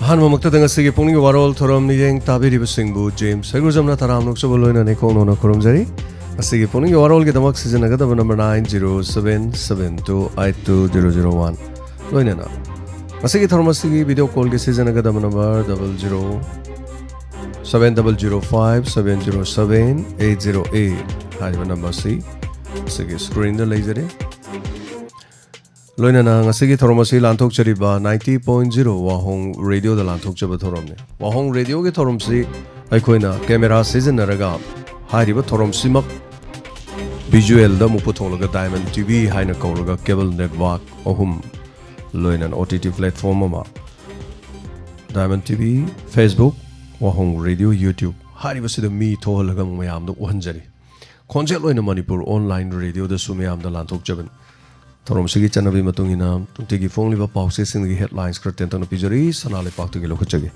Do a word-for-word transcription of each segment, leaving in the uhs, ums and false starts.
ꯑꯍꯥꯟꯕꯃꯛꯇꯗ ꯉꯁꯤꯒꯤ ꯄꯨꯛꯅꯤꯡꯒꯤ ꯋꯥꯔꯣꯜ ꯊꯧꯔꯝ ꯃꯤꯠꯌꯦꯡ ꯇꯥꯕꯤꯔꯤꯕꯁꯤꯡꯕꯨ ꯖꯦꯝꯁ ꯍꯩꯒ꯭ꯔꯨꯖꯝꯅ ꯇꯔꯥꯝꯅ ꯑꯣꯛꯆꯕ ꯂꯣꯏꯅꯅ ꯏꯀꯣꯛ ꯅꯧꯅ ꯈꯨꯔꯨꯝꯖꯔꯤ꯫ ꯉꯁꯤꯒꯤ ꯄꯨꯛꯅꯤꯡꯒꯤ ꯋꯥꯔꯣꯜꯒꯤꯗꯃꯛ ꯁꯤꯖꯤꯟꯅꯒꯗꯕ number nine zero seven seven two eight two zero zero one, ꯂꯣꯏꯅꯅ ꯉꯁꯤꯒꯤ ꯊꯧꯔꯝ ꯑꯁꯤꯒꯤ ꯚꯤꯗꯤꯑꯣ ꯀꯣꯜꯒꯤ ꯁꯤꯖꯤꯟꯅꯒꯗꯕ number double zero seven double zero five seven zero seven eight zero eight ꯍꯥꯏꯔꯤꯕ ꯅꯝꯕꯔ ꯑꯁꯤ ꯉꯁꯤꯒꯤ ꯁ꯭ꯀ꯭ꯔꯤꯟꯗ ꯂꯩꯖꯔꯦ꯫ ꯂꯣꯏꯅꯅ ꯉꯁꯤꯒꯤ ꯊꯧꯔꯝ ꯑꯁꯤ ꯂꯥꯟꯊꯣꯛꯆꯔꯤꯕ ninety point zero ꯋꯥꯍꯣꯡ ꯔꯦꯗꯤꯑꯣꯗ ꯂꯥꯟꯊꯣꯛꯆꯕ ꯊꯧꯔꯝꯅꯤ꯫ ꯋꯥꯍꯣꯡ ꯔꯦꯗꯤꯑꯣꯒꯤ ꯊꯧꯔꯝꯁꯤ ꯑꯩꯈꯣꯏꯅ ꯀꯦꯃꯦꯔꯥ ꯁꯤꯖꯤꯟꯅꯔꯒ ꯍꯥꯏꯔꯤꯕ ꯊꯧꯔꯝꯁꯤꯃꯛ ꯚꯤꯖꯨꯑꯦꯜꯗ ꯑꯃꯨꯛ ꯄꯨꯊꯣꯛꯂꯒ ꯗꯥꯏꯃꯟ ꯇꯤ ꯚꯤ ꯍꯥꯏꯅ ꯀꯧꯔꯒ ꯀꯦꯕꯜ ꯅꯦꯠꯋꯥꯛ ꯑꯍꯨꯝ, ꯂꯣꯏꯅꯅ ꯑꯣ ꯇꯤ ꯇꯤ ꯄ꯭ꯂꯦꯠꯐꯣꯝ ꯑꯃ, ꯗꯥꯏꯃꯟ ꯇꯤ ꯚꯤ, ꯐꯦꯁꯕꯨꯛ, ꯋꯥꯍꯣꯡ ꯔꯦꯗꯤꯑꯣ, ꯌꯨꯇ꯭ꯌꯨꯕ ꯍꯥꯏꯔꯤꯕꯁꯤꯗ ꯃꯤ ꯊꯣꯛꯍꯜꯂꯒ ꯑꯃꯨꯛ ꯃꯌꯥꯝꯗ ꯎꯍꯟꯖꯔꯤ꯫ ꯈꯣꯟꯖꯦꯜ ꯑꯣꯏꯅ ꯃꯅꯤꯄꯨꯔ ꯑꯣꯟꯂꯥꯏꯟ ꯔꯦꯗꯤꯑꯣꯗꯁꯨ ꯃꯌꯥꯝꯗ ꯂꯥꯟꯊꯣꯛꯆꯕꯅꯤ꯫ ꯊꯧꯔꯝꯁꯤꯒꯤ ꯆꯠꯅꯕꯤ ꯃꯇꯨꯡ ꯏꯟꯅ ꯅꯨꯡꯇꯤꯒꯤ ꯐꯣꯡꯂꯤꯕ ꯄꯥꯎꯆꯦꯁꯤꯡꯗꯒꯤ ꯍꯦꯗꯂꯥꯏꯟꯁ ꯈꯔ ꯇꯦꯟꯇꯛꯅ ꯄꯤꯖꯔꯤ꯫ ꯁꯅꯥ ꯂꯩꯄꯥꯛꯇꯒꯤ ꯂꯧꯈꯠꯆꯒꯦ꯫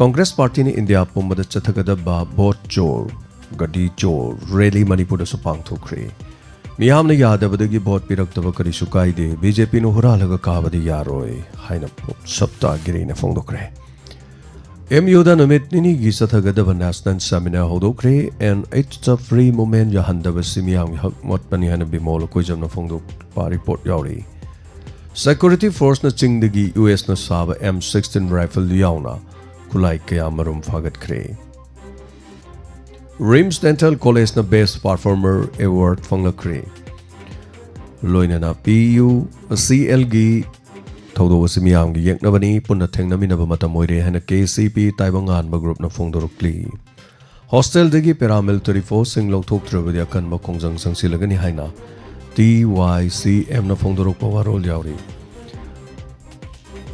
ꯀꯣꯡꯒ꯭ꯔꯦꯁ ꯄꯥꯔꯇꯤꯅ ꯏꯟꯗꯤꯌꯥ ꯄꯨꯝꯕꯗ ꯆꯠꯊꯒꯗꯕ ꯚꯣꯠ ꯆꯣꯔ, ꯒꯗꯤ ꯆꯣꯔ ꯔꯦꯂꯤ ꯃꯅꯤꯄꯨꯔꯗꯁꯨ ꯄꯥꯡꯊꯣꯛꯈ꯭ꯔꯦ꯫ ꯃꯤꯌꯥꯝꯅ ꯌꯥꯗꯕꯗꯒꯤ ꯚꯣꯠ ꯄꯤꯔꯛꯇꯕ ꯀꯔꯤꯁꯨ ꯀꯥꯏꯗꯦ, ꯕꯤ ꯖꯦ ꯄꯤꯅ ꯍꯨꯔꯥꯜꯂꯒ ꯀꯥꯕꯗꯤ ꯌꯥꯔꯣꯏ ꯍꯥꯏꯅ ꯁꯞꯇꯥꯒꯤꯔꯤꯅ ꯐꯣꯡꯗꯣꯛꯈ꯭ꯔꯦ꯫ ꯑꯦꯝ ꯌꯨꯗ ꯅꯨꯃꯤꯠ ꯅꯤꯅꯤꯒꯤ ꯆꯠꯊꯒꯗꯕ ꯅꯦꯁꯅꯦꯜ ꯁꯦꯃꯤꯅꯥꯔ ꯍꯧꯗꯣꯛꯈ꯭ꯔꯦ꯫ And it's a free movement, ꯌꯥꯍꯟꯗꯕꯁꯤ ꯃꯤꯌꯥꯝꯒꯤ ꯍꯛ ꯃꯣꯠꯄꯅꯤ ꯍꯥꯏꯅ ꯕꯤꯃꯣꯜ ꯑꯀꯣꯏꯖꯝꯅ ꯐꯣꯡꯗꯣꯛꯄ ꯔꯤꯄꯣꯔꯠ ꯌꯥꯎꯔꯤ꯫ ꯁꯦꯀ꯭ꯌꯨꯔꯤꯇꯤ ꯐꯣꯔꯁꯅ ꯆꯤꯡꯗꯒꯤ ꯌꯨ ꯑꯦꯁꯅ ꯁꯥꯕ ꯑꯦꯝ ꯁꯤꯛꯁꯇꯤꯟ ꯔꯥꯏꯐꯜ ꯌꯥꯎꯅ ꯈꯨꯠꯂꯥꯏ ꯀꯌꯥ ꯃꯔꯨꯝ ꯐꯥꯒꯠꯈ꯭ꯔꯦ꯫ ꯔꯤꯝꯁ ꯗꯦꯟꯇꯦꯜ ꯀꯣꯂꯦꯖꯅ ꯕꯦꯁ ꯄꯔꯐꯣꯔꯃꯔ ꯑꯦꯋꯥꯔꯗ ꯐꯪꯂꯛꯈ꯭ꯔꯦ꯫ ꯂꯣꯏꯅꯅ ꯄꯤ ꯌꯨ ꯁꯤ ꯑꯦꯜꯒꯤ ꯊꯧꯗꯣꯛ ꯑꯁꯤ ꯃꯤꯌꯥꯝꯒꯤ ꯌꯦꯛꯅꯕꯅꯤ, ꯄꯨꯟꯅ ꯊꯦꯡꯅꯃꯤꯟꯅꯕ ꯃꯇꯝ ꯑꯣꯏꯔꯦ ꯍꯥꯏꯅ ꯀꯦ ꯁꯤ ꯄꯤ ꯇꯥꯏꯕꯪꯉꯥꯟꯕ ꯒ꯭ꯔꯨꯞꯅ ꯐꯣꯡꯗꯣꯔꯛꯂꯤ꯫ ꯍꯣꯁꯇꯦꯜꯗꯒꯤ ꯄꯦꯔꯥꯃꯤꯂꯤꯇꯔꯤ ꯐꯣꯔꯁꯁꯤꯡ ꯂꯧꯊꯣꯛꯇ꯭ꯔꯕꯗꯤ ꯑꯀꯟꯕ ꯈꯣꯡꯖꯪ ꯆꯪꯁꯤꯜꯂꯒꯅꯤ ꯍꯥꯏꯅ ꯇꯤ ꯋꯥꯏ ꯁꯤ ꯑꯦꯝꯅ ꯐꯣꯡꯗꯣꯔꯛꯄ ꯋꯥꯔꯣꯜ ꯌꯥꯎꯔꯤ꯫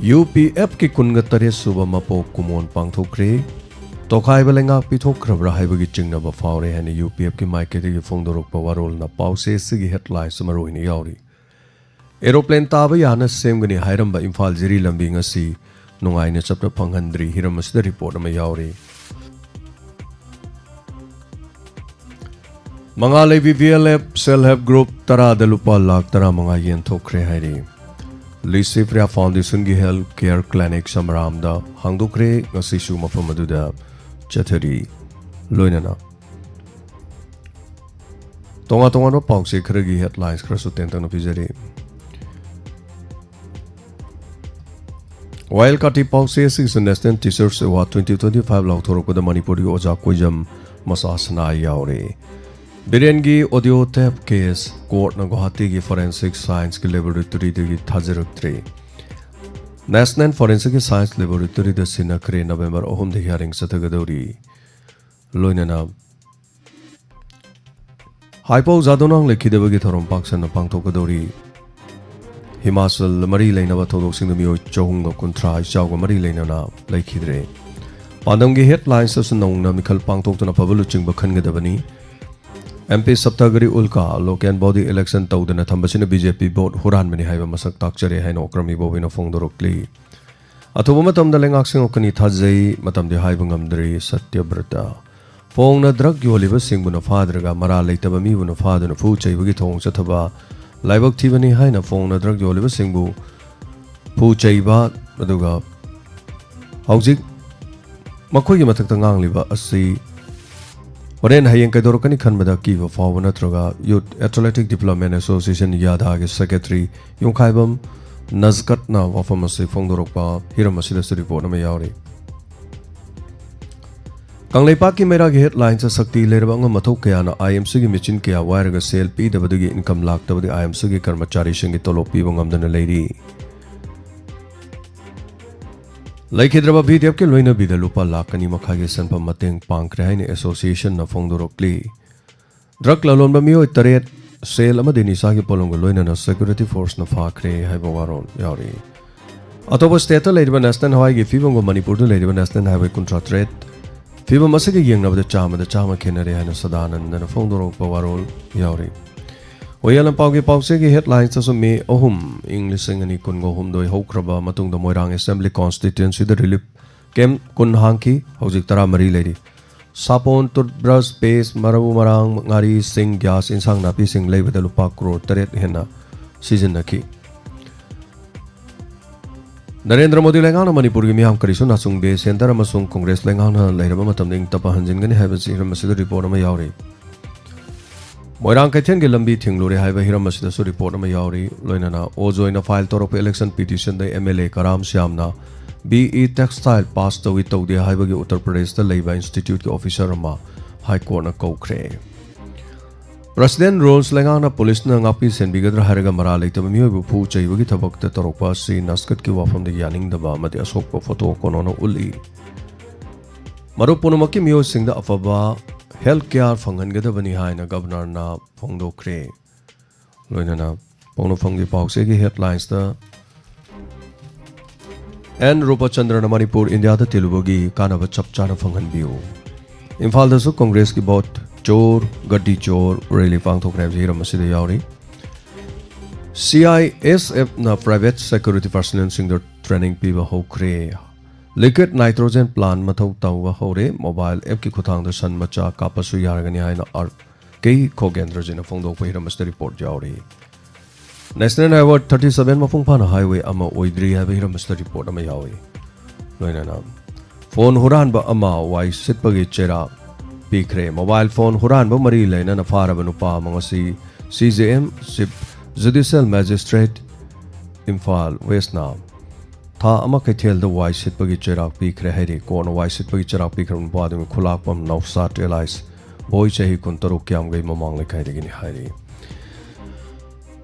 ꯌꯨ ꯄꯤ ꯑꯦꯐꯀꯤ ꯀꯨꯟꯒ ꯇꯔꯦꯠ ꯁꯨꯕ ꯃꯄꯣꯛ ꯀꯨꯝꯑꯣꯟ ꯄꯥꯡꯊꯣꯛꯈ꯭ꯔꯦ꯫ ꯇꯣꯈꯥꯏꯕ ꯂꯩꯉꯥꯛ ꯄꯤꯊꯣꯛꯈ꯭ꯔꯕ꯭ꯔꯥ ꯍꯥꯏꯕꯒꯤ ꯆꯤꯡꯅꯕ ꯐꯥꯎꯔꯦ ꯍꯥꯏꯅ ꯌꯨ ꯄꯤ ꯑꯦꯐꯀꯤ ꯃꯥꯏꯀꯩꯗꯒꯤ ꯐꯣꯡꯗꯣꯔꯛꯄ ꯋꯥꯔꯣꯜꯅ ꯄꯥꯎꯆꯦ ꯑꯁꯤꯒꯤ ꯍꯦꯗꯂꯥꯏꯟꯁ ꯃꯔꯨꯑꯣꯏꯅ ꯌꯥꯎꯔꯤ꯫ ꯑꯦꯔꯣꯄ꯭ꯂꯦꯟ ꯇꯥꯕ ꯌꯥꯅ ꯁꯦꯝꯒꯅꯤ ꯍꯥꯏꯔꯝꯕ ꯏꯝꯐꯥꯜ ꯖꯤꯔꯤ ꯂꯝꯕꯤ ꯉꯁꯤ ꯅꯨꯡꯉꯥꯏꯅ ꯆꯠꯄ ꯐꯪꯍꯟꯗ꯭ꯔꯤ꯫ ꯍꯤꯔꯝ ꯑꯁꯤꯗ ꯔꯤꯄꯣꯔꯠ ꯑꯃ ꯌꯥꯎꯔꯤ꯫ ꯃꯉꯥꯜ ꯂꯩꯕꯤ V L F self help group ꯇꯔꯥꯗ ꯂꯨꯄꯥ ꯂꯥꯈ ꯇꯔꯥꯃꯉꯥ ꯌꯦꯟꯊꯣꯛꯈ꯭ꯔꯦ ꯍꯥꯏꯔꯤ꯫ ꯂꯤꯁꯤꯄ꯭ꯔꯤꯌꯥ ꯐꯥꯎꯟꯗꯦꯁꯟꯒꯤ ꯍꯦꯜꯊ ꯀꯦꯌꯔ ꯀ꯭ꯂꯤꯅꯤꯛ ꯁꯃꯔꯥꯝꯗ ꯍꯥꯡꯗꯣꯛꯈ꯭ꯔꯦ꯫ ꯉꯁꯤꯁꯨ ꯃꯐꯝ ꯑꯗꯨꯗ ꯆꯠꯊꯔꯤ꯫ ꯂꯣꯏꯅꯅ ꯇꯣꯉꯥꯟ ꯇꯣꯉꯥꯟꯕ ꯄꯥꯎꯆꯦ ꯈꯔꯒꯤ ꯍꯦꯗꯂꯥꯏꯟꯁ ꯈꯔꯁꯨ ꯇꯦꯟꯇꯛꯅ ꯄꯤꯖꯔꯤ꯫ ꯋꯥꯌꯦꯜ ꯀꯥꯇꯤ ꯄꯥꯎꯆꯦ ꯑꯁꯤꯒꯤꯁꯨ National Teachers Award twenty twenty-five ꯂꯥꯎꯊꯣꯔꯛꯄꯗ ꯃꯅꯤꯄꯨꯔꯒꯤ ꯑꯣꯖꯥ ꯀꯣꯏꯖꯝ ꯃꯆꯥ ꯁꯅꯥ ꯌꯥꯎꯔꯤ꯫ ꯕꯤꯔꯦꯟꯒꯤ ꯑꯣꯗꯤꯑꯣ ꯇꯦꯞ ꯀꯦꯁ ꯀꯣꯔꯠꯅ ꯒꯨꯋꯥꯍꯥꯇꯤꯒꯤ ꯐꯣꯔꯦꯟꯁꯤꯛ ꯁꯥꯏꯟꯁꯀꯤ ꯂꯦꯕꯣꯔꯦꯇꯣꯔꯤꯗꯒꯤ ꯊꯥꯖꯔꯛꯇ꯭ꯔꯦ꯫ ꯅꯦꯁꯅꯦꯜ ꯐꯣꯔꯦꯟꯁꯤꯛꯀꯤ ꯁꯥꯏꯟꯁ ꯂꯦꯕꯣꯔꯦꯇꯣꯔꯤꯗ ꯁꯤꯟꯅꯈ꯭ꯔꯦ꯫ ꯅꯕꯦꯝꯕꯔ ꯑꯍꯨꯝꯗ ꯍꯤꯌꯥꯔꯤꯡ ꯆꯠꯊꯒꯗꯧꯔꯤ꯫ ꯂꯣꯏꯅꯅ ꯍꯥꯏꯄꯧ ꯖꯥꯗꯣꯅꯥꯡ ꯂꯩꯈꯤꯗꯕꯒꯤ ꯊꯧꯔꯝ ꯄꯥꯛ ꯁꯟꯅ ꯄꯥꯡꯊꯣꯛꯀꯗꯧꯔꯤ꯫ ꯍꯤꯃꯥꯆꯜ ꯃꯔꯤ ꯂꯩꯅꯕ ꯊꯧꯗꯣꯛꯁꯤꯡꯗ ꯃꯤꯑꯣꯏ ꯆꯍꯨꯝꯒ ꯀꯨꯟꯊ꯭ꯔꯥ ꯏꯆꯥꯎꯒ ꯃꯔꯤ ꯂꯩꯅꯅ ꯂꯩꯈꯤꯗ꯭ꯔꯦ꯫ ꯄꯥꯟꯗꯝꯒꯤ ꯍꯦꯗꯂꯥꯏꯟꯁꯇꯁꯨ ꯅꯧꯅ ꯃꯤꯈꯜ ꯄꯥꯡꯊꯣꯛꯇꯨꯅ ꯑꯐꯕ ꯂꯨꯆꯤꯡꯕ ꯈꯟꯒꯗꯕꯅꯤ꯫ ꯑꯦꯝ ꯄꯤ ꯁꯞꯇꯥꯒꯔꯤ ꯎꯜꯀꯥ ꯂꯣꯀꯦꯜ ꯕꯣꯗꯤ ꯏꯂꯦꯛꯁꯟ ꯇꯧꯗꯅ ꯊꯝꯕꯁꯤꯅ ꯕꯤ ꯖꯦ ꯄꯤ ꯚꯣꯠ ꯍꯨꯔꯥꯟꯕꯅꯤ ꯍꯥꯏꯕ ꯃꯁꯛ ꯇꯥꯛꯆꯔꯦ ꯍꯥꯏꯅ ꯑꯣꯀ꯭ꯔꯝ ꯏꯕꯣꯕꯤꯅ ꯐꯣꯡꯗꯣꯔꯛꯂꯤ꯫ ꯑꯊꯨꯕ ꯃꯇꯝꯗ ꯂꯩꯉꯥꯛ ꯁꯦꯝꯒꯠꯀꯅꯤ ꯊꯥꯖꯩ, ꯃꯇꯝꯗꯤ ꯍꯥꯏꯕ ꯉꯝꯗ꯭ꯔꯤ꯫ ꯁꯇ꯭ꯌꯕ꯭ꯔꯇ꯫ ꯐꯣꯡꯅ ꯗ꯭ꯔꯒ ꯌꯣꯜꯂꯤꯕꯁꯤꯡꯕꯨꯅ ꯐꯥꯗ꯭ꯔꯒ ꯃꯔꯥꯜ ꯂꯩꯇꯕ ꯃꯤꯕꯨꯅ ꯐꯥꯗꯨꯅ ꯐꯨ ꯆꯩꯕꯒꯤ ꯊꯧꯑꯣꯡ ꯆꯠꯊꯕ ꯂꯥꯏꯕꯛ ꯊꯤꯕꯅꯤ ꯍꯥꯏꯅ ꯐꯣꯡꯅ ꯗ꯭ꯔꯒ ꯌꯣꯜꯂꯤꯕꯁꯤꯡꯕꯨ ꯐꯨ ꯆꯩꯕ, ꯑꯗꯨꯒ ꯍꯧꯖꯤꯛ ꯃꯈꯣꯏꯒꯤ ꯃꯊꯛꯇ ꯉꯥꯡꯂꯤꯕ ꯑꯁꯤ ꯍꯣꯔꯦꯟ ꯍꯌꯦꯡ ꯀꯩꯗꯧꯔꯛꯀꯅꯤ ꯈꯟꯕꯗ ꯑꯀꯤꯕ ꯐꯥꯎꯕ ꯅꯠꯇ꯭ꯔꯒ ꯌꯨꯠ ꯑꯦꯊꯂꯦꯇꯤꯛ ꯗꯤꯕ꯭ꯂꯞꯃꯦꯟ ꯑꯦꯁꯣꯁꯤꯌꯦꯁꯟ, ꯌꯥꯗꯥꯒꯤ ꯁꯦꯀ꯭ꯔꯦꯇꯔꯤ ꯌꯨꯝꯈꯥꯏꯕꯝ ꯅꯖꯀꯠꯅ ꯋꯥꯐꯝ ꯑꯁꯤ ꯐꯣꯡꯗꯣꯔꯛꯄ ꯍꯤꯔꯝ ꯑꯁꯤꯗꯁꯨ ꯔꯤꯄꯣꯔꯠ ꯑꯃ ꯌꯥꯎꯔꯤ꯫ ꯀꯪꯂꯩꯄꯥꯛꯀꯤ ꯃꯩꯔꯥꯒꯤ ꯍꯦꯗꯂꯥꯏꯟꯁꯇ ꯁꯛꯇꯤ ꯂꯩꯔꯕ ꯑꯉꯝ ꯑꯊꯧ ꯀꯌꯥꯅ ꯑꯥꯏ ꯑꯦꯝ ꯁꯤꯒꯤ ꯃꯦꯆꯤꯟ ꯀꯌꯥ ꯋꯥꯏꯔꯒ ꯁꯦꯜ ꯄꯤꯗꯕꯗꯒꯤ ꯏꯟꯀꯝ ꯂꯥꯛꯇꯕꯗꯒꯤ ꯑꯥꯏ ꯑꯦꯝ ꯁꯤꯒꯤ ꯀꯔꯃꯆꯥꯔꯤꯁꯤꯡꯒꯤ ꯇꯣꯂꯣꯞ ꯄꯤꯕ ꯉꯝꯗꯅ ꯂꯩꯔꯤ꯫ ꯂꯩꯈꯤꯗ꯭ꯔꯕ ꯚꯤ ꯗꯤ ꯑꯦꯐꯀꯤ ꯂꯣꯏꯅꯕꯤꯗ ꯂꯨꯄꯥ ꯂꯥꯈ ꯑꯅꯤ ꯃꯈꯥꯏꯒꯤ ꯁꯦꯟꯐꯝ ꯃꯇꯦꯡ ꯄꯥꯡꯈ꯭ꯔꯦ ꯍꯥꯏꯅ ꯑꯦꯁꯣꯁꯤꯌꯦꯁꯟꯅ ꯐꯣꯡꯗꯣꯔꯛꯂꯤ꯫ ꯗ꯭ꯔꯒ ꯂꯂꯣꯟꯕ ꯃꯤꯑꯣꯏ ꯇꯔꯦꯠ, ꯁꯦꯜ ꯑꯃꯗꯤ ꯅꯤꯁꯥꯒꯤ ꯄꯣꯠꯂꯝꯒ ꯂꯣꯏꯅꯅ ꯁꯦꯀ꯭ꯌꯨꯔꯤꯇꯤ ꯐꯣꯔꯁꯅ ꯐꯥꯈ꯭ꯔꯦ ꯍꯥꯏꯕ ꯋꯥꯔꯣꯜ ꯌꯥꯎꯔꯤ꯫ ꯑꯇꯣꯞꯄ ꯁ꯭ꯇꯦꯠꯇ ꯂꯩꯔꯤꯕ ꯅꯦꯁꯅꯦꯜ ꯍꯥꯏꯋꯦꯒꯤ ꯐꯤꯕꯝꯒ ꯃꯅꯤꯄꯨꯔꯗ ꯂꯩꯔꯤꯕ ꯅꯦꯁꯅꯦꯜ ꯍꯥꯏꯋꯦ ꯀꯨꯟꯊ꯭ꯔꯥ ꯇꯔꯦꯠ ꯐꯤꯕꯝ ꯑꯁꯤꯒ ꯌꯦꯡꯅꯕꯗ ꯆꯥꯝꯃꯗ ꯆꯥꯝꯃ ꯈꯦꯠꯅꯔꯦ ꯍꯥꯏꯅ ꯁꯗꯥꯅꯟꯗꯅ ꯐꯣꯡꯗꯣꯔꯛꯄ ꯋꯥꯔꯣꯜ ꯌꯥꯎꯔꯤ꯫ ꯑꯣꯌꯦꯜ ꯂꯝꯄꯥꯎꯒꯤ ꯄꯥꯎꯆꯦꯒꯤ ꯍꯦꯗꯂꯥꯏꯟꯁꯇꯁꯨ ꯃꯦ ꯑꯍꯨꯝ, ꯏꯪ ꯂꯤꯁꯤꯡ ꯑꯅꯤ ꯀꯨꯟꯒ ꯍꯨꯝꯗꯣꯏ ꯍꯧꯈ꯭ꯔꯕ ꯃꯇꯨꯡꯗ ꯃꯣꯏꯔꯥꯡ ꯑꯦꯁꯦꯝꯕ꯭ꯂꯤ ꯀꯣꯟꯁꯇꯤꯇ꯭ꯋꯦꯟꯁꯤꯗ ꯔꯤꯂꯤꯐ ꯀꯦꯝꯞ ꯀꯨꯟ ꯍꯥꯡꯈꯤ, ꯍꯧꯖꯤꯛ ꯇꯔꯥꯃꯔꯤ ꯂꯩꯔꯤ꯫ ꯁꯥꯄꯣꯟ, ꯇꯨꯠꯕ꯭ꯔꯁ, ꯄꯦꯁ, ꯃꯔꯨ ꯃꯔꯥꯡ, ꯉꯥꯔꯤ, ꯁꯤꯡ, ꯒ꯭ꯌꯥꯁ, ꯏꯟꯁꯥꯡ ꯅꯥꯄꯤꯁꯤꯡ ꯂꯩꯕꯗ ꯂꯨꯄꯥ ꯀ꯭ꯔꯣꯔ ꯇꯔꯦꯠ ꯍꯦꯟꯅ ꯁꯤꯖꯤꯟꯅꯈꯤ꯫ ꯅꯔꯦꯟꯗ꯭ꯔ ꯃꯣꯗꯤ ꯂꯩꯉꯥꯛꯅ ꯃꯅꯤꯄꯨꯔꯒꯤ ꯃꯤꯌꯥꯝ ꯀꯔꯤꯁꯨ ꯅꯥꯆꯨꯡꯗꯦ, ꯁꯦꯟꯇꯔ ꯑꯃꯁꯨꯡ ꯀꯣꯡꯒ꯭ꯔꯦꯁ ꯂꯩꯉꯥꯛꯅ ꯂꯩꯔꯕ ꯃꯇꯝꯗ ꯏꯪ ꯇꯞꯄ ꯍꯟꯖꯤꯟꯒꯅꯤ ꯍꯥꯏꯕꯁꯤ ꯍꯤꯔꯝ ꯑꯁꯤꯗ ꯔꯤꯄꯣꯔꯠ ꯑꯃ ꯌꯥꯎꯔꯤ꯫ ꯃꯣꯏꯔꯥꯡ ꯀꯩꯊꯦꯜꯒꯤ ꯂꯝꯕꯤ ꯊꯤꯡꯂꯨꯔꯦ ꯍꯥꯏꯕ ꯍꯤꯔꯝ ꯑꯁꯤꯗꯁꯨ ꯔꯤꯄꯣꯔꯠ ꯑꯃ ꯌꯥꯎꯔꯤ꯫ ꯂꯣꯏꯅꯅ ꯑꯣꯖꯣꯏꯅ ꯐꯥꯏꯜ ꯇꯧꯔꯛꯄ ꯏꯂꯦꯛꯁꯟ ꯄꯤꯇꯤꯁꯟꯗ ꯑꯦꯝ ꯑꯦꯜ ꯑꯦ ꯀꯔꯥꯝ ꯁ꯭ꯌꯥꯝꯅ ꯕꯤ ꯏ ꯇꯦꯛꯁꯇꯥꯏꯜ ꯄꯥꯁ ꯇꯧꯏ ꯇꯧꯗꯦ ꯍꯥꯏꯕꯒꯤ ꯎꯠꯇꯔ ꯄ꯭ꯔꯗꯦꯁꯇ ꯂꯩꯕ ꯏꯟꯁꯇꯤꯇ꯭ꯌꯨꯠꯀꯤ ꯑꯣꯐꯤꯁꯔ ꯑꯃ ꯍꯥꯏ ꯀꯣꯔꯠꯅ ꯀꯧꯈ꯭ꯔꯦ꯫ ꯄ꯭ꯔꯁꯤꯗꯦꯟ ꯔꯣꯜꯁ ꯂꯩꯉꯥꯛꯅ ꯄꯨꯂꯤꯁꯅ ꯉꯥꯛꯄꯤ ꯁꯦꯟꯕꯤꯒꯗ꯭ꯔꯥ ꯍꯥꯏꯔꯒ ꯃꯔꯥꯜ ꯂꯩꯇꯕ ꯃꯤꯑꯣꯏꯕꯨ ꯐꯨ ꯆꯩꯕꯒꯤ ꯊꯕꯛꯇ ꯇꯧꯔꯛꯄ ꯑꯁꯤ ꯅꯁꯀꯠꯀꯤ ꯋꯥꯐꯝꯗ ꯌꯥꯅꯤꯡꯗꯕ ꯑꯃꯗꯤ ꯑꯁꯣꯛꯄ ꯐꯣꯇꯣ ꯀꯣꯅꯣꯅ ꯎꯠꯂꯤ꯫ ꯃꯔꯨꯞ ꯄꯨꯝꯅꯃꯛꯀꯤ ꯃꯤꯑꯣꯏꯁꯤꯡꯗ ꯑꯐꯕ ꯍꯦꯜꯊ ꯀꯦꯌꯔ ꯐꯪꯍꯟꯒꯗꯕꯅꯤ ꯍꯥꯏꯅ ꯒꯕꯔꯅꯔꯅ ꯐꯣꯡꯗꯣꯛꯈ꯭ꯔꯦ꯫ ꯂꯣꯏꯅꯅ ꯄꯥꯎꯅꯐꯝꯒꯤ ꯄꯥꯎꯆꯦꯒꯤ ꯍꯦꯗꯂꯥꯏꯟꯁꯇ ꯑꯦꯟ ꯔꯨꯄꯆꯟꯗ꯭ꯔꯅ ꯃꯅꯤꯄꯨꯔ ꯏꯟꯗꯤꯌꯥꯗ ꯇꯤꯜꯂꯨꯕꯒꯤ ꯀꯥꯟꯅꯕ ꯆꯞ ꯆꯥꯅ ꯐꯪꯍꯟꯕꯤꯌꯨ꯫ ꯏꯝꯐꯥꯜꯗꯁꯨ ꯀꯣꯡꯒ꯭ꯔꯦꯁꯀꯤ ꯚꯣꯠ ꯆꯣꯔ ꯒꯗꯤ ꯆꯣꯔ ꯔꯦꯂꯤ ꯄꯥꯡꯊꯣꯛꯈ꯭ꯔꯦ ꯍꯥꯏꯕꯁꯤ ꯍꯤꯔꯝ ꯑꯁꯤꯗ ꯌꯥꯎꯔꯤ꯫ ꯁꯤ ꯑꯥꯏ ꯑꯦꯁ ꯑꯦꯐꯅ ꯄ꯭ꯔꯥꯏꯚꯦꯠ ꯁꯦꯀ꯭ꯌꯨꯔꯤꯇꯤ ꯄꯥꯔꯁꯅꯦꯜꯁꯤꯡꯗ ꯇ꯭ꯔꯦꯅꯤꯡ ꯄꯤꯕ ꯍꯧꯈ꯭ꯔꯦ꯫ ꯂꯤꯀ꯭ꯋꯤꯠ ꯅꯥꯏꯇ꯭ꯔꯣꯖꯦꯟ ꯄ꯭ꯂꯥꯟ ꯃꯊꯧ ꯇꯧꯕ ꯍꯧꯔꯦ꯫ ꯃꯣꯕꯥꯏꯜ ꯑꯦꯞꯀꯤ ꯈꯨꯠꯊꯥꯡꯗ ꯁꯟ ꯃꯆꯥ ꯀꯥꯞꯄꯁꯨ ꯌꯥꯔꯒꯅꯤ ꯍꯥꯏꯅ ꯑꯥꯔ ꯀꯦ ꯈꯣꯒꯦꯟꯗ꯭ꯔꯖꯤꯅ ꯐꯣꯡꯗꯣꯛꯄ ꯍꯤꯔꯝ ꯑꯁꯤꯗ ꯔꯤꯄꯣꯔꯠ ꯌꯥꯎꯔꯤ꯫ ꯅꯦꯁꯅꯦꯜ ꯍꯥꯏꯋꯦ ꯊꯥꯔꯇꯤ ꯁꯚꯦꯟ ꯃꯄꯨꯡ ꯐꯥꯅ ꯍꯥꯏꯋꯦ ꯑꯃ ꯑꯣꯏꯗ꯭ꯔꯤ ꯍꯥꯏꯕ ꯍꯤꯔꯝ ꯑꯁꯤꯗ ꯔꯤꯄꯣꯔꯠ ꯑꯃ ꯌꯥꯎꯏ꯫ ꯂꯣꯏꯅꯅ ꯐꯣꯟ ꯍꯨꯔꯥꯟꯕ ꯑꯃ ꯋꯥꯏ ꯁꯤꯠꯄꯒꯤ ꯆꯩꯔꯥꯛ ꯄꯤꯈ꯭ꯔꯦ꯫ ꯃꯣꯕꯥꯏꯜ ꯐꯣꯟ ꯍꯨꯔꯥꯟꯕ ꯃꯔꯤ ꯂꯩꯅꯅ ꯐꯥꯔꯕ ꯅꯨꯄꯥ ꯑꯃ ꯉꯁꯤ C J M chief judicial magistrate Imphal ꯋꯦꯁꯅ ꯊꯥ ꯑꯃ ꯀꯩꯊꯦꯜꯗ ꯋꯥꯏ ꯁꯤꯠꯄꯒꯤ ꯆꯩꯔꯥꯛ ꯄꯤꯈ꯭ꯔꯦ ꯍꯥꯏꯔꯤ꯫ ꯀꯣꯟꯅ ꯋꯥꯏ ꯁꯤꯠꯄꯒꯤ ꯆꯩꯔꯥꯛ ꯄꯤꯈ꯭ꯔꯕ ꯅꯨꯄꯥꯗꯨ ꯈꯨꯂꯥꯛꯄꯝ ꯅꯧꯁꯥꯠ ꯑꯦꯂꯥꯏꯁ ꯕꯣꯏ, ꯆꯍꯤ ꯀꯨꯟꯇꯔꯨꯛ, ꯀꯤꯌꯥꯝꯒꯩ ꯃꯃꯥꯡ ꯂꯩꯀꯥꯏꯗꯒꯤꯅꯤ ꯍꯥꯏꯔꯤ꯫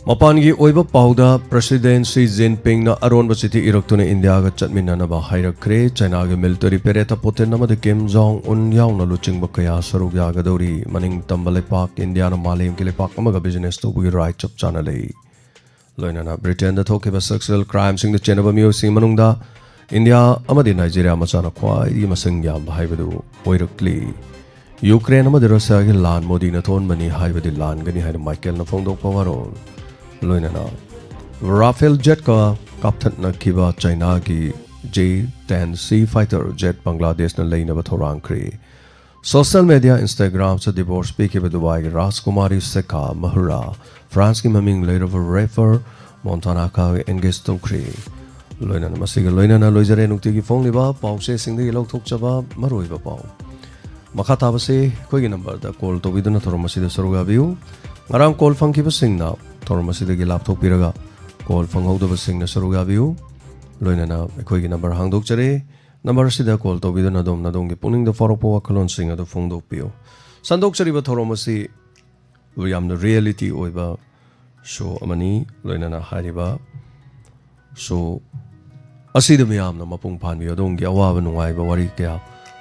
ꯃꯄꯥꯟꯒꯤ ꯑꯣꯏꯕ ꯄꯥꯎꯗ ꯄ꯭ꯔꯁꯤꯗꯦꯟ ꯁꯤ ꯖꯤꯟꯄꯤꯡꯅ ꯑꯔꯣꯟꯕ ꯆꯤꯊꯤ ꯏꯔꯛꯇꯨꯅ ꯏꯟꯗꯤꯌꯥꯒ ꯆꯠꯃꯤꯟꯅꯅꯕ ꯍꯥꯏꯔꯛꯈ꯭ꯔꯦ꯫ ꯆꯥꯏꯅꯥꯒꯤ ꯃꯤꯂꯤꯇꯔꯤ ꯄꯦꯔꯦꯠꯇ ꯄꯨꯇꯤꯟ ꯑꯃꯗꯤ ꯀꯤꯝ ꯖꯣꯡ ꯎꯟ ꯌꯥꯎꯅ ꯂꯨꯆꯤꯡꯕ ꯀꯌꯥ ꯁꯔꯨꯛ ꯌꯥꯒꯗꯧꯔꯤ꯫ ꯃꯅꯤꯡ ꯇꯝꯕ ꯂꯩꯄꯥꯛ ꯏꯟꯗꯤꯌꯥꯅ ꯃꯥꯂꯦꯝꯒꯤ ꯂꯩꯄꯥꯛ ꯑꯃꯒ ꯕꯤꯖꯤꯅꯦꯁ ꯇꯧꯕꯒꯤ ꯔꯥꯏꯠ ꯆꯞ ꯆꯥꯅ ꯂꯩ꯫ ꯂꯣꯏꯅꯅ ꯕ꯭ꯔꯤꯇꯦꯟꯗ ꯊꯣꯛꯈꯤꯕ ꯁꯦꯛꯁꯨꯑꯦꯜ ꯀ꯭ꯔꯥꯏꯝꯁꯤꯡꯗ ꯆꯦꯟꯅꯕ ꯃꯤꯑꯣꯏꯁꯤꯡꯒꯤ ꯃꯅꯨꯡꯗ ꯏꯟꯗꯤꯌꯥ ꯑꯃꯗꯤ ꯅꯥꯏꯖꯦꯔꯤꯌꯥ ꯃꯆꯥꯅ ꯈ꯭ꯋꯥꯏꯗꯒꯤ ꯃꯁꯤꯡ ꯌꯥꯝꯕ ꯍꯥꯏꯕꯗꯨ ꯑꯣꯏꯔꯛꯂꯤ꯫ ꯌꯨꯀ꯭ꯔꯦꯟ ꯑꯃꯗꯤ ꯔꯁꯤꯌꯥꯒꯤ ꯂꯥꯟ ꯃꯣꯗꯤꯅ ꯊꯣꯛꯍꯟꯕꯅꯤ ꯍꯥꯏꯕꯗꯤ ꯂꯥꯟꯒꯅꯤ ꯍꯥꯏꯅ ꯃꯥꯏꯀꯦꯜꯅ ꯐꯣꯡꯗꯣꯛꯄ ꯋꯥꯔꯣꯜ꯫ ꯂꯣꯏꯅꯅ ꯔꯥꯐꯦꯜ ꯖꯦꯠꯀ ꯀꯥꯞꯊꯠꯅꯈꯤꯕ ꯆꯥꯏꯅꯥꯒꯤ ꯖꯦ ꯇꯦꯟ ꯁꯤ ꯐꯥꯏꯇꯔ ꯖꯦꯠ ꯕꯪꯒ꯭ꯂꯥꯗꯦꯁꯅ ꯂꯩꯅꯕ ꯊꯧꯔꯥꯡꯈ꯭ꯔꯦ꯫ ꯁꯣꯁꯤꯌꯦꯜ ꯃꯦꯗꯤꯌꯥ ꯏꯟꯁꯇꯥꯒ꯭ꯔꯥꯝꯁ ꯗꯤꯚꯣꯔꯁ ꯄꯤꯈꯤꯕ ꯗꯨꯕꯥꯏꯒꯤ ꯔꯥꯖꯀꯨꯃꯥꯔꯤ ꯁꯦꯈꯥ ꯃꯍꯨꯔꯥ ꯐ꯭ꯔꯥꯟꯁꯀꯤ ꯃꯃꯤꯡ ꯂꯩꯔꯕ ꯔꯦꯄꯔ ꯃꯣꯟꯇꯥꯅꯥꯀꯥꯒ ꯑꯦꯡꯒꯦꯖ ꯇꯧꯈ꯭ꯔꯦ꯫ ꯂꯣꯏꯅꯅ ꯃꯁꯤꯒ ꯂꯣꯏꯅꯅ ꯂꯣꯏꯖꯔꯦ ꯅꯨꯡꯇꯤꯒꯤ ꯐꯣꯡꯂꯤꯕ ꯄꯥꯎꯆꯦꯁꯤꯡꯗꯒꯤ ꯂꯧꯊꯣꯛꯆꯕ ꯃꯔꯨꯑꯣꯏꯕ ꯄꯥꯎ꯫ ꯃꯈꯥ ꯇꯥꯕꯁꯤ ꯑꯩꯈꯣꯏꯒꯤ ꯅꯝꯕꯔꯗ ꯀꯣꯜ ꯇꯧꯕꯤꯗꯨꯅ ꯊꯧꯔꯝ ꯑꯁꯤꯗ ꯁꯔꯨꯛ ꯌꯥꯕꯤꯌꯨ꯫ ꯉꯔꯥꯡ ꯀꯣꯜ ꯐꯪꯈꯤꯕꯁꯤꯡꯅ ꯊꯧꯔꯝ ꯑꯁꯤꯗꯒꯤ ꯂꯥꯞꯊꯣꯛꯄꯤꯔꯒ ꯀꯣꯜ ꯐꯪꯍꯧꯗꯕꯁꯤꯡꯅ ꯁꯔꯨꯛ ꯌꯥꯕꯤꯌꯨ꯫ ꯂꯣꯏꯅꯅ ꯑꯩꯈꯣꯏꯒꯤ ꯅꯝꯕꯔ ꯍꯥꯡꯗꯣꯛꯆꯔꯤ꯫ ꯅꯝꯕꯔ ꯑꯁꯤꯗ ꯀꯣꯜ ꯇꯧꯕꯤꯗꯨꯅ ꯑꯗꯣꯝꯅ ꯑꯗꯣꯝꯒꯤ ꯄꯨꯛꯅꯤꯡꯗ ꯐꯥꯎꯔꯛꯄ ꯋꯥꯈꯜꯂꯣꯟꯁꯤꯡ ꯑꯗꯨ ꯐꯣꯡꯗꯣꯛꯄꯤꯌꯨ꯫ ꯁꯟꯗꯣꯛꯆꯔꯤꯕ ꯊꯧꯔꯝ ꯑꯁꯤ ꯌꯥꯝꯅ ꯔꯤꯌꯦꯂꯤꯇꯤ ꯑꯣꯏꯕ ꯁꯣ ꯑꯃꯅꯤ꯫ ꯂꯣꯏꯅꯅ ꯍꯥꯏꯔꯤꯕ ꯁꯣ ꯑꯁꯤꯗ ꯃꯤꯌꯥꯝꯅ ꯃꯄꯨꯡ ꯐꯥꯍꯟꯕꯤꯌꯨ꯫ ꯑꯗꯣꯝꯒꯤ ꯑꯋꯥꯕ ꯅꯨꯡꯉꯥꯏꯕ ꯋꯥꯔꯤ ꯀꯌꯥ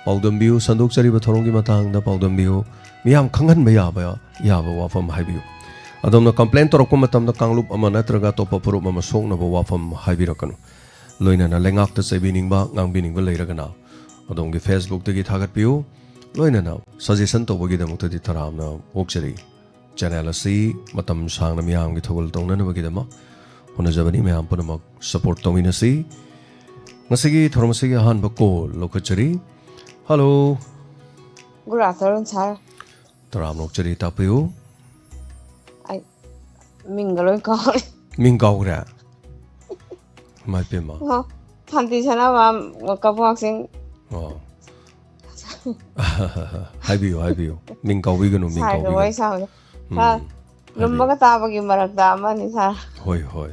ꯄꯥꯎꯗꯝꯕꯤꯌꯨ꯫ ꯁꯟꯗꯣꯛꯆꯔꯤꯕ ꯊꯧꯔꯝꯒꯤ ꯃꯇꯥꯡꯗ ꯄꯥꯎꯗꯝꯕꯤꯌꯨ꯫ ꯃꯤꯌꯥꯝ ꯈꯪꯍꯟꯕ ꯌꯥꯕ, ꯌꯥꯕ ꯋꯥꯐꯝ ꯍꯥꯏꯕꯤꯌꯨ꯫ ꯑꯗꯣꯝꯅ ꯀꯝꯄ꯭ꯂꯦꯟ ꯇꯧꯔꯛꯄ ꯃꯇꯝꯗ ꯀꯥꯡꯂꯨꯞ ꯑꯃ ꯅꯠꯇ꯭ꯔꯒ ꯑꯇꯣꯞꯄ ꯐꯨꯔꯨꯞ ꯑꯃ ꯁꯣꯛꯅꯕ ꯋꯥꯐꯝ ꯍꯥꯏꯕꯤꯔꯛꯀꯅꯨ꯫ ꯂꯣꯏꯅꯅ ꯂꯩꯉꯥꯛꯇ ꯆꯩꯕꯤꯅꯤꯡꯕ, ꯉꯥꯡꯕꯤꯅꯤꯡꯕ ꯂꯩꯔꯒꯅ ꯑꯗꯣꯝꯒꯤ ꯐꯦꯁꯕꯨꯛꯇꯒꯤ ꯊꯥꯒꯠꯄꯤꯌꯨ꯫ ꯂꯣꯏꯅꯅ ꯁꯖꯦꯁꯟ ꯇꯧꯕꯒꯤꯗꯃꯛꯇꯗꯤ ꯇꯔꯥꯝꯅ ꯑꯣꯛꯆꯔꯤ꯫ ꯆꯦꯅꯦꯜ ꯑꯁꯤ ꯃꯇꯝ ꯁꯥꯡꯅ ꯃꯤꯌꯥꯝꯒꯤ ꯊꯧꯒꯜ ꯇꯧꯅꯅꯕꯒꯤꯗꯃꯛ ꯍꯣꯠꯅꯖꯕꯅꯤ꯫ ꯃꯌꯥꯝ ꯄꯨꯝꯅꯃꯛ ꯁꯄꯣꯔꯠ ꯇꯧꯃꯤꯟꯅꯁꯤ꯫ ꯉꯁꯤꯒꯤ ꯊꯧꯔꯝ ꯑꯁꯤꯒꯤ ꯑꯍꯥꯟꯕ ꯀꯣꯜ ꯂꯧꯈꯠꯆꯔꯤ꯫ ꯍꯜꯂꯣ꯫ Good afternoon, sir. ꯇꯔꯥꯝꯅ ꯑꯣꯛꯆꯔꯤ, ꯇꯥꯛꯄꯤꯌꯨ꯫ ꯑꯩ ꯃꯤꯡꯒ ꯂꯣꯏ ꯀꯥꯎꯔꯦ꯫ ꯃꯤꯡ ꯀꯥꯎꯈ꯭ꯔꯦ? ꯏꯃꯥꯏ ꯄꯦꯝꯃ꯫ ꯑꯣ, ꯐꯥꯟꯇꯤ ꯁꯅꯥꯕꯝ, ꯀꯕꯣꯛꯁꯤꯡ꯫ ꯑꯣ꯫ ꯍꯥꯏꯕꯤꯌꯨ, ꯍꯥꯏꯕꯤꯌꯨ꯫ ꯃꯤꯡ ꯀꯥꯎꯕꯤꯒꯅꯨ, ꯃꯤꯡ ꯁꯥꯔꯒ ꯀꯥꯎꯕꯤꯒꯅꯨ꯫ ꯋꯥꯔꯤ ꯁꯥꯕꯗꯣ꯫ ꯎꯝ, ꯁꯥꯔ, ꯍꯥꯏꯕꯤꯌꯨ꯫ ꯂꯨꯝꯕꯒ ꯇꯥꯕꯒꯤ ꯃꯔꯛꯇ ꯑꯃꯅꯤ, ꯁꯥꯔ꯫ ꯍꯣꯏ, ꯍꯣꯏ꯫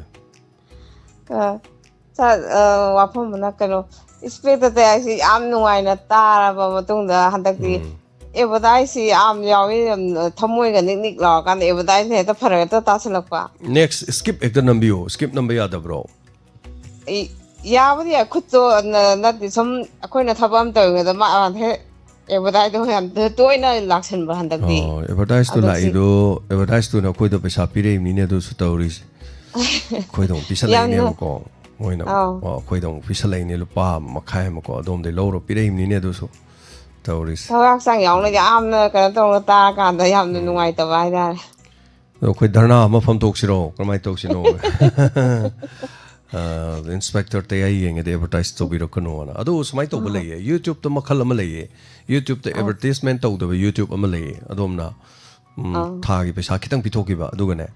ꯑ, ꯁꯥꯔ, ꯑ, ꯋꯥꯐꯝ ꯑꯃꯅ ꯀꯩꯅꯣ, ꯏꯁꯄꯦꯛꯇ ꯇꯌꯥꯏꯁꯤ ꯌꯥꯝ ꯅꯨꯡꯉꯥꯏꯅ ꯇꯥꯔꯕ ꯃꯇꯨꯡꯗ ꯍꯟꯗꯛꯇꯤ ꯎꯝ꯫ ꯑꯦꯗꯚꯔꯇꯥꯏꯁꯁꯤ ꯌꯥꯝ ꯌꯥꯎꯏ, ꯌꯥꯝ ꯊꯃꯣꯏꯒ ꯅꯤꯛ ꯅꯤꯛ ꯂꯥꯎꯔꯀꯥꯟꯗ ꯑꯦꯗꯚꯔꯇꯥꯏꯁꯅ ꯍꯦꯛꯇ ꯐꯔꯛ ꯍꯦꯛꯇ ꯇꯥꯁꯜꯂꯛꯄ꯫ ꯅꯦꯛꯁ ꯁ꯭ꯀꯤꯞ ꯍꯦꯛꯇ ꯅꯝꯕꯤꯌꯣ꯫ ꯁ꯭ꯀꯤꯞ ꯅꯝꯕ ꯌꯥꯗꯕ꯭ꯔꯣ? ꯑꯩ ꯌꯥꯕꯨꯗꯤ ꯌꯥꯏ, ꯈꯨꯠꯇꯣ ꯅ-, ꯅꯠꯇꯦ, ꯁꯨꯝ ꯑꯩꯈꯣꯏꯅ ꯊꯕꯛ ꯑꯃ ꯇꯧꯔꯤꯉꯩꯗ ꯃꯥ ꯍꯦꯛ ꯑꯦꯗꯚꯔꯇꯥꯏꯁꯇꯣ ꯌꯥꯝ ꯇꯣꯏꯅ ꯂꯥꯛꯁꯟꯕ ꯍꯟꯗꯛꯇꯤ꯫ ꯑꯣ, ꯑꯦꯗꯚꯔꯇꯥꯏꯁꯇꯣ ꯍꯟꯗꯛꯁꯤ ꯂꯥꯛꯏꯗꯣ, ꯑꯦꯗꯚꯔꯇꯥꯏꯁꯇꯨꯅ ꯑꯩꯈꯣꯏꯗ ꯄꯩꯁꯥ ꯄꯤꯔꯛꯏꯕꯅꯤꯅꯦ, ꯑꯗꯨꯁꯨ ꯇꯧꯔꯤꯁꯦ꯫ ꯑꯩꯈꯣꯏꯗ ꯑꯃꯨꯛ ꯌꯥꯝꯅ ꯄꯤꯁꯜꯂꯛꯏꯅꯦꯕꯀꯣ꯫ ꯃꯣꯏꯅ ꯑꯃꯨꯛ, ꯑꯥꯎ꯫ ꯑꯣ, ꯑꯩꯈꯣꯏꯗ ꯑꯃꯨꯛ ꯄꯤꯁꯜꯂꯛꯏꯅꯦ, ꯂꯨꯄꯥ ꯃꯈꯥꯏ ꯑꯃꯀꯣ, ꯑꯗꯣꯝꯗꯩ ꯂꯧꯔ ꯄꯤꯔꯛꯏꯕꯅꯤꯅꯦ, ꯑꯗꯨꯁꯨ ꯇꯧꯔꯤꯁꯦ꯫ ꯊꯕꯛ ꯍꯛꯆꯥꯡ ꯌꯥꯎꯅ ꯌꯥꯝꯅ ꯀꯩꯅꯣ ꯇꯧꯅ ꯇꯥꯔꯀꯥꯟꯗ ꯌꯥꯝꯅ ꯎꯝ꯫ ꯅꯨꯡꯉꯥꯏꯇꯕ ꯍꯥꯏꯇꯥꯔꯦ꯫ ꯑꯗꯣ ꯑꯩꯈꯣꯏ ꯙꯔꯅꯥ ꯑꯃ ꯐꯝꯗꯣꯛꯁꯤꯔꯣ? ꯀꯃꯥꯏꯅ ꯇꯧꯁꯤꯅꯣ? ꯑ, ꯏꯟꯁꯄꯦꯛꯇꯔ ꯇꯌꯥꯏ ꯌꯦꯡꯉꯗꯤ ꯑꯦꯗꯚꯔꯇꯥꯏꯁ ꯇꯧꯕꯤꯔꯛꯀꯅꯣꯅ꯫ ꯑꯗꯣ ꯁꯨꯃꯥꯏꯅ ꯇꯧꯕ ꯑꯥ꯫ ꯂꯩꯌꯦ, YouTube-ꯇ ꯃꯈꯜ ꯑꯃ ꯂꯩꯌꯦ꯫ YouTube-ꯇ ꯑꯥ꯫ ꯑꯦꯗꯚꯔꯇꯤꯁꯃꯦꯟ ꯇꯧꯗꯕ YouTube ꯑꯃ ꯂꯩꯌꯦ꯫ ꯑꯗꯣꯝꯅ, ꯎꯝ, ꯑꯥ꯫ ꯊꯥꯒꯤ ꯄꯩꯁꯥ ꯈꯤꯇꯪ ꯄꯤꯊꯣꯛꯈꯤꯕ, ꯑꯗꯨꯒꯅꯦ,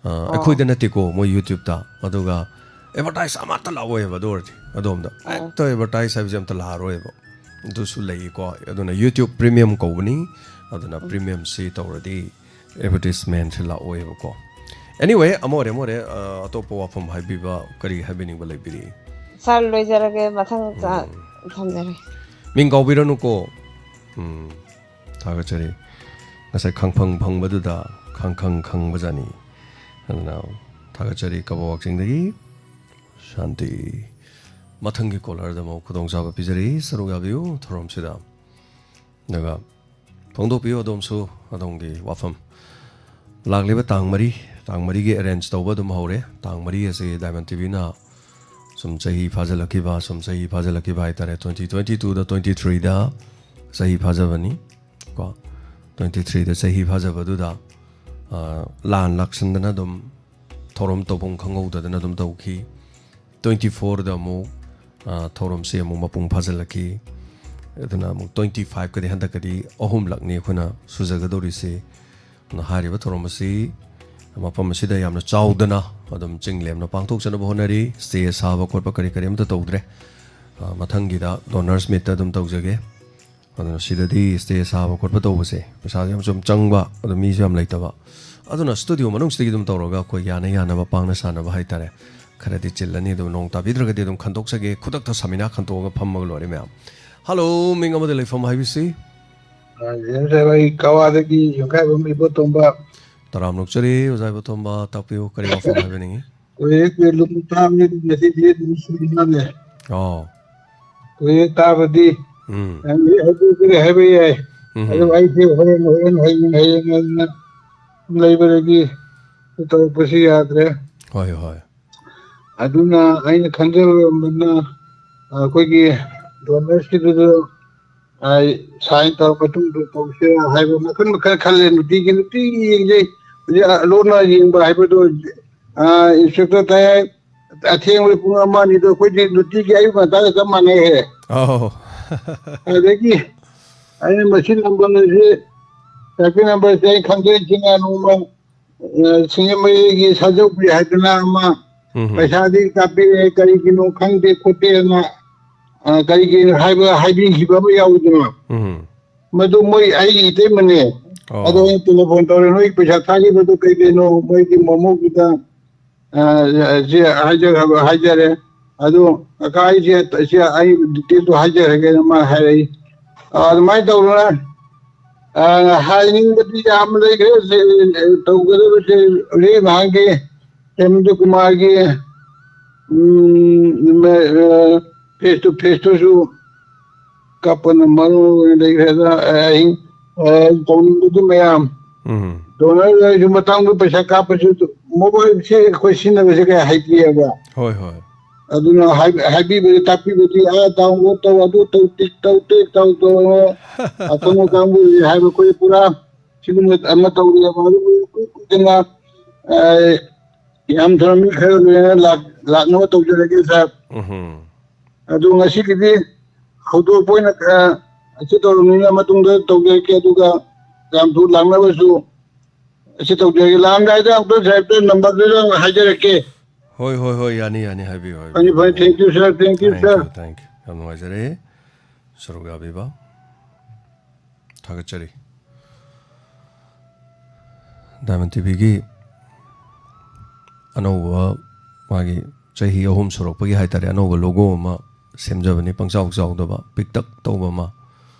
ꯑ, ꯑꯣ꯫ ꯑꯩꯈꯣꯏꯗ ꯅꯠꯇꯦꯀꯣ, ꯃꯣꯏ YouTube-ꯇ꯫ ꯑꯗꯨꯒ ꯑꯦꯗꯚꯔꯇꯥꯏꯁ ꯑꯃꯠꯇ ꯂꯥꯛꯑꯣꯏꯕ꯫ ꯑꯗꯨ ꯑꯣꯏꯔꯗꯤ ꯑꯗꯣꯝꯗ ꯍꯦꯛꯇ ꯑꯦꯗꯚꯔꯇꯥꯏꯁ ꯍꯥꯏꯕꯁꯦ ꯑꯝꯇ ꯂꯥꯛꯑꯔꯣꯏꯕ꯫ ꯑꯗꯨꯁꯨ ꯂꯩꯀꯣ꯫ ꯑꯗꯨꯅ YouTube Premium ꯀꯧꯕꯅꯤ꯫ ꯑꯗꯨꯅ Premiumꯁꯤ ꯇꯧꯔꯗꯤ ꯑꯦꯗꯚꯔꯇꯤꯁꯃꯦꯟꯁꯦ ꯂꯥꯛꯑꯣꯏꯕꯀꯣ꯫ Anyway, ꯑꯃ ꯑꯣꯏꯔꯦ, ꯑꯃ ꯑꯣꯏꯔꯦ꯫ ꯑ, ꯑꯇꯣꯞꯄ ꯋꯥꯐꯝ ꯍꯥꯏꯕꯤꯕ, ꯀꯔꯤ ꯍꯥꯏꯕꯤꯅꯤꯡꯕ ꯂꯩꯕꯤꯔꯤ? ꯁꯥꯔ, ꯂꯣꯏꯖꯔꯒꯦ꯫ ꯃꯊꯪ ꯆ-, ꯎꯝ꯫ ꯊꯝꯖꯔꯦ꯫ ꯃꯤꯡ ꯀꯥꯎꯕꯤꯔꯅꯨꯀꯣ꯫ ꯎꯝ, ꯊꯥꯒꯠꯆꯔꯤ꯫ ꯉꯁꯥꯏ ꯈꯪꯐꯪ ꯐꯪꯕꯗꯨꯗ ꯈꯪꯈꯪ ꯈꯪꯕꯖꯥꯠꯅꯤ꯫ ꯑꯗꯨꯅ ꯊꯥꯒꯠꯆꯔꯤ ꯀꯕꯣꯛ ꯋꯥꯛꯆꯤꯡꯗꯒꯤ꯫ ꯁꯥꯟꯇꯤ꯫ ꯃꯊꯪꯒꯤ ꯀꯣꯂꯔꯗ ꯑꯃꯨꯛ ꯈꯨꯗꯣꯡꯆꯥꯕ ꯄꯤꯖꯔꯤ, ꯁꯔꯨꯛ ꯌꯥꯕꯤꯌꯨ ꯊꯧꯔꯝꯁꯤꯗ꯫ ꯑꯗꯨꯒ ꯐꯣꯡꯗꯣꯛꯄꯤꯌꯨ ꯑꯗꯣꯝꯁꯨ ꯑꯗꯣꯝꯒꯤ ꯋꯥꯐꯝ꯫ ꯂꯥꯛꯂꯤꯕ ꯇꯥꯡ ꯃꯔꯤ, ꯇꯥꯡ ꯃꯔꯤꯒꯤ ꯑꯦꯔꯦꯟꯖ ꯇꯧꯕ ꯑꯗꯨꯝ ꯍꯧꯔꯦ꯫ ꯇꯥꯡ ꯃꯔꯤ ꯑꯁꯤ Diamond TVꯅ ꯁꯨꯝ ꯆꯍꯤ ꯐꯥꯖꯤꯜꯂꯛꯈꯤꯕ, ꯁꯨꯝ ꯆꯍꯤ ꯐꯥꯖꯤꯜꯂꯛꯈꯤꯕ ꯍꯥꯏꯇꯥꯔꯦ꯫ Twenty twenty twoꯗ twenty threeꯗ ꯆꯍꯤ ꯐꯥꯖꯕꯅꯤ ꯀꯣ꯫ Twenty threeꯗ ꯆꯍꯤ ꯐꯥꯖꯕꯗꯨꯗ, ꯑ, ꯂꯥꯟ ꯂꯥꯛꯁꯟꯗꯅ ꯑꯗꯨꯝ ꯊꯧꯔꯝ ꯇꯧꯐꯝ ꯈꯪꯍꯧꯗꯗꯅ ꯑꯗꯨꯝ ꯇꯧꯈꯤ꯫ Twenty fourꯗ ꯑꯃꯨꯛ, ꯑ, ꯊꯧꯔꯝꯁꯤ ꯑꯃꯨꯛ ꯃꯄꯨꯡ ꯐꯥꯖꯤꯜꯂꯛꯈꯤ꯫ ꯑꯗꯨꯅ ꯑꯃꯨꯛ twenty fiveꯀꯗꯤ ꯍꯟꯗꯛꯀꯗꯤ ꯑꯍꯨꯝꯂꯛꯅꯤ ꯑꯩꯈꯣꯏꯅ ꯁꯨꯖꯒꯗꯧꯔꯤꯁꯤ꯫ ꯑꯗꯨꯅ ꯍꯥꯏꯔꯤꯕ ꯊꯧꯔꯝ ꯑꯁꯤ ꯃꯐꯝ ꯑꯁꯤꯗ ꯌꯥꯝꯅ ꯆꯥꯎꯗꯅ ꯑꯗꯨꯝ ꯆꯤꯡ ꯂꯦꯝꯅ ꯄꯥꯡꯊꯣꯛꯆꯅꯕ ꯍꯣꯠꯅꯔꯤ꯫ ꯁ꯭ꯇꯦꯖ ꯁꯥꯕ ꯈꯣꯠꯄ ꯀꯔꯤ ꯀꯔꯤ ꯑꯝꯇ ꯇꯧꯗ꯭ꯔꯦ꯫ ꯑ, ꯃꯊꯪꯒꯤꯗ Donors Meetꯇ ꯑꯗꯨꯝ ꯇꯧꯖꯒꯦ꯫ ꯑꯗꯨꯅ ꯁꯤꯗꯗꯤ ꯁ꯭ꯇꯦꯖ ꯁꯥꯕ ꯈꯣꯠꯄ ꯇꯧꯕꯁꯦ ꯄꯩꯁꯥꯁꯨ ꯌꯥꯝ ꯁꯨꯝ ꯆꯪꯕ, ꯑꯗꯨ ꯃꯤꯁꯨ ꯌꯥꯝ ꯂꯩꯇꯕ꯫ ꯑꯗꯨꯅ ꯁ꯭ꯇꯨꯗꯤꯑꯣ ꯃꯅꯨꯡꯁꯤꯗꯒꯤ ꯑꯗꯨꯝ ꯇꯧꯔꯒ ꯑꯩꯈꯣꯏ ꯌꯥꯅ ꯌꯥꯅꯕ ꯄꯥꯡꯅ ꯁꯥꯟꯅꯕ ꯍꯥꯏꯇꯥꯔꯦ꯫ ꯈꯔꯗꯤ ꯆꯤꯜꯂꯅꯤ, ꯑꯗꯨꯝ ꯅꯣꯡ ꯇꯥꯕꯤꯗ꯭ꯔꯒꯗꯤ ꯑꯗꯨꯝ ꯈꯟꯗꯣꯛꯆꯒꯦ꯫ ꯈꯨꯗꯛꯇ ꯁꯃꯤꯅꯥ ꯈꯟꯇꯣꯛꯑꯒ ꯐꯝꯃꯒ ꯂꯣꯏꯔꯦ ꯃꯌꯥꯝ꯫ ꯍꯜꯂꯣ, ꯃꯤꯡ ꯑꯃꯗꯤ ꯂꯩꯐꯝ ꯍꯥꯏꯕꯤꯁꯤ? ꯑ, ꯖꯦꯝꯁ ꯁꯥꯍꯦꯕ, ꯑꯩ ꯀꯋꯥꯗꯒꯤ ꯌꯨꯝꯈꯥꯏꯕꯝ ꯏꯕꯣꯇꯣꯝꯕ꯫ ꯇꯔꯥꯝꯅ ꯑꯣꯛꯆꯔꯤ, ꯑꯣꯖꯥ ꯏꯕꯣꯇꯣꯝꯕ, ꯇꯥꯛꯄꯤꯌꯨ, ꯀꯔꯤ ꯋꯥꯐꯝ ꯍꯥꯏꯕꯤꯅꯤꯡꯉꯤ? ꯀꯨꯏꯔꯦ, ꯀꯨꯏꯔꯦ, ꯂꯨꯝ ꯇꯥꯕꯅꯤ, ꯉꯁꯤꯗꯤ ꯑꯗꯨꯝ ꯁꯨꯔꯤꯅꯦ꯫ ꯑꯣ꯫ ꯀꯨꯏꯔꯦ ꯇꯥꯕꯗꯤ꯫ ꯎꯝ꯫ ꯅꯪꯗꯤ ꯍꯧꯖꯤꯛ ꯍꯧꯖꯤꯛ ꯍꯥꯏꯕ ꯌꯥꯏ꯫ ꯎꯝ꯫ ꯑꯗꯨ ꯑꯩꯁꯦ ꯍꯣꯔꯦꯟ, ꯍꯣꯔꯦꯟ, ꯍꯌꯦꯡ, ꯍꯌꯦꯡ ꯑꯗꯨꯅ ꯂꯩꯕꯗꯒꯤ ꯇꯧꯔꯛꯄꯁꯨ ꯌꯥꯗ꯭ꯔꯦ꯫ ꯍꯣꯏ, ꯍꯣꯏ꯫ ꯑꯗꯨꯅ ꯑꯩꯅ ꯈꯟꯖꯔꯝꯕꯅ ꯑꯩꯈꯣꯏꯒꯤ Donorsꯀꯤꯗꯨꯗ, ꯑ, sign ꯇꯧꯔ ꯃꯇꯨꯡꯗ ꯇꯧꯁꯤꯔꯥ ꯍꯥꯏꯕ ꯃꯈꯜ ꯃꯈꯜ ꯈꯜꯂꯦ꯫ ꯅꯨꯡꯇꯤꯒꯤ, ꯅꯨꯡꯇꯤꯒꯤ ꯌꯦꯡꯖꯩ꯫ ꯍꯧꯖꯤꯛ, ꯑ, ꯂꯣꯟꯅ ꯌꯦꯡꯕ ꯍꯥꯏꯕꯗꯣ, ꯑ, inspector ꯇꯥꯏ ꯍꯥꯏ, ꯑꯊꯦꯡꯕꯗ ꯄꯨꯡ ꯑꯃ ꯑꯅꯤꯗꯣ ꯑꯩꯈꯣꯏꯗꯤ ꯅꯨꯡꯇꯤꯒꯤ ꯑꯌꯨꯛ ꯉꯟꯇꯥꯒ ꯆꯞ ꯃꯥꯟꯅꯩꯍꯦ꯫ ꯑꯧ꯫ ꯑꯗꯒꯤ ꯑꯩꯅ ꯃꯁꯤ number ꯑꯁꯤ, traffic numberꯁꯤ ꯑꯩ ꯈꯪꯖꯔꯤꯁꯤꯅ ꯅꯣꯡꯃ, ꯑ, ꯁꯤꯡꯖꯃꯩꯒꯤ ꯁꯥꯖꯧꯕꯤ ꯍꯥꯏꯗꯅ ꯑꯃ, ꯎꯝ꯫ ꯄꯩꯁꯥꯗꯤ ꯀꯥꯞꯄꯤꯔꯛꯑꯦ, ꯀꯔꯤꯒꯤꯅꯣ ꯈꯪꯗꯦ ꯈꯣꯠꯇꯦꯅ, ꯑ, ꯀꯔꯤꯒꯤꯅꯣ ꯍꯥꯏꯕ, ꯍꯥꯏꯕꯤꯈꯤꯕ ꯑꯃ ꯌꯥꯎꯗꯅ꯫ ꯎꯝ꯫ ꯃꯗꯨ ꯃꯣꯏ ꯑꯩꯒꯤ ꯏꯇꯩꯃꯅꯦ꯫ ꯑꯣ꯫ ꯑꯗꯣ ꯑꯩꯅ ꯇꯦꯂꯤꯐꯣꯟ ꯇꯧꯔꯦ, "ꯅꯣꯏ ꯄꯩꯁꯥ ꯊꯥꯈꯤꯕꯗꯣ ꯀꯩ ꯀꯩꯅꯣ?" ꯃꯣꯏꯒꯤ ꯃꯃꯧꯒꯤꯗ, ꯑ, ꯁꯤ ꯍꯥꯏꯖ-, ꯍꯥꯏꯖꯔꯦ꯫ ꯑꯗꯨ ꯀꯀꯥ ꯑꯩꯁꯦ, ꯁꯤ ꯑꯩ ꯗꯤꯇꯦꯜꯗꯣ ꯍꯥꯏꯖꯔꯒꯦꯅ ꯃꯥ ꯍꯥꯏꯔꯛꯏ꯫ ꯑ, ꯑꯗꯨꯃꯥꯏꯅ ꯇꯧꯗꯅ, ꯑ, ꯍꯥꯏꯅꯤꯡꯕꯗꯤ ꯌꯥꯝ ꯂꯩꯈ꯭ꯔꯦ꯫ ꯁꯤ ꯇꯧꯒꯗꯕꯁꯦ ꯍꯧꯖꯤꯛ ꯅꯍꯥꯟꯒꯤ ꯍꯦꯃꯟꯇ ꯀꯨꯃꯥꯔꯒꯤ, ꯎꯝ, face to face ꯇꯨꯁꯨ ꯀꯞꯄꯅ ꯃꯔꯨ ꯑꯣꯏꯅ ꯂꯩꯈ꯭ꯔꯦꯗ꯫ ꯑꯍꯤꯡ, ꯑ, ꯇꯧꯅꯤꯡꯕꯗꯤ ꯃꯌꯥꯝ꯫ ꯎꯝ꯫ Donor ꯍꯣꯏꯁꯨ ꯃꯇꯥꯡꯗꯨ ꯄꯩꯁꯥ ꯀꯥꯞꯄꯁꯨ mobileꯁꯦ ꯑꯩꯈꯣꯏ ꯁꯤꯖꯤꯟꯅꯕꯁꯦ ꯀꯌꯥ ꯍꯩꯇꯦꯕ꯫ ꯍꯣꯏ, ꯍꯣꯏ꯫ ꯑꯗꯨꯅ ꯍꯥꯏ-, ꯍꯥꯏꯕꯤꯕꯗꯤ, ꯇꯥꯛꯄꯤꯕꯗꯤ, "ꯑꯥ, download ꯇꯧ, ꯑꯗꯨ ꯇꯧ, ꯇꯤꯛ ꯇꯧ, ꯇꯤꯛ ꯇꯧ" ꯇꯧ꯫ ꯑꯈꯪꯕ ꯀꯥꯡꯕꯨꯁꯦ ꯍꯥꯏꯕ ꯑꯩꯈꯣꯏ ꯄꯨꯔꯥ ꯁꯤꯒꯨꯝꯕ ꯑꯃ ꯇꯧꯔꯦꯕ꯫ ꯑꯗꯨꯕꯨ ꯀꯨꯏ ꯀꯨꯏꯗꯅ, ꯑ, ꯌꯥꯝ ꯊꯨꯅ ꯃꯤ ꯈꯔ ꯂꯣꯏꯅ ꯂꯥꯛ-, ꯂꯥꯛꯅꯕ ꯇꯧꯖꯔꯒꯦ, sir꯫ ꯎꯝ꯫ ꯑꯗꯨ ꯉꯁꯤꯒꯤꯗꯤ ꯍꯧꯗꯣꯛꯄ ꯑꯣꯏꯅ, ꯑ, ꯑꯁꯤ ꯇꯧꯔꯕꯅꯤꯅ ꯃꯇꯨꯡꯗ ꯇꯧꯖꯔꯛꯀꯦ꯫ ꯑꯗꯨꯒ ꯌꯥꯝ ꯊꯨꯅ ꯂꯥꯛꯅꯕꯁꯨ ꯑꯁꯤ ꯇꯧꯖꯔꯒꯦ꯫ ꯂꯥꯛꯑꯝꯗꯥꯏꯗ ꯑꯃꯨꯛꯇ sir ꯇ number ꯗꯨꯗ ꯍꯥꯏꯖꯔꯛꯀꯦ꯫ ꯍꯣꯏ, ꯍꯣꯏ, ꯍꯣꯏ, ꯌꯥꯅꯤ, ꯌꯥꯅꯤ, ꯍꯥꯏꯕꯤꯌꯨ, ꯍꯥꯏꯕꯤꯌꯨ꯫ ꯐꯅꯤ, ꯐꯅꯤ, thank you, sir, thank you, thank you, sir꯫ Thank you꯫ ꯌꯥꯝ ꯅꯨꯡꯉꯥꯏꯖꯔꯦ꯫ ꯁꯔꯨꯛ ꯌꯥꯕꯤꯕ ꯊꯥꯒꯠꯆꯔꯤ꯫ Diamond TVꯒꯤ ꯑꯅꯧꯕ, ꯃꯥꯒꯤ ꯆꯍꯤ ꯑꯍꯨꯝ ꯁꯨꯔꯛꯄꯒꯤ ꯍꯥꯏꯇꯥꯔꯦ, ꯑꯅꯧꯕ logo ꯑꯃ ꯁꯦꯝꯖꯕꯅꯤ, ꯄꯪꯆꯥꯎ ꯆꯥꯎꯗꯕ, ꯄꯤꯛꯇꯛ ꯇꯧꯕ ꯑꯃ,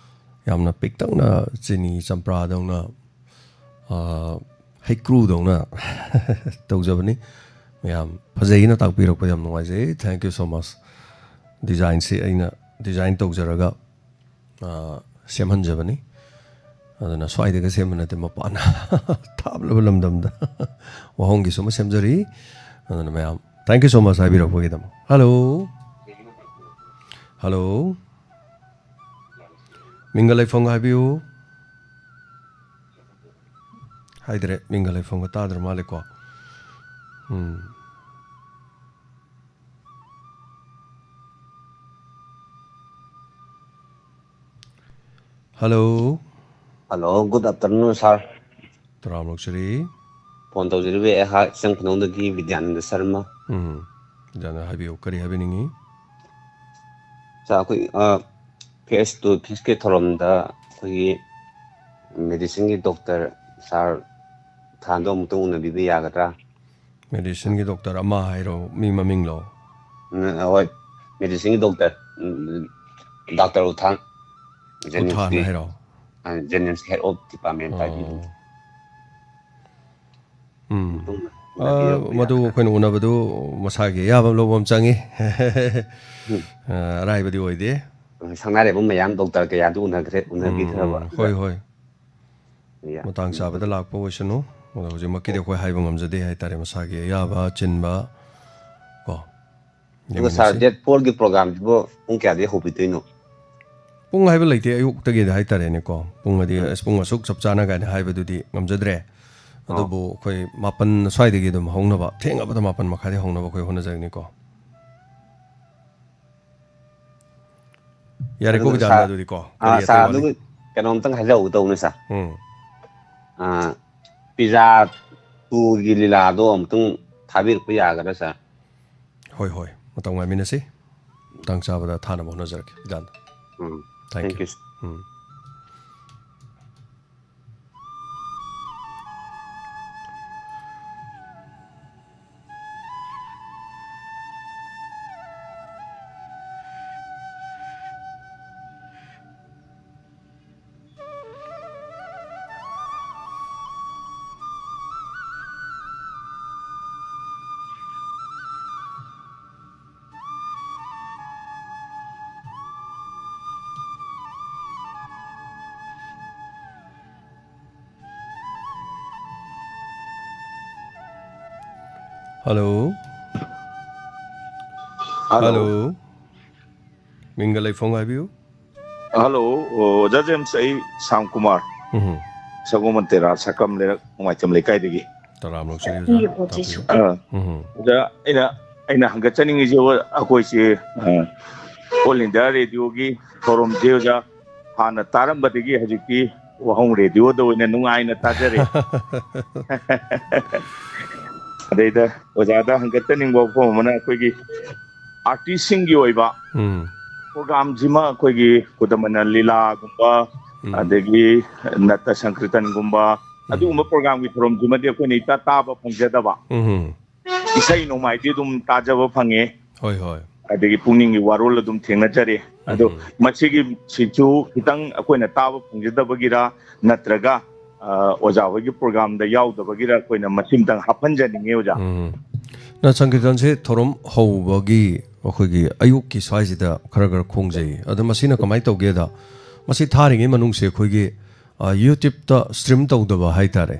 ꯌꯥꯝꯅ ꯄꯤꯛꯇꯛꯅ ꯆꯤꯅꯤ ꯆꯝꯄ꯭ꯔꯥꯗꯧꯅ, ꯑ, ꯍꯩꯀ꯭ꯔꯨꯗꯧꯅ ꯇꯧꯖꯕꯅꯤ꯫ ꯃꯌꯥꯝ ꯐꯖꯩꯅ ꯇꯥꯛꯄꯤꯔꯛꯄ ꯌꯥꯝ ꯅꯨꯡꯉꯥꯏꯖꯩ꯫ Thank you so much꯫ Designꯁꯤ ꯑꯩꯅ design ꯇꯧꯖꯔꯒ, ꯑ, ꯁꯦꯝꯍꯟꯖꯕꯅꯤ꯫ ꯑꯗꯨꯅ ꯁ꯭ꯋꯥꯏꯗꯒ ꯁꯦꯝꯕ ꯅꯠꯇꯦ, ꯃꯄꯥꯟ ꯊꯥꯞꯂꯕ ꯂꯝꯗꯝꯗ ꯋꯥꯍꯣꯡꯒꯤꯁꯨ ꯑꯃ ꯁꯦꯝꯖꯔꯤ꯫ ꯑꯗꯨꯅ ꯃꯌꯥꯝ thank you so much ꯍꯥꯏꯕꯤꯔꯛꯄꯒꯤꯗꯃꯛ꯫ Hello꯫ Hello꯫ ꯃꯤꯡꯒ ꯂꯩꯐꯝꯒ ꯍꯥꯏꯕꯤꯌꯨ꯫ ꯍꯥꯏꯗ꯭ꯔꯦ, ꯃꯤꯡꯒ ꯂꯩꯐꯝꯒ ꯇꯥꯗ꯭ꯔ ꯃꯥꯜꯂꯦꯀꯣ꯫ Um. Hello꯫ Hello, good afternoon, sir꯫ ꯇꯔꯥꯝ ꯑꯣꯛꯆꯔꯤ꯫ ꯐꯣꯟ ꯇꯧꯖꯔꯤꯕ ꯑꯩꯍꯥꯛ ꯏꯆꯝ ꯈꯨꯅꯧꯗꯒꯤ ꯕꯤꯗ꯭ꯌꯥꯅꯟꯗ ꯁꯔꯃ꯫ ꯎꯝ, ꯕꯤꯗ꯭ꯌꯥꯅꯟꯗ, ꯍꯥꯏꯕꯤꯌꯨ, ꯀꯔꯤ ꯍꯥꯏꯕꯤꯅꯤꯡꯉꯤ? ꯁꯥꯔ, ꯑꯩꯈꯣꯏ, ꯑ, ꯐꯦꯁ ꯇꯨ ꯐꯦꯁꯀꯤ ꯊꯧꯔꯝꯗ ꯑꯩꯈꯣꯏꯒꯤ ꯃꯦꯗꯤꯁꯤꯟꯒꯤ ꯗꯣꯛꯇꯔ ꯁꯥꯔ ꯊꯥꯟꯗꯣ ꯑꯃꯨꯛꯇꯪ ꯎꯅꯕꯤꯕ ꯌꯥꯒꯗ꯭ꯔꯥ? ꯃꯦꯗꯤꯁꯤꯟꯒꯤ ꯗꯣꯛꯇꯔ ꯑꯃ ꯍꯥꯏꯔꯣ, ꯃꯤ ꯃꯃꯤꯡꯂꯣ? ꯎꯝ, ꯍꯣꯏ, ꯃꯦꯗꯤꯁꯤꯟꯒꯤ ꯗꯣꯛꯇꯔ, ꯎꯝ, ꯗꯥꯛꯇꯔ ꯎꯊꯥꯟ, ꯎꯊꯥꯟ ꯖꯦꯅꯤꯝꯁꯀꯤ, ꯍꯥꯏꯔꯣ? ꯑ, ꯖꯦꯅꯤꯝꯁ ꯍꯦꯗ ꯑꯣꯐ ꯗꯤꯄꯥꯔꯠꯃꯦꯟ ꯍꯥꯏꯕꯤꯗꯨꯅꯤ꯫ ꯑꯣ꯫ ꯎꯝ꯫ ꯑꯗꯨꯝ ꯑ, ꯎꯅꯕꯤꯔꯛꯄ ꯃꯗꯨ ꯌꯥꯒꯗ꯭ꯔꯥ? ꯑꯩꯈꯣꯏꯅ ꯎꯅꯕꯗꯨ ꯃꯁꯥꯒꯤ ꯑꯌꯥꯕ ꯂꯧꯕ ꯑꯃ ꯆꯪꯉꯤ꯫ ꯎꯝ꯫ ꯑ, ꯑꯔꯥꯏꯕꯗꯤ ꯑꯣꯏꯗꯦ꯫ ꯁꯪꯅꯥꯔꯩꯕꯝ ꯃꯌꯥꯝ ꯗꯣꯛꯇꯔ ꯀꯌꯥꯗꯨ ꯎꯅꯈ꯭ꯔꯦ, ꯎꯝ, ꯎꯅꯕꯤꯈ꯭ꯔꯕ? ꯎꯝ, ꯍꯣꯏ, ꯍꯣꯏ꯫ ꯌꯥ-, ꯃꯇꯥꯡ ꯎꯝ, ꯆꯥꯕꯗ ꯎꯝ꯫ ꯂꯥꯛꯄ ꯑꯣꯏꯁꯅꯨ꯫ ꯑꯗꯣ ꯍꯧꯖꯤꯛꯃꯛꯀꯤꯗꯤ ꯑꯣ꯫ ꯑꯩꯈꯣꯏ ꯍꯥꯏꯕ ꯉꯝꯖꯗꯦ ꯍꯥꯏꯇꯥꯔꯦ, ꯃꯁꯥꯒꯤ ꯑꯌꯥꯕ ꯆꯤꯟꯕ ꯀꯣ꯫ ꯑꯗꯨꯒ ꯁꯥꯔ, ꯌꯦꯡꯃꯤꯟꯅꯁꯤ꯫ ꯗꯦꯠ ꯐꯣꯔꯒꯤ ꯄ꯭ꯔꯣꯒ꯭ꯔꯥꯝꯁꯤꯕꯨ ꯄꯨꯡ ꯀꯌꯥꯗꯒꯤ ꯍꯧꯕꯤꯗꯣꯏꯅꯣ? ꯄꯨꯡ ꯍꯥꯏꯕ ꯂꯩꯇꯦ, ꯑꯌꯨꯛꯇꯒꯤꯗꯤ ꯍꯥꯏꯇꯥꯔꯦꯅꯦꯀꯣ꯫ ꯄꯨꯡ ꯍꯥꯏꯗꯤ, ꯎꯝ꯫ ꯑꯁ, ꯄꯨꯡ ꯑꯁꯨꯛ ꯆꯞ ꯆꯥꯅ ꯀꯥꯏꯅ ꯍꯥꯏꯕꯗꯨꯗꯤ ꯉꯝꯖꯗ꯭ꯔꯦ꯫ ꯑꯣ꯫ ꯑꯗꯨꯕꯨ ꯑꯩꯈꯣꯏ ꯃꯥꯄꯟ ꯁ꯭ꯋꯥꯏꯗꯒꯤ ꯑꯗꯨꯝ ꯍꯧꯅꯕ, ꯊꯦꯡꯉꯕꯗ ꯃꯥꯄꯟ ꯃꯈꯥꯏꯗꯒꯤ ꯍꯧꯅꯕ ꯑꯩꯈꯣꯏ ꯍꯣꯠꯅꯖꯒꯅꯤꯀꯣ꯫ ꯌꯥꯔꯦꯀꯣ, ꯑꯗꯨꯒ ꯕꯤꯗ꯭ꯌꯥꯅꯟꯗ, ꯁꯥꯔ, ꯑꯗꯨꯗꯤꯀꯣ? ꯑꯥ, ꯀꯔꯤ ꯑꯇꯩ ꯁꯥꯔ, ꯋꯥꯠꯂꯤ? ꯑꯗꯨꯒ ꯀꯩꯅꯣꯝꯇꯪ ꯍꯥꯏꯖꯍꯧꯒꯦ ꯇꯧꯕꯅꯦ, ꯁꯥꯔ꯫ ꯎꯝ꯫ ꯑꯥ, ꯄꯤꯖꯥ ꯇꯨꯒꯤ ꯂꯤꯂꯥꯗꯣ ꯑꯃꯨꯛꯇꯪ ꯊꯥꯕꯤꯔꯛꯄ ꯌꯥꯒꯗ꯭ꯔꯥ, ꯁꯥꯔ? ꯍꯣꯏ, ꯍꯣꯏ꯫ ꯃꯇꯝ ꯉꯥꯏꯃꯤꯟꯅꯁꯤ꯫ ꯃꯇꯥꯡ ꯆꯥꯕꯗ ꯊꯥꯅꯕ ꯍꯣꯠꯅꯖꯔꯛꯀꯦ, ꯕꯤꯗ꯭ꯌꯥꯅꯟꯗ꯫ ꯎꯝ꯫ Thank Thank you꯫ You, sir. Um. Hello꯫ Hello꯫ Hello꯫ ꯃꯤꯡꯒ ꯂꯩꯐꯝꯒ ꯍꯥꯏꯕꯤꯌꯨ꯫ Hello, ꯑꯣ, ꯑꯣꯖꯥ ꯖꯦꯝꯁ, ꯑꯩ ꯁ꯭ꯌꯥꯝ ꯀꯨꯃꯥꯔ꯫ ꯎꯝ꯫ ꯁꯒꯣꯜꯕꯟ ꯇꯦꯔꯥ ꯁꯛꯀꯝ ꯂꯩꯔꯛ ꯅꯣꯡꯃꯥꯏꯊꯦꯝ ꯂꯩꯀꯥꯏꯗꯒꯤ꯫ ꯇꯔꯥꯝꯅ ꯑꯣꯛꯆꯔꯤ, ꯑꯣꯖꯥ, ꯇꯥꯛꯄꯤꯌꯨ꯫ ꯑꯥ꯫ ꯎꯝ꯫ ꯑꯣꯖꯥ, ꯑꯩꯅ, ꯑꯩꯅ ꯍꯪꯒꯠꯆꯅꯤꯡꯉꯤꯁꯦ, ꯑꯩꯈꯣꯏꯁꯦ, ꯑꯥ, All India Radioꯒꯤ ꯊꯧꯔꯝꯁꯦ, ꯑꯣꯖꯥ, ꯍꯥꯟꯅ ꯇꯥꯔꯝꯕꯗꯒꯤ ꯍꯧꯖꯤꯛꯇꯤ, ꯋꯥꯍꯣꯡ ꯔꯦꯗꯤꯑꯣꯗ ꯑꯣꯏꯅ ꯅꯨꯡꯉꯥꯏꯅ ꯇꯥꯖꯔꯦ꯫ ꯑꯗꯩꯗ ꯑꯣꯖꯥꯗ ꯍꯪꯒꯠꯆꯅꯤꯡꯕ ꯋꯥꯐꯝ ꯑꯃꯅ, ꯑꯩꯈꯣꯏꯒꯤ ꯑꯥꯔꯇꯤꯁꯁꯤꯡꯒꯤ ꯑꯣꯏꯕ ꯎꯝ ꯄ꯭ꯔꯣꯒꯥꯝꯁꯤꯃ, ꯑꯩꯈꯣꯏꯒꯤ ꯈꯨꯗꯝ ꯑꯣꯏꯅ ꯂꯤꯂꯥꯒꯨꯝꯕ, ꯎꯝ ꯑꯗꯒꯤ ꯅꯠꯇ ꯁꯪꯀ꯭ꯔꯤꯇꯟꯒꯨꯝꯕ, ꯎꯝ ꯑꯗꯨꯒꯨꯝꯕ ꯄ꯭ꯔꯣꯒꯥꯝꯒꯤ ꯊꯧꯔꯝꯁꯤꯃꯗꯤ ꯑꯩꯈꯣꯏꯅ ꯏꯇꯥ ꯇꯥꯕ ꯐꯪꯖꯗꯕ꯫ ꯎꯝ ꯏꯁꯩ ꯅꯣꯡꯃꯥꯏꯗꯤ ꯑꯗꯨꯝ ꯇꯥꯖꯕ ꯐꯪꯉꯦ꯫ ꯍꯣꯏ, ꯍꯣꯏ꯫ ꯑꯗꯒꯤ ꯄꯨꯛꯅꯤꯡꯒꯤ ꯋꯥꯔꯣꯜ ꯑꯗꯨꯝ ꯊꯦꯡꯅꯖꯔꯦ꯫ ꯑꯗꯣ ꯎꯝ ꯃꯁꯤꯒꯤ ꯁꯤꯁꯨ ꯈꯤꯇꯪ ꯑꯩꯈꯣꯏꯅ ꯇꯥꯕ ꯐꯪꯖꯗꯕꯒꯤꯔ, ꯅꯠꯇ꯭ꯔꯒ ꯑ, ꯑꯣꯖꯥ ꯍꯣꯏꯒꯤ ꯄ꯭ꯔꯣꯒꯥꯝꯗ ꯌꯥꯎꯗꯕꯒꯤꯔ, ꯑꯩꯈꯣꯏꯅ ꯃꯁꯤꯃꯇꯪ ꯍꯥꯞꯍꯟꯖꯅꯤꯡꯉꯤ, ꯑꯣꯖꯥ꯫ ꯎꯝ꯫ ꯅꯠ ꯁꯪꯀꯤꯔꯇꯟꯁꯦ ꯊꯧꯔꯝ ꯍꯧꯕꯒꯤ ꯑꯩꯈꯣꯏꯒꯤ ꯑꯌꯨꯛꯀꯤ ꯁ꯭ꯋꯥꯏꯁꯤꯗ ꯈꯔ ꯈꯔ ꯈꯣꯡꯖꯩ꯫ ꯑꯗꯣ ꯃꯁꯤꯅ ꯀꯃꯥꯏꯅ ꯇꯧꯒꯦꯗ, ꯃꯁꯤ ꯊꯥꯔꯤꯉꯩ ꯃꯅꯨꯡꯁꯦ ꯑꯩꯈꯣꯏꯒꯤ, ꯑ, YouTube-ꯇ stream ꯇꯧꯗꯕ ꯍꯥꯏꯇꯥꯔꯦ꯫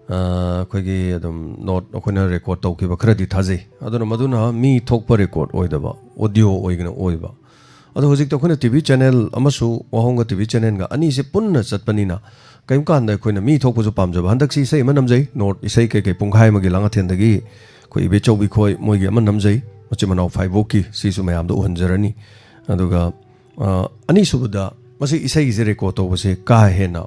ꯑ, ꯑꯩꯈꯣꯏꯒꯤ ꯑꯗꯨꯝ note ꯑꯩꯈꯣꯏꯅ record ꯇꯧꯈꯤꯕ ꯈꯔꯗꯤ ꯊꯥꯖꯩ꯫ ꯑꯗꯨꯅ ꯃꯗꯨꯅ ꯃꯤ ꯊꯣꯛꯄ record ꯑꯣꯏꯗꯕ, audio ꯑꯣꯏꯅ ꯑꯣꯏꯕ꯫ ꯑꯗꯣ ꯍꯧꯖꯤꯛꯇꯤ ꯑꯩꯈꯣꯏꯅ ꯇꯤ ꯚꯤ channel ꯑꯃꯁꯨ ꯋꯥꯍꯣꯡꯒ ꯇꯤ ꯚꯤ channel-ꯒ ꯑꯅꯤꯁꯦ ꯄꯨꯟꯅ ꯆꯠꯄꯅꯤꯅ, ꯀꯔꯤꯒꯨꯝꯕ ꯀꯥꯟꯗ ꯑꯩꯈꯣꯏꯅ ꯃꯤ ꯊꯣꯛꯄꯁꯨ ꯄꯥꯝꯖꯕ꯫ ꯍꯟꯗꯛꯁꯤ ꯏꯁꯩ ꯑꯃ ꯅꯝꯖꯩ, note ꯏꯁꯩ ꯀꯩꯀꯩ ꯄꯨꯡꯈꯥꯏ ꯑꯃꯒꯤ ꯂꯥꯡꯉꯊꯦꯜꯗꯒꯤ ꯑꯩꯈꯣꯏ ꯏꯕꯦꯆꯧꯕꯤ ꯈꯣꯏ, ꯃꯣꯏꯒꯤ ꯑꯃ ꯅꯝꯖꯩ, ꯃꯆꯤꯟ ꯃꯅꯥꯎ ꯐꯥꯏꯕꯣꯛꯀꯤ, ꯁꯤꯁꯨ ꯃꯌꯥꯝꯗ ꯎꯍꯟꯖꯔꯅꯤ꯫ ꯑꯗꯨꯒ, ꯑ, ꯑꯅꯤꯁꯨꯕꯗ, ꯃꯁꯤ ꯏꯁꯩꯒꯤꯁꯦ record ꯇꯧꯕꯁꯦ ꯀꯥ ꯍꯦꯟꯅ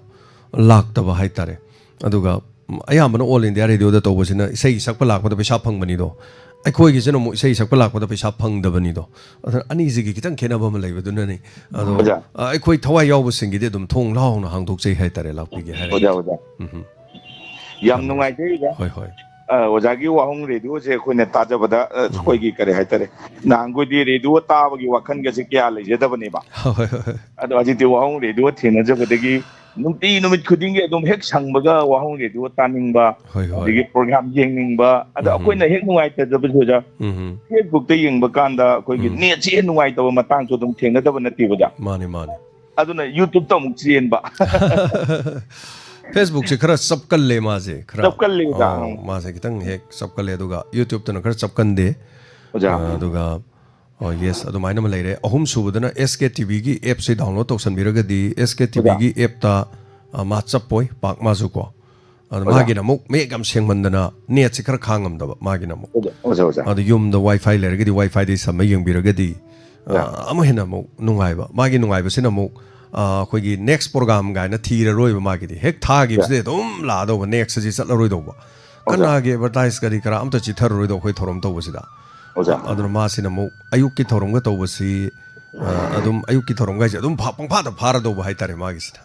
ꯂꯥꯛꯇꯕ ꯍꯥꯏꯇꯥꯔꯦ꯫ ꯑꯗꯨꯒ ꯑꯌꯥꯝꯕꯅ All India Radio-ꯗ ꯇꯧꯕꯁꯤꯅ ꯏꯁꯩ ꯁꯛꯄ ꯂꯥꯛꯄꯗ ꯄꯩꯁꯥ ꯐꯪꯕꯅꯤꯗꯣ, ꯑꯩꯈꯣꯏꯒꯤꯁꯤꯅ ꯑꯃꯨꯛ ꯏꯁꯩ ꯁꯛꯄ ꯂꯥꯛꯄꯗ ꯄꯩꯁꯥ ꯐꯪꯗꯕꯅꯤꯗꯣ꯫ ꯑꯗꯨꯅ ꯑꯅꯤꯁꯤꯒꯤ ꯈꯤꯇꯪ ꯈꯦꯠꯅꯕ ꯑꯃ ꯂꯩꯕꯗꯨꯅꯅꯤ꯫ ꯑꯗꯣ, ꯑꯣꯖꯥ꯫ ꯑ, ꯑꯩꯈꯣꯏ ꯊꯋꯥꯏ ꯌꯥꯎꯕꯁꯤꯡꯒꯤꯗꯤ ꯑꯗꯨꯝ ꯊꯣꯡ ꯂꯥꯎꯅ ꯍꯥꯡꯗꯣꯛꯆꯩ ꯍꯥꯏꯇꯥꯔꯦ, ꯂꯥꯛꯄꯤꯒꯦ ꯍꯥꯏꯔꯒꯗꯤ꯫ ꯑꯣꯖꯥ, ꯑꯣꯖꯥ꯫ ꯎꯝ꯫ ꯌꯥꯝ ꯌꯥꯝ ꯅꯨꯡꯉꯥꯏꯖꯩ, ꯑꯣꯖꯥ꯫ ꯍꯣꯏ, ꯍꯣꯏ꯫ ꯑ, ꯑꯣꯖꯥꯒꯤ ꯋꯥꯍꯣꯡ ꯔꯦꯗꯤꯑꯣꯁꯦ ꯑꯩꯈꯣꯏꯅ ꯇꯥꯖꯕꯗ, ꯑ, ꯎꯝ꯫ ꯑꯩꯈꯣꯏꯒꯤ ꯀꯔꯤ ꯍꯥꯏꯇꯥꯔꯦ, ꯅꯍꯥꯟꯈꯣꯏꯗꯤ ꯔꯦꯗꯤꯑꯣ ꯇꯥꯕꯒꯤ ꯋꯥꯈꯜꯒꯁꯦ ꯀꯌꯥ ꯂꯩꯖꯗꯕꯅꯦꯕ꯫ ꯍꯣꯏ, ꯍꯣꯏ, ꯍꯣꯏ꯫ ꯑꯗꯣ ꯍꯧꯖꯤꯛꯇꯤ ꯋꯥꯍꯣꯡ ꯔꯦꯗꯤꯑꯣ ꯊꯦꯡꯅꯖꯕꯗꯒꯤ ꯅꯨꯡꯇꯤ ꯅꯨꯃꯤꯠ ꯈꯨꯗꯤꯡꯒꯤ ꯑꯗꯨꯝ ꯍꯦꯛ ꯁꯪꯕꯒ ꯋꯥꯍꯣꯡ ꯔꯦꯗꯤꯑꯣ ꯇꯥꯅꯤꯡꯕ, ꯍꯣꯏ, ꯍꯣꯏ꯫ ꯑꯗꯒꯤ ꯄ꯭ꯔꯣꯒ꯭ꯔꯥꯝ ꯌꯦꯡꯅꯤꯡꯕ, ꯑꯗꯣ ꯎꯝ꯫ ꯑꯩꯈꯣꯏꯅ ꯍꯦꯛ ꯅꯨꯡꯉꯥꯏꯇꯖꯕꯁꯦ, ꯑꯣꯖꯥ, ꯎꯝ꯫ Facebook-ꯇ ꯌꯦꯡꯕ ꯀꯥꯟꯗ ꯑꯩꯈꯣꯏꯒꯤ ꯎꯝ꯫ ꯅꯦꯠꯁꯤ ꯍꯦꯛ ꯅꯨꯡꯉꯥꯏꯇꯕ ꯃꯇꯥꯡꯁꯨ ꯑꯗꯨꯝ ꯊꯦꯡꯅꯗꯕ ꯅꯠꯇꯦꯕ, ꯑꯣꯖꯥ꯫ ꯃꯥꯅꯤ, ꯃꯥꯅꯤ꯫ ꯑꯗꯨꯅ YouTube-ꯇ ꯑꯃꯨꯛ ꯆꯦꯟꯕ꯫ Facebook-ꯁꯦ ꯈꯔ ꯆꯞꯀꯜꯂꯦ ꯃꯥꯁꯦ, ꯈꯔ꯫ ꯆꯞꯀꯜꯂꯦ, ꯑꯣꯖꯥ꯫ ꯑꯥ, ꯑꯥ꯫ ꯃꯥꯁꯦ ꯈꯤꯇꯪ ꯍꯦꯛ ꯆꯞꯀꯜꯂꯦ, ꯑꯗꯨꯒ YouTube-ꯇꯅ ꯈꯔ ꯆꯞꯀꯟꯗꯦ꯫ ꯑꯣꯖꯥ꯫ ꯑꯥ, ꯑꯗꯨꯒ, ꯑꯣ, yes, ꯑꯗꯨꯃꯥꯏꯅ ꯑꯃ ꯂꯩꯔꯦ꯫ ꯑꯍꯨꯝ ꯁꯨꯕꯗꯅ S K T V-ꯒꯤ app-ꯁꯦ download ꯇꯧꯁꯟꯕꯤꯔꯒꯗꯤ, S K T V-ꯒꯤ ꯑꯣꯖꯥ꯫ App-ꯇ, ꯑ, ꯃꯥ ꯆꯞꯄꯣꯏ, ꯄꯥꯛ ꯃꯥꯁꯨ ꯀꯣ꯫ ꯑꯗꯣ ꯑꯣꯖꯥ꯫ ꯃꯥꯒꯤꯅ ꯑꯃꯨꯛ ꯃꯌꯦꯛ ꯌꯥꯝ ꯁꯦꯡꯃꯟꯗꯅ ꯅꯦꯠꯁꯦ ꯈꯔ ꯈꯥꯡꯉꯝꯗꯕ ꯃꯥꯒꯤꯅ ꯑꯃꯨꯛ꯫ ꯑꯣꯖꯥ, ꯑꯣꯖꯥ, ꯑꯣꯖꯥ꯫ ꯑꯗꯣ ꯌꯨꯝꯗ WiFi ꯂꯩꯔꯒꯗꯤ WiFi-ꯗꯒꯤ ꯁꯝꯃ ꯌꯦꯡꯕꯤꯔꯒꯗꯤ, ꯑ, ꯑꯣꯖꯥ꯫ ꯑꯃ ꯍꯦꯟꯅ ꯑꯃꯨꯛ ꯅꯨꯡꯉꯥꯏꯕ꯫ ꯃꯥꯒꯤ ꯅꯨꯡꯉꯥꯏꯕꯁꯤꯅ ꯑꯃꯨꯛ ꯑ, ꯑꯩꯈꯣꯏꯒꯤ next program ꯀꯥꯏꯅ ꯊꯤꯔꯔꯣꯏꯕ ꯃꯥꯒꯤꯗꯤ꯫ ꯍꯦꯛ ꯊꯥꯈꯤꯕꯁꯤꯗ ꯑꯗꯨꯝ ꯂꯥꯛꯑꯗꯧꯕ, next ꯑꯁꯤ ꯆꯠꯂꯔꯣꯏꯗꯧꯕ꯫ ꯑꯣꯖꯥ꯫ ꯀꯅꯥꯒꯤ advertise ꯀꯔꯤ ꯀꯔꯥ ꯑꯝꯇ ꯆꯤꯊꯔꯔꯣꯏꯗꯧꯕ ꯑꯩꯈꯣꯏ ꯊꯧꯔꯝ ꯇꯧꯕꯁꯤꯗ꯫ ꯑꯣꯖꯥ꯫ ꯑꯗꯨꯅ ꯃꯥꯁꯤꯅ ꯑꯃꯨꯛ ꯑꯌꯨꯛꯀꯤ ꯊꯧꯔꯝꯒ ꯇꯧꯕꯁꯤ, ꯑ, ꯑꯗꯨꯝ ꯑꯌꯨꯛꯀꯤ ꯊꯧꯔꯝꯒ ꯍꯥꯏꯁꯦ ꯑꯗꯨꯝ ꯐꯥ-, ꯄꯪꯐꯥꯗ ꯐꯥꯔꯗꯧꯕ ꯍꯥꯏꯇꯥꯔꯦ ꯃꯥꯒꯤꯁꯤꯅ꯫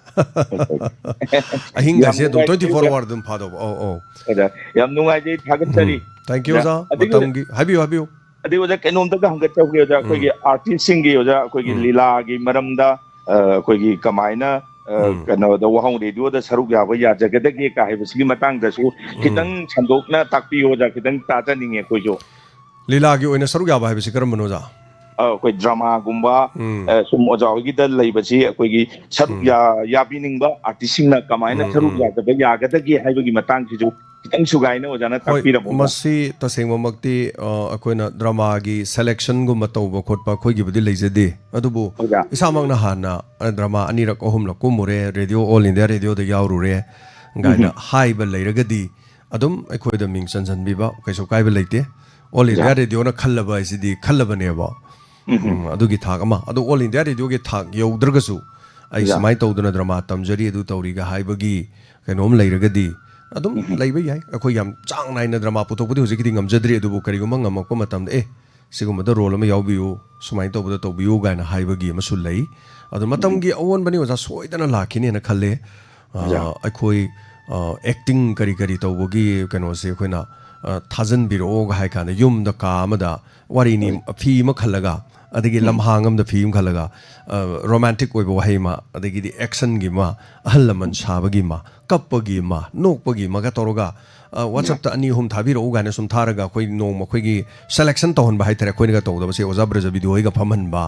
ꯌꯥꯝ ꯑꯍꯤꯡꯒꯁꯦ ꯑꯗꯨꯝ ꯅꯨꯡꯉꯥꯏꯖꯩ, twenty four ꯑꯣꯖꯥ꯫ Hour ꯑꯗꯨꯝ ꯐꯥꯗꯧꯕ꯫ ꯑꯧ, ꯑꯧ꯫ ꯑꯣꯖꯥ, ꯌꯥꯝ ꯅꯨꯡꯉꯥꯏꯖꯩ, ꯊꯥꯒꯠꯆꯔꯤ꯫ ꯎꯝ, thank you, ꯑꯣꯖꯥ꯫ ꯑꯗꯒꯤ ꯑꯣꯖꯥ, ꯃꯇꯝꯒꯤ, ꯍꯥꯏꯕꯤꯌꯨ, ꯍꯥꯏꯕꯤꯌꯨ꯫ ꯑꯗꯩ ꯑꯣꯖꯥ, ꯀꯩꯅꯣꯝꯇꯒ ꯍꯪꯒꯠꯆꯍꯧꯒꯦ ꯑꯣꯖꯥ, ꯎꯝ꯫ ꯑꯩꯈꯣꯏꯒꯤ artistꯁꯤꯡꯒꯤ ꯑꯣꯖꯥ, ꯑꯩꯈꯣꯏꯒꯤ ꯎꯝ꯫ ꯂꯤꯂꯥꯒꯤ ꯃꯔꯝꯗ, ꯑ, ꯑꯩꯈꯣꯏꯒꯤ ꯀꯃꯥꯏꯅ, ꯑ, ꯎꯝ꯫ ꯀꯩꯅꯣꯗ, ꯋꯥꯍꯪ radioꯗ ꯁꯔꯨꯛ ꯌꯥꯕ ꯌꯥꯖꯒꯗꯒꯦ ꯀ ꯍꯥꯏꯕꯁꯤꯒꯤ ꯃꯇꯥꯡꯗꯁꯨ ꯎꯝ꯫ ꯈꯤꯇꯪ ꯁꯟꯗꯣꯛꯅ ꯇꯥꯛꯄꯤꯌꯨ ꯑꯣꯖꯥ, ꯈꯤꯇꯪ ꯇꯥꯖꯅꯤꯡꯉꯦ ꯑꯩꯈꯣꯏꯁꯨ꯫ ꯂꯤꯂꯥꯒꯤ ꯑꯣꯏꯅ ꯁꯔꯨꯛ ꯌꯥꯕ ꯍꯥꯏꯕꯁꯤ ꯀꯔꯝꯕꯅꯣ ꯑꯣꯖꯥ? ꯑ, ꯑꯩꯈꯣꯏ dramaꯒꯨꯝꯕ, ꯎꯝ꯫ ꯑ, ꯁꯨꯝ ꯑꯣꯖꯥ ꯍꯣꯏꯒꯤꯗ ꯂꯩꯕꯁꯤ ꯑꯩꯈꯣꯏꯒꯤ ꯁꯔꯨꯛ ꯎꯝ꯫ ꯌꯥ-, ꯌꯥꯕꯤꯅꯤꯡꯕ artistꯁꯤꯡꯅ ꯀꯃꯥꯏꯅ ꯎꯝ, ꯁꯔꯨꯛ ꯎꯝ꯫ ꯌꯥꯖꯕ ꯌꯥꯒꯗꯒꯦ ꯍꯥꯏꯕꯒꯤ ꯃꯇꯥꯡꯁꯤꯁꯨ ꯈꯤꯇꯪ ꯁꯨꯒꯥꯏꯅ ꯑꯣꯖꯥꯅ ꯍꯣꯏ, ꯇꯥꯛꯄꯤꯔꯝꯃꯨꯕ꯫ ꯃꯁꯤ ꯇꯁꯦꯡꯕꯃꯛꯇꯤ, ꯑ, ꯑꯩꯈꯣꯏꯅ dramaꯒꯤ selectionꯒꯨꯝꯕ ꯇꯧꯕ ꯈꯣꯠꯄ ꯑꯩꯈꯣꯏꯒꯤꯕꯨꯗꯤ ꯂꯩꯖꯗꯦ꯫ ꯑꯗꯨꯕꯨ ꯑꯣꯖꯥ꯫ ꯏꯁꯥꯃꯛꯅ ꯍꯥꯟꯅ, ꯑ, drama ꯑꯅꯤꯔꯛ ꯑꯍꯨꯝꯂꯛ ꯀꯨꯝꯃꯨꯔꯦ, Radio, All India Radioꯗ ꯌꯥꯎꯔꯨꯔꯦ ꯀꯥꯏꯅ ꯎꯝ꯫ ꯍꯥꯏꯕ ꯂꯩꯔꯒꯗꯤ ꯑꯗꯨꯝ ꯑꯩꯈꯣꯏꯗ ꯃꯤꯡ ꯆꯟꯁꯤꯟꯕꯤꯕ ꯀꯩꯁꯨ ꯀꯥꯏꯕ ꯂꯩꯇꯦ꯫ All India ꯑꯣꯖꯥ꯫ Radioꯅ ꯈꯜꯂꯕ ꯍꯥꯏꯁꯤꯗꯤ ꯈꯜꯂꯕꯅꯦꯕ꯫ ꯎꯝ꯫ ꯎꯝ, ꯑꯗꯨꯒꯤ ꯊꯥꯛ ꯑꯃ꯫ ꯑꯗꯣ All India Radioꯒꯤ ꯊꯥꯛ ꯌꯧꯗ꯭ꯔꯒꯁꯨ ꯑꯩ ꯑꯣꯖꯥ꯫ ꯁꯨꯃꯥꯏꯅ ꯇꯧꯗꯅ drama ꯇꯝꯖꯔꯤ, ꯑꯗꯨ ꯇꯧꯔꯤꯒ ꯍꯥꯏꯕꯒꯤ ꯀꯩꯅꯣꯝ ꯂꯩꯔꯒꯗꯤ ꯑꯗꯨꯝ ꯎꯝ꯫ ꯂꯩꯕ ꯌꯥꯏ꯫ ꯑꯩꯈꯣꯏ ꯌꯥꯝ ꯆꯥꯡ ꯅꯥꯏꯅ drama ꯄꯨꯊꯣꯛꯄꯗꯤ ꯍꯧꯖꯤꯛꯀꯤꯗꯤ ꯉꯝꯖꯗ꯭ꯔꯤ, ꯑꯗꯨꯕꯨ ꯀꯔꯤꯒꯨꯝꯕ ꯉꯝꯃꯛꯄ ꯃꯇꯝꯗ, "ꯑꯦ, ꯁꯤꯒꯨꯝꯕꯗ role ꯑꯃ ꯌꯥꯎꯕꯤꯌꯨ, ꯁꯨꯃꯥꯏꯅ ꯇꯧꯕꯗ ꯇꯧꯕꯤꯌꯨ" ꯀꯥꯏꯅ ꯍꯥꯏꯕꯒꯤ ꯑꯃꯁꯨ ꯂꯩ꯫ ꯑꯗꯣ ꯎꯝ꯫ ꯃꯇꯝꯒꯤ ꯑꯑꯣꯟꯕꯅꯤ ꯑꯣꯖꯥ, ꯁꯣꯏꯗꯅ ꯂꯥꯛꯈꯤꯅꯦꯅ ꯈꯜꯂꯦ꯫ ꯑ, ꯑꯣꯖꯥ꯫ ꯑꯩꯈꯣꯏ, ꯑ, acting ꯀꯔꯤ ꯀꯔꯤ ꯇꯧꯕꯒꯤ ꯀꯩꯅꯣꯁꯦ ꯑꯩꯈꯣꯏꯅ, ꯑ, ꯊꯥꯖꯟꯕꯤꯔꯛꯑꯣꯒ ꯍꯥꯏ ꯀꯥꯟꯗ ꯌꯨꯝꯗ ꯀꯥ ꯑꯃꯗ ꯋꯥꯔꯤꯅꯤ, ꯎꯝ꯫ ꯐꯤ ꯑꯃ ꯈꯜꯂꯒ, ꯑꯗꯒꯤ ꯎꯝ꯫ ꯂꯝꯍꯥꯡ ꯑꯃꯗ ꯐꯤ ꯑꯃ ꯈꯜꯂꯒ, ꯑ, romantic ꯑꯣꯏꯕ ꯋꯥꯍꯩ ꯑꯃ, ꯑꯗꯒꯤꯗꯤ actionꯒꯤ ꯑꯃ, ꯑꯍꯜ ꯂꯃꯟ ꯎꯝ꯫ ꯁꯥꯕꯒꯤ ꯑꯃ, ꯀꯞꯄꯒꯤ ꯑꯃ, ꯅꯣꯛꯄꯒꯤ ꯑꯃꯒ ꯇꯧꯔꯒ, ꯑ, WhatsAppꯇ ꯑꯅꯤ ꯑꯍꯨꯝ ꯊꯥꯕꯤꯔꯛꯎ ꯀꯥꯏꯅ ꯁꯨꯝ ꯊꯥꯔꯒ ꯑꯩꯈꯣꯏ ꯅꯣꯡꯃ ꯑꯩꯈꯣꯏꯒꯤ selection ꯇꯧꯍꯟꯕ ꯍꯥꯏꯇꯥꯔꯦ, ꯑꯩꯈꯣꯏꯅꯒ ꯇꯧꯗꯕꯁꯦ ꯑꯣꯖꯥ ꯕ꯭ꯔꯖꯕꯤꯗꯨ ꯍꯣꯏꯒ ꯐꯝꯍꯟꯕ,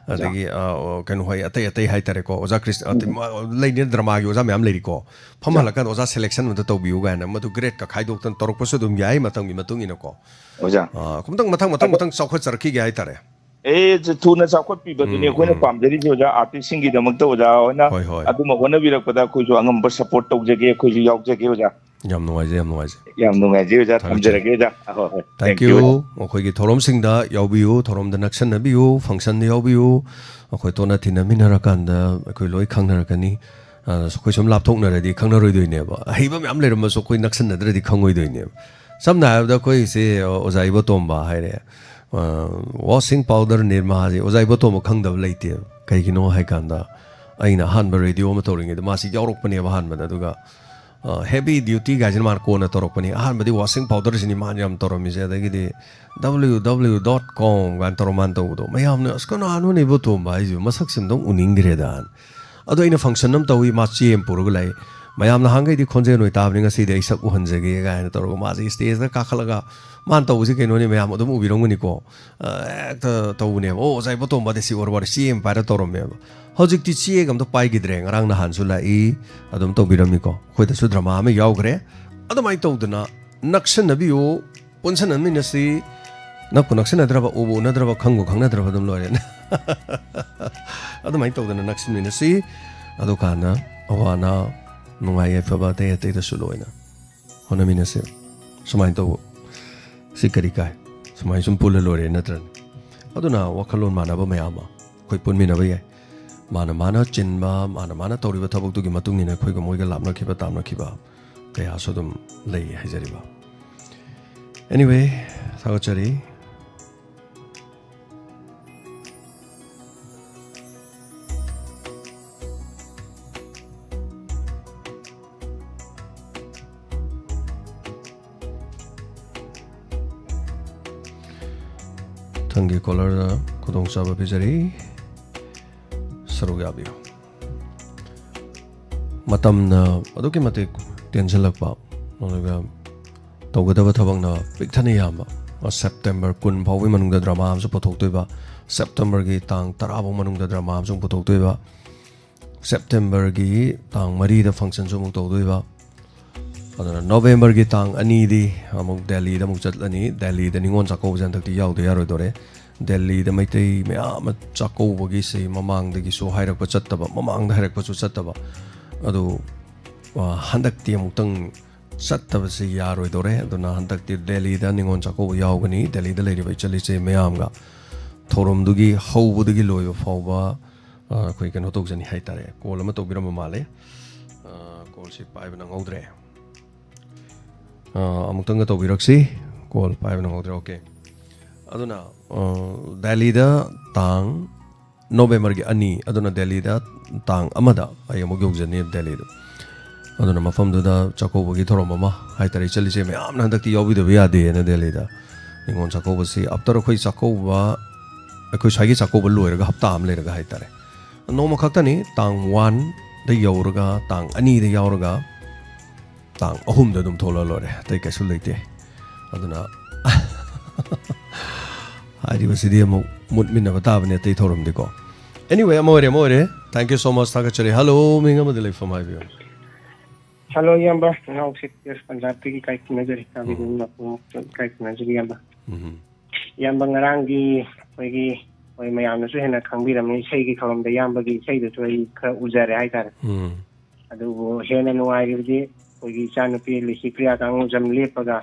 ꯑꯣꯖꯥ꯫ ꯑꯗꯒꯤ, ꯑ, ꯀꯩꯅꯣ ꯍꯣꯏ ꯑꯇꯩ ꯑꯇꯩ ꯍꯥꯏꯇꯥꯔꯦꯀꯣ, ꯑꯣꯖꯥ ꯀ꯭ꯔꯤꯁ-, ꯑ, ꯎꯝ꯫ ꯂꯩꯅꯤ dramaꯒꯤ ꯑꯣꯖꯥ ꯃꯌꯥꯝ ꯂꯩꯔꯤꯀꯣ, ꯑꯣꯖꯥ꯫ ꯐꯝꯍꯜꯂꯀꯥꯟꯗ ꯑꯣꯖꯥ selection ꯑꯝꯇ ꯇꯧꯕꯤꯌꯨ ꯀꯥꯏꯅ ꯃꯗꯨ gradeꯀ ꯈꯥꯏꯗꯣꯛꯇꯅ ꯇꯧꯔꯛꯄꯁꯨ ꯑꯗꯨꯝ ꯌꯥꯏ ꯃꯇꯝꯒꯤ ꯃꯇꯨꯡ ꯏꯟꯅꯀꯣ꯫ ꯑꯣꯖꯥ꯫ ꯑ, ꯑꯃꯨꯛꯇꯪ ꯃꯊꯪ ꯃꯊꯪ ꯑꯗꯣ ꯃꯊꯪ ꯆꯥꯎꯈꯠꯆꯔꯛꯈꯤꯒꯦ ꯍꯥꯏꯇꯥꯔꯦ꯫ ꯑꯦ, ꯊꯨꯅ ꯆꯥꯎꯈꯠꯄꯤꯕꯗꯨꯅꯤ ꯎꯝ, ꯑꯩꯈꯣꯏꯅ ꯎꯝ꯫ ꯄꯥꯝꯖꯔꯤꯁꯦ ꯑꯣꯖꯥ, artistꯁꯤꯡꯒꯤꯗꯃꯛꯇ ꯑꯣꯖꯥ ꯍꯣꯏꯅ ꯍꯣꯏ, ꯍꯣꯏ꯫ ꯑꯗꯨꯝꯕ ꯍꯣꯠꯅꯕꯤꯔꯛꯄꯗ ꯑꯩꯈꯣꯏꯁꯨ ꯑꯉꯝꯕ support ꯇꯧꯖꯒꯦ, ꯑꯩꯈꯣꯏꯁꯨ ꯌꯥꯎꯖꯒꯦ ꯑꯣꯖꯥ꯫ ꯌꯥꯝ ꯅꯨꯡꯉꯥꯏꯖꯩ, ꯌꯥꯝ ꯅꯨꯡꯉꯥꯏꯖꯩ꯫ ꯌꯥꯝ ꯅꯨꯡꯉꯥꯏꯖꯩ ꯑꯣꯖꯥ꯫ ꯊꯥꯒꯠꯆꯔꯤ꯫ ꯊꯝꯖꯔꯒꯦ ꯑꯣꯖꯥ꯫ ꯑꯍꯣꯏ, ꯍꯣꯏ꯫ Thank you꯫ ꯑꯩꯈꯣꯏꯒꯤ ꯊꯧꯔꯝꯁꯤꯡꯗ ꯌꯥꯎꯕꯤꯌꯨ, ꯊꯧꯔꯝꯗ ꯅꯛꯁꯟꯅꯕꯤꯌꯨ, functionꯗ ꯌꯥꯎꯕꯤꯌꯨ꯫ ꯑꯩꯈꯣꯏ ꯇꯣꯠꯅ ꯊꯤꯟꯅꯃꯤꯟꯅꯔꯀꯥꯟꯗ ꯑꯩꯈꯣꯏ ꯂꯣꯏ ꯈꯪꯅꯔꯛꯀꯅꯤ꯫ ꯑ, ꯑꯩꯈꯣꯏ ꯁꯨꯝ ꯂꯥꯞꯊꯣꯛꯅꯔꯗꯤ ꯈꯪꯅꯔꯣꯏꯗꯣꯏꯅꯦꯕ꯫ ꯑꯍꯩꯕ ꯃꯌꯥꯝ ꯂꯩꯔꯝꯃꯁꯨ ꯑꯩꯈꯣꯏ ꯅꯛꯁꯟꯅꯗ꯭ꯔꯗꯤ ꯈꯪꯉꯣꯏꯗꯣꯏꯅꯦꯕ꯫ ꯁꯝꯅ ꯍꯥꯏꯔꯕꯗ ꯑꯩꯈꯣꯏꯁꯦ ꯑꯣꯖꯥ ꯏꯕꯣꯇꯣꯝꯕ ꯍꯥꯏꯔꯦ꯫ ꯑ, washing powder Nirmaꯁꯦ ꯑꯣꯖꯥ ꯏꯕꯣꯇꯣꯝꯕ ꯈꯪꯗꯕ ꯂꯩꯇꯦꯕ꯫ ꯀꯩꯒꯤꯅꯣ ꯍꯥꯏꯀꯥꯟꯗ ꯑꯩꯅ ꯑꯍꯥꯟꯕ ꯔꯦꯗꯤꯑꯣ ꯑꯃ ꯇꯧꯔꯤꯉꯩꯗ ꯃꯥꯁꯤ ꯌꯥꯎꯔꯛꯄꯅꯦꯕ ꯑꯍꯥꯟꯕꯗ꯫ ꯑꯗꯨꯒ ꯍꯦꯕꯤ ꯗ꯭ꯌꯨꯇꯤ ꯒꯥꯏꯁꯤꯅ ꯃꯥꯅ ꯀꯣꯟꯅ ꯇꯧꯔꯛꯄꯅꯤ꯫ ꯑꯍꯥꯟꯕꯗꯤ washing powderꯁꯤꯅꯤ ꯃꯥꯅ ꯌꯥꯝ ꯇꯧꯔꯝꯃꯤꯁꯦ꯫ ꯑꯗꯒꯤꯗꯤ W W W dot com ꯀꯥꯏꯅ ꯇꯧꯔ ꯃꯥꯅ ꯇꯧꯕꯗꯣ, ꯃꯌꯥꯝꯅ "ꯑꯁ, ꯀꯅꯥꯅꯣꯅꯦ ꯏꯕꯣꯇꯣꯝꯕ ꯍꯥꯏꯁꯤꯕꯨ? ꯃꯁꯛꯁꯤ ꯑꯝꯇꯪ ꯎꯅꯤꯡꯈ꯭ꯔꯦꯗ"ꯅ꯫ ꯑꯗꯣ ꯑꯩꯅ function ꯑꯃ ꯇꯧꯏ, ꯃꯥ ꯆꯦ ꯑꯃ ꯄꯨꯔꯒ ꯂꯥꯛꯏ꯫ ꯃꯌꯥꯝ ꯅꯍꯥꯟꯈꯩꯗꯤ ꯈꯣꯟꯖꯦꯜ ꯑꯣꯏ ꯇꯥꯕꯅꯤ, ꯉꯁꯤꯗꯤ ꯑꯩ ꯁꯛ ꯎꯍꯟꯖꯒꯦ ꯀꯥꯏꯅ ꯇꯧꯔꯒ ꯃꯥꯁꯦ stageꯇ ꯀꯥꯈꯠꯂꯒ ꯃꯥꯅ ꯇꯧꯕꯁꯤ ꯀꯩꯅꯣꯅꯤ, ꯃꯌꯥꯝ ꯑꯗꯨꯝ ꯎꯕꯤꯔꯝꯒꯅꯤꯀꯣ꯫ ꯑ, ꯍꯦꯛꯇ ꯇꯧꯕꯅꯦꯕ꯫ "ꯑꯣ, ꯑꯣꯖꯥ ꯏꯕꯣꯇꯣꯝꯕꯗꯤ ꯁꯤ ꯑꯣꯏꯔ ꯋꯥꯔꯤ", ꯆꯦ ꯑꯃ ꯄꯥꯏꯔ ꯇꯧꯔꯝꯃꯦꯕ꯫ ꯍꯧꯖꯤꯛꯇꯤ ꯆꯦꯒ ꯑꯝꯇ ꯄꯥꯏꯈꯤꯗ꯭ꯔꯦ꯫ ꯉꯔꯥꯡ ꯅꯍꯥꯟꯁꯨ ꯂꯥꯛꯏ, ꯑꯗꯨꯝ ꯇꯧꯕꯤꯔꯝꯃꯤꯀꯣ꯫ ꯑꯩꯈꯣꯏꯗꯁꯨ ꯗ꯭ꯔꯃꯥ ꯑꯃ ꯌꯥꯎꯈ꯭ꯔꯦ꯫ ꯑꯗꯨꯃꯥꯏꯅ ꯇꯧꯗꯅ ꯅꯛꯁꯟꯅꯕꯤꯌꯨ, ꯄꯨꯟꯁꯟꯅꯃꯤꯟꯅꯁꯤ꯫ ꯅꯛꯄꯨ ꯅꯛꯁꯤꯟꯅꯗ꯭ꯔꯕ, ꯎꯕꯨ ꯎꯅꯗ꯭ꯔꯕ, ꯈꯪꯕꯨ ꯈꯪꯅꯗ꯭ꯔꯕ ꯑꯗꯨꯝ ꯂꯣꯏꯔꯦ꯫ ꯑꯗꯨꯃꯥꯏꯅ ꯇꯧꯗꯅ ꯅꯛꯁꯤꯟꯃꯤꯟꯅꯁꯤ꯫ ꯑꯗꯨꯀꯥꯟꯗ ꯑꯋꯥ ꯑꯅꯥ, ꯅꯨꯡꯉꯥꯏ ꯌꯥꯏꯐꯕ ꯑꯇꯩ ꯑꯇꯩꯗꯁꯨ ꯂꯣꯏꯅ ꯍꯣꯠꯅꯃꯤꯟꯅꯁꯤ꯫ ꯁꯨꯃꯥꯏꯅ ꯇꯧꯕ ꯁꯤ ꯀꯔꯤ ꯀꯥꯏ? ꯁꯨꯃꯥꯏꯅ ꯁꯨꯝ ꯄꯨꯜꯂ ꯂꯣꯏꯔꯦ ꯅꯠꯇ꯭ꯔꯅꯦ? ꯑꯗꯨꯅ ꯋꯥꯈꯜꯂꯣꯟ ꯃꯥꯟꯅꯕ ꯃꯌꯥꯝ ꯑꯃ ꯑꯩꯈꯣꯏ ꯄꯨꯟꯃꯤꯟꯅꯕ ꯌꯥꯏ꯫ ꯃꯥꯅ ꯃꯥꯅ ꯆꯤꯟꯕ, ꯃꯥꯅ ꯃꯥꯅ ꯇꯧꯔꯤꯕ ꯊꯕꯛꯇꯨꯒꯤ ꯃꯇꯨꯡ ꯏꯟꯅ ꯑꯩꯈꯣꯏꯒ ꯃꯣꯏꯒ ꯂꯥꯞꯅꯈꯤꯕ ꯇꯥꯝꯅꯈꯤꯕ ꯀꯌꯥꯁꯨ ꯑꯗꯨꯝ ꯂꯩ ꯍꯥꯏꯖꯔꯤꯕ꯫ Anyway, ꯊꯥꯒꯠꯆꯔꯤ꯫ ꯃꯊꯪꯒꯤ caller ꯗ ꯈꯨꯗꯣꯡꯆꯥꯕ ꯄꯤꯖꯔꯤ, ꯁꯔꯨꯛ ꯌꯥꯕꯤꯌꯨ꯫ ꯃꯇꯝꯅ ꯑꯗꯨꯛꯀꯤ ꯃꯇꯤꯛ ꯇꯦꯟꯁꯤꯜꯂꯛꯄ, ꯑꯗꯨꯒ ꯇꯧꯒꯗꯕ ꯊꯕꯛꯅ ꯄꯤꯛ ꯊꯟꯅ ꯌꯥꯝꯕ꯫ ꯁꯦꯞꯇꯦꯝꯕꯔ ꯀꯨꯟ ꯐꯥꯎꯕꯒꯤ ꯃꯅꯨꯡꯗ ꯗ꯭ꯔꯃꯥ ꯑꯃꯁꯨ ꯄꯨꯊꯣꯛꯇꯣꯏꯕ, ꯁꯦꯞꯇꯦꯝꯕꯔꯒꯤ ꯇꯥꯡ ꯇꯔꯥ ꯐꯥꯎ ꯃꯅꯨꯡꯗ ꯗ꯭ꯔꯃꯥ ꯑꯃꯁꯨ ꯄꯨꯊꯣꯛꯇꯣꯏꯕ, ꯁꯦꯞꯇꯦꯝꯕꯔꯒꯤ ꯇꯥꯡ ꯃꯔꯤꯗ function ꯁꯨ ꯑꯃꯨꯛ ꯇꯧꯗꯣꯏꯕ, ꯑꯗꯨꯅ ꯅꯣꯕꯦꯝꯕꯔꯒꯤ ꯇꯥꯡ ꯑꯅꯤꯗꯤ ꯑꯃꯨꯛ ꯗꯦꯜꯂꯤꯗ ꯑꯃꯨꯛ ꯆꯠꯂꯅꯤ꯫ ꯗꯦꯜꯂꯤꯗ ꯅꯤꯉꯣꯜ ꯆꯥꯛꯀꯧꯕꯁꯦ ꯍꯟꯗꯛꯇꯤ ꯌꯥꯎꯗ ꯌꯥꯔꯣꯏꯗꯣꯔꯦ꯫ ꯗꯦꯜꯂꯤꯗ ꯃꯩꯇꯩ ꯃꯌꯥꯝ ꯑꯃ ꯆꯥꯛꯀꯧꯕꯒꯤꯁꯦ ꯃꯃꯥꯡꯗꯒꯤꯁꯨ ꯍꯥꯏꯔꯛꯄ ꯆꯠꯇꯕ, ꯃꯃꯥꯡꯗ ꯍꯥꯏꯔꯛꯄꯁꯨ ꯆꯠꯇꯕ, ꯑꯗꯨ, ꯑ, ꯍꯟꯗꯛꯇꯤ ꯑꯃꯨꯛꯇꯪ ꯆꯠꯇꯕꯁꯤ ꯌꯥꯔꯣꯏꯗꯧꯔꯦ꯫ ꯑꯗꯨꯅ ꯍꯟꯗꯛꯇꯤ ꯗꯦꯜꯂꯤꯗ ꯅꯤꯉꯣꯜ ꯆꯥꯛꯀꯧꯕ ꯌꯥꯎꯒꯅꯤ꯫ ꯗꯦꯜꯂꯤꯗ ꯂꯩꯔꯤꯕ ꯏꯆꯜ ꯏꯆꯦ ꯃꯌꯥꯝꯒ ꯊꯧꯔꯝꯗꯨꯒꯤ ꯍꯧꯕꯗꯒꯤ ꯂꯣꯏꯕ ꯐꯥꯎꯕ, ꯑ, ꯑꯩꯈꯣꯏ ꯀꯩꯅꯣ ꯇꯧꯖꯅꯤ ꯍꯥꯏꯇꯥꯔꯦ꯫ ꯀꯣꯜ ꯑꯃ ꯇꯧꯕꯤꯔꯝꯕ ꯃꯥꯜꯂꯦ꯫ ꯑ, ꯀꯣꯜꯁꯤ ꯄꯥꯏꯕ ꯅꯪꯍꯧꯗ꯭ꯔꯦ꯫ ꯑ, ꯑꯃꯨꯛꯇꯪꯒ ꯇꯧꯕꯤꯔꯛꯁꯤ꯫ ꯀꯣꯜ ꯄꯥꯏꯕ ꯅꯪꯍꯧꯗ꯭ꯔꯦ꯫ ꯑꯣꯀꯦ꯫ ꯑꯗꯨꯅ, ꯑ, ꯗꯦꯜꯂꯤꯗ ꯇꯥꯡ ꯅꯣꯕꯦꯝꯕꯔꯒꯤ ꯑꯅꯤ, ꯑꯗꯨꯅ ꯗꯦꯜꯂꯤꯗ ꯇꯥꯡ ꯑꯃꯗ ꯑꯩ ꯑꯃꯨꯛ ꯌꯧꯖꯅꯤ ꯗꯦꯜꯂꯤꯗ꯫ ꯑꯗꯨꯅ ꯃꯐꯝꯗꯨꯗ ꯆꯥꯛꯀꯧꯕꯒꯤ ꯊꯧꯔꯝ ꯑꯃ ꯍꯥꯏꯇꯥꯔꯦ, ꯏꯆꯜ ꯏꯆꯦ ꯃꯌꯥꯝꯅ ꯍꯟꯗꯛꯇꯤ ꯌꯥꯎꯕꯤꯗꯕ ꯌꯥꯗꯦꯅ ꯗꯦꯜꯂꯤꯗ꯫ ꯅꯤꯉꯣꯜ ꯆꯥꯛꯀꯧꯕꯁꯤ after ꯑꯩꯈꯣꯏ ꯆꯥꯛꯀꯧꯕ, ꯑꯩꯈꯣꯏ ꯁ꯭ꯋꯥꯏꯒꯤ ꯆꯥꯛꯀꯧꯕ ꯂꯣꯏꯔꯒ ꯍꯞꯇꯥ ꯑꯃ ꯂꯩꯔꯒ ꯍꯥꯏꯇꯥꯔꯦ꯫ ꯅꯣꯡꯃ ꯈꯛꯇꯅꯤ, ꯇꯥꯡ ꯋꯥꯟꯗ ꯌꯧꯔꯒ, ꯇꯥꯡ ꯑꯅꯤꯗ ꯌꯥꯎꯔꯒ, ꯇꯥꯡ ꯑꯍꯨꯝꯗ ꯑꯗꯨꯝ ꯊꯣꯛꯂꯛꯑ ꯂꯣꯏꯔꯦ, ꯑꯇꯩ ꯀꯩꯁꯨ ꯂꯩꯇꯦ꯫ ꯑꯗꯨꯅ ꯍꯥꯏꯔꯤꯕꯁꯤꯗꯤ ꯑꯃꯨꯛ ꯃꯨꯠꯃꯤꯟꯅꯕ ꯇꯥꯕꯅꯦ, ꯑꯇꯩ ꯊꯧꯔꯝꯗꯤꯀꯣ꯫ Anyway, ꯑꯃ ꯑꯣꯏꯔꯦ, ꯑꯃ ꯑꯣꯏꯔꯦ꯫ Thank you so much, ꯊꯥꯒꯠꯆꯔꯤ꯫ Hello, ꯃꯤꯡ ꯑꯃꯗ ꯂꯩꯐꯝ ꯍꯥꯏꯕꯤꯌꯨ꯫ Hello, ꯏꯌꯥꯝꯕ꯫ ꯅꯅꯥꯎꯁꯦ ꯄꯟꯖꯥꯕꯇꯒꯤ ꯏꯀꯥꯏ ꯈꯨꯝꯅꯖꯔꯤ꯫ ꯎꯝ꯫ ꯏꯀꯥꯏ ꯈꯨꯝꯅꯖꯔꯤ, ꯏꯌꯥꯝꯕ꯫ ꯎꯝ꯫ ꯏꯌꯥꯝꯕ, ꯉꯔꯥꯡꯒꯤ ꯑꯩꯈꯣꯏꯒꯤ, ꯑꯩꯈꯣꯏ ꯃꯌꯥꯝꯅꯁꯨ ꯍꯦꯟꯅ ꯈꯪꯕꯤꯔꯝꯅꯤ, ꯏꯁꯩꯒꯤ ꯊꯧꯔꯝꯗ ꯏꯌꯥꯝꯕꯒꯤ ꯏꯁꯩꯗꯨꯁꯨ ꯑꯩ ꯈꯔ ꯎꯖꯔꯦ ꯍꯥꯏꯇꯥꯔꯦ꯫ ꯎꯝ꯫ ꯑꯗꯨꯕꯨ ꯍꯦꯟꯅ ꯅꯨꯡꯉꯥꯏꯔꯤꯕꯗꯤ ꯑꯩꯈꯣꯏꯒꯤ ꯏꯆꯥꯅꯨꯄꯤ ꯂꯤꯁꯤꯄ꯭ꯔꯤꯌꯥ ꯀꯥꯡꯉꯨꯖꯝ ꯂꯦꯞꯄꯒ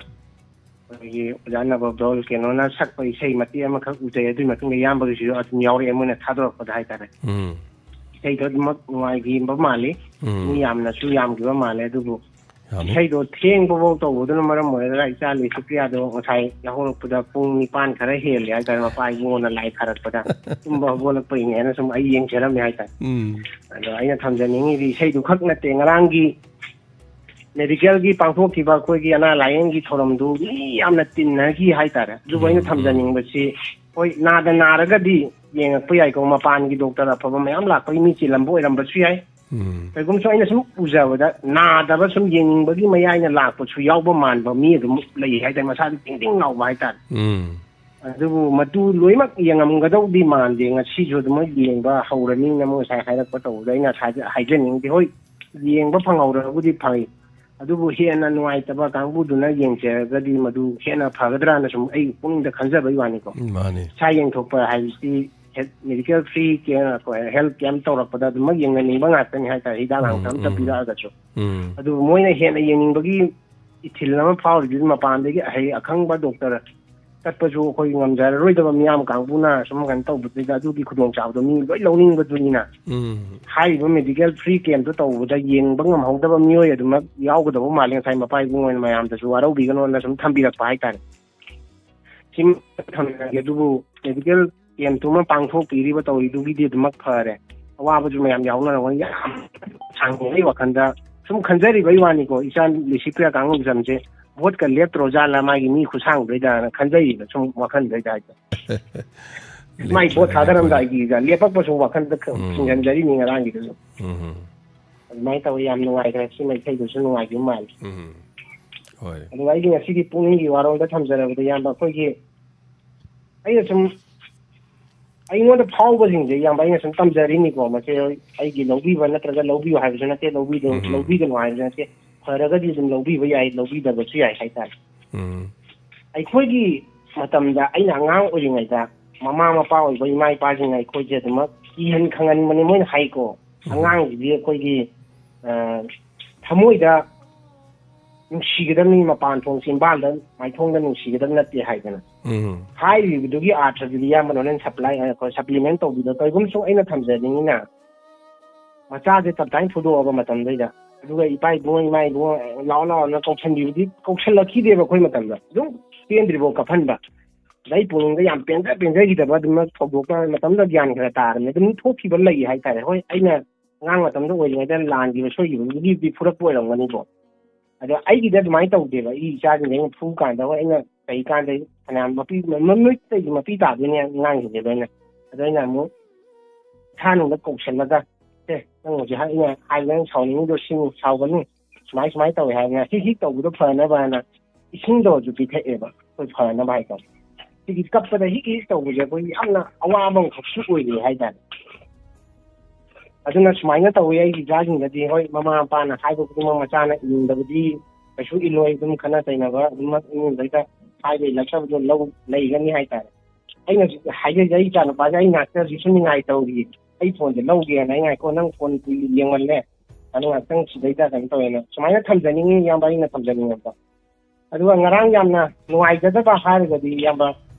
ꯑꯩꯈꯣꯏꯒꯤ ꯑꯣꯖꯥ ꯅꯕꯗꯣꯜ ꯀꯩꯅꯣꯅ ꯁꯛꯄ ꯏꯁꯩ ꯃꯇꯦꯛ ꯑꯃꯈꯛ ꯎꯖꯩ꯫ ꯑꯗꯨꯒꯤ ꯃꯇꯨꯡꯗ ꯏꯌꯥꯝꯕꯒꯤꯁꯨ ꯑꯗꯨꯝ ꯌꯥꯎꯔꯛꯑꯦ, ꯃꯣꯏꯅ ꯊꯥꯗꯣꯔꯛꯄꯗ ꯍꯥꯏꯇꯥꯔꯦ꯫ ꯎꯝ꯫ ꯏꯁꯩꯗꯣ ꯑꯗꯨꯃꯛ ꯅꯨꯡꯉꯥꯏꯈꯤꯕ ꯃꯥꯜꯂꯤ꯫ ꯎꯝ꯫ ꯃꯤ ꯌꯥꯝꯅꯁꯨ ꯌꯥꯝꯈꯤꯕ ꯃꯥꯜꯂꯦ꯫ ꯑꯗꯨꯕꯨ ꯌꯥꯝꯃꯤ꯫ ꯏꯁꯩꯗꯣ ꯊꯦꯡꯕꯐꯥꯎ ꯇꯧꯕꯗꯨꯅ ꯃꯔꯝ ꯑꯣꯏꯔꯒ ꯏꯆꯥ ꯂꯤꯁꯤꯄ꯭ꯔꯤꯌꯥꯗꯣ ꯉꯁꯥꯏ ꯌꯥꯍꯧꯔꯛꯄꯗ ꯄꯨꯡ ꯅꯤꯄꯥꯟ ꯈꯔ ꯍꯦꯜꯂꯦ ꯍꯥꯏꯇꯥꯔꯦ, ꯃꯄꯥ ꯏꯕꯨꯡꯉꯣꯅ ꯂꯥꯏ ꯊꯥꯔꯛꯄꯗ꯫ ꯇꯨꯝꯕ ꯍꯧꯒꯠꯂꯛꯄꯒꯤꯅꯦꯅ ꯁꯨꯝ ꯑꯩ ꯌꯦꯡꯖꯔꯝꯃꯦ ꯍꯥꯏꯇꯥꯔꯦ꯫ ꯎꯝ꯫ ꯑꯗꯣ ꯑꯩꯅ ꯊꯝꯖꯅꯤꯡꯉꯤꯗꯤ ꯏꯁꯩꯗꯨ ꯈꯛ ꯅꯠꯇꯦ, ꯉꯔꯥꯡꯒꯤ ꯃꯦꯗꯤꯀꯦꯜꯒꯤ ꯄꯥꯡꯊꯣꯛꯈꯤꯕ ꯑꯩꯈꯣꯏꯒꯤ ꯑꯅꯥ ꯂꯥꯏꯌꯦꯡꯒꯤ ꯊꯧꯔꯝꯗꯨ ꯃꯤ ꯌꯥꯝꯅ ꯇꯤꯟꯅꯈꯤ ꯍꯥꯏꯇꯥꯔꯦ꯫ ꯑꯗꯨꯕꯨ ꯑꯩꯅ ꯎꯝ, ꯎꯝ꯫ ꯊꯝꯖꯅꯤꯡꯕꯁꯤ, ꯍꯣꯏ, ꯅꯥꯗ ꯅꯥꯔꯒꯗꯤ ꯌꯦꯡꯉꯛꯄ ꯌꯥꯏꯀꯣ, ꯃꯄꯥꯟꯒꯤ ꯗꯣꯛꯇꯔ ꯑꯐꯕ ꯃꯌꯥꯝ ꯂꯥꯛꯄꯒꯤ ꯃꯤ ꯆꯤꯜꯂꯝꯕ ꯑꯣꯏꯔꯝꯕꯁꯨ ꯌꯥꯏ꯫ ꯎꯝ꯫ ꯀꯩꯒꯨꯝꯕꯁꯨ ꯑꯩꯅ ꯁꯨꯝ ꯎꯖꯕꯗ ꯅꯥꯗꯕ ꯁꯨꯝ ꯌꯦꯡꯅꯤꯡꯕꯒꯤ ꯃꯌꯥꯏꯅ ꯂꯥꯛꯄꯁꯨ ꯌꯥꯎꯕ ꯃꯥꯟꯕ ꯃꯤ ꯑꯗꯨꯝ ꯂꯩ ꯍꯥꯏꯇꯥꯔꯦ, ꯃꯁꯥꯗꯤ ꯇꯤꯡ ꯇꯤꯡ ꯂꯥꯎꯕ ꯍꯥꯏꯇꯥꯔꯦ꯫ ꯎꯝ꯫ ꯑꯗꯨꯕꯨ ꯃꯗꯨ ꯂꯣꯏꯅꯃꯛ ꯌꯦꯡꯉꯝꯒꯗꯧꯗꯤ ꯃꯥꯟꯗꯦ, ꯉꯁꯤꯁꯨ ꯑꯗꯨꯃꯛ ꯌꯦꯡꯕ ꯍꯧꯔꯅꯤꯅ ꯃꯣꯏ ꯉꯁꯥꯏ ꯍꯥꯏꯔꯛꯄ ꯇꯧꯕꯗ ꯑꯩꯅ ꯉꯁꯥꯏꯗ ꯍꯥꯏꯖꯅꯤꯡꯗꯦ꯫ ꯍꯣꯏ, ꯌꯦꯡꯕ ꯐꯪꯍꯧꯔꯕꯨꯗꯤ ꯐꯩ, ꯑꯗꯨꯕꯨ ꯍꯦꯟꯅ ꯅꯨꯡꯉꯥꯏꯇꯕ ꯀꯥꯡꯕꯨꯗꯨꯅ ꯌꯦꯡꯖꯔꯒꯗꯤ ꯃꯗꯨ ꯍꯦꯟꯅ ꯐꯒꯗ꯭ꯔꯥꯅ ꯁꯨꯝ ꯑꯩꯒꯤ ꯄꯨꯛꯅꯤꯡꯗ ꯈꯟꯖꯕꯒꯤ ꯋꯥꯅꯤꯀꯣ꯫ ꯎꯝ, ꯃꯥꯅꯤ꯫ ꯏꯁꯥ ꯌꯦꯡꯊꯣꯛꯄ ꯍꯥꯏꯕꯁꯤ ꯍꯦꯜ-, ꯃꯦꯗꯤꯀꯦꯜ ꯐ꯭ꯔꯤ ꯀꯦꯝ, ꯍꯦꯜꯊ ꯀꯦꯝ ꯇꯧꯔꯛꯄꯗ ꯑꯗꯨꯃꯛ ꯌꯦꯡꯅꯅꯤꯡꯕ ꯉꯥꯛꯇꯅꯤ ꯍꯥꯏꯇꯥꯔꯦ, ꯍꯤꯗꯥꯛ ꯎꯝ, ꯂꯥꯡꯊꯛ ꯑꯝꯇ ꯎꯝ꯫ ꯄꯤꯔꯛꯑꯒꯁꯨ꯫ ꯎꯝ꯫ ꯑꯗꯨꯕꯨ ꯃꯣꯏꯅ ꯍꯦꯟꯅ ꯌꯦꯡꯅꯤꯡꯕꯒꯤ ꯏꯊꯤꯜ ꯑꯃ ꯐꯥꯎꯔꯤꯗꯨꯗꯤ ꯃꯄꯥꯟꯗꯒꯤ ꯑꯍꯩ ꯑꯈꯪꯕ ꯗꯣꯛꯇꯔ ꯆꯠꯄꯁꯨ ꯑꯩꯈꯣꯏ ꯉꯝꯖꯔꯔꯣꯏꯗꯕ ꯃꯤꯌꯥꯝ ꯀꯥꯡꯕꯨꯅ ꯁꯨꯝ ꯀꯩꯅꯣ ꯇꯧꯕꯗꯨꯗ ꯑꯗꯨꯒꯤ ꯈꯨꯗꯣꯡꯆꯥꯕꯗꯣ ꯃꯤ ꯂꯣꯏ ꯂꯧꯅꯤꯡꯕꯗꯨꯅꯤꯅ꯫ ꯎꯝ꯫ ꯍꯥꯏꯔꯤꯕ ꯃꯦꯗꯤꯀꯦꯜ ꯐ꯭ꯔꯤ ꯀꯦꯝꯞꯇꯣ ꯇꯧꯕꯗ ꯌꯦꯡꯕ ꯉꯝꯍꯧꯗꯕ ꯃꯤꯑꯣꯏ ꯑꯗꯨꯃꯛ ꯌꯥꯎꯒꯗꯕ ꯃꯥꯜꯂꯦ꯫ ꯉꯁꯥꯏ ꯃꯄꯥ ꯏꯕꯨꯡꯉꯣ ꯍꯣꯏꯅ ꯃꯌꯥꯝꯗꯁꯨ ꯋꯥꯔꯧꯕꯤꯒꯅꯣꯅ ꯁꯨꯝ ꯊꯝꯕꯤꯔꯛꯄ ꯍꯥꯏꯇꯥꯔꯦ꯫ ꯁꯤꯃ ꯊꯝꯖꯔꯒꯦ꯫ ꯑꯗꯨꯕꯨ ꯃꯦꯗꯤꯀꯦꯜ ꯀꯦꯝꯞꯇꯨꯃ ꯄꯥꯡꯊꯣꯛꯄꯤꯔꯤꯕ ꯇꯧꯔꯤꯗꯨꯒꯤꯗꯤ ꯑꯗꯨꯃꯛ ꯐꯔꯦ꯫ ꯑꯋꯥꯕꯁꯨ ꯃꯌꯥꯝ ꯌꯥꯎꯅꯔꯝꯒꯅꯤ꯫ ꯌꯥꯝ ꯁꯥꯡꯅ ꯑꯩ ꯋꯥꯈꯜꯗ ꯁꯨꯝ ꯈꯟꯖꯔꯤꯕ ꯑꯩ ꯋꯥꯅꯤꯀꯣ꯫ ꯏꯆꯥ ꯂꯤꯁꯤꯄ꯭ꯔꯤꯌꯥ ꯀꯥꯡꯉꯨꯖꯝꯁꯦ ꯚꯣꯠꯀ ꯂꯦꯞꯇ꯭ꯔꯣ ꯖꯥꯠꯂ ꯃꯥꯒꯤ ꯃꯤ ꯈꯨꯁꯥꯡꯗꯨꯗꯩꯗꯅ ꯈꯟꯖꯩꯌꯦꯕ ꯁꯨꯝ ꯋꯥꯈꯜꯗꯩꯗ ꯍꯥꯏꯇꯥꯔꯦ꯫ ꯃꯥꯏ ꯚꯣꯠ ꯂꯦꯞꯇ꯭ꯔꯦ ꯍꯥꯏꯕ꯫ ꯊꯥꯗꯔꯝꯗꯥꯏꯒꯤꯒ ꯂꯦꯞꯄꯛꯄꯁꯨ ꯋꯥꯈꯜꯗ ꯈ-, ꯎꯝ꯫ ꯆꯤꯡꯁꯤꯟꯖꯔꯤꯅꯤ ꯉꯔꯥꯡꯒꯤꯗꯨꯁꯨ꯫ ꯎꯝ꯫ ꯑꯗꯨꯃꯥꯏꯅ ꯇꯧꯋꯤ꯫ ꯌꯥꯝ ꯅꯨꯡꯉꯥꯏꯈ꯭ꯔꯦ꯫ ꯁꯤꯃ ꯏꯁꯩꯗꯨꯁꯨ ꯅꯨꯡꯉꯥꯏꯈꯤꯕ ꯃꯥꯜꯂꯤ꯫ ꯎꯝ꯫ ꯍꯣꯏ꯫ ꯑꯗꯨꯒ ꯑꯩꯒꯤ ꯉꯁꯤꯒꯤ ꯄꯨꯛꯅꯤꯡꯒꯤ ꯋꯥꯔꯣꯜꯗ ꯊꯝꯖꯔꯕꯗ, ꯏꯌꯥꯝꯕ, ꯑꯩꯈꯣꯏꯒꯤ, ꯑꯩꯅ ꯁꯨꯝ, ꯑꯩꯉꯣꯟꯗ ꯐꯥꯎꯕꯁꯤꯡꯁꯦ, ꯏꯌꯥꯝꯕ, ꯑꯩꯅ ꯁꯨꯝ ꯇꯝꯖꯔꯤꯅꯤꯀꯣ꯫ ꯃꯁꯦ ꯑꯩꯒꯤ ꯂꯧꯕꯤꯕ ꯅꯠꯇ꯭ꯔꯒ ꯂꯧꯕꯤꯌꯨ ꯍꯥꯏꯕꯁꯨ ꯅꯠꯇꯦ, ꯂꯧꯕꯤꯗ-, ꯎꯝ꯫ ꯂꯧꯕꯤꯒꯅꯨ ꯍꯥꯏꯕꯁꯨ ꯅꯠꯇꯦ꯫ ꯐꯔꯒꯗꯤ ꯑꯗꯨꯝ ꯂꯧꯕꯤꯕ ꯌꯥꯏ, ꯂꯧꯕꯤꯗꯕꯁꯨ ꯌꯥꯏ ꯍꯥꯏꯇꯥꯔꯦ꯫ ꯎꯝ꯫ ꯑꯩꯈꯣꯏꯒꯤ ꯃꯇꯝꯗ, ꯑꯩꯅ ꯑꯉꯥꯡ ꯑꯣꯏꯔꯤꯉꯩꯗ, ꯃꯃꯥ ꯃꯄꯥ ꯑꯣꯏꯕ ꯏꯃꯥ ꯏꯄꯥꯁꯤꯡꯅ ꯑꯩꯈꯣꯏꯁꯦ ꯑꯗꯨꯃꯛ ꯀꯤꯍꯟ ꯈꯪꯍꯟꯕꯅꯤ ꯃꯣꯏꯅ ꯍꯥꯏꯀꯣ꯫ ꯎꯝ꯫ ꯑꯉꯥꯡꯁꯤꯗꯤ ꯑꯩꯈꯣꯏꯒꯤ, ꯑ, ꯊꯃꯣꯏꯗ ꯅꯨꯡꯁꯤꯒꯗꯕꯅꯤ, ꯃꯄꯥꯟ ꯊꯣꯡ ꯆꯤꯟꯕꯥꯟꯗ, ꯃꯥꯏꯊꯣꯡꯗ ꯅꯨꯡꯁꯤꯒꯗꯕ ꯅꯠꯇꯦ ꯍꯥꯏꯗꯅ꯫ ꯎꯝ꯫ ꯍꯥꯏꯔꯤꯕꯗꯨꯒꯤ ꯑꯥꯔꯊꯗꯨꯗꯤ ꯏꯌꯥꯝꯕꯅ ꯍꯣꯔꯦꯟ ꯁꯄ꯭ꯂꯥꯏ, ꯑ, ꯁꯄ꯭ꯂꯤꯃꯦꯟ ꯇꯧꯕꯤꯗꯣ꯫ ꯀꯔꯤꯒꯨꯝꯕ ꯁꯨꯝ ꯑꯩꯅ ꯊꯝꯖꯅꯤꯡꯉꯤꯅ, ꯃꯆꯥꯁꯦ ꯇꯞꯇꯥꯏꯅ ꯐꯨꯗꯣꯛꯑꯕ ꯃꯇꯝꯗꯩꯗ, ꯑꯗꯨꯒ "ꯏꯄꯥ ꯏꯕꯨꯡꯉꯣ, ꯏꯃꯥ ꯏꯕꯨꯡꯉꯣ, ꯂꯥꯛꯑꯣ ꯂꯥꯛꯑꯣꯅ" ꯀꯧꯁꯟꯕꯤꯕꯗꯤ ꯀꯧꯁꯜꯂꯛꯈꯤꯗꯦꯕ ꯑꯩꯈꯣꯏ ꯃꯇꯝꯗ꯫ ꯑꯗꯨꯝ ꯄꯦꯟꯗ꯭ꯔꯤꯕꯧ ꯀꯞꯍꯟꯕ꯫ ꯑꯗ ꯑꯩ ꯄꯨꯛꯅꯤꯡꯗ ꯌꯥꯝ ꯄꯦꯟꯖ ꯄꯦꯟꯖꯈꯤꯗꯕ ꯑꯗꯨꯃꯛ ꯊꯧꯗꯣꯛꯇ ꯃꯇꯝꯗ ꯒ꯭ꯌꯥꯟ ꯈꯔ ꯇꯥꯔꯝꯃꯦ꯫ ꯑꯗꯨꯝ ꯊꯣꯛꯈꯤꯕ ꯂꯩ ꯍꯥꯏꯇꯥꯔꯦ꯫ ꯍꯣꯏ, ꯑꯩꯅ ꯑꯉꯥꯡ ꯃꯇꯝꯗ ꯑꯣꯏꯔꯤꯉꯩꯗ ꯂꯥꯟꯈꯤꯕ ꯁꯣꯏꯈꯤꯕꯗꯨꯒꯤꯗꯤ ꯐꯨꯔꯛꯄ ꯑꯣꯏꯔꯝꯒꯅꯤꯀꯣ꯫ ꯑꯗꯣ ꯑꯩꯒꯤꯗꯤ ꯑꯗꯨꯃꯥꯏꯅ ꯇꯧꯗꯦꯕ꯫ ꯑꯩ ꯏꯆꯥꯁꯤꯡꯁꯦ ꯑꯩꯅ ꯐꯨ ꯀꯥꯟꯗ, ꯍꯣꯏ, ꯑꯩꯅ ꯆꯩ ꯀꯥꯟꯗ ꯐꯅꯌꯥꯝ ꯃꯄꯤ, ꯃ-, ꯃꯃꯤꯠꯇꯒꯤ ꯃꯄꯤ ꯇꯥꯗꯣꯏꯅꯦ ꯑꯉꯥꯡꯁꯤꯡꯁꯦ ꯂꯣꯏꯅ꯫ ꯑꯗꯣ ꯑꯩꯅ ꯑꯃꯨꯛ ꯏꯁꯥꯅꯨꯡꯗ ꯀꯧꯁꯜꯂꯒ, "ꯑꯦ, ꯅꯪ ꯍꯧꯖꯤꯛ ꯍꯥꯏ-, ꯑꯩꯅ ꯍꯥꯏꯕꯗ ꯅꯪ ꯁꯥꯎꯅꯤꯡꯉꯤꯗꯣ ꯁꯤꯅꯤ, ꯁꯥꯎꯒꯅꯨ, ꯁꯨꯃꯥꯏ ꯁꯨꯃꯥꯏ ꯇꯧꯋꯦ" ꯍꯥꯏꯗꯅ ꯍꯤꯛ ꯍꯤꯛ ꯇꯧꯕꯗꯣ ꯐꯅꯕ ꯍꯥꯏꯅ ꯏꯁꯤꯡꯗ ꯑꯣꯏꯔꯁꯨ ꯄꯤꯊꯛꯑꯦꯕ, ꯑꯩꯈꯣꯏ ꯐꯅꯕ ꯍꯥꯏꯇꯥꯔꯦ꯫ ꯁꯤꯒꯤ ꯀꯞꯄꯗ ꯍꯤꯛ ꯍꯤꯛ ꯇꯧꯕꯁꯦ ꯑꯩꯈꯣꯏ ꯌꯥꯝꯅ ꯑꯋꯥꯕ ꯑꯃꯈꯛꯁꯨ ꯑꯣꯏꯔꯤ ꯍꯥꯏꯇꯥꯔꯦ꯫ ꯑꯗꯨꯅ ꯁꯨꯃꯥꯏꯅ ꯇꯧꯋꯤ ꯑꯩꯒꯤ ꯏꯆꯥꯁꯤꯡꯗꯗꯤ꯫ ꯍꯣꯏ, ꯃꯃꯥ ꯃꯄꯥꯅ ꯍꯥꯏꯕ ꯈꯨꯗꯤꯡꯃꯛ ꯃꯆꯥꯅ ꯏꯟꯗꯕꯗꯤ ꯀꯩꯁꯨ ꯏꯜꯂꯣꯏ꯫ ꯑꯗꯨꯝ ꯈꯠꯅ ꯆꯩꯅꯕ ꯑꯗꯨꯝꯃꯛ ꯏꯃꯨꯡꯗꯩꯗ ꯍꯥꯏꯕ ꯏꯜꯂꯛꯇꯕꯗꯣ ꯂꯧ-, ꯂꯩꯒꯅꯤ ꯍꯥꯏꯇꯥꯔꯦ꯫ ꯑꯩꯅ ꯍꯧꯖꯤꯛ ꯍꯥꯏꯖꯔꯤꯁꯦ, ꯑꯩ ꯏꯆꯥꯅꯨꯄꯥꯁꯦ ꯑꯩ ꯉꯥꯛꯇ ꯍꯧꯖꯤꯛꯁꯨ ꯅꯤꯡꯉꯥꯏ ꯇꯧꯔꯤ꯫ ꯑꯩ ꯐꯣꯟꯁꯦ ꯂꯧꯒꯦꯅ꯫ "ꯑꯩ ꯉꯥꯏꯈꯣ, ꯅꯪ ꯐꯣꯟ ꯀꯨꯏꯅ ꯌꯦꯡꯃꯜꯂꯦ, ꯑ, ꯑꯗꯨ ꯉꯥꯛꯇꯪ ꯁꯤꯗꯩꯗ ꯀꯩꯅꯣ ꯇꯧꯋꯦꯅ ꯁꯨꯃꯥꯏꯅ ꯊꯝꯖꯅꯤꯡꯉꯤ ꯏꯌꯥꯝꯕ, ꯑꯩꯅ ꯊꯝꯖꯅꯤꯡꯉꯕꯗꯣ꯫ ꯑꯗꯨꯒ ꯉꯔꯥꯡ ꯌꯥꯝꯅ ꯅꯨꯡꯉꯥꯏꯖꯗꯕ ꯍꯥꯏꯔꯒꯗꯤ ꯏꯌꯥꯝꯕ,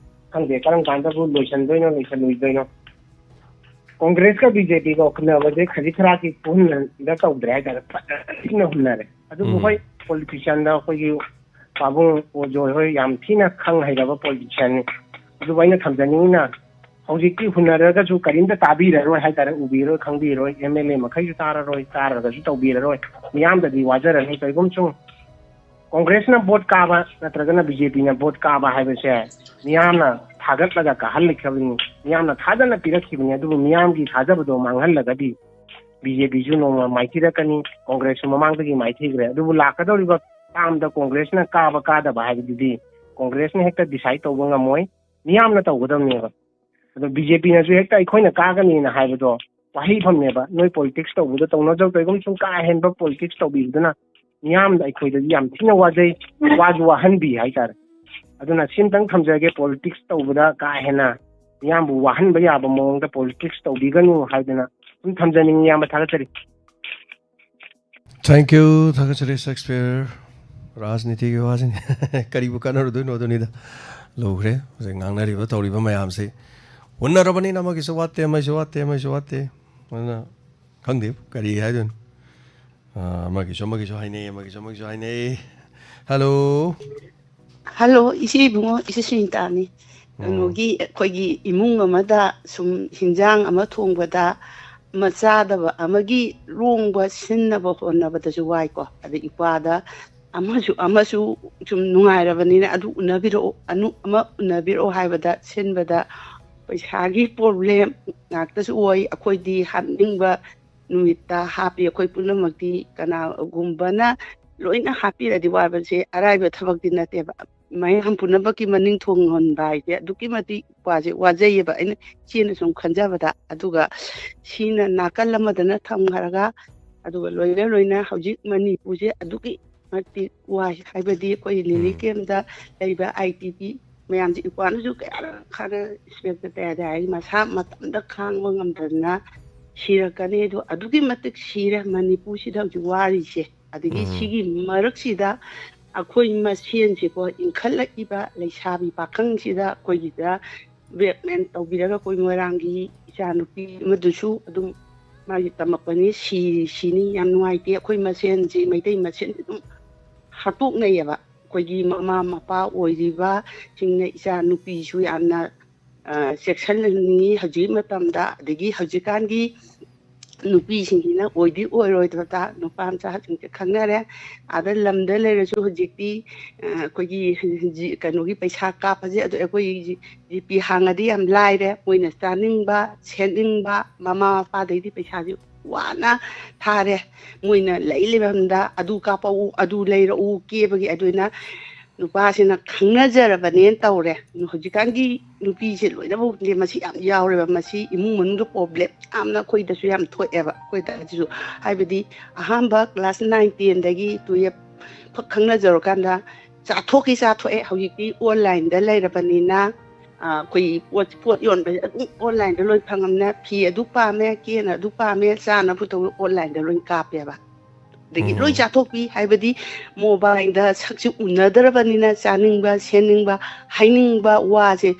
ꯈꯪꯗꯦ ꯀꯔꯝ ꯀꯥꯟꯗꯕꯨ ꯂꯣꯏꯁꯤꯟꯗꯣꯏꯅꯣ ꯂꯣꯏꯁꯤꯜꯂꯣꯏꯗꯣꯏꯅꯣ꯫ ꯀꯣꯡꯒ꯭ꯔꯦꯁꯀ ꯕꯤ ꯖꯦ ꯄꯤꯒ ꯈꯨꯟꯅꯕꯁꯦ ꯈꯖꯤꯛ ꯈꯔꯥꯛꯀꯤ ꯈꯨꯍꯨꯟꯅꯗ ꯇꯧꯗ꯭ꯔꯦ ꯍꯥꯏꯇꯥꯔꯦ, ꯐꯖꯅ ꯍꯨꯟꯅꯔꯦ꯫ ꯑꯗꯨꯕꯨ ꯎꯝ꯫ ꯍꯣꯏ, ꯄꯣꯂꯤꯇꯤꯁꯤꯌꯥꯟꯗ ꯑꯩꯈꯣꯏꯒꯤ ꯄꯥꯕꯨꯡ ꯑꯣꯖꯣꯏ ꯍꯣꯏ ꯌꯥꯝ ꯊꯤꯅ ꯈꯪ ꯍꯩꯔꯕ ꯄꯣꯂꯤꯇꯤꯁꯤꯌꯥꯟꯅꯤ꯫ ꯑꯗꯨꯕꯨ ꯑꯩꯅ ꯊꯝꯖꯅꯤꯡꯉꯤꯅ, ꯍꯧꯖꯤꯛꯇꯤ ꯍꯨꯟꯅꯔꯒꯁꯨ ꯀꯔꯤꯝꯇ ꯇꯥꯕꯤꯔꯔꯣꯏ ꯍꯥꯏꯇꯥꯔꯦ, ꯎꯕꯤꯔꯣꯏ ꯈꯪꯕꯤꯔꯣꯏ, ꯑꯦꯝ ꯑꯦꯜ ꯑꯦ ꯃꯈꯩꯁꯨ ꯇꯥꯔꯔꯣꯏ, ꯇꯥꯔꯒꯁꯨ ꯇꯧꯕꯤꯔꯔꯣꯏ, ꯃꯤꯌꯥꯝꯗꯗꯤ ꯋꯥꯖꯔꯅꯤ꯫ ꯀꯔꯤꯒꯨꯝꯕ ꯁꯨꯝ ꯀꯣꯡꯒ꯭ꯔꯦꯁꯅ ꯚꯣꯠ ꯀꯥꯕ ꯅꯠꯇ꯭ꯔꯒꯅ ꯕꯤ ꯖꯦ ꯄꯤꯅ ꯚꯣꯠ ꯀꯥꯕ ꯍꯥꯏꯕꯁꯦ ꯃꯤꯌꯥꯝꯅ ꯊꯥꯒꯠꯂꯒ ꯀꯥꯍꯜꯂꯛꯈ꯭ꯔꯕꯅꯤ, ꯃꯤꯌꯥꯝꯅ ꯊꯥꯖꯅ ꯄꯤꯔꯛꯈꯤꯕꯅꯤ꯫ ꯑꯗꯨꯕꯨ ꯃꯤꯌꯥꯝꯒꯤ ꯊꯥꯖꯕꯗꯣ ꯃꯥꯡꯍꯜꯂꯒꯗꯤ ꯕꯤ ꯖꯦ ꯄꯤꯁꯨ ꯅꯣꯡꯃ ꯃꯥꯏꯊꯤꯔꯛꯀꯅꯤ, ꯀꯣꯡꯒ꯭ꯔꯦꯁꯁꯨ ꯃꯃꯥꯡꯗꯒꯤ ꯃꯥꯏꯊꯤꯈ꯭ꯔꯦ꯫ ꯑꯗꯨꯕꯨ ꯂꯥꯛꯀꯗꯧꯔꯤꯕ ꯇꯥꯝꯗ ꯀꯣꯡꯒ꯭ꯔꯦꯁꯅ ꯀꯥꯕ ꯀꯥꯗꯕ ꯍꯥꯏꯕꯗꯨꯗꯤ ꯀꯣꯡꯒ꯭ꯔꯦꯁꯅ ꯍꯦꯛꯇ ꯗꯤꯁꯥꯏꯠ ꯇꯧꯕ ꯉꯝꯃꯣꯏ, ꯃꯤꯌꯥꯝꯅ ꯇꯧꯒꯗꯕꯅꯦꯕ꯫ ꯑꯗꯣ ꯕꯤ ꯖꯦ ꯄꯤꯅꯁꯨ ꯍꯦꯛꯇ ꯑꯩꯈꯣꯏꯅ ꯀꯥꯒꯅꯤꯅ ꯍꯥꯏꯕꯗꯣ ꯋꯥꯍꯩꯐꯝꯅꯦꯕ꯫ ꯅꯣꯏ ꯄꯣꯂꯤꯇꯤꯛꯁ ꯇꯧꯕꯗꯣ ꯇꯧꯅꯖꯧ, ꯀꯩꯒꯨꯝꯕ ꯁꯨꯝ ꯀꯥ ꯍꯦꯟꯕ ꯄꯣꯂꯤꯇꯤꯛꯁ ꯇꯧꯕꯤꯕꯗꯨꯅ ꯃꯤꯌꯥꯝꯗ ꯑꯩꯈꯣꯏꯗꯗꯤ ꯌꯥꯝ ꯊꯤꯅ ꯋꯥꯖꯩ, ꯋꯥꯁꯨ ꯋꯥꯍꯟꯕꯤ ꯍꯥꯏꯇꯥꯔꯦ꯫ ꯑꯗꯨꯅ ꯁꯤꯝꯇꯪ ꯊꯝꯖꯒꯦ, ꯄꯣꯂꯤꯇꯤꯛꯁ ꯇꯧꯕꯗ ꯀꯥ ꯍꯦꯟꯅ ꯃꯤꯌꯥꯝꯕꯨ ꯋꯥꯍꯟꯕ ꯌꯥꯕ ꯃꯑꯣꯡꯗ ꯄꯣꯂꯤꯇꯤꯛꯁ ꯇꯧꯕꯤꯒꯅꯨ ꯍꯥꯏꯗꯅ ꯁꯨꯝ ꯊꯝꯖꯅꯤꯡꯉꯤ꯫ ꯏꯌꯥꯝꯕ ꯊꯥꯒꯠꯆꯔꯤ꯫ Thank you, ꯊꯥꯒꯠꯆꯔꯤ ꯁꯦꯛꯁꯄꯤꯌꯔ꯫ ꯔꯥꯖꯅꯤꯇꯤꯒꯤ ꯋꯥꯁꯤꯅꯤ꯫ ꯀꯔꯤꯕꯨ ꯀꯥꯟꯅꯔꯨꯗꯣꯏꯅꯣ ꯑꯗꯨꯅꯤꯗ꯫ ꯂꯧꯈ꯭ꯔꯦ ꯍꯧꯖꯤꯛ ꯉꯥꯡꯅꯔꯤꯕ ꯇꯧꯔꯤꯕ ꯃꯌꯥꯝꯁꯤ꯫ ꯍꯨꯟꯅꯔꯕꯅꯤꯅ ꯑꯃꯒꯤꯁꯨ ꯋꯥꯠꯇꯦ, ꯑꯃꯒꯤꯁꯨ ꯋꯥꯠꯇꯦ, ꯑꯃꯒꯤꯁꯨ ꯋꯥꯠꯇꯦ꯫ ꯑꯗꯨꯅ ꯈꯪꯗꯦ ꯀꯔꯤ ꯍꯥꯏꯗꯣꯏꯅꯣ꯫ ꯑꯥ, ꯑꯃꯒꯤꯁꯨ ꯑꯃꯒꯤꯁꯨ ꯍꯥꯏꯅꯩ, ꯑꯃꯒꯤꯁꯨ ꯑꯃꯒꯤꯁꯨ ꯍꯥꯏꯅꯩ꯫ ꯍꯜꯂꯣ꯫ ꯍꯜꯂꯣ, ꯏꯆꯦ ꯏꯕꯨꯡꯉꯣ, ꯏꯆꯦ ꯁꯨꯅꯤꯇꯥꯅꯤ꯫ ꯎꯝ꯫ ꯀꯩꯅꯣꯒꯤ ꯑꯩꯈꯣꯏꯒꯤ ꯏꯃꯨꯡ ꯑꯃꯗ ꯁꯨꯝ ꯍꯤꯟꯖꯥꯡ ꯑꯃ ꯊꯣꯡꯕꯗ ꯑꯃ ꯆꯥꯗꯕ ꯑꯃꯒꯤ ꯂꯣꯡꯕ ꯁꯤꯟꯅꯕ ꯍꯣꯠꯅꯕꯗꯁꯨ ꯋꯥꯏꯀꯣ꯫ ꯑꯗ ꯏꯄ꯭ꯋꯥꯗ ꯑꯃꯁꯨ ꯑꯃꯁꯨ ꯁꯨꯝ ꯅꯨꯡꯉꯥꯏꯔꯕꯅꯤꯅ ꯑꯗꯨ ꯎꯅꯕꯤꯔꯛꯑꯣ, ꯑꯅꯨ ꯑꯃ ꯎꯅꯕꯤꯔꯛꯑꯣ ꯍꯥꯏꯕꯗ ꯁꯤꯟꯕꯗ ꯄꯩꯁꯥꯒꯤ ꯄ꯭ꯔꯣꯕ꯭ꯂꯦꯝ ꯉꯥꯛꯇꯁꯨ ꯑꯣꯏ꯫ ꯑꯩꯈꯣꯏꯗꯤ ꯍꯥꯞꯅꯤꯡꯕ ꯅꯨꯃꯤꯠꯇ ꯍꯥꯞꯄꯤ꯫ ꯑꯩꯈꯣꯏ ꯄꯨꯝꯅꯃꯛꯇꯤ ꯀꯅꯥꯒꯨꯝꯕꯅ ꯂꯣꯏꯅ ꯍꯥꯞꯄꯤꯔꯗꯤ ꯋꯥꯕꯁꯦ ꯑꯔꯥꯏꯕ ꯊꯕꯛꯇꯤ ꯅꯠꯇꯦꯕ꯫ ꯃꯌꯥꯝ ꯄꯨꯝꯅꯃꯛꯀꯤ ꯃꯅꯤꯡ ꯊꯣꯡꯍꯟꯕ ꯍꯥꯏꯁꯦ ꯑꯗꯨꯛꯀꯤ ꯃꯇꯤꯛ ꯋꯥꯁꯦ ꯋꯥꯖꯩꯌꯦꯕ꯫ ꯑꯩꯅ ꯏꯆꯦꯅ ꯁꯨꯝ ꯈꯟꯖꯕꯗ꯫ ꯑꯗꯨꯒ ꯁꯤꯅ ꯅꯥꯀꯜ ꯑꯃꯗꯅ ꯊꯝꯈ꯭ꯔꯒ, ꯑꯗꯨꯒ ꯂꯣꯏꯅ ꯂꯣꯏꯅ ꯍꯧꯖꯤꯛ ꯃꯅꯤꯄꯨꯔꯁꯦ ꯑꯗꯨꯛꯀꯤ ꯃꯇꯤꯛ ꯋꯥꯏ ꯍꯥꯏꯕꯗꯤ ꯑꯩꯈꯣꯏ ꯔꯤꯂꯤꯐ ꯎꯝ꯫ ꯀꯦꯝꯗ ꯂꯩꯕ ꯑꯥꯏ ꯇꯤ ꯄꯤ ꯃꯌꯥꯝꯁꯦ ꯏꯄ꯭ꯋꯥꯅꯁꯨ ꯀꯌꯥꯔꯛ ꯈꯥꯡꯉ ꯏꯟꯁꯄꯦꯛꯇꯔ ꯀꯌꯥꯗ ꯍꯥꯏ ꯃꯁꯥ ꯃꯇꯝꯗ ꯈꯥꯡꯕ ꯉꯝꯗꯗꯅ ꯁꯤꯔꯛꯀꯅꯤ꯫ ꯑꯗꯣ ꯑꯗꯨꯛꯀꯤ ꯃꯇꯤꯛ ꯁꯤꯔꯦ ꯃꯅꯤꯄꯨꯔꯁꯤꯗ ꯍꯧꯖꯤꯛ ꯋꯥꯔꯤꯁꯦ꯫ ꯑꯗꯒꯤ ꯎꯝ꯫ ꯁꯤꯒꯤ ꯃꯔꯛꯁꯤꯗ ꯑꯩꯈꯣꯏ ꯃꯁꯦꯟꯁꯦꯀꯣ, ꯏꯟꯈꯠꯂꯛꯏꯕ ꯂꯩꯁꯥꯕꯤ ꯄꯥꯈꯪꯁꯤꯗ ꯑꯩꯈꯣꯏꯒꯤꯗ blackmail ꯇꯧꯕꯤꯔꯒ ꯑꯩꯈꯣꯏ ꯃꯣꯏꯔꯥꯡꯒꯤ ꯏꯆꯥꯅꯨꯄꯤ ꯑꯃꯗꯨꯁꯨ ꯑꯗꯨꯝ ꯃꯥꯒꯤ ꯇꯝꯃꯛꯄꯅꯤ, ꯁꯤ-, ꯁꯤꯅꯤ, ꯌꯥꯝ ꯅꯨꯡꯉꯥꯏꯇꯦ꯫ ꯑꯩꯈꯣꯏ ꯃꯁꯦꯟꯁꯤ, ꯃꯩꯇꯩ ꯃꯁꯦꯟ ꯑꯗꯨꯝ ꯍꯥꯠꯇꯣꯛꯅꯩꯌꯦꯕ꯫ ꯑꯩꯈꯣꯏꯒꯤ ꯃꯃꯥ ꯃꯄꯥ ꯑꯣꯏꯔꯤꯕꯁꯤꯡꯅ ꯏꯆꯥ ꯅꯨꯄꯤꯁꯨ ꯌꯥꯝꯅ, ꯑ, ꯆꯦꯛꯁꯤꯟꯍꯟꯅꯤꯡꯉꯤ ꯍꯧꯖꯤꯛ ꯃꯇꯝꯗ꯫ ꯑꯗꯒꯤ ꯍꯧꯖꯤꯛꯀꯥꯟꯒꯤ ꯅꯨꯄꯤꯁꯤꯡꯁꯤꯅ ꯑꯣꯏꯗꯤ ꯑꯣꯏꯔꯣꯏꯗꯕꯗ ꯅꯨꯄꯥ ꯃꯆꯥꯁꯤꯡꯁꯦ ꯈꯪꯅꯔꯦ꯫ ꯑꯥꯗ ꯂꯝꯗ ꯂꯩꯔꯁꯨ ꯍꯧꯖꯤꯛꯇꯤ, ꯑ, ꯑꯩꯈꯣꯏꯒꯤ ꯍꯧꯖꯤꯛ ꯀꯩꯅꯣꯒꯤ ꯄꯩꯁꯥ ꯀꯥꯞꯄꯁꯦ, ꯑꯗꯨ ꯑꯩꯈꯣꯏ ꯖꯤ-, GPay ꯍꯥꯡꯉꯗꯤ ꯌꯥꯝ ꯂꯥꯏꯔꯦ꯫ ꯃꯣꯏꯅ ꯆꯥꯅꯤꯡꯕ, ꯁꯦꯠꯅꯤꯡꯕ, ꯃꯃꯥ ꯃꯄꯥꯗꯩꯗꯤ ꯄꯩꯁꯥꯁꯦ ꯋꯥꯅ ꯊꯥꯔꯦ꯫ ꯃꯣꯏꯅ ꯂꯩ ꯂꯩꯐꯝꯗ ꯑꯗꯨ ꯀꯥꯞꯄꯛꯎ, ꯑꯗꯨ ꯂꯩꯔꯛꯎ, ꯀꯦꯕꯒꯤ꯫ ꯑꯗꯨꯅ ꯅꯨꯄꯥꯁꯤꯅ ꯈꯪꯅꯖꯔꯕꯅꯦꯅ ꯇꯧꯔꯦ꯫ ꯍꯧꯖꯤꯛꯀꯥꯟꯒꯤ ꯅꯨꯄꯤꯁꯦ ꯂꯣꯏꯅꯃꯛꯅꯦ ꯃꯁꯤ ꯌꯥꯝ ꯌꯥꯎꯔꯦꯕ꯫ ꯃꯁꯤ ꯏꯃꯨꯡ ꯃꯅꯨꯡꯗ problem ꯌꯥꯝꯅ ꯑꯩꯈꯣꯏꯗꯁꯨ ꯌꯌꯥꯝ ꯊꯣꯛꯑꯦꯕ꯫ ꯑꯩꯈꯣꯏꯗ ꯍꯧꯖꯤꯛꯁꯨ, ꯍꯥꯏꯕꯗꯤ ꯑꯍꯥꯟꯕ class nine, ten ꯗꯒꯤ twelve ꯈꯛ ꯈꯪꯅꯖꯔꯀꯥꯟꯗ ꯆꯥꯊꯣꯛꯈꯤ ꯆꯥꯊꯣꯛꯑꯦ꯫ ꯍꯧꯖꯤꯛꯇꯤ online ꯗ ꯂꯩꯔꯕꯅꯤꯅ, ꯑ, ꯑꯩꯈꯣꯏ ꯄꯣꯠ, ꯄꯣꯠ ꯌꯣꯟꯕꯁꯦ ꯑꯗꯨꯝ online ꯗ ꯂꯣꯏ ꯐꯪꯉꯝꯅꯦ꯫ ꯐꯤ ꯑꯗꯨ ꯄꯥꯝꯃꯦ, ꯀꯦꯅ ꯑꯗꯨ ꯄꯥꯝꯃꯦ, ꯆꯥꯅꯕ ꯇꯧꯕ online ꯗ ꯂꯣꯏ ꯀꯥꯞꯄꯦꯕ꯫ ꯑꯗꯒꯤ ꯂꯣꯏ ꯎꯝ꯫ ꯆꯥꯊꯣꯛꯄꯤ, ꯍꯥꯏꯕꯗꯤ mobile ꯗ ꯁꯛꯁꯦ ꯎꯅꯗ꯭ꯔꯕꯅꯤꯅ ꯆꯥꯅꯤꯡꯕ, ꯁꯦꯠꯅꯤꯡꯕ, ꯍꯥꯏꯅꯤꯡꯕ ꯋꯥꯁꯦ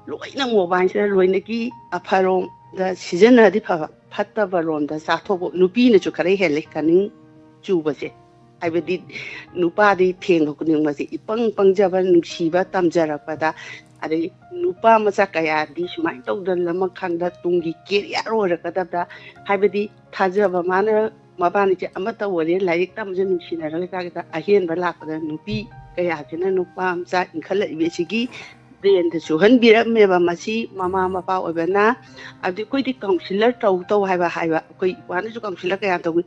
ꯂꯣꯏꯅ mobile ꯁꯤꯗ ꯂꯣꯏꯅꯒꯤ ꯑꯐꯔꯣꯝꯗ ꯁꯤꯖꯤꯟꯅꯔꯗꯤ ꯐꯕ, ꯐꯠꯇꯕ ꯔꯣꯝꯗ ꯆꯥꯊꯣꯛꯄ꯫ ꯅꯨꯄꯤꯅꯁꯨ ꯈꯔ ꯍꯦꯜꯂꯦ ꯀꯅꯤꯡ ꯆꯨꯕꯁꯦ꯫ ꯍꯥꯏꯕꯗꯤ ꯅꯨꯄꯥꯗꯤ ꯊꯦꯡꯕ ꯈꯨꯗꯤꯡꯃꯛꯁꯦ ꯏꯄꯪ ꯄꯪꯖꯕ, ꯅꯨꯡꯁꯤꯕ ꯇꯝꯖꯔꯛꯄꯗ, ꯑꯗꯩ ꯅꯨꯄꯥ ꯃꯆꯥ ꯀꯌꯥꯗꯤ ꯁꯨꯃꯥꯏꯅ ꯇꯧꯗꯅ ꯂꯃꯛ ꯈꯥꯡꯗ ꯇꯨꯡꯒꯤ career ꯑꯣꯏꯔꯛꯀꯗꯕꯗ, ꯍꯥꯏꯕꯗꯤ ꯊꯥꯖꯕ ꯃꯥꯅ ꯃꯕꯥꯅꯤꯁꯦ ꯑꯃꯠꯇ ꯑꯣꯏꯔꯦ, ꯂꯥꯏꯔꯤꯛ ꯇꯝꯕꯁꯦ ꯅꯨꯡꯁꯤꯅꯔꯒ ꯆꯥꯒꯗ ꯑꯍꯦꯟꯕ ꯂꯥꯛꯄꯗ ꯅꯨꯄꯤ ꯀꯌꯥꯁꯤꯅ ꯅꯨꯄꯥ ꯃꯆꯥ ꯏꯟꯈꯠꯂꯛꯏꯕꯁꯤꯒꯤ brain ꯗ ꯆꯨꯍꯟꯕꯤꯔꯝꯃꯦꯕ꯫ ꯃꯁꯤ ꯃꯃꯥ ꯃꯄꯥ ꯑꯣꯏꯕꯅ, ꯑꯗꯨ ꯑꯩꯈꯣꯏꯗꯤ counsellor ꯇꯧ ꯇꯧ ꯍꯥꯏꯕ, ꯍꯥꯏꯕ ꯑꯩꯈꯣꯏ ꯏꯄꯥꯅꯁꯨ counsellor ꯀꯌꯥ ꯇꯧꯏ꯫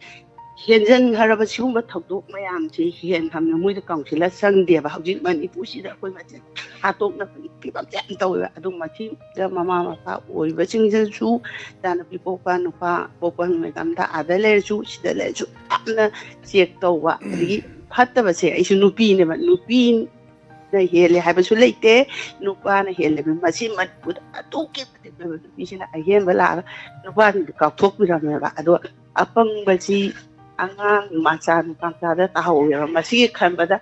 ꯍꯦꯟꯖꯟꯈ꯭ꯔꯕ ꯁꯤꯒꯨꯝꯕ ꯊꯧꯗꯣꯛ ꯃꯌꯥꯝꯁꯤ ꯍꯦꯟ ꯊꯝꯅ ꯃꯣꯏꯗ counsellor ꯆꯪꯗꯦꯕ꯫ ꯍꯧꯖꯤꯛ ꯃꯅꯤꯄꯨꯔꯁꯤꯗ ꯑꯩꯈꯣꯏ ꯃꯁꯦꯟ ꯍꯥꯠꯇꯣꯛꯅꯕꯒꯤ ꯐꯤꯕꯝꯁꯦ ꯌꯥꯝ ꯇꯧꯋꯦꯕ꯫ ꯑꯗꯨ ꯃꯁꯤꯗ ꯃꯃꯥ ꯃꯄꯥ ꯑꯣꯏꯕꯁꯤꯡꯁꯤꯁꯨ ꯏꯆꯥꯅꯨꯄꯤ ꯄꯣꯛꯄ, ꯅꯨꯄꯥ ꯄꯣꯛꯄ ꯃꯇꯝꯗ ꯑꯥꯗ ꯂꯩꯔꯁꯨ ꯁꯤꯗ ꯂꯩꯔꯁꯨ ꯌꯥꯝꯅ check ꯇꯧꯕ, ꯑꯗꯒꯤ ꯐꯠꯇꯕꯁꯦ, ꯑꯩꯁꯨ ꯅꯨꯄꯤꯅꯦꯕ, ꯅꯨꯄꯤ ꯅꯨꯄꯤꯅ ꯍꯦꯜꯂꯦ ꯍꯥꯏꯕꯁꯨ ꯂꯩꯇꯦ, ꯅꯨꯄꯥꯅ ꯍꯦꯜꯂꯦꯕ꯫ ꯃꯁꯤ ꯃꯅꯤꯄꯨꯔꯗ ꯑꯗꯨꯛꯀꯤ ꯃꯇꯤꯛ ꯂꯩꯕ ꯅꯨꯄꯤꯁꯤꯅ ꯑꯍꯦꯟꯕ ꯂꯥꯛꯑꯒ ꯅꯨꯄꯥꯁꯤꯡꯗꯤ ꯀꯥꯎꯊꯣꯛꯄꯤꯔꯝꯃꯦꯕ꯫ ꯑꯗꯣ ꯑꯄꯪꯕꯁꯤ ꯑꯉꯥꯡ ꯃꯆꯥ ꯅꯨꯄꯥ ꯃꯆꯥꯗ ꯇꯥꯍꯧꯋꯦꯕ꯫ ꯃꯁꯤꯒꯤ ꯈꯟꯕꯗ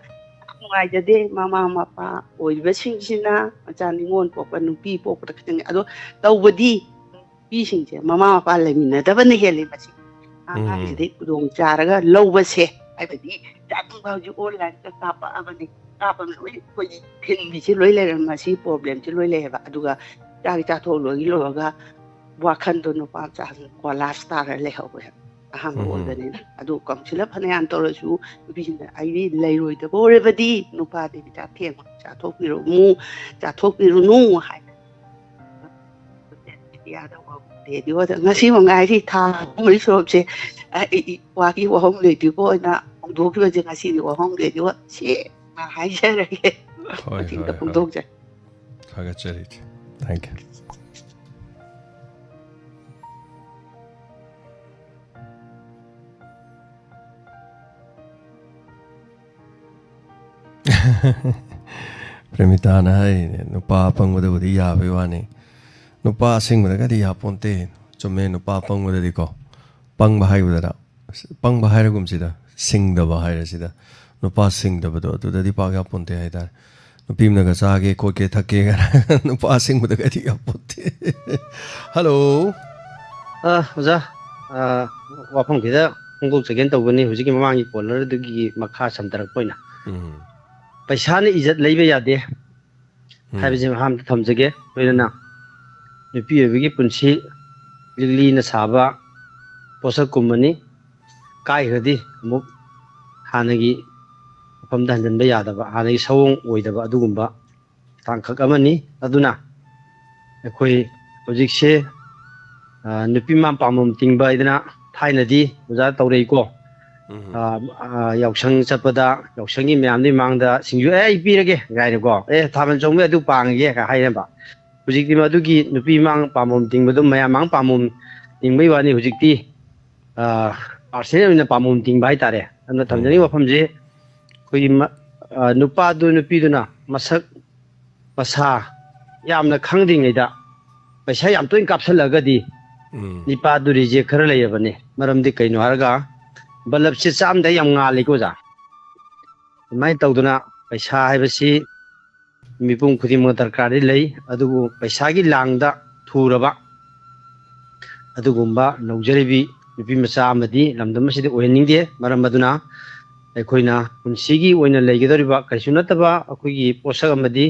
ꯌꯥꯝ ꯅꯨꯡꯉꯥꯏꯖꯗꯦ꯫ ꯃꯃꯥ ꯃꯄꯥ ꯑꯣꯏꯔꯤꯕꯁꯤꯡꯁꯤꯅ ꯃꯆꯥ ꯅꯤꯉꯣꯜ ꯄꯣꯛꯄ, ꯅꯨꯄꯤ ꯄꯣꯛꯄꯗ ꯈꯤꯇꯪ, ꯑꯗꯣ ꯇꯧꯕꯗꯤ ꯅꯨꯄꯤꯁꯤꯡꯁꯦ ꯃꯃꯥ ꯃꯄꯥ ꯂꯩꯃꯤꯟꯅꯗꯕꯅ ꯍꯦꯜꯂꯤ꯫ ꯃꯁꯤ ꯑꯉꯥꯡꯁꯤꯗꯩ ꯈꯨꯗꯣꯡ ꯆꯥꯔꯒ ꯂꯧꯕꯁꯦ, ꯍꯥꯏꯕꯗꯤ ꯆꯥꯛꯀꯨꯝꯕ ꯍꯧꯖꯤꯛ ꯑꯣꯟꯂꯥꯏꯟꯗ ꯀꯥꯞꯄꯛꯑꯕꯅꯤ, ꯀꯥꯞꯄꯒ ꯂꯣꯏ ꯑꯩꯈꯣꯏꯒꯤ ꯊꯤꯟꯕꯤꯁꯦ ꯂꯣꯏ ꯂꯩꯔꯝꯃꯦ꯫ ꯃꯁꯤ ꯄ꯭ꯔꯣꯕ꯭ꯂꯦꯝꯁꯦ ꯂꯣꯏ ꯂꯩꯌꯦꯕ꯫ ꯑꯗꯨꯒ ꯆꯥꯛ ꯆꯥꯊꯣꯛ ꯂꯣꯏꯒꯤ ꯂꯣꯏꯔꯒ ꯋꯥꯈꯟꯗꯣ ꯅꯨꯄꯥ ꯃꯆꯥꯁꯤꯡ ꯀꯣꯂꯥꯞꯁ ꯇꯥꯔ ꯂꯩꯍꯧꯋꯦ꯫ ꯑꯍꯥꯟꯕ ꯑꯣꯏꯕꯅꯤꯅ꯫ ꯑꯗꯨ ꯀꯥꯎꯟꯁꯤꯂꯔ ꯐꯅꯌꯥꯝ ꯇꯧꯔꯁꯨ ꯅꯨꯄꯤꯁꯤꯡꯅ ꯑꯩꯗꯤ ꯂꯩꯔꯣꯏꯗꯕ ꯑꯣꯏꯔꯕꯗꯤ ꯅꯨꯄꯥꯗꯤ ꯆꯥꯛ ꯊꯦꯡꯕ ꯆꯥꯊꯣꯛꯄꯤꯔꯨꯅꯨ, ꯆꯥꯊꯣꯛꯄꯤꯔꯨꯅꯨ ꯍꯥꯏ꯫ ꯃꯤꯗꯤꯌꯥꯗ ꯋꯥꯍꯪ ꯔꯦꯗꯤꯑꯣꯗ ꯉꯁꯤ ꯃꯉꯥꯏꯔꯤ ꯊꯥ ꯑꯍꯨꯝ ꯃꯔꯤ ꯁꯨꯔꯕꯁꯦ꯫ ꯑ, ꯏ-, ꯏ-, ꯋꯥꯒꯤ ꯋꯥꯍꯪ ꯔꯦꯗꯤꯑꯣ ꯑꯣꯏꯅ ꯍꯧꯗꯣꯛꯈꯤꯕꯁꯦ ꯉꯁꯤꯗꯤ ꯋꯥꯍꯪ ꯔꯦꯗꯤꯑꯣ ꯁꯦꯡꯅ ꯍꯥꯏꯖꯔꯒꯦ꯫ ꯍꯣꯏ, ꯃꯊꯪꯗ ꯍꯣꯏ, ꯍꯣꯏ꯫ ꯐꯣꯡꯗꯣꯛꯆꯔꯤ꯫ ꯊꯥꯒꯠꯆꯔꯤ꯫ Thank you꯫ ꯄ꯭ꯔꯦꯃꯤꯇꯥꯅ ꯍꯥꯏꯔꯤꯅꯦ, "ꯅꯨꯄꯥ ꯑꯄꯪꯕꯗꯕꯨꯗꯤ ꯌꯥꯕꯩ ꯋꯥꯅꯤ, ꯅꯨꯄꯥ ꯑꯁꯤꯡꯕꯗꯒꯗꯤ ꯌꯥꯄꯣꯟꯇꯦ"꯫ ꯆꯨꯝꯃꯦ, ꯅꯨꯄꯥ ꯑꯄꯪꯕꯗꯗꯤꯀꯣ, ꯄꯪꯕ ꯍꯥꯏꯕꯗꯅ, ꯄꯪꯕ ꯍꯥꯏꯔꯒꯨꯝꯁꯤꯗ, ꯁꯤꯡꯗꯕ ꯍꯥꯏꯔꯁꯤꯗ, ꯅꯨꯄꯥ ꯁꯤꯡꯗꯕꯗꯣ ꯑꯗꯨꯗꯗꯤ ꯄꯥꯛ ꯌꯥꯄꯣꯟꯇꯦ ꯍꯥꯏꯇꯥꯔꯦ꯫ ꯅꯨꯄꯤ ꯑꯃꯅꯒ ꯆꯥꯒꯦ, ꯈꯣꯠꯀꯦ, ꯊꯛꯀꯦ ꯀꯥꯏꯅ ꯅꯨꯄꯥ ꯑꯁꯤꯡꯕꯗꯒꯗꯤ ꯌꯥꯄꯣꯟꯇꯦ꯫ ꯍꯜꯂꯣ꯫ ꯑ, ꯑꯣꯖꯥ, ꯑ, ꯋꯥꯐꯝ ꯈꯤꯇ ꯐꯣꯡꯗꯣꯛꯆꯒꯦꯅ ꯇꯧꯕꯅꯤ, ꯍꯧꯖꯤꯛꯀꯤ ꯃꯃꯥꯡꯒꯤ ꯀꯣꯂꯔꯗꯨꯒꯤ ꯃꯈꯥ ꯁꯝꯊꯔꯛꯄ ꯑꯣꯏꯅ꯫ ꯎꯝ꯫ ꯄꯩꯁꯥꯅ ꯏꯖꯠ ꯂꯩꯕ ꯌꯥꯗꯦ ꯎꯝ꯫ ꯍꯥꯏꯕꯁꯤ ꯑꯍꯥꯟꯕꯗ ꯊꯝꯖꯒꯦ꯫ ꯂꯣꯏꯅꯅ ꯅꯨꯄꯤ ꯑꯣꯏꯕꯒꯤ ꯄꯨꯟꯁꯤ ꯂꯤꯛꯂꯤꯅ ꯁꯥꯕ ꯄꯣꯠꯁꯛꯀꯨꯝꯕꯅꯤ꯫ ꯀꯥꯏꯈ꯭ꯔꯗꯤ ꯑꯃꯨꯛ ꯍꯥꯟꯅꯒꯤ ꯃꯐꯝꯗ ꯍꯟꯖꯤꯟꯕ ꯌꯥꯗꯕ, ꯍꯥꯟꯅꯒꯤ ꯁꯑꯣꯡ ꯑꯣꯏꯗꯕ ꯑꯗꯨꯒꯨꯝꯕ ꯇꯥꯡꯀꯛ ꯑꯃꯅꯤ꯫ ꯑꯗꯨꯅ ꯑꯩꯈꯣꯏ ꯍꯧꯖꯤꯛꯁꯦ, ꯑ, ꯅꯨꯄꯤ ꯃꯥ ꯄꯥꯝꯕꯣꯝ ꯇꯤꯡꯕ ꯍꯥꯏꯗꯅ ꯊꯥꯏꯅꯗꯤ ꯑꯣꯖꯥ ꯇꯧꯔꯛꯏꯀꯣ꯫ ꯎꯝ꯫ ꯑ, ꯑ, ꯌꯥꯎꯁꯪ ꯆꯠꯄꯗ ꯌꯥꯎꯁꯪꯒꯤ ꯃꯌꯥꯝꯗꯨꯒꯤ ꯃꯥꯡꯗ ꯁꯤꯡꯖꯨ, "ꯑꯦ, ꯑꯩ ꯄꯤꯔꯒꯦ" ꯀꯥꯏꯅꯀꯣ, "ꯑꯦ, ꯊꯥꯕꯜ ꯆꯣꯡꯕꯩ ꯑꯗꯨ ꯄꯥꯡꯉꯒꯦ" ꯀ ꯍꯥꯏꯅꯕ꯫ ꯍꯧꯖꯤꯛꯇꯤ ꯃꯗꯨꯒꯤ ꯅꯨꯄꯤ ꯃꯥꯡ ꯄꯥꯝꯕꯣꯝ ꯇꯤꯡꯕꯗꯣ ꯃꯌꯥꯝ ꯃꯥꯡ ꯄꯥꯝꯕꯣꯝ ꯇꯤꯡꯕꯩ ꯋꯥꯅꯤ꯫ ꯍꯧꯖꯤꯛꯇꯤ, ꯑ, ꯄꯥꯔꯁꯅꯦꯜ ꯑꯣꯏꯅ ꯄꯥꯝꯕꯣꯝ ꯇꯤꯡꯕ ꯍꯥꯏꯇꯥꯔꯦ꯫ ꯑꯗꯨꯅ ꯊꯝꯖꯅꯤꯡꯕ ꯎꯝ꯫ ꯋꯥꯐꯝꯁꯦ ꯑꯩꯈꯣꯏꯒꯤ ꯃ-, ꯑ, ꯅꯨꯄꯥꯗꯨ ꯅꯨꯄꯤꯗꯨꯅ ꯃꯁꯛ ꯃꯁꯥ ꯌꯥꯝꯅ ꯈꯪꯗ꯭ꯔꯤꯉꯩꯗ ꯄꯩꯁꯥ ꯌꯥꯝ ꯇꯣꯏꯅ ꯀꯥꯞꯁꯤꯜꯂꯒꯗꯤ ꯎꯝ꯫ ꯅꯤꯄꯥꯗꯨ ꯔꯤꯖꯦꯛ ꯈꯔ ꯂꯩꯔꯕꯅꯤ꯫ ꯃꯔꯝꯗꯤ ꯀꯩꯅꯣ ꯍꯥꯏꯔꯒ ꯕꯂꯞꯁꯦ ꯆꯥꯝꯗ ꯌꯥꯝ ꯉꯥꯜꯂꯤꯀꯣ ꯑꯣꯖꯥ꯫ ꯑꯗꯨꯃꯥꯏꯅ ꯇꯧꯗꯅ ꯄꯩꯁꯥ ꯍꯥꯏꯕꯁꯤ ꯃꯤꯄꯨꯝ ꯈꯨꯗꯤꯡꯃꯛ ꯗꯔꯀꯥꯔꯗꯤ ꯂꯩ, ꯑꯗꯨꯕꯨ ꯄꯩꯁꯥꯒꯤ ꯂꯥꯡꯗ ꯊꯨꯔꯕ ꯑꯗꯨꯒꯨꯝꯕ ꯂꯧꯖꯔꯤꯕꯤ ꯅꯨꯄꯤ ꯃꯆꯥ ꯑꯃꯗꯤ ꯂꯝꯗꯝ ꯑꯁꯤꯗ ꯑꯣꯏꯍꯟꯅꯤꯡꯗꯦ꯫ ꯃꯔꯝ ꯑꯗꯨꯅ ꯑꯩꯈꯣꯏꯅ ꯄꯨꯟꯁꯤꯒꯤ ꯑꯣꯏꯅ ꯂꯩꯒꯗꯧꯔꯤꯕ ꯀꯩꯁꯨ ꯅꯠꯇꯕ ꯑꯩꯈꯣꯏꯒꯤ ꯄꯣꯠꯁꯛ ꯑꯃꯗꯤ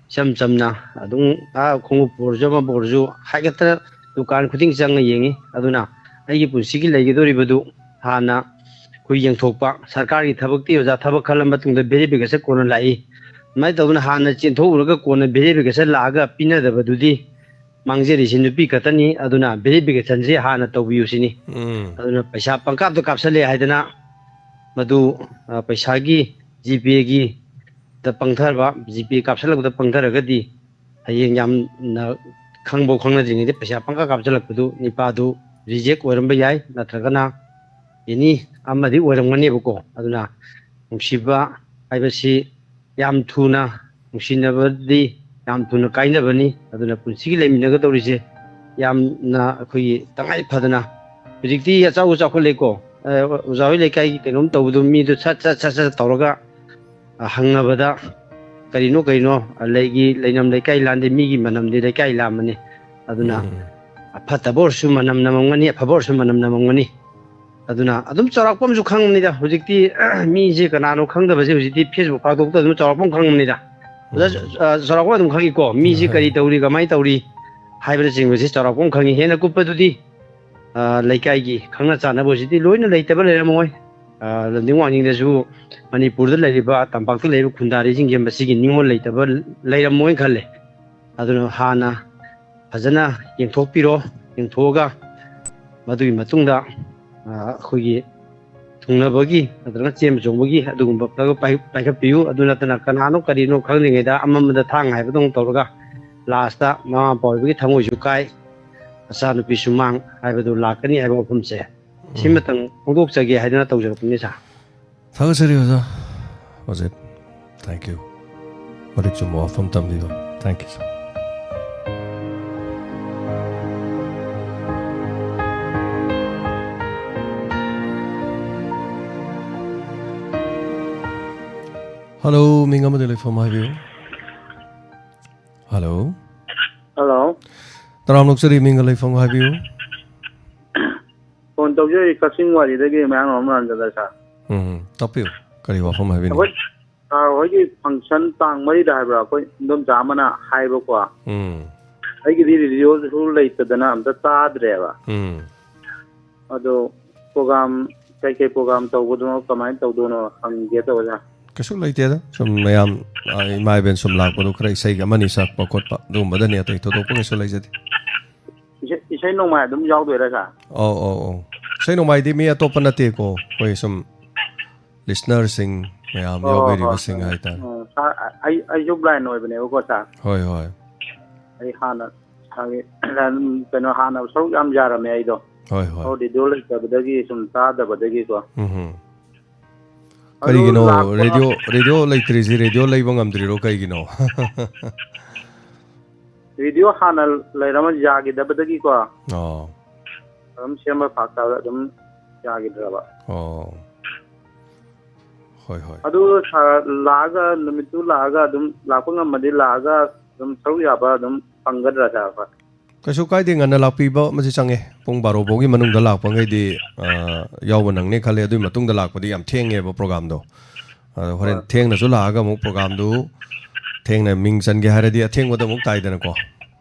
ꯏꯆꯝ ꯆꯝꯅ ꯑꯗꯨꯝ, ꯑꯥ, ꯈꯣꯡꯎꯞꯄꯨ ꯑꯣꯏꯔꯁꯨ ꯑꯃꯕꯨ ꯑꯣꯏꯔꯁꯨ ꯍꯥꯏꯒꯠꯇꯅ ꯗꯨꯀꯥꯟ ꯈꯨꯗꯤꯡ ꯆꯪꯉ ꯌꯦꯡꯉꯤ꯫ ꯑꯗꯨꯅ ꯑꯩꯒꯤ ꯄꯨꯟꯁꯤꯒꯤ ꯂꯩꯒꯗꯧꯔꯤꯕꯗꯨ ꯍꯥꯟꯅ ꯑꯩꯈꯣꯏ ꯌꯦꯡꯊꯣꯛꯄ꯫ ꯁꯔꯀꯥꯔꯒꯤ ꯊꯕꯛꯇꯤ ꯑꯣꯖꯥ ꯊꯕꯛ ꯈꯜꯂ ꯃꯇꯨꯡꯗ ꯚꯦꯔꯤꯐꯤꯀꯦꯁꯟ ꯀꯣꯟꯅ ꯂꯥꯛꯏ꯫ ꯑꯗꯨꯃꯥꯏꯅ ꯇꯧꯗꯅ ꯍꯥꯟꯅ ꯆꯦꯟꯊꯣꯛꯎꯔꯒ ꯀꯣꯟꯅ ꯚꯦꯔꯤꯐꯤꯀꯦꯁꯟ ꯂꯥꯛꯑꯒ ꯄꯤꯅꯗꯕꯗꯨꯗꯤ ꯃꯥꯡꯖꯔꯤꯁꯤ ꯅꯨꯄꯤ ꯈꯛꯇꯅꯤ꯫ ꯑꯗꯨꯅ ꯚꯦꯔꯤꯐꯤꯀꯦꯁꯟꯁꯤ ꯍꯥꯟꯅ ꯇꯧꯕꯤꯌꯨ ꯁꯤꯅꯤ꯫ ꯎꯝ꯫ ꯑꯗꯨꯅ ꯄꯩꯁꯥ ꯄꯪꯀꯥꯞꯇ ꯀꯥꯞꯁꯜꯂꯦ ꯍꯥꯏꯗꯅ ꯃꯗꯨ, ꯑ, ꯄꯩꯁꯥꯒꯤ ꯖꯤꯄꯦꯒꯤ ꯗ ꯄꯪꯊꯔꯕ, ꯖꯤꯄꯦ ꯀꯥꯞꯁꯤꯜꯂꯛꯄꯗ ꯄꯪꯊꯔꯒꯗꯤ ꯍꯌꯦꯡ ꯌꯥꯝꯅ ꯈꯪꯕꯧ ꯈꯪꯅꯗ꯭ꯔꯤꯉꯩꯗ ꯄꯩꯁꯥ ꯄꯪꯀꯥꯞ ꯀꯥꯞꯁꯤꯜꯂꯛꯄꯗꯨ ꯅꯤꯄꯥꯗꯨ ꯔꯤꯖꯦꯛ ꯑꯣꯏꯔꯝꯕ ꯌꯥꯏ, ꯅꯠꯇ꯭ꯔꯒꯅ ꯑꯦꯅꯤ ꯑꯃꯗꯤ ꯑꯣꯏꯔꯝꯒꯅꯦꯕꯀꯣ꯫ ꯑꯗꯨꯅ ꯅꯨꯡꯁꯤꯕ ꯍꯥꯏꯕꯁꯤ ꯌꯥꯝ ꯊꯨꯅ, ꯅꯨꯡꯁꯤꯅꯕꯗꯤ ꯌꯥꯝ ꯊꯨꯅ ꯀꯥꯏꯅꯕꯅꯤ꯫ ꯑꯗꯨꯅ ꯄꯨꯟꯁꯤꯒꯤ ꯂꯩꯃꯤꯟꯅꯒꯗꯧꯔꯤꯁꯦ ꯌꯥꯝꯅ ꯑꯩꯈꯣꯏꯒꯤ ꯇꯉꯥꯏ ꯐꯗꯅ, ꯍꯧꯖꯤꯛꯇꯤ ꯑꯆꯧꯕ ꯆꯥꯎꯈꯠꯂꯦꯀꯣ꯫ ꯑ, ꯑꯣꯖꯥ ꯍꯣꯏ ꯂꯩꯀꯥꯏꯒꯤ ꯀꯩꯅꯣꯝ ꯇꯧꯕꯗꯣ ꯃꯤꯗꯣ ꯁꯠ ꯁꯠ ꯁꯠ ꯁꯠ ꯇꯧꯔꯒ, ꯑ, ꯍꯪꯅꯕꯗ ꯀꯔꯤꯅꯣ ꯀꯔꯤꯅꯣ, ꯑ, ꯂꯩꯒꯤ ꯂꯩꯅꯝ ꯂꯩꯀꯥꯏ ꯂꯥꯟꯗꯦ, ꯃꯤꯒꯤ ꯃꯅꯝꯗꯤ ꯂꯩꯀꯥꯏ ꯂꯥꯝꯕꯅꯤ꯫ ꯑꯗꯨꯅ ꯎꯝ꯫ ꯑꯐꯠꯇꯕ ꯑꯣꯏꯔꯁꯨ ꯃꯅꯝ ꯅꯝꯃꯝꯒꯅꯤ, ꯑꯐꯕ ꯑꯣꯏꯔꯁꯨ ꯃꯅꯝ ꯅꯝꯃꯝꯒꯅꯤ꯫ ꯑꯗꯨꯅ ꯑꯗꯨꯝ ꯆꯥꯎꯔꯥꯛꯄ ꯑꯃꯁꯨ ꯈꯪꯕꯅꯤꯗ꯫ ꯍꯧꯖꯤꯛꯇꯤ ꯃꯤꯁꯦ ꯀꯅꯥꯅꯣ ꯈꯪꯗꯕꯁꯦ ꯍꯧꯖꯤꯛꯇꯤ Facebook ꯐꯥꯛꯇꯣꯛꯇ ꯑꯗꯨꯝ ꯆꯥꯎꯔꯥꯛꯄ ꯑꯃ ꯈꯪꯕꯅꯤꯗ꯫ ꯑꯣꯖꯥ, ꯎꯝ꯫ ꯑ, ꯆꯥꯎꯔꯥꯛꯄ ꯑꯗꯨꯝ ꯈꯪꯉꯤꯀꯣ, ꯃꯤꯁꯦ ꯀꯔꯤ ꯇꯧꯔꯤ, ꯀꯃꯥꯏꯅ ꯇꯧꯔꯤ ꯍꯥꯏꯕꯅꯆꯤꯡꯕꯁꯤ ꯆꯥꯎꯔꯥꯛꯄ ꯑꯃ ꯈꯪꯉꯤ꯫ ꯍꯦꯟꯅ ꯀꯨꯞꯄꯗꯨꯗꯤ, ꯑ, ꯂꯩꯀꯥꯏꯒꯤ ꯈꯪꯅ ꯆꯥꯟꯅꯕ ꯍꯧꯖꯤꯛꯇꯤ ꯂꯣꯏꯅ ꯂꯩꯇꯕ ꯂꯩꯔꯝꯃꯣꯏ꯫ ꯑ, ꯂꯝꯗꯤꯡ ꯋꯥꯡꯖꯤꯡꯗꯁꯨ, ꯃꯅꯤꯄꯨꯔꯗ ꯂꯩꯔꯤꯕ, ꯇꯝꯄꯥꯛꯇ ꯂꯩꯔꯤꯕ ꯈꯨꯟꯗꯥꯔꯤꯁꯤꯡꯁꯦ ꯃꯁꯤꯒꯤ ꯅꯤꯉꯣꯜ ꯂꯩꯇꯕ ꯂꯩꯔꯝꯃꯣꯏꯅ ꯈꯜꯂꯦ꯫ ꯑꯗꯨꯅ ꯍꯥꯟꯅ ꯐꯖꯅ ꯌꯦꯡꯊꯣꯛꯄꯤꯔꯣ꯫ ꯌꯦꯡꯊꯣꯛꯑꯒ ꯃꯗꯨꯒꯤ ꯃꯇꯨꯡꯗ, ꯑ, ꯑꯩꯈꯣꯏꯒꯤ ꯊꯨꯡꯅꯕꯒꯤ ꯅꯠꯇ꯭ꯔꯒ ꯆꯦꯟꯕ ꯆꯣꯡꯕꯒꯤ ꯑꯗꯨꯒꯨꯝꯕ ꯄꯥꯏ-, ꯄꯥꯏꯈꯠꯄꯤꯌꯨ꯫ ꯑꯗꯨ ꯅꯠꯇꯅ ꯀꯅꯥꯅꯣ ꯀꯔꯤꯅꯣ ꯈꯪꯗ꯭ꯔꯤꯉꯩꯗ ꯑꯃꯃꯗ ꯊꯥꯡ ꯍꯥꯏꯕꯗꯧꯅ ꯇꯧꯔꯒ ꯂꯥꯁꯇ ꯃꯃꯥ ꯃꯄꯥ ꯑꯣꯏꯕꯒꯤ ꯊꯃꯣꯏꯁꯨ ꯀꯥꯏ, ꯃꯆꯥꯅꯨꯄꯤꯁꯨ ꯃꯥꯡ ꯍꯥꯏꯕꯗꯨ ꯂꯥꯛꯀꯅꯤ ꯍꯥꯏꯕ ꯋꯥꯐꯝꯁꯦ ꯎꯝ꯫ ꯁꯤꯃꯇꯪ ꯐꯣꯡꯗꯣꯛꯆꯒꯦ ꯍꯥꯏꯗꯅ ꯇꯧꯖꯔꯛꯄꯅꯤ, ꯁꯥꯔ꯫ ꯊꯥꯒꯠꯆꯔꯤ, ꯑꯣꯖꯥ꯫ ꯑꯣꯖꯥ꯫ Thank you. ꯃꯔꯤꯛ ꯆꯨꯝꯕ ꯋꯥꯐꯝ ꯇꯝꯕꯤꯕ꯫ Thank you, sir. Hello, ꯃꯤꯡ ꯑꯃꯗꯤ ꯂꯩꯐꯝ ꯍꯥꯏꯕꯤꯌꯨ꯫ Hello꯫ Hello꯫ ꯇꯔꯥꯝ ꯅꯣꯛꯆꯔꯤ, ꯃꯤꯡꯒ ꯂꯩꯐꯝꯒ ꯍꯥꯏꯕꯤꯌꯨ꯫ Phone ꯇꯧꯖꯔꯤ ꯀꯛꯆꯤꯡ ꯋꯥꯔꯤꯗꯒꯤ ꯃꯌꯥꯡꯂꯥꯡꯕꯝ ꯔꯥꯝꯆꯟꯗ꯭ꯔ sir꯫ ꯎꯝ, ꯇꯥꯛꯄꯤꯌꯨ꯫ ꯀꯔꯤ ꯋꯥꯐꯝ ꯍꯥꯏꯕꯤꯅꯤꯡ? ꯑꯩꯈꯣꯏ sir ꯍꯣꯏꯒꯤ function ꯇꯥꯡ ꯃꯔꯤꯗ ꯍꯥꯏꯕ꯭ꯔꯥ, ꯑꯩꯈꯣꯏ ꯏꯟꯗꯣꯝꯆꯥ ꯑꯃꯅ ꯍꯥꯏꯕꯀꯣ꯫ ꯎꯝ꯫ ꯑꯩꯒꯤꯗꯤ radioꯁꯨ ꯂꯩꯇꯗꯅ ꯑꯝꯇ ꯇꯥꯗ꯭ꯔꯦꯕ꯫ ꯎꯝ꯫ ꯑꯗꯣ program, ꯀꯩꯀꯩ program ꯇꯧꯕꯗꯣ ꯀꯃꯥꯏꯅ ꯇꯧꯗꯣꯏꯅꯣ ꯍꯪꯒꯦ ꯇꯧꯕ sir꯫ ꯀꯩꯁꯨ ꯂꯩꯇꯦꯗ꯫ ꯁꯨꯝ ꯃꯌꯥꯝ, ꯑ, ꯏꯃꯥ ꯏꯕꯦꯟ ꯁꯨꯝ ꯂꯥꯛꯄꯗꯣ ꯈꯔ ꯏꯁꯩ ꯑꯃꯅꯤ ꯁꯛꯄ ꯈꯣꯠꯄ ꯑꯗꯨꯒꯨꯝꯕꯗꯅꯤ, ꯑꯇꯩ ꯊꯣꯏꯗꯣꯛꯄ ꯀꯩꯁꯨ ꯂꯩꯖꯗꯦ꯫ ꯏꯁꯩ, ꯏꯁꯩ ꯅꯣꯡꯃꯥꯏ ꯑꯗꯨꯝ ꯌꯥꯎꯗꯣꯏꯔꯥ sir? ꯑꯧ, ꯑꯧ, ꯑꯧ꯫ ꯏꯁꯩ ꯅꯣꯡꯃꯥꯏꯗꯤ ꯃꯤ ꯑꯇꯣꯞꯄ ꯅꯠꯇꯦꯀꯣ, ꯑꯩꯈꯣꯏ ꯁꯨꯝ listenerꯁꯤꯡ ꯃꯌꯥꯝ ꯍꯣꯏ, ꯍꯣꯏ, ꯍꯣꯏ, ꯍꯣꯏ꯫ ꯍꯥꯏꯇꯥꯔꯦ꯫ ꯎꯝ, sir, ꯑꯩ, ꯑꯩꯁꯨ blind ꯑꯣꯏꯕꯅꯦꯕꯀꯣ sir꯫ ꯍꯣꯏ, ꯍꯣꯏ꯫ ꯑꯩ ꯍꯥꯟꯅ ꯁꯥꯒꯤ, ꯀꯩꯅꯣ, ꯍꯥꯟꯅ ꯁꯔꯨꯛ ꯌꯥꯝ ꯌꯥꯔꯝꯃꯦ ꯑꯩꯗꯣ꯫ ꯍꯣꯏ, ꯍꯣꯏ꯫ ꯑꯣ, radio ꯂꯩꯇꯕꯗꯒꯤ ꯁꯨꯝ ꯇꯥꯗꯕꯗꯒꯤꯀꯣ꯫ ꯎꯝꯍꯨꯝ꯫ ꯑꯗꯨ ꯀꯔꯤꯒꯤꯅꯣ ꯂꯥꯛꯄ radio, radio ꯂꯩꯇ꯭ꯔꯤꯁꯤ? Radio ꯂꯩꯕ ꯉꯝꯗ꯭ꯔꯤꯔꯣ ꯀꯩꯒꯤꯅꯣ? Radio ꯍꯥꯟꯅ ꯂꯩꯔꯝꯃ ꯌꯥꯈꯤꯗꯕꯗꯒꯤꯀꯣ꯫ ꯑꯣ꯫ ꯑꯗꯨꯝ ꯁꯦꯝꯕ ꯐꯔꯛ ꯇꯥꯕꯗ ꯑꯗꯨꯝ ꯌꯥꯈꯤꯗ꯭ꯔꯕ꯫ ꯑꯣ꯫ ꯍꯣꯏ, ꯍꯣꯏ꯫ ꯑꯗꯨ sir ꯂꯥꯛꯑꯒ, ꯅꯨꯃꯤꯠꯇꯨ ꯂꯥꯛꯑꯒ ꯑꯗꯨꯝ, ꯂꯥꯛꯄ ꯉꯝꯃꯗꯤ ꯂꯥꯛꯑꯒ ꯑꯗꯨꯝ ꯁꯔꯨꯛ ꯌꯥꯕ ꯑꯗꯨꯝ ꯐꯪꯒꯗ꯭ꯔꯥ sir ꯑꯩꯈꯣꯏ? ꯀꯩꯁꯨ ꯀꯥꯏꯗꯦ, ꯉꯟꯅ ꯂꯥꯛꯄꯤꯕ ꯑꯃꯁꯨ ꯆꯪꯉꯦ꯫ ꯄꯨꯡ ꯕꯥꯔꯣ ꯐꯥꯎꯒꯤ ꯃꯅꯨꯡꯗ ꯂꯥꯛꯄꯈꯩꯗꯤ, ꯑ, ꯌꯥꯎꯕ ꯅꯪꯅꯤ ꯈꯜꯂꯦ꯫ ꯑꯗꯨꯒꯤ ꯃꯇꯨꯡꯗ ꯂꯥꯛꯄꯗꯤ ꯌꯥꯝ ꯊꯦꯡꯉꯦꯕ programꯗꯣ꯫ ꯑꯗꯣ ꯍꯣꯔꯦꯟ ꯍꯣꯏ꯫ ꯊꯦꯡꯅꯁꯨ ꯂꯥꯛꯑꯒ ꯑꯃꯨꯛ programꯗꯨ ꯊꯦꯡꯅ ꯃꯤꯡ ꯆꯟꯒꯦ ꯍꯥꯏꯔꯗꯤ ꯑꯊꯦꯡꯕꯗ ꯑꯃꯨꯛ ꯇꯥꯏꯗꯅꯀꯣ꯫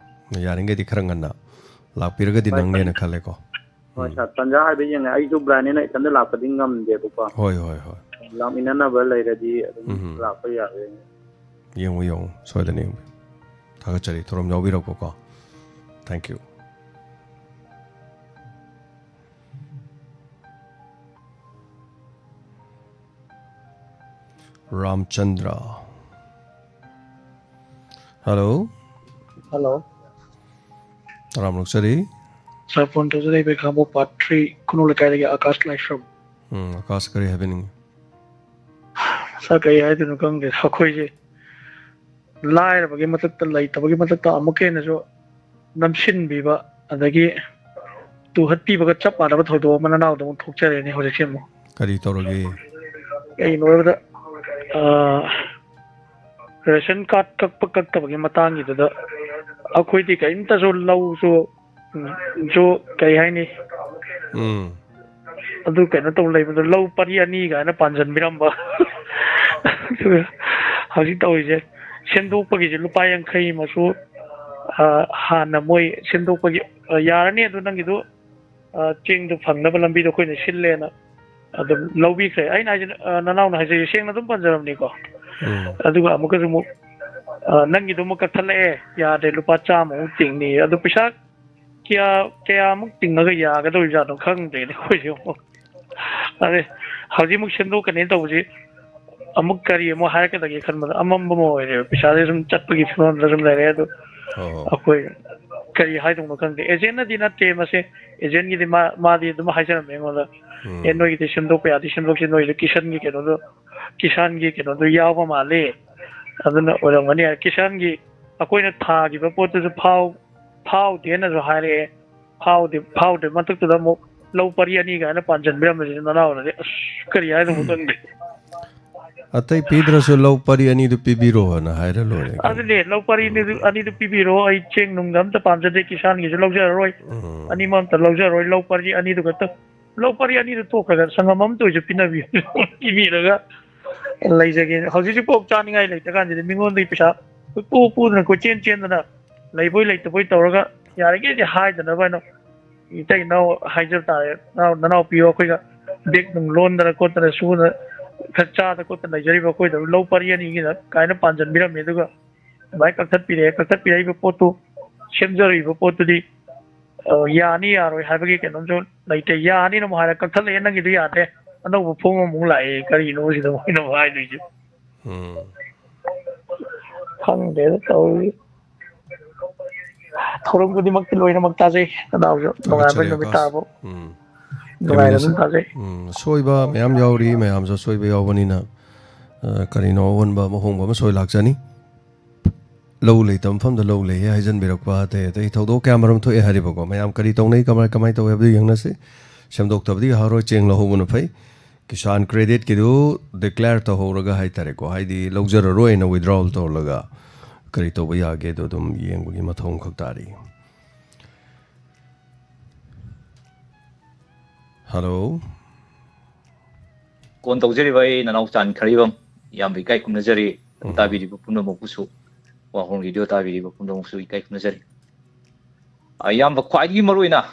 ꯌꯥꯔꯤꯈꯩꯗꯤ ꯈꯔ ꯉꯟꯅ ꯂꯥꯛꯄꯤꯔꯒꯗꯤ ꯍꯣꯏ, ꯅꯪꯅꯦꯅ ꯈꯜꯂꯦꯀꯣ꯫ ꯍꯣꯏ, ꯎꯝ꯫ Sir, ꯇꯟꯖꯥ ꯍꯥꯏꯕ ꯌꯦꯡꯉꯦ꯫ ꯑꯩꯁꯨ blindꯅꯤꯅ ꯏꯊꯟꯗ ꯂꯥꯛꯄꯗꯤ ꯉꯝꯗꯦꯕꯀꯣ꯫ ꯍꯣꯏ, ꯍꯣꯏ, ꯍꯣꯏ꯫ ꯂꯥꯛꯃꯤꯟꯅꯅꯕ ꯂꯩꯔꯗꯤ ꯑꯗꯨꯝ ꯎꯝ꯫ ꯂꯥꯛꯄ ꯌꯥꯕ ꯌꯦꯡꯉꯦ꯫ ꯌꯦꯡꯉꯨ, ꯌꯦꯡꯉꯨ꯫ ꯁꯣꯏꯗꯅ ꯌꯦꯡꯕꯤꯌꯨ꯫ ꯊꯥꯒꯠꯆꯔꯤ ꯊꯧꯔꯝ ꯌꯥꯎꯕꯤꯔꯛꯄꯀꯣ꯫ Thank you꯫ ꯔꯥꯝꯆꯟꯗ꯭ꯔ꯫ Hello꯫ Hello꯫ ꯇꯔꯥꯝ ꯅꯣꯛꯆꯔꯤ꯫ Sir, phone ꯇꯧꯖꯔꯛꯏꯕ ꯈꯥꯡꯕꯣꯛ part three ꯈꯨꯅꯧ ꯂꯩꯀꯥꯏꯗꯒꯤ ꯑꯀꯥꯁ ꯂꯥꯏꯁ꯭ꯔꯝ꯫ ꯎꯝ, ꯑꯀꯥꯁ, ꯀꯔꯤ ꯍꯥꯏꯕꯤꯅꯤꯡꯉꯤ? ꯁꯥ ꯀꯩ ꯍꯥꯏꯗꯣꯏꯅꯣ ꯈꯪꯗꯦ꯫ ꯑꯩꯈꯣꯏꯁꯦ ꯂꯥꯏꯔꯕꯒꯤ ꯃꯊꯛꯇ, ꯂꯩꯇꯕꯒꯤ ꯃꯊꯛꯇ ꯑꯃꯨꯛꯀ ꯍꯦꯟꯅꯁꯨ ꯅꯝꯁꯤꯟꯕꯤꯕ, ꯑꯗꯒꯤ ꯇꯨꯍꯠꯄꯤꯕꯒ ꯆꯞ ꯃꯥꯟꯅꯕ ꯊꯧꯗꯣꯛ ꯑꯃ ꯅꯅꯥꯎꯗ ꯑꯃꯨꯛ ꯊꯣꯛꯆꯔꯦꯅꯦ ꯍꯧꯖꯤꯛꯁꯦ ꯑꯃꯨꯛ꯫ ꯀꯔꯤ ꯇꯧꯔꯒꯦ? ꯀꯩꯒꯤꯅꯣ ꯍꯥꯏꯕꯗ, ꯑ, ꯔꯦꯁꯟ ꯀꯥꯔꯗ ꯀꯛꯄ ꯀꯛꯇꯕꯒꯤ ꯃꯇꯥꯡꯒꯤꯗꯨꯗ ꯑꯩꯈꯣꯏꯗꯤ ꯀꯔꯤꯝꯇꯁꯨ, ꯂꯧꯁꯨ, ꯎꯝ, ꯁꯨ, ꯀꯩ ꯍꯥꯏꯅꯤ, ꯎꯝ꯫ ꯑꯗꯨ ꯀꯩꯅꯣ ꯇꯧ ꯂꯩꯕꯗꯣ, ꯂꯧ ꯄꯔꯤ ꯑꯅꯤ ꯀꯥꯏꯅ ꯄꯥꯟꯁꯤꯟꯕꯤꯔꯝꯕ꯫ ꯑꯗꯨꯒ ꯍꯧꯖꯤꯛ ꯇꯧꯔꯤꯁꯦ, ꯁꯦꯝꯗꯣꯛꯄꯒꯤꯁꯦ ꯂꯨꯄꯥ ꯌꯥꯡꯈꯩ ꯑꯃꯁꯨ, ꯑ, ꯍꯥꯟꯅ ꯃꯣꯏ ꯁꯦꯝꯗꯣꯛꯄꯒꯤ, ꯑ, "ꯌꯥꯔꯅꯤ, ꯑꯗꯨ ꯅꯪꯒꯤꯗꯨ, ꯑ, ꯆꯦꯡꯗꯨ ꯐꯪꯅꯕ ꯂꯝꯕꯤꯗꯣ ꯑꯩꯈꯣꯏꯅ ꯁꯤꯜꯂꯦꯅ" ꯑꯗꯨꯝ ꯂꯧꯕꯤꯈ꯭ꯔꯦ꯫ ꯑꯩꯅ ꯍꯥꯏꯁꯦ, ꯑ, ꯅꯅꯥꯎꯅ ꯍꯥꯏꯖꯩ, ꯁꯦꯡꯅ ꯑꯗꯨꯝ ꯄꯟꯖꯔꯕꯅꯤꯀꯣ꯫ ꯎꯝ꯫ ꯑꯗꯨꯒ ꯑꯃꯨꯛꯀꯁꯨ ꯑꯃꯨꯛ, ꯑ, "ꯅꯪꯒꯤꯗꯣ ꯑꯃꯨꯛ ꯀꯛꯊꯠꯂꯛꯑꯦ, ꯌꯥꯗ꯭ꯔꯦ, ꯂꯨꯄꯥ ꯆꯥꯝꯃꯃꯨꯛ ꯇꯤꯡꯅꯤ", ꯑꯗꯨ ꯄꯩꯁꯥ ꯀꯌꯥ, ꯀꯌꯥꯃꯨꯛ ꯇꯤꯡꯉꯒ ꯌꯥꯒꯗꯧꯔꯤꯖꯥꯠꯅꯣ ꯈꯪꯗ꯭ꯔꯦꯅꯦ ꯑꯩꯈꯣꯏꯁꯦ ꯑꯃꯨꯛ꯫ ꯑꯗꯩ ꯍꯧꯖꯤꯛꯃꯨꯛ ꯁꯦꯝꯗꯣꯛꯀꯅꯤ ꯇꯧꯕꯁꯤ ꯑꯃꯨꯛ ꯀꯔꯤ ꯑꯃꯨꯛ ꯍꯥꯏꯔꯛꯀꯗꯒꯦ ꯈꯟꯕꯗ ꯑꯃꯝꯕ ꯑꯃ ꯑꯣꯏꯔꯦꯕ꯫ ꯄꯩꯁꯥꯁꯦ ꯁꯨꯝ ꯆꯠꯄꯒꯤ ꯐꯤꯕꯝꯗ ꯁꯨꯝ ꯂꯩꯔꯦ꯫ ꯑꯗꯨ ꯍꯣꯏ, ꯍꯣꯏ꯫ ꯑꯩꯈꯣꯏ ꯀꯔꯤ ꯍꯥꯏꯗꯧꯅꯣ ꯈꯪꯗꯦ꯫ ꯑꯦꯖꯦꯟꯅꯗꯤ ꯅꯠꯇꯦ ꯃꯁꯦ, ꯑꯦꯖꯦꯟꯒꯤꯗꯤ ꯃꯥ, ꯃꯥꯗꯤ ꯑꯗꯨꯝ ꯍꯥꯏꯖꯔꯝꯃꯦ ꯑꯩꯉꯣꯟꯗ, ꯎꯝ꯫ "ꯑꯦ, ꯅꯣꯏꯒꯤꯗꯤ ꯁꯦꯝꯗꯣꯛꯄ ꯌꯥꯗꯤ ꯁꯦꯝꯗꯣꯛꯁꯤ, ꯅꯣꯏꯗꯣ ꯀꯤꯁꯟꯒꯤ ꯀꯩꯅꯣꯗꯣ, ꯀꯤꯁꯥꯟꯒꯤ ꯀꯩꯅꯣꯗꯣ ꯌꯥꯎꯕ ꯃꯥꯜꯂꯤ, ꯑꯗꯨꯅ ꯑꯣꯏꯔꯝꯒꯅꯤ" ꯍꯥꯏ꯫ ꯀꯤꯁꯥꯟꯒꯤ ꯑꯩꯈꯣꯏꯅ ꯊꯥꯈꯤꯕ ꯄꯣꯠꯇꯨꯁꯨ ꯐꯥꯎ-, ꯐꯥꯎꯗꯦꯅꯁꯨ ꯍꯥꯏꯔꯛꯑꯦ꯫ ꯐꯥꯎꯗꯦ, ꯐꯥꯎꯗꯦ ꯃꯊꯛꯇꯨꯗ ꯑꯃꯨꯛ ꯂꯧ ꯄꯔꯤ ꯑꯅꯤ ꯀꯥꯏꯅ ꯄꯥꯟꯁꯤꯟꯕꯤꯔꯝꯕꯁꯤꯗ ꯅꯅꯥꯎꯅꯗꯤ ꯑꯁ ꯀꯔꯤ ꯍꯥꯏꯗꯧꯅꯣ ꯈꯪꯗꯦ꯫ ꯑꯇꯩ ꯄꯤꯗ꯭ꯔꯁꯨ ꯂꯧ ꯄꯔꯤ ꯑꯅꯤꯗꯨ ꯄꯤꯕꯤꯔꯣꯅ ꯍꯥꯏꯔ ꯂꯣꯏꯔꯦ ꯀꯩꯅꯣ꯫ ꯑꯗꯨꯅꯦ, ꯂꯧ ꯄꯔꯤ ꯑꯅꯤꯗꯨ, ꯑꯅꯤꯗꯨ ꯄꯤꯕꯤꯔꯣ, ꯑꯩ ꯆꯦꯡ ꯅꯨꯡꯗ ꯑꯝꯇ ꯄꯥꯝꯖꯗꯦ, ꯀꯤꯁꯥꯟꯒꯤꯁꯨ ꯂꯧꯖꯔꯔꯣꯏ, ꯎꯝ꯫ ꯑꯅꯤꯃꯛ ꯑꯝꯇ ꯂꯧꯖꯔꯔꯣꯏ, ꯂꯧ ꯄꯔꯤ ꯑꯅꯤꯗꯨ ꯈꯛꯇ, ꯂꯧ ꯄꯔꯤ ꯑꯅꯤꯗꯨ ꯇꯣꯛꯈ꯭ꯔꯒ ꯁꯪꯒꯝ ꯑꯃꯇ ꯑꯣꯏꯁꯨ ꯄꯤꯅꯕꯤꯌꯨ, ꯄꯤꯕꯤꯔꯒ ꯂꯩꯖꯒꯦ꯫ ꯍꯧꯖꯤꯛ ꯍꯧꯖꯤꯛꯐꯥꯎ ꯆꯥꯅꯤꯡꯉꯥꯏ ꯂꯩꯇ꯭ꯔ ꯀꯥꯟꯁꯤꯗ ꯃꯤꯉꯣꯟꯗꯒꯤ ꯄꯩꯁꯥ ꯀꯣꯏꯄꯨ ꯄꯨꯗꯅ ꯀꯣꯏꯆꯦꯟ ꯆꯦꯟꯗꯅ ꯂꯩꯕꯣꯏ ꯂꯩꯇꯕꯣꯏ ꯇꯧꯔꯒ ꯌꯥꯔꯤꯈꯩꯗꯤ ꯍꯥꯏꯗꯅꯕ ꯍꯥꯏꯅ ꯏꯇꯩ ꯏꯅꯥꯎ ꯍꯥꯏꯖꯕ ꯇꯥꯔꯦ꯫ ꯅꯅꯥꯎ-, ꯅꯅꯥꯎꯄꯤꯌꯣ ꯑꯩꯈꯣꯏꯒ ꯕꯦꯛ ꯅꯨꯡ ꯂꯣꯟꯗꯅ ꯈꯣꯠꯇꯅ ꯁꯨꯅ ꯈꯔ ꯆꯥꯗ ꯈꯣꯠꯇꯅ ꯂꯩꯖꯔꯤꯕ ꯑꯩꯈꯣꯏꯗ ꯂꯧ ꯄꯔꯤ ꯑꯅꯤꯒꯤꯅ ꯀꯥꯏꯅ ꯄꯥꯟꯁꯤꯟꯕꯤꯔꯝꯃꯦ꯫ ꯑꯗꯨꯒ ꯑꯗꯨꯃꯥꯏꯅ ꯀꯛꯊꯠꯄꯤꯔꯛꯑꯦ꯫ ꯀꯛꯊꯠꯄꯤꯔꯛꯏꯕ ꯄꯣꯠꯇꯨ, ꯁꯦꯝꯖꯔꯤꯕ ꯄꯣꯠꯇꯨꯗꯤ, ꯑ, ꯌꯥꯅꯤ ꯌꯥꯔꯣꯏ ꯍꯥꯏꯕꯒꯤ ꯀꯩꯅꯣꯝꯁꯨ ꯂꯩꯇꯦ꯫ ꯌꯥꯅꯤꯅ ꯑꯃꯨꯛ ꯍꯥꯏꯔ ꯀꯛꯊꯠꯂꯛꯑꯦ, "ꯅꯪꯒꯤꯗꯨ ꯌꯥꯗꯦ, ꯑꯅꯧꯕ ꯐꯣꯝ ꯑꯃꯃꯨꯛ ꯂꯥꯛꯑꯦ", ꯀꯔꯤꯅꯣ ꯁꯤꯗ ꯃꯣꯏꯅ ꯑꯃꯨꯛ ꯍꯥꯏꯗꯣꯏꯁꯦ? ꯎꯝ꯫ ꯈꯪꯗꯦꯗ ꯇꯧꯔꯤ꯫ ꯊꯧꯔꯝ ꯈꯨꯗꯤꯡꯃꯛꯇꯤ ꯂꯣꯏꯅꯃꯛ ꯇꯥꯖꯩ꯫ ꯅꯅꯥꯎꯁꯨ ꯅꯨꯡꯉꯥꯏꯕ ꯊꯥꯒꯠꯆꯔꯤ ꯅꯨꯃꯤꯠ ꯑꯀꯥꯁ꯫ ꯇꯥꯕꯨ ꯎꯝ꯫ ꯅꯨꯡꯉꯥꯏꯅ ꯀꯦꯃꯦꯔꯥꯁꯦ-, ꯑꯗꯨꯝ ꯇꯥꯖꯩ꯫ ꯎꯝ, ꯑꯁꯣꯏꯕ ꯃꯌꯥꯝ ꯌꯥꯎꯔꯤ, ꯃꯌꯥꯝꯁꯨ ꯑꯁꯣꯏꯕ ꯌꯥꯎꯕꯅꯤꯅ ꯑ, ꯀꯔꯤꯅꯣ ꯑꯑꯣꯟꯕ ꯑꯃ, ꯑꯍꯣꯡꯕ ꯑꯃ ꯁꯣꯏ ꯂꯥꯛꯆꯅꯤ꯫ ꯂꯧ ꯂꯩꯇꯕ ꯃꯐꯝꯗ ꯂꯧ ꯂꯩꯌꯦ ꯍꯥꯏꯖꯟꯕꯤꯔꯛꯄ, ꯑꯇꯩ ꯑꯇꯩ ꯊꯧꯗꯣꯛ ꯀꯌꯥ ꯃꯔꯨꯝ ꯊꯣꯛꯑꯦ ꯍꯥꯏꯔꯤꯕꯀꯣ꯫ ꯃꯌꯥꯝ ꯀꯔꯤ ꯇꯧꯅꯩ, ꯀꯃꯥꯏ, ꯀꯃꯥꯏ ꯇꯧꯋꯦ ꯍꯥꯏꯕꯗꯨ ꯌꯦꯡꯅꯁꯤ꯫ ꯁꯦꯝꯗꯣꯛꯇꯕꯗꯤ ꯌꯥꯔꯣꯏ, ꯆꯦꯡ ꯂꯧꯍꯧꯕꯅ ꯐꯩ꯫ ꯀꯤꯁꯥꯟ ꯀ꯭ꯔꯦꯗꯤꯠꯀꯤꯗꯨ ꯗꯤꯀ꯭ꯂꯦꯌꯔ ꯇꯧꯍꯧꯔꯒ ꯍꯥꯏꯇꯥꯔꯦꯀꯣ, ꯍꯥꯏꯗꯤ ꯂꯧꯖꯔꯔꯣꯏꯅ ꯋꯤꯗ꯭ꯔꯣꯜ ꯇꯧꯔꯒ ꯀꯔꯤ ꯇꯧꯕ ꯌꯥꯒꯦꯗꯣ ꯑꯗꯨꯝ ꯌꯦꯡꯕꯒꯤ ꯃꯊꯧ ꯑꯃꯈꯛ ꯇꯥꯔꯤ꯫ ꯍꯜꯂꯣ꯫ ꯀꯣꯟ ꯇꯧꯖꯔꯤꯕ ꯑꯩ ꯅꯅꯥꯎ ꯆꯥꯟ ꯈꯔꯤꯕꯝ, ꯏꯌꯥꯝꯕ ꯏꯀꯥꯏ ꯈꯨꯝꯅꯖꯔꯤ꯫ ꯎꯝ꯫ ꯇꯥꯕꯤꯔꯤꯕ ꯄꯨꯝꯅꯃꯛꯄꯨꯁꯨ, ꯋꯥꯍꯣꯡ ꯔꯦꯗꯤꯑꯣ ꯇꯥꯕꯤꯔꯤꯕ ꯄꯨꯝꯅꯃꯛꯁꯨ ꯏꯀꯥꯏ ꯈꯨꯝꯅꯖꯔꯤ꯫ ꯑ, ꯏꯌꯥꯝꯕ, ꯈ꯭ꯋꯥꯏꯗꯒꯤ ꯃꯔꯨꯑꯣꯏꯅ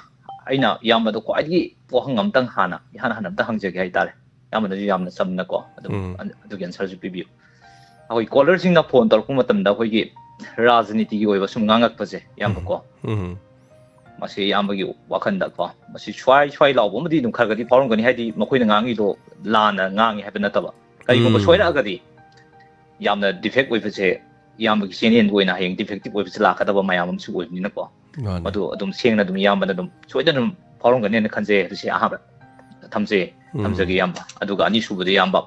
ꯑꯩꯅ ꯏꯌꯥꯝꯕꯗ ꯈ꯭ꯋꯥꯏꯗꯒꯤ ꯋꯥꯍꯪ ꯑꯝꯇꯪ ꯍꯥꯟꯅ, ꯏꯍꯥꯟ ꯍꯥꯟꯅ ꯑꯝꯇ ꯍꯪꯖꯒꯦ ꯍꯥꯏꯇꯥꯔꯦ꯫ ꯏꯌꯥꯝꯕꯅꯁꯨ ꯌꯥꯝꯅ ꯆꯝꯅꯀꯣ, ꯑꯗꯨꯝ, ꯎꯝ꯫ ꯑꯗꯨꯒꯤ ꯑꯟꯁꯔꯁꯨ ꯄꯤꯕꯤꯌꯨ꯫ ꯑꯩꯈꯣꯏ ꯀꯣꯂꯔꯁꯤꯡꯅ ꯐꯣꯟ ꯇꯧꯔꯛꯄ ꯃꯇꯝꯗ ꯑꯩꯈꯣꯏꯒꯤ ꯔꯥꯖꯅꯤꯇꯤꯒꯤ ꯑꯣꯏꯕ ꯁꯨꯝ ꯉꯥꯡꯉꯛꯄꯁꯦ, ꯏꯌꯥꯝꯕꯀꯣ, ꯎꯝ꯫ ꯃꯁꯤ ꯏꯌꯥꯝꯕꯒꯤ ꯋꯥꯈꯜꯗꯀꯣ, ꯃꯁꯤ ꯁ꯭ꯋꯥꯏ ꯁ꯭ꯋꯥꯏ ꯂꯥꯎꯕ ꯑꯃꯗꯤ ꯑꯗꯨꯝ ꯈꯔ ꯈꯔꯗꯤ ꯐꯥꯎꯔꯝꯒꯅꯤ, ꯍꯥꯏꯗꯤ ꯃꯈꯣꯏꯅ ꯉꯥꯡꯉꯤꯗꯣ ꯂꯥꯟꯅ ꯉꯥꯡꯉꯤ ꯍꯥꯏꯕ ꯅꯠꯇꯕ꯫ ꯀꯔꯤꯒꯨꯝꯕ ꯎꯝ꯫ ꯁꯣꯏꯔꯛꯑꯒꯗꯤ ꯌꯥꯝꯅ ꯗꯤꯐꯦꯛ ꯑꯣꯏꯕꯁꯦ ꯏꯌꯥꯝꯕꯒꯤ ꯆꯦꯅꯦꯜꯒꯤ ꯑꯣꯏꯅ ꯍꯌꯦꯡ ꯗꯤꯐꯦꯛꯇꯤꯞ ꯑꯣꯏꯕꯁꯦ ꯂꯥꯛꯀꯗꯕ ꯃꯌꯥꯝ ꯑꯃꯁꯨ ꯑꯣꯏꯕꯅꯤꯅꯀꯣ꯫ ꯃꯥꯅꯦ꯫ ꯃꯗꯨ ꯑꯗꯨꯝ ꯁꯦꯡꯅ ꯑꯗꯨꯝ ꯏꯌꯥꯝꯕꯅ ꯑꯗꯨꯝ ꯁꯣꯏꯗꯅ ꯑꯗꯨꯝ ꯐꯥꯎꯔꯝꯒꯅꯦꯅ ꯈꯟꯖꯩ꯫ ꯑꯗꯨꯁꯦ ꯑꯍꯥꯟꯕ ꯊꯝꯖꯩ, ꯎꯝ꯫ ꯊꯝꯖꯒꯦ ꯏꯌꯥꯝꯕ꯫ ꯑꯗꯨꯒ ꯑꯅꯤꯁꯨꯕꯗ ꯏꯌꯥꯝꯕ,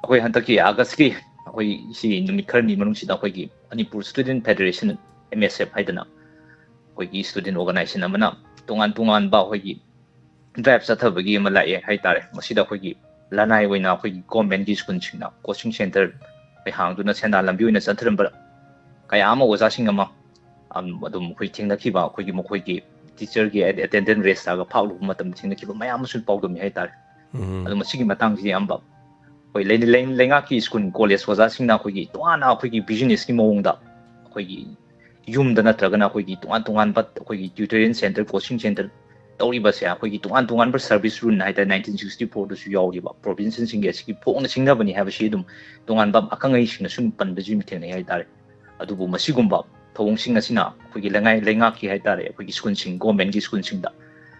ꯑꯩꯈꯣꯏ ꯍꯟꯗꯛꯀꯤ ꯑꯥꯒꯁꯀꯤ ꯑꯩꯈꯣꯏ ꯁꯤ ꯅꯨꯃꯤꯠ ꯈꯔꯅꯤ ꯃꯅꯨꯡꯁꯤꯗ ꯑꯩꯈꯣꯏꯒꯤ ꯃꯅꯤꯄꯨꯔ ꯁ꯭ꯇꯨꯗꯦꯟ ꯐꯦꯗꯔꯦꯁꯟ, ꯑꯦꯝ ꯑꯦꯁ ꯑꯦꯐ ꯍꯥꯏꯗꯅ, ꯑꯩꯈꯣꯏꯒꯤ ꯁ꯭ꯇꯨꯗꯦꯟ ꯑꯣꯔꯒꯅꯥꯏꯖꯦꯁꯟ ꯑꯃꯅ ꯇꯣꯉꯥꯟ ꯇꯣꯉꯥꯟꯕ ꯑꯩꯈꯣꯏꯒꯤ ꯗ꯭ꯔꯥꯏꯕ ꯆꯠꯊꯕꯒꯤ ꯑꯃ ꯂꯥꯛꯑꯦ ꯍꯥꯏꯇꯥꯔꯦ꯫ ꯃꯁꯤꯗ ꯑꯩꯈꯣꯏꯒꯤ ꯂꯅꯥꯏ ꯑꯣꯏꯅ ꯑꯩꯈꯣꯏꯒꯤ ꯒꯣꯔꯃꯦꯟꯒꯤ ꯁ꯭ꯀꯨꯜꯁꯤꯡꯅ ꯀꯣꯆꯤꯡ ꯁꯦꯟꯇꯔ ꯍꯥꯡꯗꯨꯅ ꯁꯦꯟꯗꯥꯟ ꯂꯝꯕꯤ ꯑꯣꯏꯅ ꯆꯠꯊꯔꯝꯕ ꯀꯌꯥ ꯑꯃ ꯑꯣꯖꯥꯁꯤꯡ ꯑꯃ, ꯑꯝ, ꯑꯗꯨꯝ ꯑꯩꯈꯣꯏ ꯊꯦꯡꯅꯈꯤꯕ, ꯑꯩꯈꯣꯏꯒꯤ ꯃꯈꯣꯏꯒꯤ ꯇꯤꯆꯔꯒꯤ ꯑꯦꯇꯦꯟꯗꯦꯟ ꯔꯦꯁꯇꯒ ꯐꯥꯎꯂꯨꯕ ꯃꯇꯝꯗ ꯊꯦꯡꯅꯈꯤꯕ ꯃꯌꯥꯝ ꯑꯃꯁꯨ ꯄꯥꯎꯗꯝꯃꯤ ꯍꯥꯏꯇꯥꯔꯦ꯫ ꯎꯝ꯫ ꯑꯗꯣ ꯃꯁꯤꯒꯤ ꯃꯇꯥꯡꯁꯤꯗꯤ ꯑꯌꯥꯝꯕ ꯑꯩꯈꯣꯏ ꯂꯩ-, ꯂꯩ-, ꯂꯩꯉꯥꯛꯀꯤ ꯁ꯭ꯀꯨꯜ ꯀꯣꯂꯦꯖ ꯑꯣꯖꯥꯁꯤꯡꯅ ꯑꯩꯈꯣꯏꯒꯤ ꯇꯣꯉꯥꯟꯅ ꯑꯩꯈꯣꯏꯒꯤ ꯕꯤꯖꯤꯅꯦꯁꯀꯤ ꯃꯑꯣꯡꯗ ꯑꯩꯈꯣꯏꯒꯤ ꯌꯨꯝꯗ ꯅꯠꯇ꯭ꯔꯒꯅ ꯑꯩꯈꯣꯏꯒꯤ ꯇꯣꯉꯥꯟ ꯇꯣꯉꯥꯟꯕ ꯑꯩꯈꯣꯏꯒꯤ ꯇ꯭ꯌꯨꯇꯣꯔꯤꯌꯦꯜ ꯁꯦꯟꯇꯔ, ꯀꯣꯆꯤꯡ ꯁꯦꯟꯇꯔ ꯇꯧꯔꯤꯕꯁꯦ ꯑꯩꯈꯣꯏꯒꯤ ꯇꯣꯉꯥꯟ ꯇꯣꯉꯥꯟꯕ ꯁꯔꯚꯤꯁ ꯔꯨꯜ ꯍꯥꯏꯇꯥꯔꯦ, ꯅꯥꯏꯟꯇꯤꯟ ꯁꯤꯛꯁꯇꯤ ꯐꯣꯔꯗꯁꯨ ꯌꯥꯎꯔꯤꯕ ꯄ꯭ꯔꯣꯚꯤꯟꯁꯟꯁꯤꯡꯒꯤ ꯑꯁꯤꯒꯤ ꯐꯣꯡꯅ ꯁꯤꯡꯅꯕꯅꯤ ꯍꯥꯏꯕꯁꯤ ꯑꯗꯨꯝ ꯇꯣꯉꯥꯟꯕ ꯑꯈꯪ ꯑꯍꯩꯁꯤꯡꯅꯁꯨ ꯑꯗꯨꯝ ꯄꯟꯕꯁꯨ ꯑꯗꯨꯝ ꯊꯦꯡꯅꯩ ꯍꯥꯏꯇꯥꯔꯦ꯫ ꯑꯗꯨꯕꯨ ꯃꯁꯤꯒꯨꯝꯕ ꯊꯧꯑꯣꯡꯁꯤꯡ ꯑꯁꯤꯅ ꯑꯩꯈꯣꯏꯒꯤ ꯂꯩꯉꯥꯏ-, ꯂꯩꯉꯥꯛꯀꯤ ꯍꯥꯏꯇꯥꯔꯦ, ꯑꯩꯈꯣꯏꯒꯤ ꯁ꯭ꯀꯨꯜꯁꯤꯡ, ꯒꯣꯔꯃꯦꯟꯒꯤ ꯁ꯭ꯀꯨꯜꯁꯤꯡꯗ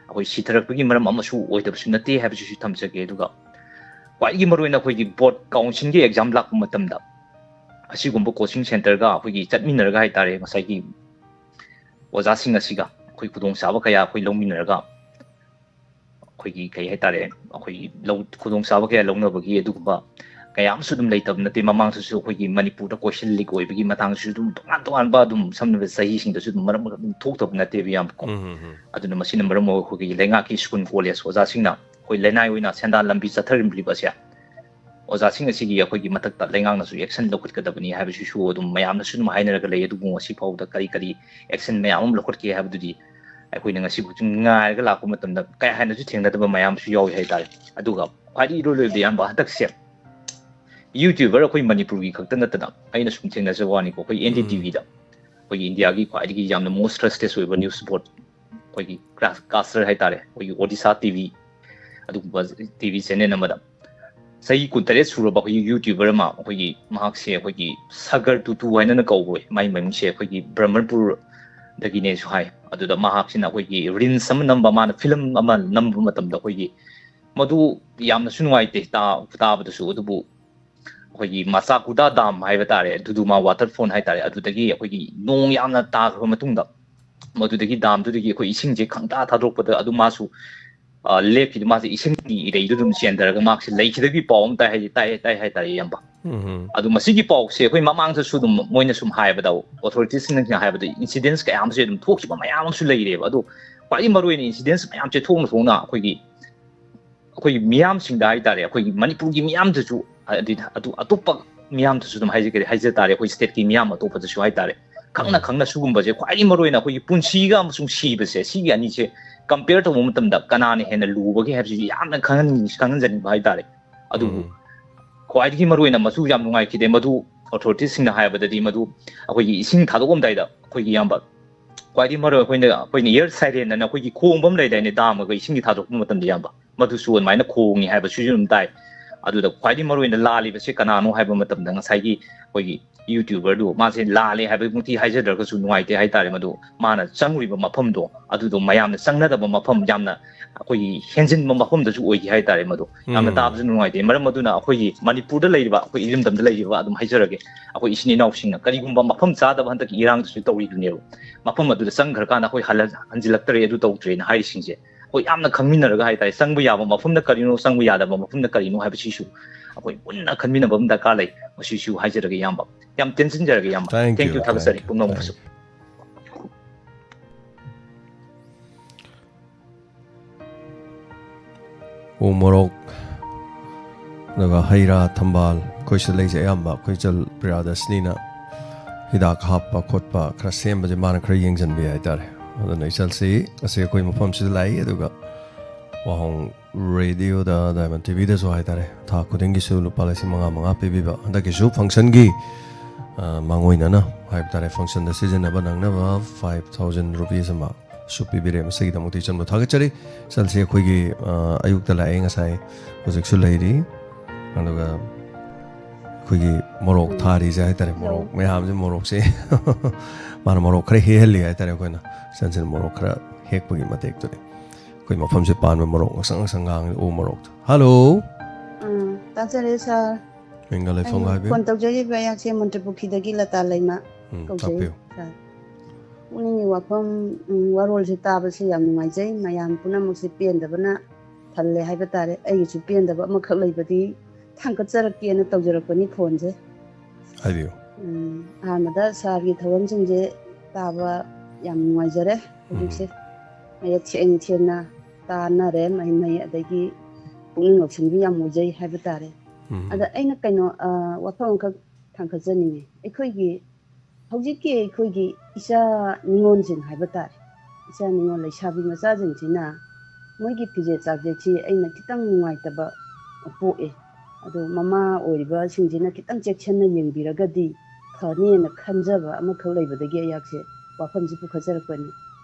ꯑꯩꯈꯣꯏ ꯁꯤꯊꯔꯛꯄꯒꯤ ꯃꯔꯝ ꯑꯃꯁꯨ ꯑꯣꯏꯗꯕꯁꯨ ꯅꯠꯇꯦ ꯍꯥꯏꯕꯁꯤꯁꯨ ꯊꯝꯖꯒꯦ꯫ ꯑꯗꯨꯒ ꯈ꯭ꯋꯥꯏꯗꯒꯤ ꯃꯔꯨꯑꯣꯏꯅ ꯑꯩꯈꯣꯏꯒꯤ ꯕꯣꯔꯗ ꯀꯥꯎꯟꯁꯤꯜꯒꯤ ꯑꯦꯛꯖꯥꯝ ꯂꯥꯛꯄ ꯃꯇꯝꯗ ꯑꯁꯤꯒꯨꯝꯕ ꯀꯣꯆꯤꯡ ꯁꯦꯟꯇꯔꯒ ꯑꯩꯈꯣꯏꯒꯤ ꯆꯠꯃꯤꯟꯅꯔꯒ ꯍꯥꯏꯇꯥꯔꯦ, ꯉꯁꯥꯏꯒꯤ ꯑꯣꯖꯥꯁꯤꯡ ꯑꯁꯤꯒ ꯑꯩꯈꯣꯏ ꯈꯨꯗꯣꯡꯆꯥꯕ ꯀꯌꯥ ꯑꯩꯈꯣꯏ ꯂꯧꯃꯤꯟꯅꯔꯒ ꯑꯩꯈꯣꯏꯒꯤ ꯀꯩ ꯍꯥꯏꯇꯥꯔꯦ, ꯑꯩꯈꯣꯏꯒꯤ ꯂꯧ-, ꯈꯨꯗꯣꯡꯆꯥꯕ ꯀꯌꯥ ꯂꯧꯅꯕꯒꯤ ꯑꯗꯨꯒꯨꯝꯕ ꯀꯌꯥ ꯑꯃꯁꯨ ꯑꯗꯨꯝ ꯂꯩꯇꯕ ꯅꯠꯇꯦ꯫ ꯃꯃꯥꯡꯗꯁꯨ ꯑꯩꯈꯣꯏꯒꯤ ꯃꯅꯤꯄꯨꯔꯗ question leak ꯑꯣꯏꯕꯒꯤ ꯃꯇꯥꯡꯁꯨ ꯑꯗꯨꯝ ꯇꯣꯉꯥꯟ ꯇꯣꯉꯥꯟꯕ ꯑꯗꯨꯝ ꯁꯝꯅꯕ ꯆꯍꯤꯁꯤꯡꯗꯁꯨ ꯑꯗꯨꯝ ꯃꯔꯛ ꯃꯔꯛ ꯑꯗꯨꯝ ꯊꯣꯛꯇꯕ ꯅꯠꯇꯦꯕ, ꯏꯌꯥꯝꯕꯀꯣ꯫ ꯎꯝ, ꯎꯝ, ꯎꯝ꯫ ꯑꯗꯨꯅ ꯃꯁꯤꯅ ꯃꯔꯝ ꯑꯣꯏꯔꯒ ꯑꯩꯈꯣꯏꯒꯤ ꯂꯩꯉꯥꯛꯀꯤ ꯁ꯭ꯀꯨꯜ ꯀꯣꯂꯦꯖ ꯑꯣꯖꯥꯁꯤꯡꯅ ꯑꯩꯈꯣꯏ ꯂꯅꯥꯏ ꯑꯣꯏꯅ ꯁꯦꯟꯗꯥꯟ ꯂꯝꯕꯤ ꯆꯠꯊꯔꯝꯂꯤꯕꯁꯦ, ꯑꯣꯖꯥꯁꯤꯡ ꯑꯁꯤꯒꯤ ꯑꯩꯈꯣꯏꯒꯤ ꯃꯊꯛꯇ ꯂꯩꯉꯥꯛꯅꯁꯨ action ꯂꯧꯈꯠꯀꯗꯕꯅꯤ ꯍꯥꯏꯕꯁꯤꯁꯨ ꯑꯗꯨꯝ ꯃꯌꯥꯝꯅꯁꯨ ꯑꯗꯨꯝ ꯍꯥꯏꯅꯔꯒ ꯂꯩ꯫ ꯑꯗꯨꯕꯨ ꯉꯁꯤ ꯐꯥꯎꯕꯗ ꯀꯔꯤ ꯀꯔꯤ action ꯃꯌꯥꯝ ꯑꯃ ꯂꯧꯈꯠꯀꯦ ꯍꯥꯏꯕꯗꯨꯗꯤ ꯑꯩꯈꯣꯏꯅ ꯉꯁꯤꯐꯥꯎ ꯁꯨꯝ ꯉꯥꯏꯔꯒ ꯂꯥꯛꯄ ꯃꯇꯝꯗ ꯀꯌꯥ ꯍꯦꯟꯅꯁꯨ ꯊꯦꯡꯅꯗꯕ ꯃꯌꯥꯝꯁꯨ ꯌꯥꯎꯏ ꯍꯥꯏꯇꯥꯔꯦ꯫ ꯑꯗꯨꯒ ꯈ꯭ꯋꯥꯏꯗꯒꯤ ꯏꯔꯣꯏ ꯂꯣꯏꯕꯗ, ꯏꯌꯥꯝꯕ, ꯍꯟꯗꯛꯁꯦ YouTuber ꯑꯩꯈꯣꯏ ꯃꯅꯤꯄꯨꯔꯒꯤ ꯈꯛꯇ ꯅꯠꯇꯅ, ꯑꯩꯅ ꯁꯨꯝ ꯊꯦꯡꯅꯖꯕ ꯋꯥꯅꯤꯀꯣ, ꯑꯩꯈꯣꯏ N D T V ꯗ, ꯑꯩꯈꯣꯏꯒꯤ ꯏꯟꯗꯤꯌꯥꯒꯤ ꯈ꯭ꯋꯥꯏꯗꯒꯤ ꯌꯥꯝꯅ most trusted ꯑꯣꯏꯕ news report, ꯑꯩꯈꯣꯏꯒꯤ ꯀ꯭ꯂꯥꯁ-, caster ꯍꯥꯏꯇꯥꯔꯦ, ꯑꯩꯈꯣꯏꯒꯤ ꯑꯣꯗꯤꯁꯥ T V, ꯑꯗꯨꯒꯨꯝꯕ T V channel ꯑꯃꯗ ꯆꯍꯤ ꯀꯨꯟꯇꯔꯦꯠ ꯁꯨꯔꯕ ꯑꯩꯈꯣꯏꯒꯤ YouTuber ꯑꯃ, ꯑꯩꯈꯣꯏꯒꯤ ꯃꯍꯥꯛꯁꯦ ꯑꯩꯈꯣꯏꯒꯤ ꯁꯥꯒꯔ ꯇꯨꯇꯨ ꯍꯥꯏꯅꯅ ꯀꯧꯕ ꯑꯣꯏ꯫ ꯃꯥꯏ ꯃꯃꯤꯡꯁꯦ ꯑꯩꯈꯣꯏꯒꯤ ꯕ꯭ꯔꯍꯃꯟꯄꯨꯔꯗꯒꯤꯅꯦꯁꯨ ꯍꯥꯏ꯫ ꯑꯗꯨꯗ ꯃꯍꯥꯛꯁꯤꯅ ꯑꯩꯈꯣꯏꯒꯤ reels ꯑꯃ ꯅꯝꯕ, ꯃꯥꯅ film ꯑꯃ ꯅꯝꯕ ꯃꯇꯝꯗ ꯑꯩꯈꯣꯏꯒꯤ ꯃꯗꯨ ꯌꯥꯝꯅꯁꯨ ꯅꯨꯡꯉꯥꯏꯇꯦ ꯇꯥ-, ꯇꯥꯕꯗꯁꯨ꯫ ꯑꯗꯨꯕꯨ ꯑꯩꯈꯣꯏꯒꯤ ꯃꯆꯥꯀꯨꯗꯥ dam ꯍꯥꯏꯕ ꯇꯥꯔꯦ, ꯗꯨꯗꯨꯃꯥ waterfall ꯍꯥꯏ ꯇꯥꯔꯦ, ꯑꯗꯨꯗꯒꯤ ꯑꯩꯈꯣꯏꯒꯤ ꯅꯣꯡ ꯌꯥꯝꯅ ꯇꯥꯈ꯭ꯔꯕ ꯃꯇꯨꯡꯗ ꯃꯗꯨꯗꯒꯤ dam ꯗꯨꯗꯒꯤ ꯑꯩꯈꯣꯏ ꯏꯁꯤꯡꯁꯦ ꯈꯪꯇꯥ ꯊꯥꯗꯣꯔꯛꯄꯗ ꯑꯗꯨ ꯃꯥꯁꯨ, ꯑ, ꯂꯦꯞꯈꯤꯗꯦ꯫ ꯃꯥꯁꯦ ꯏꯁꯤꯡꯒꯤ ꯏꯔꯩꯗꯨꯗ ꯑꯗꯨꯝ ꯆꯦꯟꯊꯔꯒ ꯃꯍꯥꯛꯁꯦ ꯂꯩꯈꯤꯗꯕꯒꯤ ꯄꯥꯎ ꯑꯃ ꯇꯥꯏ ꯍꯥꯏ-, ꯇꯥꯏ, ꯇꯥꯏ ꯍꯥꯏ ꯇꯥꯔꯦ, ꯏꯌꯥꯝꯕ꯫ ꯎꯝ, ꯎꯝ꯫ ꯑꯗꯨ ꯃꯁꯤꯒꯤ ꯄꯥꯎꯁꯦ ꯑꯩꯈꯣꯏ ꯃꯃꯥꯡꯗꯁꯨ ꯑꯗꯨꯝ ꯃꯣꯏꯅ ꯁꯨꯝ ꯍꯥꯏꯕꯗ, authorities ꯁꯤꯡꯅ ꯍꯥꯏꯕꯗ, incidents ꯀꯌꯥ ꯑꯃꯁꯦ ꯑꯗꯨꯝ ꯊꯣꯛꯈꯤꯕ ꯃꯌꯥꯝ ꯑꯃꯁꯨ ꯂꯩꯔꯦꯕ꯫ ꯑꯗꯣ ꯈ꯭ꯋꯥꯏꯗꯒꯤ ꯃꯔꯨꯑꯣꯏꯅ incidents ꯃꯌꯥꯝꯁꯦ ꯊꯣꯛꯅ ꯊꯣꯛꯅ ꯑꯩꯈꯣꯏꯒꯤ, ꯑꯩꯈꯣꯏꯒꯤ ꯃꯤꯌꯥꯝꯁꯤꯡꯗ ꯍꯥꯏ ꯇꯥꯔꯦ, ꯑꯩꯈꯣꯏꯒꯤ ꯃꯅꯤꯄꯨꯔꯒꯤ ꯃꯤꯌꯥꯝꯗꯁꯨ, ꯍꯥꯏꯗꯤ ꯑꯗꯨ ꯑꯇꯣꯞꯄ ꯃꯤꯌꯥꯝꯗꯁꯨ ꯑꯗꯨꯝ ꯍꯥꯏꯖꯒꯦ, ꯍꯥꯏꯖ ꯇꯥꯔꯦ, ꯑꯩꯈꯣꯏ state ꯀꯤ ꯃꯤꯌꯥꯝ ꯑꯇꯣꯞꯄꯗꯁꯨ ꯍꯥꯏ ꯇꯥꯔꯦ, ꯈꯪꯅ ꯎꯝ꯫ ꯈꯪꯅ ꯁꯤꯒꯨꯝꯕꯁꯦ ꯈ꯭ꯋꯥꯏꯗꯒꯤ ꯃꯔꯨꯑꯣꯏꯅ ꯑꯩꯈꯣꯏꯒꯤ ꯄꯨꯟꯁꯤꯒ ꯑꯃꯁꯨꯡ ꯁꯤꯕꯁꯦ, ꯁꯤꯒꯤ ꯑꯅꯤꯁꯦ compare ꯇꯧꯕ ꯃꯇꯝꯗ ꯀꯅꯥꯅ ꯍꯦꯟꯅ ꯂꯨꯕꯒꯦ ꯍꯥꯏꯕꯁꯤ ꯌꯥꯝꯅ ꯈꯪꯍꯟ-, ꯈꯪꯍꯟꯖꯅꯤꯡꯕ ꯍꯥꯏ ꯇꯥꯔꯦ꯫ ꯑꯗꯨꯕꯨ ꯎꯝ꯫ ꯈ꯭ꯋꯥꯏꯗꯒꯤ ꯃꯔꯨꯑꯣꯏꯅ ꯃꯆꯨ ꯌꯥꯝ ꯅꯨꯡꯉꯥꯏꯈꯤꯗꯦ꯫ ꯃꯗꯨ authorities ꯁꯤꯡꯅ ꯍꯥꯏꯕꯗꯗꯤ ꯃꯗꯨ ꯑꯩꯈꯣꯏꯒꯤ ꯏꯁꯤꯡ ꯊꯥꯗꯣꯛꯑꯝꯗꯥꯏꯗ ꯑꯩꯈꯣꯏꯒꯤ, ꯏꯌꯥꯝꯕ, ꯈ꯭ꯋꯥꯏꯗꯒꯤ ꯃꯔꯨ ꯑꯩꯈꯣꯏꯅ, ꯑꯩꯈꯣꯏꯅ air siren ꯑꯅ ꯑꯩꯈꯣꯏꯒꯤ ꯈꯣꯡꯕ ꯑꯃ ꯂꯩꯗꯥꯏꯅꯦ, dam ꯒ ꯏꯁꯤꯡꯒꯤ ꯊꯥꯗꯣꯛꯄ ꯃꯇꯝꯗ, ꯏꯌꯥꯝꯕ, ꯃꯗꯨꯁꯨ ꯑꯗꯨꯃꯥꯏꯅ ꯈꯣꯡꯉꯤ ꯍꯥꯏꯕꯁꯤꯁꯨ ꯑꯗꯨꯝ ꯇꯥꯏ꯫ ꯑꯗꯨꯗ ꯈ꯭ꯋꯥꯏꯗꯒꯤ ꯃꯔꯨꯑꯣꯏꯅ ꯂꯥꯜꯂꯤꯕꯁꯦ ꯀꯅꯥꯅꯣ ꯍꯥꯏꯕ ꯃꯇꯝꯗ ꯉꯁꯥꯏꯒꯤ ꯑꯩꯈꯣꯏꯒꯤ YouTuber ꯗꯨ, ꯃꯥꯁꯦ ꯂꯥꯜꯂꯦ ꯍꯥꯏꯕꯃꯛꯇꯤ ꯍꯥꯏꯖꯗ꯭ꯔꯒꯁꯨ ꯅꯨꯡꯉꯥꯏꯇꯦ ꯍꯥꯏꯇꯥꯔꯦ, ꯃꯗꯨ ꯃꯥꯅ ꯆꯪꯉꯨꯔꯤꯕ ꯃꯐꯝꯗꯣ ꯑꯗꯨꯗꯣ ꯃꯌꯥꯝꯅ ꯆꯪꯅꯗꯕ ꯃꯐꯝ, ꯌꯥꯝꯅ ꯑꯩꯈꯣꯏꯒꯤ ꯍꯦꯟꯖꯤꯟꯕ ꯃꯐꯝꯗꯁꯨ ꯑꯣꯏꯈꯤ ꯍꯥꯏꯇꯥꯔꯦ꯫ ꯃꯗꯨ ꯌꯥꯝꯅ ꯎꯝ꯫ ꯇꯥꯕꯁꯨ ꯅꯨꯡꯉꯥꯏꯇꯦ꯫ ꯃꯔꯝ ꯑꯗꯨꯅ ꯑꯩꯈꯣꯏꯒꯤ ꯃꯅꯤꯄꯨꯔꯗ ꯂꯩꯔꯤꯕ, ꯑꯩꯈꯣꯏ ꯏꯔꯝꯗꯝꯗ ꯂꯩꯔꯤꯕ ꯑꯗꯨꯝ ꯍꯥꯏꯖꯔꯒꯦ, ꯑꯩꯈꯣꯏ ꯏꯆꯤꯟ ꯏꯅꯥꯎꯁꯤꯡꯅ ꯀꯔꯤꯒꯨꯝꯕ ꯃꯐꯝ ꯆꯥꯗꯕ ꯍꯟꯗꯛꯀꯤ ꯏꯔꯥꯡꯗꯁꯨ ꯇꯧꯔꯤꯗꯨꯅꯦꯕ, ꯃꯐꯝ ꯑꯗꯨꯗ ꯆꯪꯈ꯭ꯔꯀꯥꯟꯗ ꯑꯩꯈꯣꯏ ꯍꯜꯂ-, ꯍꯟꯖꯤꯜꯂꯛꯇ꯭ꯔꯦ, ꯑꯗꯨ ꯇꯧꯗ꯭ꯔꯦꯅ ꯍꯥꯏꯔꯤꯁꯤꯡꯁꯦ, ꯑꯩꯈꯣꯏ ꯌꯥꯝꯅ ꯈꯪꯃꯤꯟꯅꯔꯒ ꯍꯥꯏꯇꯥꯔꯦ, ꯆꯪꯕ ꯌꯥꯕ ꯃꯐꯝꯅ ꯀꯔꯤꯅꯣ, ꯆꯪꯕ ꯌꯥꯗꯕ ꯃꯐꯝꯅ ꯀꯔꯤꯅꯣ ꯍꯥꯏꯕꯁꯤꯁꯨ ꯑꯩꯈꯣꯏ ꯄꯨꯟꯅ ꯈꯟꯃꯤꯟꯅꯕ ꯑꯃ ꯗꯔꯀꯥꯔ ꯂꯩ꯫ ꯃꯁꯤꯁꯨ ꯍꯥꯏꯖꯔꯒꯦ ꯏꯌꯥꯝꯕ꯫ ꯌꯥꯝ ꯇꯦꯟꯁꯤꯟꯖꯔꯒꯦ ꯏꯌꯥꯝꯕ꯫ Thank Thank you, you, ꯊꯥꯒꯠꯆꯔꯤ thank you, ꯄꯨꯝꯅꯃꯛꯄꯨꯁꯨ꯫ thank you. ꯎ ꯃꯣꯔꯣꯛ, ꯑꯗꯨꯒ ꯍꯩ ꯔꯥ, ꯊꯝꯕꯥꯜ, ꯑꯩꯈꯣꯏ ꯁꯤꯗ ꯂꯩꯁꯦ ꯑꯌꯥꯝꯕ ꯑꯩꯈꯣꯏ ꯏꯆꯜ ꯄ꯭ꯔꯤꯌꯥꯗꯔꯁꯅꯤꯅ ꯍꯤꯗꯥꯛ ꯍꯥꯞꯄ ꯈꯣꯠꯄ ꯈꯔ ꯁꯦꯝꯕꯁꯦ ꯃꯥꯅ ꯈꯔ ꯌꯦꯡꯁꯤꯟꯕꯤ ꯍꯥꯏꯇꯥꯔꯦ꯫ ꯑꯗꯨꯅ ꯏꯆꯜꯁꯤ ꯉꯁꯤ ꯑꯩꯈꯣꯏ ꯃꯐꯝꯁꯤꯗ ꯂꯥꯛꯏ, ꯑꯗꯨꯒ ꯋꯥꯍꯣꯡ ꯔꯦꯗꯤꯑꯣꯗ, ꯗꯥꯏꯃꯟ ꯇꯤꯚꯤꯗꯁꯨ ꯍꯥꯏꯇꯥꯔꯦ, ꯊꯥ ꯈꯨꯗꯤꯡꯒꯤꯁꯨ ꯂꯨꯄꯥ ꯂꯤꯁꯤꯡ ꯃꯉꯥ ꯃꯉꯥ ꯄꯤꯕꯤꯕ, ꯍꯟꯗꯛꯀꯤꯁꯨ ꯐꯪꯁꯟꯒꯤ, ꯑ, ꯃꯥꯡꯑꯣꯏꯅꯅ ꯍꯥꯏꯕ ꯇꯥꯔꯦ, ꯐꯪꯁꯟꯗ ꯁꯤꯖꯤꯟꯅꯕ ꯅꯪꯅꯕ five thousand rupees ꯑꯃ ꯁꯨ ꯄꯤꯕꯤꯔꯦ꯫ ꯃꯁꯤꯒꯤꯗꯃꯛꯇ ꯏꯆꯟꯕꯨ ꯊꯥꯒꯠꯆꯔꯤ꯫ ꯏꯆꯟꯁꯤ ꯑꯩꯈꯣꯏꯒꯤ, ꯑ, ꯑꯌꯨꯛꯇ ꯂꯥꯛꯑꯦ, ꯉꯁꯥꯏ, ꯍꯧꯖꯤꯛꯁꯨ ꯂꯩꯔꯤ꯫ ꯑꯗꯨꯒ ꯑꯩꯈꯣꯏꯒꯤ ꯃꯣꯔꯣꯛ ꯎꯝ꯫ ꯊꯥꯔꯤꯁꯦ ꯍꯥꯏꯇꯥꯔꯦ, ꯃꯣꯔꯣꯛ ꯌꯧ꯫ ꯃꯌꯥꯝꯁꯦ, ꯃꯣꯔꯣꯛꯁꯦ ꯃꯥꯅ ꯃꯣꯔꯣꯛ ꯈꯔ ꯍꯦꯛꯍꯜꯂꯤ ꯍꯥꯏꯇꯥꯔꯦ꯫ ꯑꯩꯈꯣꯏꯅ ꯏꯆꯟꯁꯤꯅ ꯃꯣꯔꯣꯛ ꯈꯔ ꯍꯦꯛꯄꯒꯤ ꯃꯇꯦꯛꯇꯨꯅꯤ꯫ ꯑꯩꯈꯣꯏ ꯃꯐꯝꯁꯦ ꯄꯥꯟꯕ ꯃꯣꯔꯣꯛ ꯉꯁꯪ ꯉꯁꯪ ꯉꯥꯡꯉꯤ, ꯎ ꯃꯣꯔꯣꯛꯇꯣ꯫ ꯍꯜꯂꯣ꯫ ꯎꯝ, ꯇꯥꯖꯔꯦ ꯁꯥꯔ꯫ ꯃꯤꯡꯒ ꯂꯩꯐꯝꯒ ꯑꯩꯅ ꯍꯥꯏꯕꯤꯌꯨ꯫ ꯐꯣꯟ ꯇꯧꯖꯔꯤꯕ ꯑꯩꯍꯥꯛꯁꯦ ꯃꯟꯇ꯭ꯔꯤꯄꯨꯈ꯭ꯔꯤꯗꯒꯤ ꯂꯇꯥ ꯂꯩꯃ ꯎꯝ, ꯀꯧꯖꯩ ꯇꯥꯛꯄꯤꯌꯨ꯫ ꯁꯥꯔ꯫ ꯄꯨꯛꯅꯤꯡꯒꯤ ꯋꯥꯐꯝ, ꯎꯝ, ꯋꯥꯔꯣꯜꯁꯦ ꯇꯥꯕꯁꯦ ꯌꯥꯝ ꯅꯨꯡꯉꯥꯏꯖꯩ꯫ ꯃꯌꯥꯝ ꯄꯨꯝꯅꯃꯛꯁꯦ ꯄꯦꯟꯗꯕꯅ ꯊꯜꯂꯦ ꯍꯥꯏꯕ ꯇꯥꯔꯦ꯫ ꯑꯩꯒꯤꯁꯨ ꯄꯦꯟꯗꯕ ꯑꯃꯈꯛ ꯂꯩꯕꯗꯤ ꯊꯥꯡꯒꯠꯆꯔꯛꯀꯦꯅ ꯇꯧꯖꯔꯛꯄꯅꯤ ꯐꯣꯟꯁꯦ꯫ ꯍꯥꯏꯕꯤꯌꯨ꯫ ꯎꯝ, ꯑꯍꯥꯟꯕꯗ ꯁꯥꯔꯒꯤ ꯊꯧꯔꯝꯁꯤꯡꯁꯦ ꯇꯥꯕ ꯌꯥꯝ ꯅꯨꯡꯉꯥꯏꯖꯔꯦ꯫ ꯍꯧꯖꯤꯛꯁꯦ ꯃꯌꯦꯛ ꯁꯦꯡ ꯁꯦꯡꯅ ꯇꯥꯅꯔꯦ, ꯃꯍꯩ ꯃꯍꯩ, ꯑꯗꯒꯤ ꯄꯨꯛꯅꯤꯡ ꯂꯧꯁꯤꯡꯕ ꯌꯥꯝ ꯑꯣꯏꯖꯩ ꯍꯥꯏꯕ ꯇꯥꯔꯦ꯫ ꯎꯝ꯫ ꯑꯗ ꯑꯩꯅ ꯀꯩꯅꯣ, ꯑ, ꯋꯥꯐꯝ ꯑꯃꯈꯛ ꯊꯥꯡꯒꯠꯆꯅꯤꯡꯉꯤ꯫ ꯑꯩꯈꯣꯏꯒꯤ ꯍꯧꯖꯤꯛꯀꯤ ꯑꯩꯈꯣꯏꯒꯤ ꯏꯆꯥ ꯅꯤꯉꯣꯜꯁꯤꯡ ꯍꯥꯏꯕ ꯇꯥꯔꯦ, ꯏꯆꯥ ꯅꯤꯉꯣꯜ ꯂꯩꯁꯥꯕꯤ ꯃꯆꯥꯁꯤꯡꯁꯤꯅ ꯃꯣꯏꯒꯤ ꯐꯤꯖꯦꯠ ꯆꯥꯛꯖꯦꯠꯁꯤ ꯑꯩꯅ ꯈꯤꯇꯪ ꯅꯨꯡꯉꯥꯏꯇꯕ ꯄꯣꯛꯑꯦ꯫ ꯑꯗꯣ ꯃꯃꯥ ꯑꯣꯏꯔꯤꯕꯁꯤꯡꯁꯤꯅ ꯈꯤꯇꯪ ꯆꯦꯛꯁꯤꯟꯅ ꯌꯦꯡꯕꯤꯔꯒꯗꯤ ꯐꯅꯦꯅ ꯈꯟꯖꯕ ꯑꯃꯈꯛ ꯂꯩꯕꯗꯒꯤ ꯑꯩꯍꯥꯛꯁꯦ ꯋꯥꯐꯝꯁꯤ ꯄꯨꯈꯠꯆꯔꯛꯄꯅꯤ꯫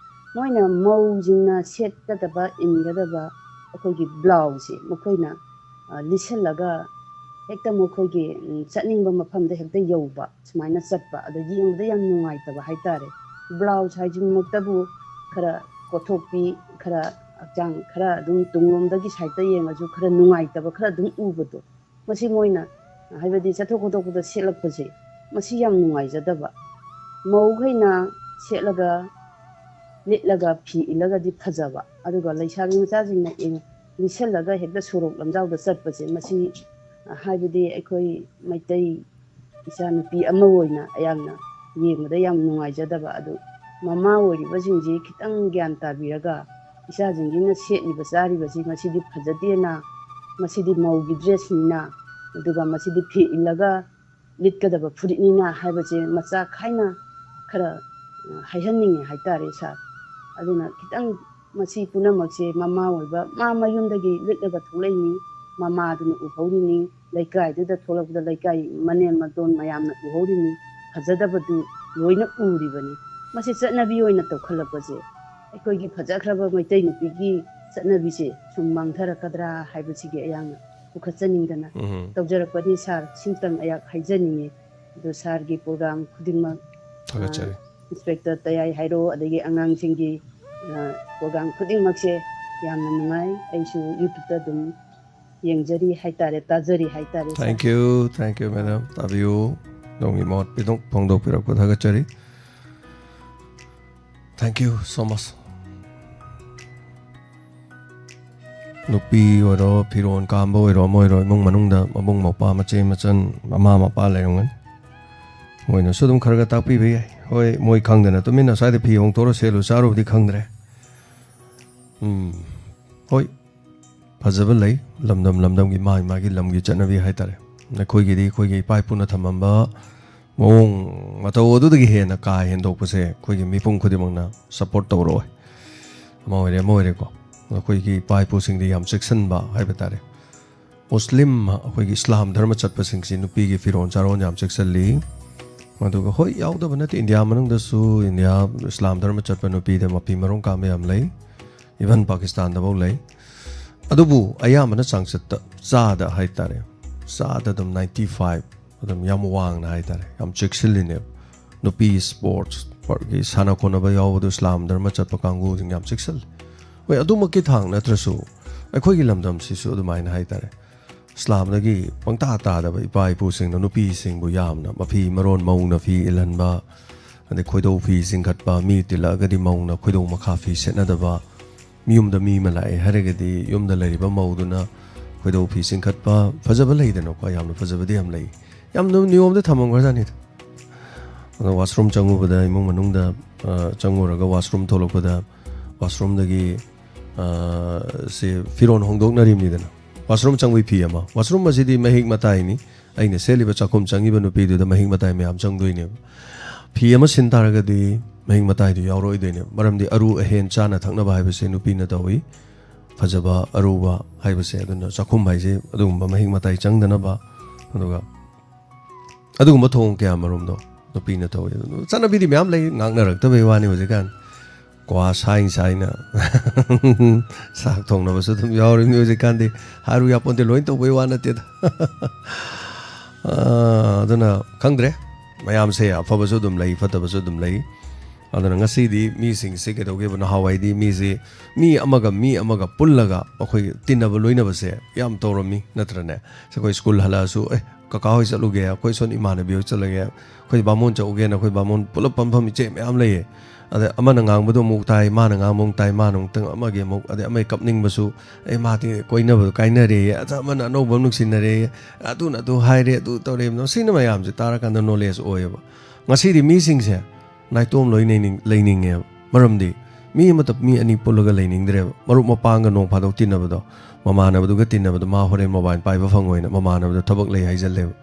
ꯃꯣꯏꯅ ꯃꯧꯁꯤꯡꯅ ꯁꯦꯠꯀꯗꯕ, ꯏꯟꯒꯗꯕ ꯑꯩꯈꯣꯏꯒꯤ ꯕ꯭ꯂꯥꯎꯁꯁꯦ ꯃꯈꯣꯏꯅ, ꯑ, ꯂꯤꯠꯁꯜꯂꯒ ꯍꯦꯛꯇ ꯃꯈꯣꯏꯒꯤ, ꯎꯝ, ꯆꯠꯅꯤꯡꯕ ꯃꯐꯝꯗ ꯍꯦꯛꯇ ꯌꯧꯕ, ꯁꯨꯃꯥꯏꯅ ꯆꯠꯄ, ꯑꯗ ꯌꯦꯡꯕꯗ ꯌꯥꯝ ꯅꯨꯡꯉꯥꯏꯇꯕ ꯍꯥꯏꯇꯥꯔꯦ꯫ ꯕ꯭ꯂꯥꯎꯁ ꯍꯥꯏꯁꯤꯃꯛꯇꯕꯨ ꯈꯔ ꯀꯣꯠꯊꯣꯛꯄꯤ, ꯈꯔ ꯍꯛꯆꯥꯡ ꯈꯔ ꯑꯗꯨꯝ ꯇꯨꯡꯂꯣꯝꯗꯒꯤ ꯁꯥꯏꯠꯇ ꯌꯦꯡꯉꯁꯨ ꯈꯔ ꯅꯨꯡꯉꯥꯏꯇꯕ ꯈꯔ ꯑꯗꯨꯝ ꯎꯕꯗꯣ, ꯃꯁꯤ ꯃꯣꯏꯅ, ꯍꯥꯏꯕꯗꯤ ꯆꯠꯊꯣꯛ ꯈꯣꯠꯇꯣꯛꯄꯗ ꯁꯦꯠꯂꯛꯄꯁꯦ, ꯃꯁꯤ ꯌꯥꯝ ꯅꯨꯡꯉꯥꯏꯖꯗꯕ꯫ ꯃꯧꯈꯩꯅ ꯁꯦꯠꯂꯒ ꯂꯤꯠꯂꯒ ꯐꯤ ꯏꯜꯂꯒꯗꯤ ꯐꯖꯕ, ꯑꯗꯨꯒ ꯂꯩꯁꯥꯕꯤ ꯃꯆꯥꯁꯤꯡꯅ ꯏꯟ-, ꯂꯤꯠꯁꯜꯂꯒ ꯍꯦꯛꯇ ꯁꯣꯔꯣꯛ ꯂꯝꯖꯥꯎꯗ ꯆꯠꯄꯁꯦ, ꯃꯁꯤ ꯍꯥꯏꯕꯗꯤ ꯑꯩꯈꯣꯏ ꯃꯩꯇꯩ ꯏꯆꯥꯅꯨꯄꯤ ꯑꯃ ꯑꯣꯏꯅ ꯑꯩꯍꯥꯛꯅ ꯌꯦꯡꯕꯗ ꯌꯥꯝ ꯅꯨꯡꯉꯥꯏꯖꯗꯕ ꯑꯗꯨ, ꯃꯃꯥ ꯑꯣꯏꯔꯤꯕꯁꯤꯡꯁꯤ ꯈꯤꯇꯪ ꯒ꯭ꯌꯥꯟ ꯇꯥꯕꯤꯔꯒ, ꯏꯆꯥꯁꯤꯡꯁꯤꯅ ꯁꯦꯠꯂꯤꯕ ꯆꯥꯔꯤꯕꯁꯤ ꯃꯁꯤꯗꯤ ꯐꯖꯗꯦꯅ, ꯃꯁꯤꯗꯤ ꯃꯧꯒꯤ ꯗ꯭ꯔꯦꯁꯅꯤꯅ, ꯑꯗꯨꯒ ꯃꯁꯤꯗꯤ ꯐꯤ ꯏꯜꯂꯒ ꯂꯤꯠꯀꯗꯕ ꯐꯨꯔꯤꯠꯅꯤꯅ ꯍꯥꯏꯕꯁꯦ ꯃꯆꯥ ꯈꯥꯏꯅ ꯈꯔ, ꯑ, ꯍꯥꯏꯍꯟꯅꯤꯡꯉꯦ ꯍꯥꯏꯇꯥꯔꯦ ꯁꯥꯔ꯫ ꯑꯗꯨꯅ ꯈꯤꯇꯪ ꯃꯁꯤ ꯄꯨꯝꯅꯃꯛꯁꯦ ꯃꯃꯥ ꯑꯣꯏꯕ ꯃꯥ ꯃꯌꯨꯝꯗꯒꯤ ꯂꯤꯠꯂꯒ ꯊꯣꯛꯂꯛꯏꯅꯤ, ꯃꯃꯥꯗꯨꯅ ꯎꯍꯧꯔꯤꯅꯤ, ꯂꯩꯀꯥꯏꯗꯨꯗ ꯊꯣꯛꯂꯛꯄꯗ ꯂꯩꯀꯥꯏ ꯃꯅꯦꯝ ꯃꯇꯣꯟ ꯃꯌꯥꯝꯅ ꯎꯍꯧꯔꯤꯅꯤ, ꯐꯖꯗꯕꯗꯨ ꯂꯣꯏꯅ ꯎꯔꯤꯕꯅꯤ꯫ ꯃꯁꯤ ꯆꯠꯅꯕꯤ ꯑꯣꯏꯅ ꯇꯧꯈꯠꯂꯛꯄꯁꯦ ꯑꯩꯈꯣꯏꯒꯤ ꯐꯖꯈ꯭ꯔꯕ ꯃꯩꯇꯩ ꯅꯨꯄꯤꯒꯤ ꯆꯠꯅꯕꯤꯁꯦ ꯁꯨꯝ ꯃꯥꯡꯊꯔꯛꯀꯗ꯭ꯔꯥ ꯍꯥꯏꯕꯁꯤꯒꯤ ꯑꯩꯍꯥꯛꯅ ꯄꯨꯈꯠꯆꯅꯤꯡꯗꯅ ꯎꯝ꯫ ꯇꯧꯖꯔꯛꯄꯅꯤ ꯁꯥꯔ꯫ ꯁꯤꯝꯇꯪ ꯑꯩꯍꯥꯛ ꯍꯥꯏꯖꯅꯤꯡꯉꯤ꯫ ꯑꯗꯨ ꯁꯥꯔꯒꯤ ꯄ꯭ꯔꯣꯒ꯭ꯔꯥꯝ ꯈꯨꯗꯤꯡꯃꯛ, ꯊꯥꯒꯠꯆꯔꯤ꯫ ꯏꯟꯁꯄꯦꯛꯇꯔ ꯇꯌꯥꯏ ꯍꯥꯏꯔꯣ, ꯑꯗꯒꯤ ꯑꯉꯥꯡꯁꯤꯡꯒꯤ, ꯑ, ꯄ꯭ꯔꯣꯒ꯭ꯔꯥꯝ ꯈꯨꯗꯤꯡꯃꯛꯁꯦ ꯌꯥꯝꯅ ꯅꯨꯡꯉꯥꯏ꯫ ꯑꯩꯁꯨ ꯌꯨꯇ꯭ꯌꯨꯕꯇ ꯑꯗꯨꯝ ꯌꯦꯡꯖꯔꯤ ꯍꯥꯏꯇꯥꯔꯦ, ꯇꯥꯖꯔꯤ ꯍꯥꯏꯇꯥꯔꯦ ꯁꯥꯔ꯫ Thank you, thank you, madam. ꯇꯥꯕꯤꯌꯨ꯫ ꯑꯗꯣꯝꯒꯤ ꯃꯣꯠ ꯄꯤꯗꯣꯛ ꯐꯣꯡꯗꯣꯛꯄꯤꯔꯛꯄ ꯊꯥꯒꯠꯆꯔꯤ꯫ Thank you so much. ꯅꯨꯄꯤ ꯑꯣꯏꯔꯣ, ꯐꯤꯔꯣꯟ ꯀꯥꯝꯕ ꯑꯣꯏꯔꯣ, ꯑꯃ ꯑꯣꯏꯔꯣ, ꯏꯃꯨꯡ ꯃꯅꯨꯡꯗ ꯃꯕꯨꯡ ꯃꯧꯄ꯭ꯋꯥ, ꯃꯆꯦ ꯃꯆꯟ, ꯃꯃꯥ ꯃꯄꯥ ꯂꯩꯔꯝꯒꯅꯤ꯫ ꯃꯣꯏꯅꯁꯨ ꯑꯗꯨꯝ ꯈꯔ ꯈꯔ ꯇꯥꯛꯄꯤꯕ ꯌꯥꯏ꯫ ꯍꯣꯏ, ꯃꯣꯏ ꯈꯪꯗꯅ ꯇꯨꯃꯤꯟꯅ ꯁ꯭ꯋꯥꯏꯗ ꯐꯤ ꯍꯣꯡꯗꯣꯛꯑ ꯁꯦꯠꯂꯨ ꯆꯥꯔꯨꯕꯗꯤ ꯈꯪꯗ꯭ꯔꯦ꯫ ꯎꯝ, ꯍꯣꯏ, ꯐꯖꯕ ꯂꯩ꯫ ꯂꯝꯗꯝ ꯂꯝꯗꯝꯒꯤ ꯃꯥꯒꯤ ꯃꯥꯒꯤ ꯂꯝꯒꯤ ꯆꯠꯅꯕꯤ ꯍꯥꯏꯇꯥꯔꯦ꯫ ꯑꯩꯈꯣꯏꯒꯤꯗꯤ ꯑꯩꯈꯣꯏꯒꯤ ꯏꯄꯥ ꯏꯄꯨꯅ ꯊꯝꯃꯝꯕ ꯃꯑꯣꯡ ꯃꯇꯧ ꯑꯗꯨꯗꯒꯤ ꯍꯦꯟꯅ ꯀꯥ ꯍꯦꯟꯗꯣꯛꯄꯁꯦ ꯑꯩꯈꯣꯏꯒꯤ ꯃꯤꯄꯨꯝ ꯈꯨꯗꯤꯡꯃꯛꯅ ꯁꯞꯄꯣꯔꯠ ꯇꯧꯔꯛꯑꯣꯏ꯫ ꯑꯃ ꯑꯣꯏꯔꯦ, ꯑꯃ ꯑꯣꯏꯔꯦꯀꯣ, ꯑꯩꯈꯣꯏꯒꯤ ꯏꯄꯥ ꯏꯄꯨꯁꯤꯡꯗꯤ ꯌꯥꯝ ꯆꯦꯛꯁꯤꯟꯕ ꯍꯥꯏꯕ ꯇꯥꯔꯦ꯫ ꯃꯨꯁꯂꯤꯝ, ꯑꯩꯈꯣꯏꯒꯤ ꯏꯁꯂꯥꯝ ꯙꯔꯃ ꯆꯠꯄꯁꯤꯡꯁꯤ ꯅꯨꯄꯤꯒꯤ ꯐꯤꯔꯣꯜ ꯆꯥꯔꯣꯟ ꯌꯥꯝ ꯆꯦꯛꯁꯤꯜꯂꯤ꯫ ꯑꯗꯨꯒ ꯍꯣꯏ, ꯌꯥꯎꯗꯕ ꯅꯠꯇꯦ, ꯏꯟꯗꯤꯌꯥ ꯃꯅꯨꯡꯗꯁꯨ, ꯏꯟꯗꯤꯌꯥ ꯏꯁꯂꯥꯝ ꯙꯔꯃ ꯆꯠꯄ ꯅꯨꯄꯤꯗ ꯃꯐꯤ ꯃꯔꯣꯟ ꯀꯥꯝꯕ ꯌꯥꯝ ꯂꯩ, ꯏꯚꯟ ꯄꯥꯀꯤꯁꯇꯥꯟꯗꯐꯥꯎ ꯂꯩ꯫ ꯑꯗꯨꯕꯨ ꯑꯌꯥꯝꯕꯅ ꯆꯥꯡꯆꯠꯇ ꯆꯥꯗ ꯍꯥꯏꯇꯥꯔꯦ, ꯆꯥꯗ ꯑꯗꯨꯝ ninety five ꯑꯗꯨꯝ ꯌꯥꯝ ꯋꯥꯡꯅ ꯍꯥꯏꯇꯥꯔꯦ, ꯌꯥꯝ ꯆꯦꯛꯁꯤꯜꯂꯤꯅꯦꯕ꯫ ꯅꯨꯄꯤ ꯁ꯭ꯄꯣꯔꯠꯁ ꯄꯥꯔꯛꯀꯤ ꯁꯥꯟꯅ ꯈꯣꯠꯅꯕ ꯌꯥꯎꯕꯗꯣ ꯏꯁꯂꯥꯝ ꯙꯔꯃ ꯆꯠꯄ ꯀꯥꯡꯕꯨꯁꯤꯡ ꯌꯥꯝ ꯆꯦꯛꯁꯤꯜꯂꯤ꯫ ꯍꯣꯏ, ꯑꯗꯨꯃꯛꯀꯤ ꯊꯥꯛ ꯅꯠꯇ꯭ꯔꯁꯨ ꯑꯩꯈꯣꯏꯒꯤ ꯂꯝꯗꯝꯁꯤꯁꯨ ꯑꯗꯨꯃꯥꯏꯅ ꯍꯥꯏꯇꯥꯔꯦ, ꯏꯁꯂꯥꯝꯗꯒꯤ ꯄꯪꯇꯥ ꯇꯥꯗꯕ ꯏꯄꯥ ꯏꯄꯨꯁꯤꯡꯅ ꯅꯨꯄꯤꯁꯤꯡꯕꯨ ꯌꯥꯝꯅ ꯃꯐꯤ ꯃꯔꯣꯟ ꯃꯧꯅ ꯐꯤ ꯏꯜꯍꯟꯕ, ꯑꯗꯩ ꯈꯣꯏꯗꯧ ꯐꯤ ꯆꯤꯡꯈꯠꯄ, ꯃꯤ ꯇꯤꯜꯂꯛꯑꯒꯗꯤ ꯃꯧꯅ ꯈꯣꯏꯗꯧ ꯃꯈꯥ ꯐꯤ ꯁꯦꯠꯅꯗꯕ, ꯃꯤꯌꯨꯝꯗ ꯃꯤ ꯑꯃ ꯂꯥꯛꯑꯦ ꯍꯥꯏꯔꯒꯗꯤ ꯌꯨꯝꯗ ꯂꯩꯔꯤꯕ ꯃꯧꯗꯨꯅ ꯈꯣꯏꯗꯧ ꯐꯤ ꯆꯤꯡꯈꯠꯄ, ꯐꯖꯕ ꯂꯩꯗꯅꯀꯣ, ꯌꯥꯝꯅ ꯐꯖꯕꯗꯤ ꯌꯥꯝ ꯂꯩ꯫ ꯌꯥꯝꯅ ꯅꯤꯌꯣꯝꯗ ꯊꯝꯃꯝꯈ꯭ꯔꯖꯥꯠꯅꯤꯗ꯫ ꯑꯗꯣ washroom ꯆꯪꯉꯨꯕꯗ, ꯏꯃꯨꯡ ꯃꯅꯨꯡꯗ, ꯑ, ꯆꯪꯉꯨꯔꯒ washroom ꯊꯣꯛꯂꯛꯄꯗ, washroomꯗꯒꯤ, ꯑ, ꯁꯤ ꯐꯤꯔꯣꯟ ꯍꯣꯡꯗꯣꯛꯅꯔꯤꯕꯅꯤꯗꯅ꯫ Washroom ꯆꯪꯕꯒꯤ ꯐꯤ ꯑꯃ꯫ Washroom ꯑꯁꯤꯗꯤ ꯃꯍꯤꯛ ꯃꯇꯥꯏꯅꯤ꯫ ꯑꯩꯅ ꯁꯦꯠꯂꯤꯕ ꯆꯥꯛꯈꯨꯝ ꯆꯪꯉꯤꯕ ꯅꯨꯄꯤꯗꯨꯗ ꯃꯍꯤꯛ ꯃꯇꯥꯏ ꯃꯌꯥꯝ ꯆꯪꯗꯣꯏꯅꯦꯕ꯫ ꯐꯤ ꯑꯃ ꯁꯤꯟ ꯇꯥꯔꯒꯗꯤ ꯃꯍꯤꯛ ꯃꯇꯥꯏꯗꯨ ꯌꯥꯎꯔꯛꯑꯣꯏꯗꯣꯏꯅꯦꯕ꯫ ꯃꯔꯝꯗꯤ ꯑꯔꯨ ꯑꯍꯦꯟ ꯆꯥꯅ ꯊꯛꯅꯕ ꯍꯥꯏꯕꯁꯦ ꯅꯨꯄꯤꯅ ꯇꯧꯏ꯫ ꯐꯖꯕ, ꯑꯔꯨꯕ ꯍꯥꯏꯕꯁꯦ ꯑꯗꯨꯅ ꯆꯥꯛꯈꯨꯝ ꯍꯥꯏꯁꯦ ꯑꯗꯨꯒꯨꯝꯕ ꯃꯍꯤꯛ ꯃꯇꯥꯏ ꯆꯪꯗꯅꯕ, ꯑꯗꯨꯒ ꯑꯗꯨꯒꯨꯝꯕ ꯊꯧꯑꯣꯡ ꯀꯌꯥ ꯃꯔꯨꯝꯗꯣ ꯅꯨꯄꯤꯅ ꯇꯧꯏ꯫ ꯑꯗꯨ ꯆꯠꯅꯕꯤꯗꯤ ꯃꯌꯥꯝ ꯂꯩ, ꯉꯥꯛꯅꯔꯛꯇꯕꯩ ꯋꯥꯅꯤ ꯍꯧꯖꯤꯛꯀꯥꯟ꯫ ꯀ꯭ꯋꯥ ꯁꯥꯏ ꯁꯥꯏꯅ ꯆꯥꯛ ꯊꯣꯡꯅꯕꯁꯨ ꯑꯗꯨꯝ ꯌꯥꯎꯔꯤꯕꯅꯤ ꯍꯧꯖꯤꯛꯀꯥꯟꯗꯤ꯫ ꯍꯥꯏꯔꯨ ꯌꯥꯄꯣꯟꯇꯦ, ꯂꯣꯏ ꯇꯧꯕꯩ ꯋꯥ ꯅꯠꯇꯦꯗ꯫ ꯑꯥ, ꯑꯗꯨꯅ ꯈꯪꯗ꯭ꯔꯦ, ꯃꯌꯥꯝꯁꯦ ꯑꯐꯕꯁꯨ ꯑꯗꯨꯝ ꯂꯩ, ꯐꯠꯇꯕꯁꯨ ꯑꯗꯨꯝ ꯂꯩ꯫ ꯑꯗꯨꯅ ꯉꯁꯤꯗꯤ ꯃꯤꯁꯤꯡꯁꯦ ꯀꯩꯗꯧꯒꯦꯕ, ꯅꯍꯥꯟꯋꯥꯏꯗꯤ ꯃꯤꯁꯦ ꯃꯤ ꯑꯃꯒ ꯃꯤ ꯑꯃꯒ ꯄꯨꯜꯂꯒ ꯑꯩꯈꯣꯏ ꯇꯤꯟꯅꯕ ꯂꯣꯏꯅꯕꯁꯦ ꯌꯥꯝ ꯇꯧꯔꯝꯃꯤ, ꯅꯠꯇ꯭ꯔꯅꯦ? ꯑꯩꯈꯣꯏ ꯁ꯭ꯀꯨꯜ ꯍꯜꯂꯛꯑꯁꯨ, "ꯑꯦ, ꯀꯀꯥ ꯍꯣꯏ ꯆꯠꯂꯨꯒꯦ, ꯑꯩꯈꯣꯏ ꯁꯣꯝ ꯏꯃꯥꯟꯅꯕꯤ ꯍꯣꯏ ꯆꯠꯂꯒꯦ, ꯑꯩꯈꯣꯏ ꯕꯥꯃꯣꯟ ꯆꯠꯂꯨꯒꯦꯅ" ꯑꯩꯈꯣꯏ ꯕꯥꯃꯣꯟ ꯄꯨꯂꯞ ꯐꯝꯐꯝ ꯏꯆꯦ ꯃꯌꯥꯝ ꯂꯩꯌꯦ꯫ ꯑꯗ ꯑꯃꯅ ꯉꯥꯡꯕꯗꯣ ꯑꯃꯨꯛ ꯇꯥꯏ, ꯃꯥꯅ ꯉꯥꯡꯕ ꯑꯃꯨꯛ ꯇꯥꯏ, ꯃꯥꯅ ꯑꯃꯨꯛꯇꯪ ꯑꯃꯒꯤ ꯑꯃꯨꯛ, ꯑꯗꯩ ꯑꯃꯒꯤ ꯀꯞꯅꯤꯡꯕꯁꯨ, "ꯑꯦ, ꯃꯥꯗꯤ ꯀꯣꯏꯅꯕꯗꯣ ꯀꯥꯏꯅꯔꯦꯌꯦ, ꯑꯗ ꯑꯃꯅ ꯑꯅꯧꯕ ꯑꯃ ꯅꯨꯡꯁꯤꯅꯔꯦꯌꯦ, ꯑꯗꯨꯅ ꯑꯗꯨ ꯍꯥꯏꯔꯦ, ꯑꯗꯨ ꯇꯧꯔꯦ", ꯃꯁꯤꯅ ꯃꯌꯥꯝꯁꯦ ꯇꯥꯔꯀꯥꯟꯗ knowledge ꯑꯣꯏꯌꯦꯕ꯫ ꯉꯁꯤꯗꯤ ꯃꯤꯁꯤꯡꯁꯦ ꯅꯥꯏꯇꯣꯝ ꯂꯣꯏ ꯅꯩꯅꯤꯡ-, ꯂꯩꯅꯤꯡꯉꯦꯕ꯫ ꯃꯔꯝꯗꯤ ꯃꯤ ꯑꯃꯠꯇ, ꯃꯤ ꯑꯅꯤ ꯄꯨꯜꯂꯒ ꯂꯩꯅꯤꯡꯗ꯭ꯔꯦꯕ꯫ ꯃꯔꯨꯞ ꯃꯄꯥꯡꯒ ꯅꯣꯡ ꯐꯥꯗꯣꯛ ꯇꯤꯟꯅꯕꯗꯣ, ꯃꯃꯥꯟꯅꯕꯗꯨꯒ ꯇꯤꯟꯅꯕꯗꯣ, ꯃꯥ ꯍꯣꯔꯦꯟ mobile ꯄꯥꯏꯕ ꯐꯪꯉꯣꯏꯅ ꯃꯃꯥꯟꯅꯕꯗꯣ ꯊꯕꯛ ꯂꯩ ꯍꯥꯏꯖꯜꯂꯦꯕ꯫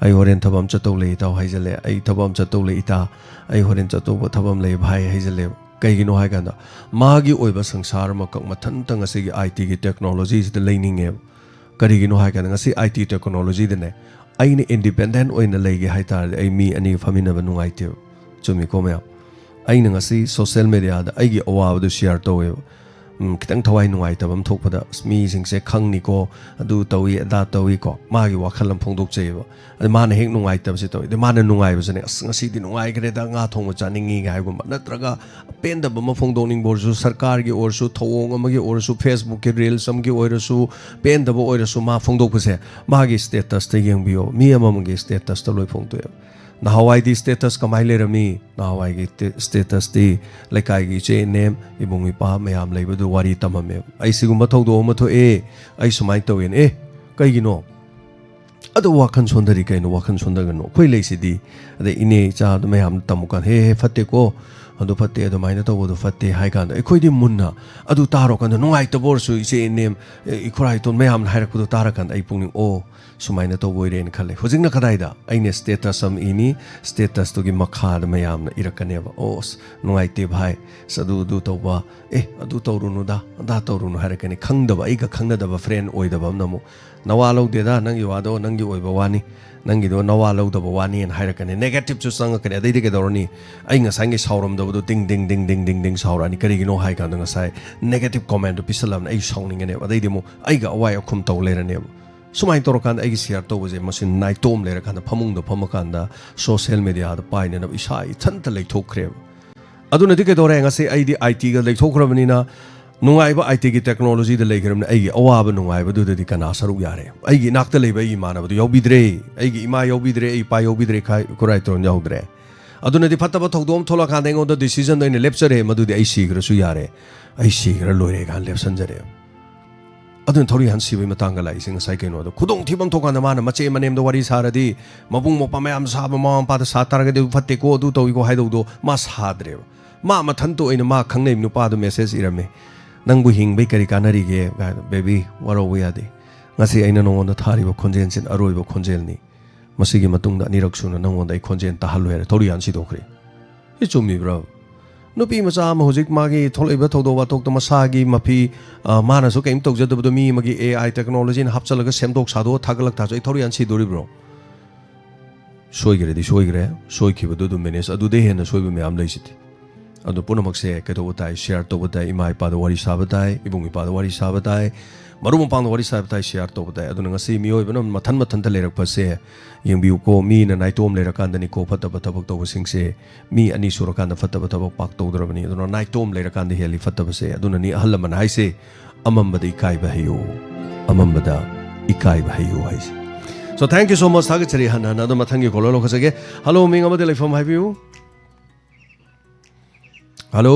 "ꯑꯩ ꯍꯣꯔꯦꯟ ꯊꯕꯛ ꯑꯃ ꯆꯠꯇꯧ ꯂꯩ ꯏꯇꯥꯎ" ꯍꯥꯏꯖꯜꯂꯦ꯫ "ꯑꯩ ꯊꯕꯛ ꯑꯃ ꯆꯠꯇꯧ ꯂꯩ ꯏꯇꯥ, ꯑꯩ ꯍꯣꯔꯦꯟ ꯆꯠꯇꯧꯕ ꯊꯕꯛ ꯑꯃ ꯂꯩ ꯚꯥꯏ" ꯍꯥꯏꯖꯜꯂꯦꯕ꯫ ꯀꯩꯒꯤꯅꯣ ꯍꯥꯏꯀꯥꯟꯗ ꯃꯥꯒꯤ ꯑꯣꯏꯕ ꯁꯪꯁꯥꯔ ꯑꯃꯈꯛ ꯃꯊꯟꯇ ꯉꯁꯤꯒꯤ I T ꯒꯤ technology ꯁꯤꯗ ꯂꯩꯅꯤꯡꯉꯦꯕ꯫ ꯀꯔꯤꯒꯤꯅꯣ ꯍꯥꯏꯀꯥꯟꯗ ꯉꯁꯤ I T technology ꯗꯅꯦ ꯑꯩꯅ independent ꯑꯣꯏꯅ ꯂꯩꯒꯦ ꯍꯥꯏꯇꯥꯔꯗꯤ ꯑꯩ ꯃꯤ ꯑꯅꯤ ꯐꯝꯃꯤꯟꯅꯕ ꯅꯨꯡꯉꯥꯏꯇꯦꯕ꯫ ꯆꯨꯝꯃꯤꯀꯣ ꯃꯌꯥꯝ? ꯑꯩꯅ ꯉꯁꯤ social media ꯗ ꯑꯩꯒꯤ ꯑꯋꯥꯕꯗꯨ share ꯇꯧꯋꯦꯕ꯫ ꯎꯝ, ꯈꯤꯇꯪ ꯊꯋꯥꯏ ꯅꯨꯡꯉꯥꯏꯇꯕ ꯑꯃ ꯊꯣꯛꯄꯗ, "ꯑꯁ, ꯃꯤꯁꯤꯡꯁꯦ ꯈꯪꯅꯤꯀꯣ, ꯑꯗꯨ ꯇꯧꯏ, ꯑꯗꯥ ꯇꯧꯏꯀꯣ", ꯃꯥꯒꯤ ꯋꯥꯈꯜ ꯑꯃ ꯐꯣꯡꯗꯣꯛꯆꯩꯑꯕ꯫ ꯑꯗ ꯃꯥꯅ ꯍꯦꯛ ꯅꯨꯡꯉꯥꯏꯇꯕꯁꯦ ꯇꯧꯏ꯫ ꯑꯗ ꯃꯥꯅ ꯅꯨꯡꯉꯥꯏꯕꯁꯤꯅꯦ, "ꯑꯁ, ꯉꯁꯤꯗꯤ ꯅꯨꯡꯉꯥꯏꯈ꯭ꯔꯦꯗ, ꯉꯥ ꯊꯣꯡꯕ ꯆꯥꯅꯤꯡꯉꯤꯒ" ꯍꯥꯏꯒꯨꯝꯕ꯫ ꯅꯠꯇ꯭ꯔꯒ ꯄꯦꯟꯗꯕ ꯑꯃ ꯐꯣꯡꯗꯣꯛꯅꯤꯡꯕ ꯑꯣꯏꯔꯁꯨ, ꯁꯔꯀꯥꯔꯒꯤ ꯑꯣꯏꯔꯁꯨ, ꯊꯧꯑꯣꯡ ꯑꯃꯒꯤ ꯑꯣꯏꯔꯁꯨ, Facebook ꯀꯤ reels ꯑꯃꯒꯤ ꯑꯣꯏꯔꯁꯨ, ꯄꯦꯟꯗꯕ ꯑꯣꯏꯔꯁꯨ ꯃꯥ ꯐꯣꯡꯗꯣꯛꯄꯁꯦ ꯃꯥꯒꯤ status ꯇ ꯌꯦꯡꯕꯤꯌꯣ꯫ ꯃꯤ ꯑꯃꯃꯝꯒꯤ status ꯇ ꯂꯣꯏ ꯐꯣꯡꯗꯣꯛꯑꯦꯕ꯫ ꯅꯍꯥꯟꯋꯥꯏꯗꯤ status ꯀꯃꯥꯏꯅ ꯂꯩꯔꯝꯃꯤ? ꯅꯍꯥꯟꯋꯥꯏꯒꯤ statusꯇꯤ ꯂꯩꯀꯥꯏꯒꯤ ꯏꯆꯦ ꯏꯅꯦꯝ, ꯏꯕꯨꯡ ꯏꯄ꯭ꯋꯥ ꯃꯌꯥꯝ ꯂꯩꯕꯗꯨ ꯋꯥꯔꯤ ꯇꯝꯃꯝꯃꯦꯕ꯫ "ꯑꯩ ꯁꯤꯒꯨꯝꯕ ꯊꯧꯗꯣꯛ ꯑꯃ ꯊꯣꯛꯑꯦ, ꯑꯩ ꯁꯨꯃꯥꯏꯅ ꯇꯧꯋꯦꯅ"꯫ "ꯑꯦ, ꯀꯩꯒꯤꯅꯣ?" "ꯑꯗꯣ ꯋꯥꯈꯜ ꯁꯣꯟꯊꯔꯤ ꯀꯩꯅꯣ? ꯋꯥꯈꯜ ꯁꯣꯟꯊꯒꯅꯨ꯫ ꯑꯩꯈꯣꯏ ꯂꯩꯁꯤꯗꯤ"꯫ ꯑꯗꯩ ꯏꯅꯦ ꯏꯆꯥ ꯃꯌꯥꯝ ꯇꯝꯃꯨ ꯀꯥꯟꯗ, "ꯍꯦ, ꯍꯦ, ꯐꯠꯇꯦꯀꯣ, ꯑꯗꯨ ꯐꯠꯇꯦ, ꯑꯗꯨꯃꯥꯏꯅ ꯇꯧꯕꯗꯣ ꯐꯠꯇꯦ" ꯍꯥꯏ ꯀꯥꯟꯗ, ꯑꯩꯈꯣꯏꯗꯤ ꯃꯨꯟꯅ ꯑꯗꯨ ꯇꯥꯔꯣ ꯀꯥꯟꯗ, ꯅꯨꯡꯉꯥꯏꯇꯕ ꯑꯣꯏꯔꯁꯨ ꯏꯆꯦ ꯏꯅꯦꯝ, ꯏꯈꯨꯔꯥ ꯏꯇꯣꯟ ꯃꯌꯥꯝꯅ ꯍꯥꯏꯔꯛꯄꯗꯣ ꯇꯥꯔꯀꯥꯟꯗ ꯑꯩ ꯄꯨꯛꯅꯤꯡ, "ꯑꯣ, ꯁꯨꯃꯥꯏꯅ ꯇꯧꯕ ꯑꯣꯏꯔꯦꯅ" ꯈꯜꯂꯦ꯫ ꯍꯧꯖꯤꯛꯅ ꯀꯗꯥꯏꯗ? ꯑꯩꯅ status ꯑꯃ ꯏꯅꯤ, statusꯇꯨꯒꯤ ꯃꯈꯥꯗ ꯃꯌꯥꯝꯅ ꯏꯔꯛꯀꯅꯦꯕ, "ꯑꯣ, ꯑꯁ, ꯅꯨꯡꯉꯥꯏꯇꯦ ꯚꯥꯏ, ꯑꯁ, ꯑꯗꯨ, ꯑꯗꯨ ꯇꯧꯕ, ꯑꯦ, ꯑꯗꯨ ꯇꯧꯔꯨꯅꯨꯗ, ꯑꯗꯥ ꯇꯧꯔꯨꯅꯨ" ꯍꯥꯏꯔꯛꯀꯅꯤ꯫ ꯈꯪꯗꯕ, ꯑꯩꯒ ꯈꯪꯅꯗꯕ friend ꯑꯣꯏꯗꯕ ꯑꯃꯅ ꯑꯃꯨꯛ, "ꯅꯋꯥ ꯂꯧꯗꯦꯗ, ꯅꯪꯒꯤ ꯋꯥꯗꯣ ꯅꯪꯒꯤ ꯑꯣꯏꯕ ꯋꯥꯅꯤ, ꯅꯪꯒꯤꯗꯣ ꯅꯋꯥ ꯂꯧꯗꯕ ꯋꯥꯅꯤꯅ" ꯍꯥꯏꯔꯛꯀꯅꯤ꯫ Negativeꯁꯨ ꯆꯪꯉꯛꯀꯅꯤ꯫ ꯑꯗꯩꯗꯤ ꯀꯩꯗꯧꯔꯅꯤ? ꯑꯩ ꯉꯁꯥꯏꯒꯤ ꯁꯥꯎꯔꯝꯗꯕꯗꯣ ꯇꯤꯡ, ꯇꯤꯡ, ꯇꯤꯡ, ꯇꯤꯡ, ꯇꯤꯡ, ꯇꯤꯡ ꯁꯥꯎꯔꯛꯑꯅꯤ꯫ ꯀꯔꯤꯒꯤꯅꯣ ꯍꯥꯏ ꯀꯥꯟꯗ ꯉꯁꯥꯏ negative commentꯗꯣ ꯄꯤꯁꯜꯂꯕꯅꯤꯅ ꯑꯩ ꯁꯥꯎꯅꯤꯡꯒꯅꯦꯕ꯫ ꯑꯗꯩꯗꯤ ꯑꯃꯨꯛ ꯑꯩꯒ ꯑꯋꯥꯏ ꯑꯈꯨꯝ ꯇꯧ ꯂꯩꯔꯅꯦꯕ꯫ ꯁꯨꯃꯥꯏꯅ ꯇꯧꯔꯀꯥꯟꯗ ꯑꯩꯒꯤ share ꯇꯧꯕꯁꯦ ꯃꯁꯤ ꯅꯥꯏꯇꯣꯝ ꯂꯩꯔꯀꯥꯟꯗ, ꯐꯃꯨꯡꯗ ꯐꯝꯃꯀꯥꯟꯗ, social mediaꯗ ꯄꯥꯏꯅꯅꯕ ꯏꯁꯥ ꯏꯊꯟꯇ ꯂꯩꯊꯣꯛꯈ꯭ꯔꯦꯕ꯫ ꯑꯗꯨꯅꯗꯤ ꯀꯩꯗꯧꯔꯦ? ꯉꯁꯤ ꯑꯩꯗꯤ ITꯒ ꯂꯩꯊꯣꯛꯈ꯭ꯔꯕꯅꯤꯅ, ꯅꯨꯡꯉꯥꯏꯕ ITꯒꯤ technologyꯗ ꯂꯩꯈ꯭ꯔꯕꯅꯤꯅ, ꯑꯩꯒꯤ ꯑꯋꯥꯕ ꯅꯨꯡꯉꯥꯏꯕꯗꯨꯗꯗꯤ ꯀꯅꯥ ꯁꯔꯨꯛ ꯌꯥꯔꯦ? ꯑꯩꯒꯤ ꯏꯅꯥꯛꯇ ꯂꯩꯕ ꯑꯩꯒꯤ ꯏꯃꯥꯟꯅꯕꯗꯨ ꯌꯥꯎꯕꯤꯗ꯭ꯔꯦ, ꯑꯩꯒꯤ ꯏꯃꯥ ꯌꯥꯎꯕꯤꯗ꯭ꯔꯦ, ꯑꯩ ꯏꯄꯥ ꯌꯥꯎꯕꯤꯗ꯭ꯔꯦ, ꯈꯥꯏ ꯈꯨꯔꯥꯏ ꯇꯣꯟ ꯌꯥꯎꯗ꯭ꯔꯦ꯫ ꯑꯗꯨꯅꯗꯤ ꯐꯠꯇꯕ ꯊꯧꯗꯣꯛ ꯑꯃ ꯊꯣꯛꯂꯛꯀꯥꯟꯗ ꯑꯩꯉꯣꯟꯗ decisionꯗꯣ ꯑꯩꯅ ꯂꯦꯞꯆꯔꯦ, ꯃꯗꯨꯗꯤ ꯑꯩ ꯁꯤꯈ꯭ꯔꯁꯨ ꯌꯥꯔꯦ, ꯑꯩ ꯁꯤꯈ꯭ꯔ ꯂꯣꯏꯔꯦ ꯀꯥꯏꯅ ꯂꯦꯞꯁꯟꯖꯔꯦ꯫ ꯑꯗꯨꯅ ꯊꯧꯔꯤ ꯍꯥꯟ ꯁꯤꯕꯒꯤ ꯃꯇꯥꯡꯗ ꯂꯥꯛꯏꯁꯦ ꯉꯁꯥꯏ ꯀꯩꯅꯣꯗꯣ, ꯈꯨꯗꯣꯡꯊꯤꯕ ꯑꯃ ꯊꯣꯛꯀꯥꯟꯗ ꯃꯥꯅ ꯃꯆꯦ ꯃꯅꯦꯝꯗ ꯋꯥꯔꯤ ꯁꯥꯔꯗꯤ, ꯃꯕꯨꯡ ꯃꯧꯄ꯭ꯋꯥ ꯃꯌꯥꯝ ꯁꯥꯕ ꯃꯃꯥ ꯃꯄꯥꯗ ꯁꯥ ꯇꯥꯔꯒꯗꯤ, "ꯑꯗꯨ ꯐꯠꯇꯦꯀꯣ, ꯑꯗꯨ ꯇꯧꯏꯀꯣ" ꯍꯥꯏꯗꯧꯗꯣ ꯃꯥ ꯁꯥꯗ꯭ꯔꯦꯕ꯫ ꯃꯥ ꯃꯊꯟꯇ ꯑꯣꯏꯅ ꯃꯥ ꯈꯪꯅꯩ ꯅꯨꯄꯥꯗꯣ message ꯏꯔꯝꯃꯦ, "ꯅꯪꯕꯨ ꯍꯤꯡꯕꯩ ꯀꯔꯤ ꯀꯥꯟꯅꯔꯤꯒꯦ?" ꯀꯥꯏꯅ꯫ "Baby, ꯋꯥꯔꯧꯕ ꯌꯥꯗꯦ, ꯉꯁꯤ ꯑꯩꯅ ꯅꯉꯣꯟꯗ ꯊꯥꯔꯤꯕ ꯈꯣꯟꯖꯦꯜꯁꯤꯅ ꯑꯔꯣꯏꯕ ꯈꯣꯟꯖꯦꯜꯅꯤ, ꯃꯁꯤꯒꯤ ꯃꯇꯨꯡꯗ ꯑꯅꯤꯔꯛ ꯁꯨꯅ ꯅꯉꯣꯟꯗ ꯑꯩ ꯈꯣꯟꯖꯦꯜ ꯇꯥꯍꯜꯂꯣꯏ" ꯍꯥꯏꯔꯦ, ꯊꯧꯔꯤ ꯍꯥꯟ ꯁꯤꯗꯣꯛꯈ꯭ꯔꯦ꯫ ꯁꯤ ꯆꯨꯝꯃꯤꯕ꯭ꯔꯥ? ꯅꯨꯄꯤ ꯃꯆꯥ ꯑꯃ ꯍꯧꯖꯤꯛ ꯃꯥꯒꯤ ꯊꯣꯛꯂꯛꯏꯕ ꯊꯧꯗꯣꯛ ꯋꯥꯊꯣꯛꯇ ꯃꯁꯥꯒꯤ ꯃꯐꯤ, ꯑ, ꯃꯥꯅꯁꯨ ꯀꯔꯤꯝ ꯇꯧꯖꯗꯕꯗꯣ ꯃꯤ ꯑꯃꯒꯤ AI technologyꯅ ꯍꯥꯞꯆꯜꯂꯒ ꯁꯦꯝꯗꯣꯛ ꯁꯥꯗꯣꯛꯑ ꯊꯥꯒꯠꯂꯛ ꯇꯥꯔꯁꯨ ꯑꯩ ꯊꯧꯔꯤ ꯍꯥꯟ ꯁꯤꯗꯣꯔꯤꯕ꯭ꯔꯣ? ꯁꯣꯏꯈ꯭ꯔꯗꯤ ꯁꯣꯏꯈ꯭ꯔꯦ, ꯁꯣꯏꯈꯤꯕꯗꯨ ꯑꯗꯨꯝ manage, ꯑꯗꯨꯗꯩ ꯍꯦꯟꯅ ꯁꯣꯏꯕ ꯃꯌꯥꯝ ꯂꯩꯁꯤꯗꯤ꯫ ꯑꯗꯨ ꯄꯨꯝꯅꯃꯛꯁꯦ ꯀꯩꯗꯧꯕ ꯇꯥꯏ? Share ꯇꯧꯕ ꯇꯥꯏ, ꯏꯃꯥ ꯏꯄꯥꯗ ꯋꯥꯔꯤ ꯁꯥꯕ ꯇꯥꯏ, ꯏꯕꯨꯡ ꯏꯄꯥꯗ ꯋꯥꯔꯤ ꯁꯥꯕ ꯇꯥꯏ, ꯃꯔꯨꯞ ꯃꯄꯥꯡꯗ ꯋꯥꯔꯤ ꯁꯥꯕ ꯇꯥꯏ, share ꯇꯧꯕ ꯇꯥꯏ꯫ ꯑꯗꯨꯅ ꯉꯁꯤ ꯃꯤꯑꯣꯏꯕꯅ ꯃꯊꯟ ꯃꯊꯟꯇ ꯂꯩꯔꯛꯄꯁꯦ ꯌꯦꯡꯕꯤꯌꯨꯀꯣ, ꯃꯤꯅ ꯅꯥꯏꯇꯣꯝ ꯂꯩꯔꯀꯥꯟꯗꯅꯤꯀꯣ ꯐꯠꯇꯕ ꯊꯕꯛ ꯇꯧꯕꯁꯤꯡꯁꯦ꯫ ꯃꯤ ꯑꯅꯤ ꯁꯨꯔꯀꯥꯟꯗ ꯐꯠꯇꯕ ꯊꯕꯛ ꯄꯥꯛ ꯇꯧꯗ꯭ꯔꯕꯅꯤ꯫ ꯑꯗꯨꯅ ꯅꯥꯏꯇꯣꯝ ꯂꯩꯔꯀꯥꯟꯗ ꯍꯦꯜꯂꯤ ꯐꯠꯇꯕꯁꯦ꯫ ꯑꯗꯨꯅꯅꯤ ꯑꯍꯜ ꯂꯃꯟ ꯍꯥꯏꯁꯦ, "ꯑꯃꯝꯕꯗ ꯏꯀꯥꯏꯕ ꯍꯩꯌꯨ, ꯑꯃꯝꯕꯗ ꯏꯀꯥꯏꯕ ꯍꯩꯌꯨ" ꯍꯥꯏꯁꯦ꯫ So thank you so much. ꯊꯥꯒꯠꯆꯔꯤ ꯍꯟꯅ ꯍꯟꯅ꯫ ꯑꯗꯣ ꯃꯊꯪꯒꯤ caller ꯂꯧꯈꯠꯆꯒꯦ꯫ Hello, ꯃꯤꯡ ꯑꯃꯗꯤ ꯂꯩꯐꯝ ꯍꯥꯏꯕꯤꯌꯨ꯫ Hello꯫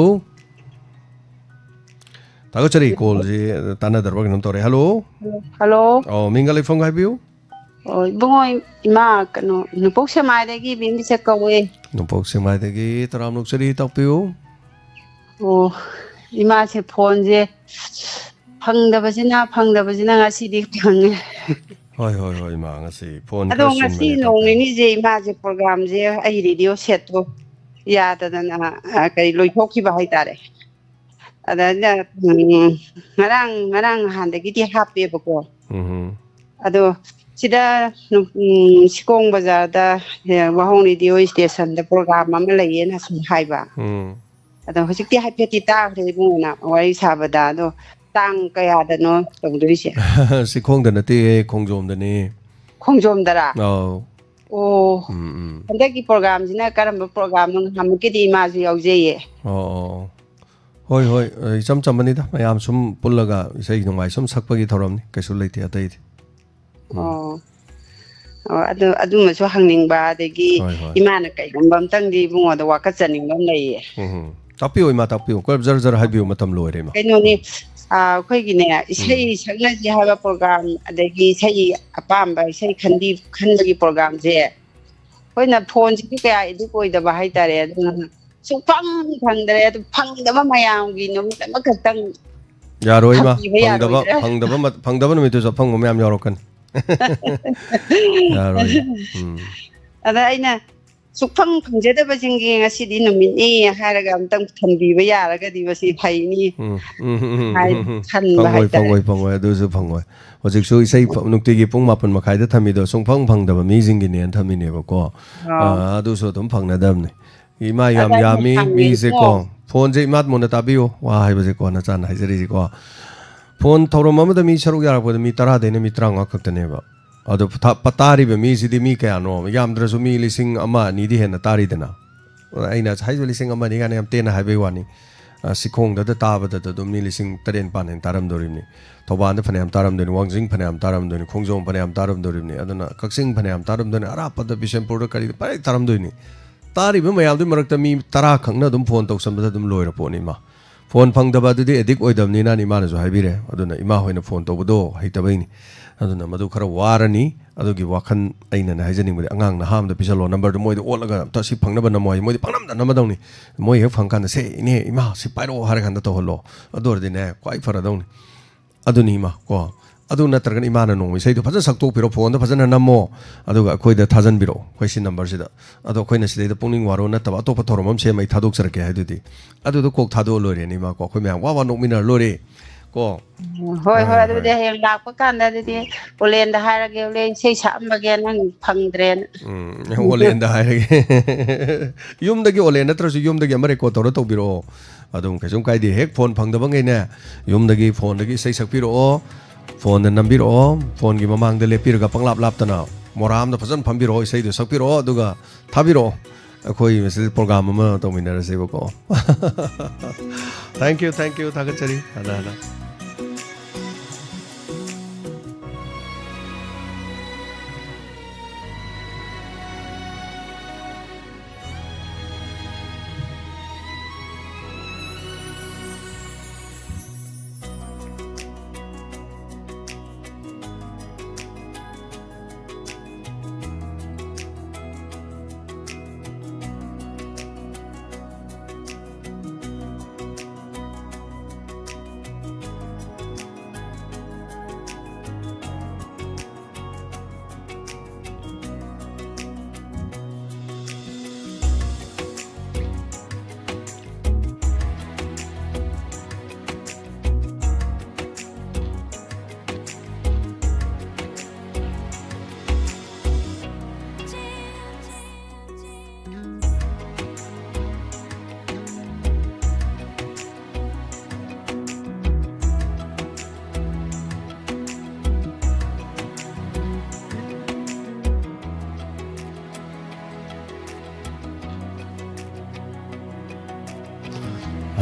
ꯊꯥꯒꯠꯆꯔꯤ꯫ Callꯁꯤ ꯇꯥꯟꯅꯗ꯭ꯔꯕ ꯀꯩꯅꯣꯝ ꯇꯧꯔꯦ꯫ Hello꯫ Hello꯫ ꯑꯣ, ꯃꯤꯡꯒ ꯂꯩꯐꯝꯒ ꯍꯥꯏꯕꯤꯌꯨ꯫ ꯑꯣ, ꯏꯕꯨꯡꯉꯣ, ꯏꯃꯥ, ꯀꯩꯅꯣ, ꯅꯣꯡꯄꯣꯛ ꯁꯦꯛꯃꯥꯏꯗꯒꯤ ꯕꯤꯝꯕꯤꯁꯦ ꯀꯧꯋꯦ꯫ ꯅꯣꯡꯄꯣꯛ ꯁꯦꯛꯃꯥꯏꯗꯒꯤ ꯇꯔꯥꯝ ꯅꯣꯛꯆꯔꯤ, ꯇꯥꯛꯄꯤꯌꯨ꯫ ꯑꯣ, ꯏꯃꯥꯁꯦ phoneꯁꯦ ꯐꯪꯗꯕꯁꯤꯅ, ꯐꯪꯗꯕꯁꯤꯅ ꯉꯁꯤꯗꯤ ꯐꯪꯉꯦ꯫ ꯍꯣꯏ, ꯍꯣꯏ, ꯍꯣꯏ, ꯏꯃꯥ, ꯉꯁꯤ phone ꯑꯗꯣ ꯈꯔ ꯉꯁꯤ ꯆꯤꯟꯕꯅꯦ, ꯅꯣꯡ ꯇꯥꯛꯄꯤꯌꯨ꯫ ꯅꯤꯅꯤꯁꯦ ꯏꯃꯥꯁꯦ programꯁꯦ ꯑꯩ radio setꯇꯣ ꯌꯥꯗꯗꯅ, ꯑ, ꯀꯔꯤ, ꯂꯣꯏꯊꯣꯛꯈꯤꯕ ꯍꯥꯏꯇꯥꯔꯦ꯫ ꯑꯗ ꯑꯩꯅ, ꯎꯝ, ꯉꯔꯥꯡ, ꯉꯔꯥꯡ ꯅꯍꯥꯟꯗꯒꯤꯗꯤ ꯍꯥꯞꯄꯦꯕꯀꯣ꯫ ꯎꯝ꯫ ꯑꯗꯣ ꯁꯤꯗ, ꯎꯝ, ꯁꯤꯀꯣꯡ ꯕꯖꯥꯔꯗ, ꯑꯦ, ꯋꯥꯍꯣꯡ radio stationꯗ program ꯑꯃ ꯂꯩꯌꯦꯅ ꯁꯨꯝ ꯍꯥꯏꯕ꯫ ꯎꯝ꯫ ꯑꯗꯣ ꯍꯧꯖꯤꯛꯇꯤ ꯍꯥꯏꯐꯦꯠꯇꯤ ꯇꯥꯈ꯭ꯔꯦ ꯏꯕꯨꯡꯉꯣꯅ ꯋꯥꯔꯤ ꯁꯥꯕꯗ꯫ ꯑꯗꯣ ꯇꯥꯡ ꯀꯌꯥꯗꯅꯣ ꯇꯧꯗꯣꯏꯁꯦ? ꯁꯤꯈꯣꯡꯗ ꯅꯠꯇꯦ, ꯈꯣꯡꯖꯣꯝꯗꯅꯤ꯫ ꯈꯣꯡꯖꯣꯝꯗꯔꯥ? ꯑꯧ꯫ ꯑꯣ꯫ ꯎꯝ, ꯎꯝ꯫ ꯍꯟꯗꯛꯀꯤ programꯁꯤꯅ ꯀꯔꯝꯕ programꯅꯣ? ꯅꯍꯥꯟꯃꯨꯛꯀꯤꯗꯤ ꯏꯃꯥꯁꯨ ꯌꯥꯎꯖꯩꯌꯦ꯫ ꯑꯣ, ꯑꯣ, ꯑꯣ꯫ ꯍꯣꯏ, ꯍꯣꯏ, ꯑ, ꯏꯆꯝ ꯆꯝꯕꯅꯤꯗ, ꯃꯌꯥꯝ ꯁꯨꯝ ꯄꯨꯜꯂꯒ ꯏꯁꯩ ꯅꯣꯡꯃꯥꯏ ꯁꯨꯝ ꯁꯛꯄꯒꯤ ꯊꯧꯔꯝꯅꯤ, ꯀꯩꯁꯨ ꯂꯩꯇꯦ ꯑꯇꯩꯗꯤ꯫ ꯎꯝ꯫ ꯑꯣ꯫ ꯑꯣ, ꯑꯗꯨ, ꯑꯗꯨꯃꯁꯨ ꯍꯪꯅꯤꯡꯕ, ꯑꯗꯒꯤ ꯍꯣꯏ, ꯍꯣꯏ꯫ ꯏꯃꯥꯅ ꯀꯩꯒꯨꯝꯕ ꯑꯝꯇꯪꯗꯤ ꯏꯕꯨꯡꯉꯣꯗ ꯋꯥꯀꯠꯆꯅꯤꯡꯕ ꯑꯃ ꯂꯩꯌꯦ꯫ ꯎꯝ, ꯎꯝ꯫ ꯇꯥꯛꯄꯤꯌꯨ, ꯏꯃꯥ, ꯇꯥꯛꯄꯤꯌꯨ꯫ ꯀꯔꯝ ꯖꯔ ꯖꯔ ꯍꯥꯏꯕꯤꯌꯨ, ꯃꯇꯝ ꯂꯣꯏꯔꯦ, ꯏꯃꯥ꯫ ꯀꯩꯅꯣꯅꯦ, ꯎꯝ꯫ ꯑ, ꯑꯩꯈꯣꯏꯒꯤꯅꯦ, ꯏꯁꯩ ꯎꯝ꯫ ꯁꯛꯅꯁꯤ ꯍꯥꯏꯕ program, ꯑꯗꯒꯤ ꯏꯁꯩ ꯑꯄꯥꯝꯕ ꯏꯁꯩ ꯈꯟꯕꯤ-, ꯈꯟꯕꯒꯤ programꯁꯦ ꯑꯩꯈꯣꯏꯅ phoneꯁꯤꯗꯤ ꯀꯌꯥ addict ꯑꯣꯏꯗꯕ ꯍꯥꯏꯇꯥꯔꯦ, ꯑꯗꯨꯅ ꯁꯨꯡꯐꯪ ꯐꯪꯗ꯭ꯔꯦ꯫ ꯑꯗꯨ ꯐꯪꯗꯕ ꯃꯌꯥꯝꯒꯤ ꯅꯨꯃꯤꯠ ꯑꯃꯈꯛꯇꯪ ꯌꯥꯔꯣꯏ, ꯏꯃꯥ꯫ ꯊꯝꯕꯤꯕ ꯐꯪꯗꯕ, ꯌꯥꯔꯣꯏꯗ꯭ꯔꯥ? ꯐꯪꯗꯕ ꯃꯠ-, ꯐꯪꯗꯕ ꯅꯨꯃꯤꯠꯇꯨꯁꯨ ꯑꯐꯪꯕ ꯃꯌꯥꯝ ꯌꯥꯎꯔꯛꯀꯅꯤ꯫ ꯌꯥꯔꯣꯏ꯫ ꯎꯝ꯫ ꯑꯗ ꯑꯩꯅ ꯁꯨꯡꯐꯪ ꯐꯪꯖꯗꯕꯁꯤꯡꯒꯤ ꯉꯁꯤꯗꯤ ꯅꯨꯃꯤꯠꯅꯤ ꯍꯥꯏꯔꯒ ꯑꯝꯇꯪ ꯊꯝꯕꯤꯕ ꯌꯥꯔꯒꯗꯤ ꯃꯁꯤ ꯐꯩꯅꯤ ꯎꯝ, ꯎꯝ, ꯎꯝ, ꯎꯝ, ꯍꯥꯏꯅ ꯎꯝ, ꯎꯝ꯫ ꯈꯟꯕ ꯐꯪꯉꯣꯏ, ꯍꯥꯏꯇꯥꯔꯦ꯫ ꯐꯪꯉꯣꯏ, ꯐꯪꯉꯣꯏ, ꯑꯗꯨꯁꯨ ꯐꯪꯉꯣꯏ꯫ ꯍꯧꯖꯤꯛꯁꯨ ꯏꯁꯩ ꯐ-, ꯅꯨꯡꯇꯤꯒꯤ ꯄꯨꯡ ꯃꯥꯄꯟ ꯃꯈꯥꯏꯗ ꯊꯝꯃꯤꯗꯣ ꯁꯨꯡꯐꯪ ꯐꯪꯗꯕ ꯃꯤꯁꯤꯡꯒꯤꯅꯦꯅ ꯊꯝꯃꯤꯅꯦꯕꯀꯣ꯫ ꯑꯥ꯫ ꯑꯥ, ꯑꯗꯨꯁꯨ ꯑꯗꯨꯝ ꯐꯪꯅꯗꯕꯅꯤ꯫ ꯏꯃꯥ ꯌꯥꯝ ꯑꯗ ꯑꯩꯅ ꯌꯥꯝꯃꯤ ꯍꯪꯉꯦ, ꯃꯤꯁꯦꯀꯣ꯫ ꯏꯕꯨꯡꯉꯣ꯫ Phoneꯁꯦ ꯏꯃꯥ ꯃꯨꯟꯅ ꯇꯥꯕꯤꯌꯨ, ꯋꯥ ꯍꯥꯏꯕꯁꯦꯀꯣ, ꯅꯆꯥꯅ ꯍꯥꯏꯖꯔꯤꯁꯤꯀꯣ꯫ Phone ꯊꯧꯔꯝ ꯑꯃꯗ ꯃꯤ ꯁꯔꯨꯛ ꯌꯥꯔꯛꯄꯗ ꯃꯤ ꯇꯔꯥꯗꯩꯅ ꯃꯤ ꯇꯔꯥꯃꯉꯥ ꯈꯛꯇꯅꯦꯕ꯫ ꯑꯗꯣ ꯊ-, ꯄ-, ꯇꯥꯔꯤꯕ ꯃꯤꯁꯤꯗꯤ ꯃꯤ ꯀꯌꯥꯅꯣ? ꯌꯥꯝꯗ꯭ꯔꯁꯨ ꯃꯤ ꯂꯤꯁꯤꯡ ꯑꯃ ꯑꯅꯤꯗꯤ ꯍꯦꯟꯅ ꯇꯥꯔꯤꯗꯅ꯫ ꯑꯩꯅ ꯍꯥꯏꯁꯨ ꯂꯤꯁꯤꯡ ꯑꯃ ꯑꯅꯤ ꯀꯥꯏꯅ ꯌꯥꯝ ꯇꯦꯟꯅ ꯍꯥꯏꯕꯩ ꯋꯥꯅꯤ꯫ ꯑ, ꯁꯤꯈꯣꯡꯗꯗ ꯇꯥꯕꯗꯗ ꯑꯗꯨꯝ ꯃꯤ ꯂꯤꯁꯤꯡ ꯇꯔꯦꯠ ꯅꯤꯄꯥꯟ ꯍꯦꯟꯅ ꯇꯥꯔꯝꯗꯣꯔꯤꯕꯅꯤ꯫ ꯊꯧꯕꯥꯜꯗ ꯐꯅꯌꯥꯝ ꯇꯥꯔꯝꯗꯣꯏꯅꯤ, ꯋꯥꯡꯖꯤꯡ ꯐꯅꯌꯥꯝ ꯇꯥꯔꯝꯗꯣꯏꯅꯤ, ꯈꯣꯡꯖꯣꯝ ꯐꯅꯌꯥꯝ ꯇꯥꯔꯝꯗꯣꯔꯤꯕꯅꯤ, ꯑꯗꯨꯅ ꯀꯛꯆꯤꯡ ꯐꯅꯌꯥꯝ ꯇꯥꯔꯝꯗꯣꯏꯅꯤ, ꯑꯔꯥꯞꯄꯗ ꯕꯤꯁꯦꯝꯄꯨꯔꯗ ꯀꯔꯤꯗ ꯐꯅꯌꯥꯝ ꯇꯥꯔꯝꯗꯣꯏꯅꯤ꯫ ꯇꯥꯔꯤꯕ ꯃꯌꯥꯝꯗꯨꯒꯤ ꯃꯔꯛꯇ ꯃꯤ ꯇꯔꯥ ꯈꯛꯅ ꯑꯗꯨꯝ ꯐꯣꯟ ꯇꯧꯁꯟꯕꯗ ꯑꯗꯨꯝ ꯂꯣꯏꯔ ꯄꯣꯠꯅꯤ ꯏꯃꯥ꯫ ꯐꯣꯟ ꯐꯪꯗꯕ ꯑꯗꯨꯗꯤ ꯑꯦꯗꯤꯛ ꯑꯣꯏꯗꯕꯅꯤꯅ ꯏꯃꯥꯅꯁꯨ ꯍꯥꯏꯕꯤꯔꯦ꯫ ꯑꯗꯨꯅ ꯏꯃꯥ ꯍꯣꯏꯅ ꯐꯣꯟ ꯇꯧꯕꯗꯣ ꯍꯩꯇꯕꯩꯅꯤ꯫ ꯑꯗꯨꯅ ꯃꯗꯨ ꯈꯔ ꯋꯥꯔꯅꯤ꯫ ꯑꯗꯨꯒꯤ ꯋꯥꯈꯜ ꯑꯩꯅ ꯍꯥꯏꯖꯅꯤꯡꯕꯗꯤ, ꯑꯉꯥꯡ ꯅꯍꯥ ꯑꯃꯗ ꯄꯤꯁꯜꯂꯣ, ꯅꯝꯕꯔꯗꯨ ꯃꯣꯏꯗ ꯑꯣꯠꯂꯒ ꯑꯝꯇ ꯁꯤ ꯐꯪꯅꯕ ꯅꯝꯃꯣ ꯍꯥꯏ, ꯃꯣꯏꯗꯤ ꯄꯪꯅꯝꯗ ꯅꯝꯃꯗꯧꯅꯤ꯫ ꯃꯣꯏ ꯍꯦꯛ ꯐꯪꯀꯥꯟꯗ, "ꯁꯦ ꯏꯅꯦ, ꯏꯃꯥ, ꯁꯤ ꯄꯥꯏꯔꯛꯑꯣ" ꯍꯥꯏꯔ ꯀꯥꯟꯗ ꯇꯧꯍꯜꯂꯣ꯫ ꯑꯗꯨ ꯑꯣꯏꯔꯗꯤꯅꯦ, ꯈ꯭ꯋꯥꯏ ꯐꯔꯗꯧꯅꯤ꯫ ꯑꯗꯨꯅꯤ ꯏꯃꯥ ꯀꯣ꯫ ꯑꯗꯨ ꯅꯠꯇ꯭ꯔꯒꯅ ꯏꯃꯥꯅ ꯅꯣꯡꯃ ꯏꯁꯩꯗꯣ ꯐꯖꯅ ꯁꯛꯇꯣꯛꯄꯤꯔꯣ, ꯐꯣꯟꯗ ꯐꯖꯅ ꯅꯝꯃꯣ, ꯑꯗꯨꯒ ꯑꯩꯈꯣꯏꯗ ꯊꯥꯖꯟꯕꯤꯔꯛꯑꯣ, ꯑꯩꯈꯣꯏ ꯁꯤ ꯅꯝꯕꯔꯁꯤꯗ꯫ ꯑꯗꯣ ꯑꯩꯈꯣꯏꯅ ꯁꯤꯗꯩꯗ ꯄꯨꯛꯅꯤꯡ ꯋꯥꯔꯣ ꯅꯠꯇꯕ ꯑꯇꯣꯞꯄ ꯊꯧꯔꯝ ꯑꯃ ꯁꯦꯝꯃ ꯑꯩ ꯊꯥꯗꯣꯛꯆꯔꯛꯀꯦ ꯍꯥꯏꯗꯨꯗꯤ꯫ ꯑꯗꯨꯗꯣ ꯀꯣꯛ ꯊꯥꯗꯣꯛꯑ ꯂꯣꯏꯔꯦꯅꯦ ꯏꯃꯥ ꯀꯣ, ꯑꯩꯈꯣꯏ ꯃꯌꯥꯝ ꯋꯥ ꯋꯥ ꯅꯣꯛꯃꯤꯟꯅꯔ ꯂꯣꯏꯔꯦ ꯀꯣ꯫ ꯎꯝ, ꯍꯣꯏ, ꯍꯣꯏ, ꯍꯣꯏ, ꯑꯗꯨꯗꯤ ꯍꯣꯏ꯫ ꯍꯌꯦꯡ ꯂꯥꯛꯄ ꯀꯥꯟꯗ ꯑꯗꯨꯗꯤ ꯑꯣꯂꯦꯟꯗ ꯍꯥꯏꯔꯒꯦ, ꯑꯣꯂꯦꯟ ꯏꯁꯩ ꯁꯛꯑꯝꯃꯒꯦ, ꯅꯪ ꯐꯪꯗ꯭ꯔꯦꯅ꯫ ꯎꯝ, ꯑꯣꯂꯦꯟꯗ ꯍꯥꯏꯔꯒꯦ꯫ ꯌꯨꯝꯗꯒꯤ ꯑꯣꯂꯦꯟ ꯅꯠꯇ꯭ꯔꯁꯨ ꯌꯨꯝꯗꯒꯤ ꯑꯃ ꯔꯦꯀꯣꯔꯗ ꯇꯧꯔ ꯇꯧꯕꯤꯔꯛꯑꯣ꯫ ꯑꯗꯨꯝ ꯀꯩꯁꯨꯝ ꯀꯥꯏꯗꯦ꯫ ꯍꯦꯛ ꯐꯣꯟ ꯐꯪꯗꯕꯉꯩꯅꯦ, ꯌꯨꯝꯗꯒꯤ ꯐꯣꯟꯗꯒꯤ ꯏꯁꯩ ꯁꯛꯄꯤꯔꯛꯑꯣ, ꯐꯣꯟꯗ ꯅꯝꯕꯤꯔꯛꯑꯣ, ꯐꯣꯟꯒꯤ ꯃꯃꯥꯡꯗ ꯂꯦꯞꯄꯤꯔꯒ ꯄꯪꯂꯥꯞ ꯂꯥꯞꯇꯅ ꯃꯣꯔꯥ ꯑꯝꯗ ꯐꯖꯅ ꯐꯝꯕꯤꯔꯛꯑꯣ, ꯏꯁꯩꯗꯣ ꯁꯛꯄꯤꯔꯛꯑꯣ, ꯑꯗꯨꯒ ꯊꯥꯕꯤꯔꯛꯑꯣ꯫ ꯑꯩꯈꯣꯏ ꯃꯁꯤꯗ ꯄ꯭ꯔꯣꯒ꯭ꯔꯥꯝ ꯑꯃ ꯇꯧꯃꯤꯟꯅꯔꯁꯦꯕꯀꯣ꯫ Thank you, thank you, ꯊꯥꯒꯠꯆꯔꯤ ꯍꯟꯅ ꯍꯟꯅ꯫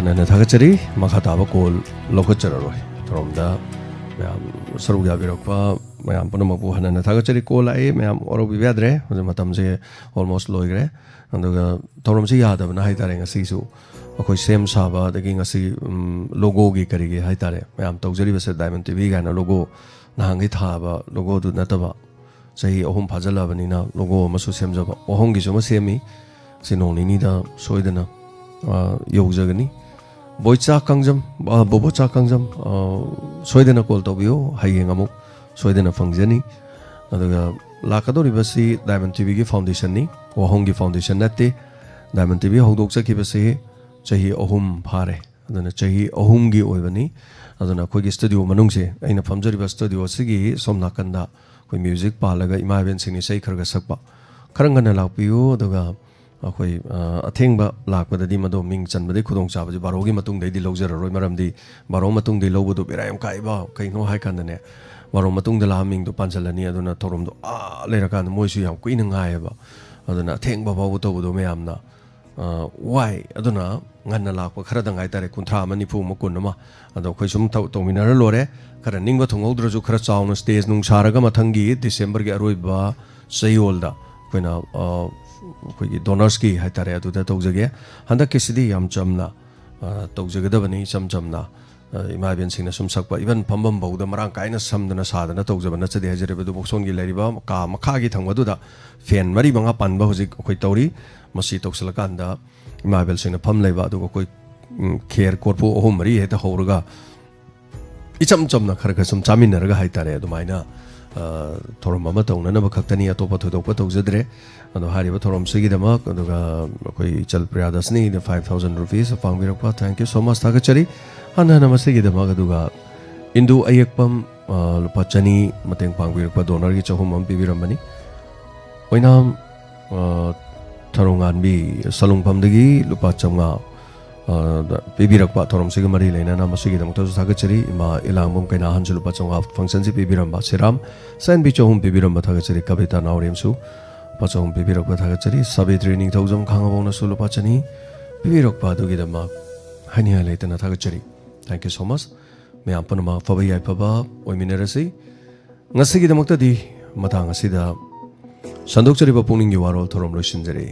ꯍꯟꯅ ꯊꯥꯒꯠꯆꯔꯤ꯫ ꯃꯈꯥ ꯇꯥꯕ ꯀꯣꯜ ꯂꯧꯈꯠꯆꯔꯔꯣꯏ꯫ ꯊꯧꯔꯝꯗ ꯃꯌꯥꯝ ꯁꯔꯨꯛ ꯌꯥꯕꯤꯔꯛꯄ ꯃꯌꯥꯝ ꯄꯨꯝꯅꯃꯛꯄꯨ ꯍꯟꯅ ꯊꯥꯒꯠꯆꯔꯤ꯫ ꯀꯣꯜ ꯂꯥꯛꯑꯦ, ꯃꯌꯥꯝ ꯋꯥꯔꯧꯕꯤꯕ ꯌꯥꯗ꯭ꯔꯦ꯫ ꯍꯧꯖꯤꯛ ꯃꯇꯝꯁꯦ almost ꯂꯣꯏꯈ꯭ꯔꯦ꯫ ꯑꯗꯨꯒ ꯊꯧꯔꯝꯁꯤ ꯌꯥꯗꯕꯅ ꯍꯥꯏꯇꯥꯔꯦ, ꯉꯁꯤꯁꯨ ꯑꯩꯈꯣꯏ ꯁꯦꯝ ꯁꯥꯕ, ꯑꯗꯒꯤ ꯉꯁꯤ, ꯎꯝ, logoꯒꯤ ꯀꯔꯤꯒꯤ ꯍꯥꯏꯇꯥꯔꯦ, ꯃꯌꯥꯝ ꯇꯧꯖꯔꯤꯕꯁꯦ Diamond TV ꯀꯥꯏꯅ logo, ꯅꯍꯥꯟꯈꯩ ꯊꯥꯕ logoꯗꯨ ꯅꯠꯇꯕ, ꯆꯍꯤ ꯑꯍꯨꯝ ꯐꯥꯖꯤꯜꯂꯛꯑꯕꯅꯤꯅ logo ꯑꯃꯁꯨ ꯁꯦꯝꯖꯕ, ꯋꯥꯍꯣꯡꯒꯤꯁꯨ ꯑꯃ ꯁꯦꯝꯃꯤ꯫ ꯁꯤ ꯅꯣꯡ ꯅꯤꯅꯤꯗ ꯁꯣꯏꯗꯅ, ꯑ, ꯌꯧꯖꯒꯅꯤ꯫ ꯕꯣꯏꯆꯥ ꯀꯥꯡꯖꯝ, ꯑ, ꯕꯣꯕꯣꯆꯥ ꯀꯥꯡꯖꯝ, ꯑ, ꯁꯣꯏꯗꯅ ꯀꯣꯜ ꯇꯧꯕꯤꯌꯨ, ꯍꯌꯦꯡ ꯑꯃꯨꯛ ꯁꯣꯏꯗꯅ ꯐꯪꯖꯅꯤ꯫ ꯑꯗꯨꯒ ꯂꯥꯛꯀꯗꯧꯔꯤꯕꯁꯤ Diamond TVꯒꯤ foundationꯅꯤ, ꯋꯥꯍꯣꯡꯒꯤ foundation ꯅꯠꯇꯦ꯫ Diamond TV ꯍꯧꯗꯣꯛꯆꯈꯤꯕꯁꯤ ꯆꯍꯤ ꯑꯍꯨꯝ ꯐꯥꯔꯦ꯫ ꯑꯗꯨꯅ ꯆꯍꯤ ꯑꯍꯨꯝꯒꯤ ꯑꯣꯏꯕꯅꯤ꯫ ꯑꯗꯨꯅ ꯑꯩꯈꯣꯏꯒꯤ studio ꯃꯅꯨꯡꯁꯦ, ꯑꯩꯅ ꯐꯝꯖꯔꯤꯕ studio ꯑꯁꯤꯒꯤ ꯁꯣꯝ ꯅꯥꯀꯟꯗ ꯑꯩꯈꯣꯏ music ꯄꯥꯜꯂꯒ ꯏꯃꯥ ꯏꯕꯦꯟꯁꯤꯡꯅ ꯏꯁꯩ ꯈꯔ ꯈꯔ ꯁꯛꯄ, ꯈꯔ ꯉꯟꯅ ꯂꯥꯛꯄꯤꯌꯨ꯫ ꯑꯗꯨꯒ ꯑꯩꯈꯣꯏ, ꯑ, ꯑꯊꯦꯡꯕ ꯂꯥꯛꯄꯗꯗꯤ ꯃꯗꯣ ꯃꯤꯡ ꯆꯟꯕꯗꯤ ꯈꯨꯗꯣꯡꯆꯥꯕꯁꯦ ꯕꯥꯔꯣꯒꯤ ꯃꯇꯨꯡꯗꯩꯗꯤ ꯂꯧꯖꯔꯔꯣꯏ, ꯃꯔꯝꯗꯤ ꯕꯥꯔꯣ ꯃꯇꯨꯡꯗꯩ ꯂꯧꯕꯗꯣ ꯕꯦꯔꯥ ꯌꯥꯝ ꯀꯥꯏꯕ꯫ ꯀꯩꯅꯣ ꯍꯥꯏꯀꯥꯟꯗꯅꯦ, ꯕꯥꯔꯣ ꯃꯇꯨꯡꯗ ꯂꯥꯛꯑ ꯃꯤꯡꯗꯣ ꯄꯥꯟꯁꯤꯜꯂꯅꯤ, ꯑꯗꯨꯅ ꯊꯧꯔꯝꯗꯣ ꯑꯥ ꯂꯩꯔꯀꯥꯟꯗ ꯃꯣꯏꯁꯨ ꯌꯥꯝ ꯀꯨꯏꯅ ꯉꯥꯏꯌꯦꯕ꯫ ꯑꯗꯨꯅ ꯑꯊꯦꯡꯕ ꯐꯥꯎꯕ ꯇꯧꯕꯗꯣ ꯃꯌꯥꯝꯅ, ꯑ, ꯋꯥꯏ꯫ ꯑꯗꯨꯅ ꯉꯟꯅ ꯂꯥꯛꯄ ꯈꯔꯗꯪ ꯍꯥꯏꯇꯥꯔꯦ, ꯀꯨꯟꯊ꯭ꯔꯥ ꯑꯃ, ꯅꯤꯐꯨ ꯑꯃ, ꯀꯨꯟ ꯑꯃ, ꯑꯗꯣ ꯑꯩꯈꯣꯏ ꯁꯨꯝ ꯇꯧ-, ꯇꯧꯃꯤꯟꯅꯔ ꯂꯣꯏꯔꯦ꯫ ꯈꯔ ꯅꯤꯡꯕ ꯊꯨꯡꯍꯧꯗ꯭ꯔꯁꯨ ꯈꯔ ꯆꯥꯎꯅ stage ꯅꯨꯡ ꯁꯥꯔꯒ ꯃꯊꯪꯒꯤ Decemberꯒꯤ ꯑꯔꯣꯏꯕ ꯆꯌꯣꯜꯗ ꯑꯩꯈꯣꯏꯅ, ꯑ, ꯑꯩꯈꯣꯏꯒꯤ donorsꯀꯤ ꯍꯥꯏꯇꯥꯔꯦ, ꯑꯗꯨꯗ ꯇꯧꯖꯒꯦ꯫ ꯍꯟꯗꯛꯀꯤꯁꯤꯗꯤ ꯌꯥꯝ ꯆꯝꯅ, ꯑ, ꯇꯧꯖꯒꯗꯕꯅꯤ, ꯏꯆꯝ ꯆꯝꯅ꯫ ꯑ, ꯏꯃꯥ ꯏꯕꯦꯟꯁꯤꯡꯅ ꯁꯨꯝ ꯁꯛꯄ, even ꯐꯝꯐꯝ ꯐꯥꯎꯗ ꯃꯔꯥꯡ ꯀꯥꯏꯅ ꯁꯝꯗꯅ ꯁꯥꯗꯅ ꯇꯧꯖꯕ ꯅꯠꯆꯗꯦ ꯍꯥꯏꯖꯔꯤꯕ꯫ ꯑꯗꯨꯕꯨ ꯁꯣꯝꯒꯤ ꯂꯩꯔꯤꯕ ꯀꯥ ꯃꯈꯥꯒꯤ ꯊꯪꯕꯗꯨꯗ fan ꯃꯔꯤ ꯃꯉꯥ ꯄꯥꯟꯕ ꯍꯧꯖꯤꯛ ꯑꯩꯈꯣꯏ ꯇꯧꯔꯤ꯫ ꯃꯁꯤ ꯇꯧꯁꯤꯜꯂꯀꯥꯟꯗ ꯏꯃꯥ ꯏꯕꯦꯜꯁꯤꯡꯅ ꯐꯝ ꯂꯩꯕ, ꯑꯗꯨꯒ ꯑꯩꯈꯣꯏ, ꯎꯝ, ꯈꯦꯔ ꯀꯣꯔꯐꯨ ꯑꯍꯨꯝ ꯃꯔꯤ ꯍꯦꯛꯇ ꯍꯧꯔꯒ ꯏꯆꯝ ꯆꯝꯅ ꯈꯔ ꯈꯔ ꯁꯨꯝ ꯆꯥꯃꯤꯟꯅꯔꯒ ꯍꯥꯏꯇꯥꯔꯦ, ꯑꯗꯨꯃꯥꯏꯅ, ꯑ, ꯊꯧꯔꯝ ꯑꯃ ꯇꯧꯅꯅꯕ ꯈꯛꯇꯅꯤ, ꯑꯇꯣꯞꯄ ꯊꯣꯏꯗꯣꯛꯄ ꯇꯧꯖꯗ꯭ꯔꯦ꯫ ꯑꯗꯣ ꯍꯥꯏꯔꯤꯕ ꯊꯧꯔꯝꯁꯤꯒꯤꯗꯃꯛ, ꯑꯗꯨꯒ ꯑꯩꯈꯣꯏ ꯏꯆꯜ ꯄ꯭ꯔꯤꯌꯥꯗꯁꯅꯤꯅ five thousand rupees ꯄꯥꯡꯕꯤꯔꯛꯄ, thank you so much, ꯊꯥꯒꯠꯆꯔꯤ꯫ ꯍꯟꯅ ꯍꯟꯅ ꯃꯁꯤꯒꯤꯗꯃꯛ, ꯑꯗꯨꯒ ꯏꯟꯗꯨ ꯑꯌꯦꯛꯄꯝ, ꯑ, ꯂꯨꯄꯥ ꯆꯅꯤ ꯃꯇꯦꯡ ꯄꯥꯡꯕꯤꯔꯛꯄ, donorꯒꯤ ꯆꯍꯨꯝ ꯑꯃ ꯄꯤꯕꯤꯔꯝꯕꯅꯤ꯫ ꯑꯣꯏꯅꯥꯝ, ꯑ, ꯊꯔꯣꯉꯥꯟꯕꯤ ꯁꯂꯨꯡꯐꯝꯗꯒꯤ ꯂꯨꯄꯥ ꯆꯥꯝꯃꯉꯥ, ꯑ, ꯗ ꯄꯤꯕꯤꯔꯛꯄ, ꯊꯧꯔꯝꯁꯤꯒ ꯃꯔꯤ ꯂꯩꯅꯅ ꯃꯁꯤꯒꯤꯗꯃꯛꯇꯁꯨ ꯊꯥꯒꯠꯆꯔꯤ꯫ ꯏꯃꯥ ꯏꯂꯥꯡꯕꯝ ꯀꯩꯅꯥꯍꯟꯁꯨ ꯂꯨꯄꯥ ꯆꯥꯝꯃꯉꯥ functionꯁꯤ ꯄꯤꯕꯤꯔꯝꯕ, ꯁꯤꯔꯥꯝ ꯁꯥꯏꯟꯕꯤ ꯆꯍꯨꯝ ꯄꯤꯕꯤꯔꯝꯕ ꯊꯥꯒꯠꯆꯔꯤ꯫ ꯀꯕꯤꯇꯥ ꯅꯥꯎꯔꯦꯝꯁꯨ ꯂꯨꯄꯥ ꯆꯍꯨꯝ ꯄꯤꯕꯤꯔꯛꯄ ꯊꯥꯒꯠꯆꯔꯤ꯫ ꯁꯥꯕꯤꯇ꯭ꯔꯤ ꯅꯤꯡꯊꯧꯖꯝ ꯈꯥꯉꯕꯣꯛꯅꯁꯨ ꯂꯨꯄꯥ ꯆꯅꯤ ꯄꯤꯕꯤꯔꯛꯄ ꯑꯗꯨꯒꯤꯗꯃꯛ ꯍꯥꯏꯅꯤꯡꯉꯥꯏ ꯂꯩꯇꯅ ꯊꯥꯒꯠꯆꯔꯤ꯫ Thank you so much꯫ ꯃꯌꯥꯝ ꯄꯨꯝꯅꯃꯛ ꯑꯐꯕ ꯌꯥꯏꯐꯕ ꯑꯣꯏꯃꯤꯟꯅꯔꯁꯤ꯫ ꯉꯁꯤꯒꯤꯗꯃꯛꯇꯗꯤ ꯃꯇꯥꯡ ꯑꯁꯤꯗ ꯁꯟꯗꯣꯛꯆꯔꯤꯕ ꯄꯨꯛꯅꯤꯡꯒꯤ ꯋꯥꯔꯣꯜ ꯊꯧꯔꯝ ꯂꯣꯏꯁꯤꯟꯖꯔꯤ꯫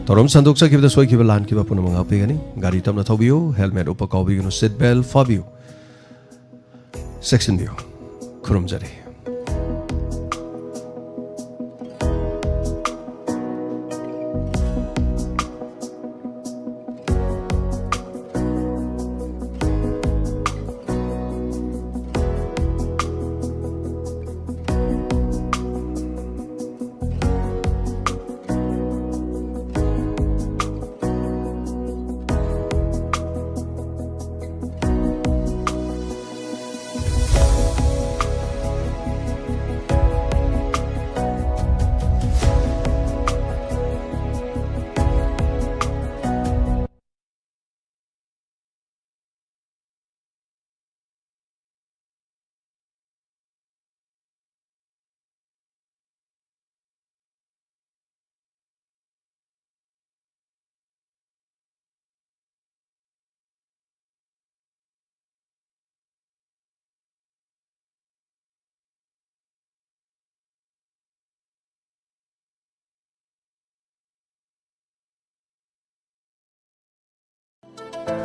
ꯊꯧꯔꯝ ꯁꯟꯗꯣꯛꯆꯈꯤꯕꯗ ꯁꯣꯏꯈꯤꯕ ꯂꯥꯟꯈꯤꯕ ꯄꯨꯝꯅꯃꯛ ꯉꯥꯛꯄꯤꯒꯅꯤ꯫ ꯒꯥꯔꯤ ꯇꯞꯅ ꯊꯧꯕꯤꯌꯨ, helmet ꯎꯞꯄ ꯀꯥꯎꯕꯤꯒꯅꯨ, seat belt ꯐꯥꯕꯤꯌꯨ꯫ ꯆꯦꯛꯁꯤꯟꯕꯤꯌꯨ꯫ ꯈꯨꯔꯨꯝꯖꯔꯤ꯫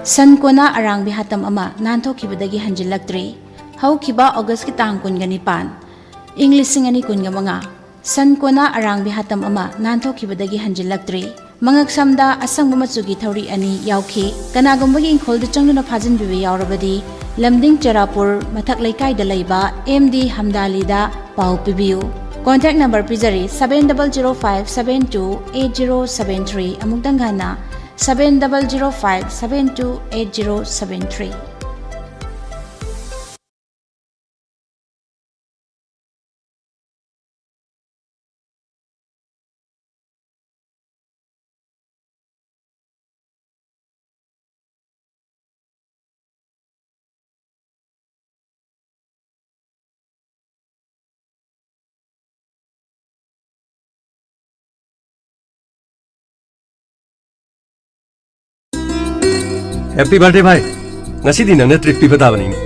ꯁꯟ ꯀꯣꯅꯥ ꯑꯔꯥꯡꯕꯤ ꯍꯥꯇꯝ ꯑꯃ ꯅꯥꯟꯊꯣꯛꯈꯤꯕꯗꯒꯤ ꯍꯟꯖꯤꯜꯂꯛꯇ꯭ꯔꯤ꯫ ꯍꯧꯈꯤꯕ ꯑꯣꯒꯁꯀꯤ ꯇꯥꯡ ꯀꯨꯟꯒ ꯅꯤꯄꯥꯟ, ꯏꯪ ꯂꯤꯁꯤꯡ ꯑꯅꯤ ꯀꯨꯟꯒ ꯃꯉꯥ, ꯁꯟ ꯀꯣꯅꯥ ꯑꯔꯥꯡꯕꯤ ꯍꯥꯇꯝ ꯑꯃ ꯅꯥꯟꯊꯣꯛꯈꯤꯕꯗꯒꯤ ꯍꯟꯖꯤꯜꯂꯛꯇ꯭ꯔꯤ꯫ ꯃꯉꯛꯁꯝꯗ ꯑꯁꯪꯕ ꯃꯆꯨꯒꯤ ꯊꯧꯔꯤ ꯑꯅꯤ ꯌꯥꯎꯈꯤ꯫ ꯀꯅꯥꯒꯨꯝꯕꯒꯤ ꯏꯪꯈꯣꯜꯗ ꯆꯪꯗꯨꯅ ꯐꯥꯖꯤꯟꯕꯤꯕ ꯌꯥꯎꯔꯕꯗꯤ, ꯂꯝꯗꯤꯡ ꯆꯦꯔꯥꯄꯨꯔ ꯃꯊꯛ ꯂꯩꯀꯥꯏꯗ ꯂꯩꯕ ꯑꯦꯝ ꯗꯤ ꯍꯝꯗꯥꯂꯤꯗ ꯄꯥꯎ ꯄꯤꯕꯤꯌꯨ꯫ Contact number ꯄꯤꯖꯔꯤ, seven double zero five seven two eight zero seven three꯫ ꯑꯃꯨꯛꯇꯪ ꯍꯟꯅ, seven double zero five seven two eight zero seven three꯫ Happy birthday, ꯚꯥꯏ! ꯉꯁꯤꯗꯤ ꯅꯪꯅ treat ꯄꯤꯕ ꯇꯥꯕꯅꯤꯅꯦ꯫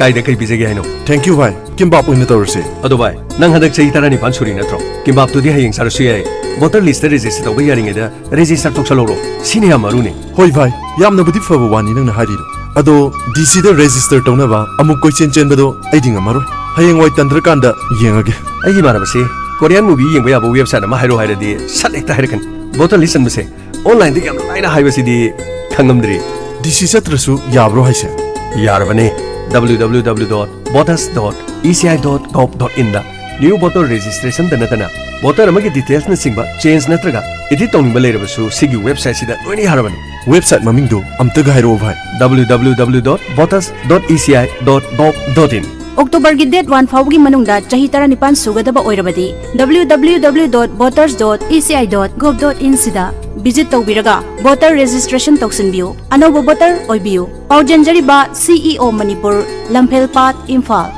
ꯀꯥꯏꯗ ꯀꯩ ꯄꯤꯖꯒꯦ ꯍꯥꯏꯅꯣ? Thank you, ꯚꯥꯏ꯫ ꯀꯤꯝꯕꯥꯞ ꯑꯣꯏꯅ ꯇꯧꯔꯁꯦ꯫ ꯑꯗꯣ ꯚꯥꯏ, ꯅꯪ ꯍꯟꯗꯛ ꯆꯍꯤ ꯇꯔꯥꯅꯤꯄꯥꯟ ꯁꯨꯔꯤ ꯅꯠꯇ꯭ꯔꯣ? ꯀꯤꯝꯕꯥꯞꯇꯨꯗꯤ ꯍꯌꯦꯡ ꯆꯥꯔꯁꯨ ꯌꯥꯏ꯫ Voter list register ꯇꯧꯕ ꯌꯥꯔꯤꯉꯩꯗ register ꯇꯧꯁꯜꯍꯧꯔꯣ꯫ ꯁꯤꯅ ꯌꯥꯝ ꯃꯔꯨꯅꯦ꯫ ꯍꯣꯏ ꯚꯥꯏ, ꯌꯥꯝꯅꯕꯨꯗꯤ ꯐꯕ ꯋꯥꯅꯤ ꯅꯪꯅ ꯍꯥꯏꯔꯤꯗꯣ꯫ ꯑꯗꯣ D C ꯗ register ꯇꯧꯅꯕ ꯑꯃꯨꯛ ꯀꯣꯏꯆꯦꯟ ꯆꯦꯟꯕꯗꯣ ꯑꯩꯗꯤ ꯉꯝꯃꯔꯣꯏ꯫ ꯍꯌꯦꯡꯋꯥꯏ ꯇꯟꯗ꯭ꯔꯀꯥꯟꯗ ꯌꯦꯡꯉꯒꯦ꯫ ꯑꯩꯒꯤ ꯏꯃꯥꯟꯅꯕꯁꯤ Korean movie ꯌꯦꯡꯕ ꯌꯥꯕ website ꯑꯃ ꯍꯥꯏꯔꯣ ꯍꯥꯏꯔꯗꯤ ꯁꯠ ꯍꯦꯛꯇ ꯍꯥꯏꯔꯛꯀꯅꯤ꯫ Voter list ꯆꯟꯕꯁꯦ online ꯗ ꯌꯥꯝ ꯂꯥꯏꯅ ꯍꯥꯏꯕꯁꯤꯗꯤ ꯈꯪꯉꯝꯗ꯭ꯔꯤ꯫ D C ꯆꯠꯇ꯭ꯔꯁꯨ ꯌꯥꯕ꯭ꯔꯣ ꯍꯥꯏꯁꯦ? ꯌꯥꯔꯕꯅꯦ꯫ W W W dot voters dot E C I dot gov dot in the new voter registration ꯗ ꯅꯠꯇꯅ voter ꯑꯃꯒꯤ details ꯅꯆꯤꯡꯕ change ꯅꯠꯇ꯭ꯔꯒ edit ꯇꯧꯅꯤꯡꯕ ꯂꯩꯔꯕꯁꯨ ꯁꯤꯒꯤ website ꯁꯤꯗ ꯂꯣꯏꯅ ꯌꯥꯔꯕꯅꯤ꯫ Website ꯃꯃꯤꯡꯗꯣ ꯑꯝꯇꯒ ꯍꯥꯏꯔꯛꯑꯣ ꯚꯥꯏ꯫ W W W dot voters dot E C I dot gov dot in꯫ October ꯒꯤ date one ꯐꯥꯎꯕꯒꯤ ꯃꯅꯨꯡꯗ ꯆꯍꯤ ꯇꯔꯥꯅꯤꯄꯥꯟ ꯁꯨꯒꯗꯕ ꯑꯣꯏꯔꯕꯗꯤ W W W dot voters dot E C I dot gov dot in ꯁꯤꯗ visit ꯇꯧꯕꯤꯔꯒ voter registration ꯇꯧꯁꯤꯟꯕꯤꯌꯨ꯫ ꯑꯅꯧꯕ voter ꯑꯣꯏꯕꯤꯌꯨ꯫ ꯄꯥꯎꯖꯦꯟꯖꯔꯤꯕ C E O Manipur, ꯂꯝꯐꯦꯜ ꯄꯥꯠ, ꯏꯝꯐꯥꯜ꯫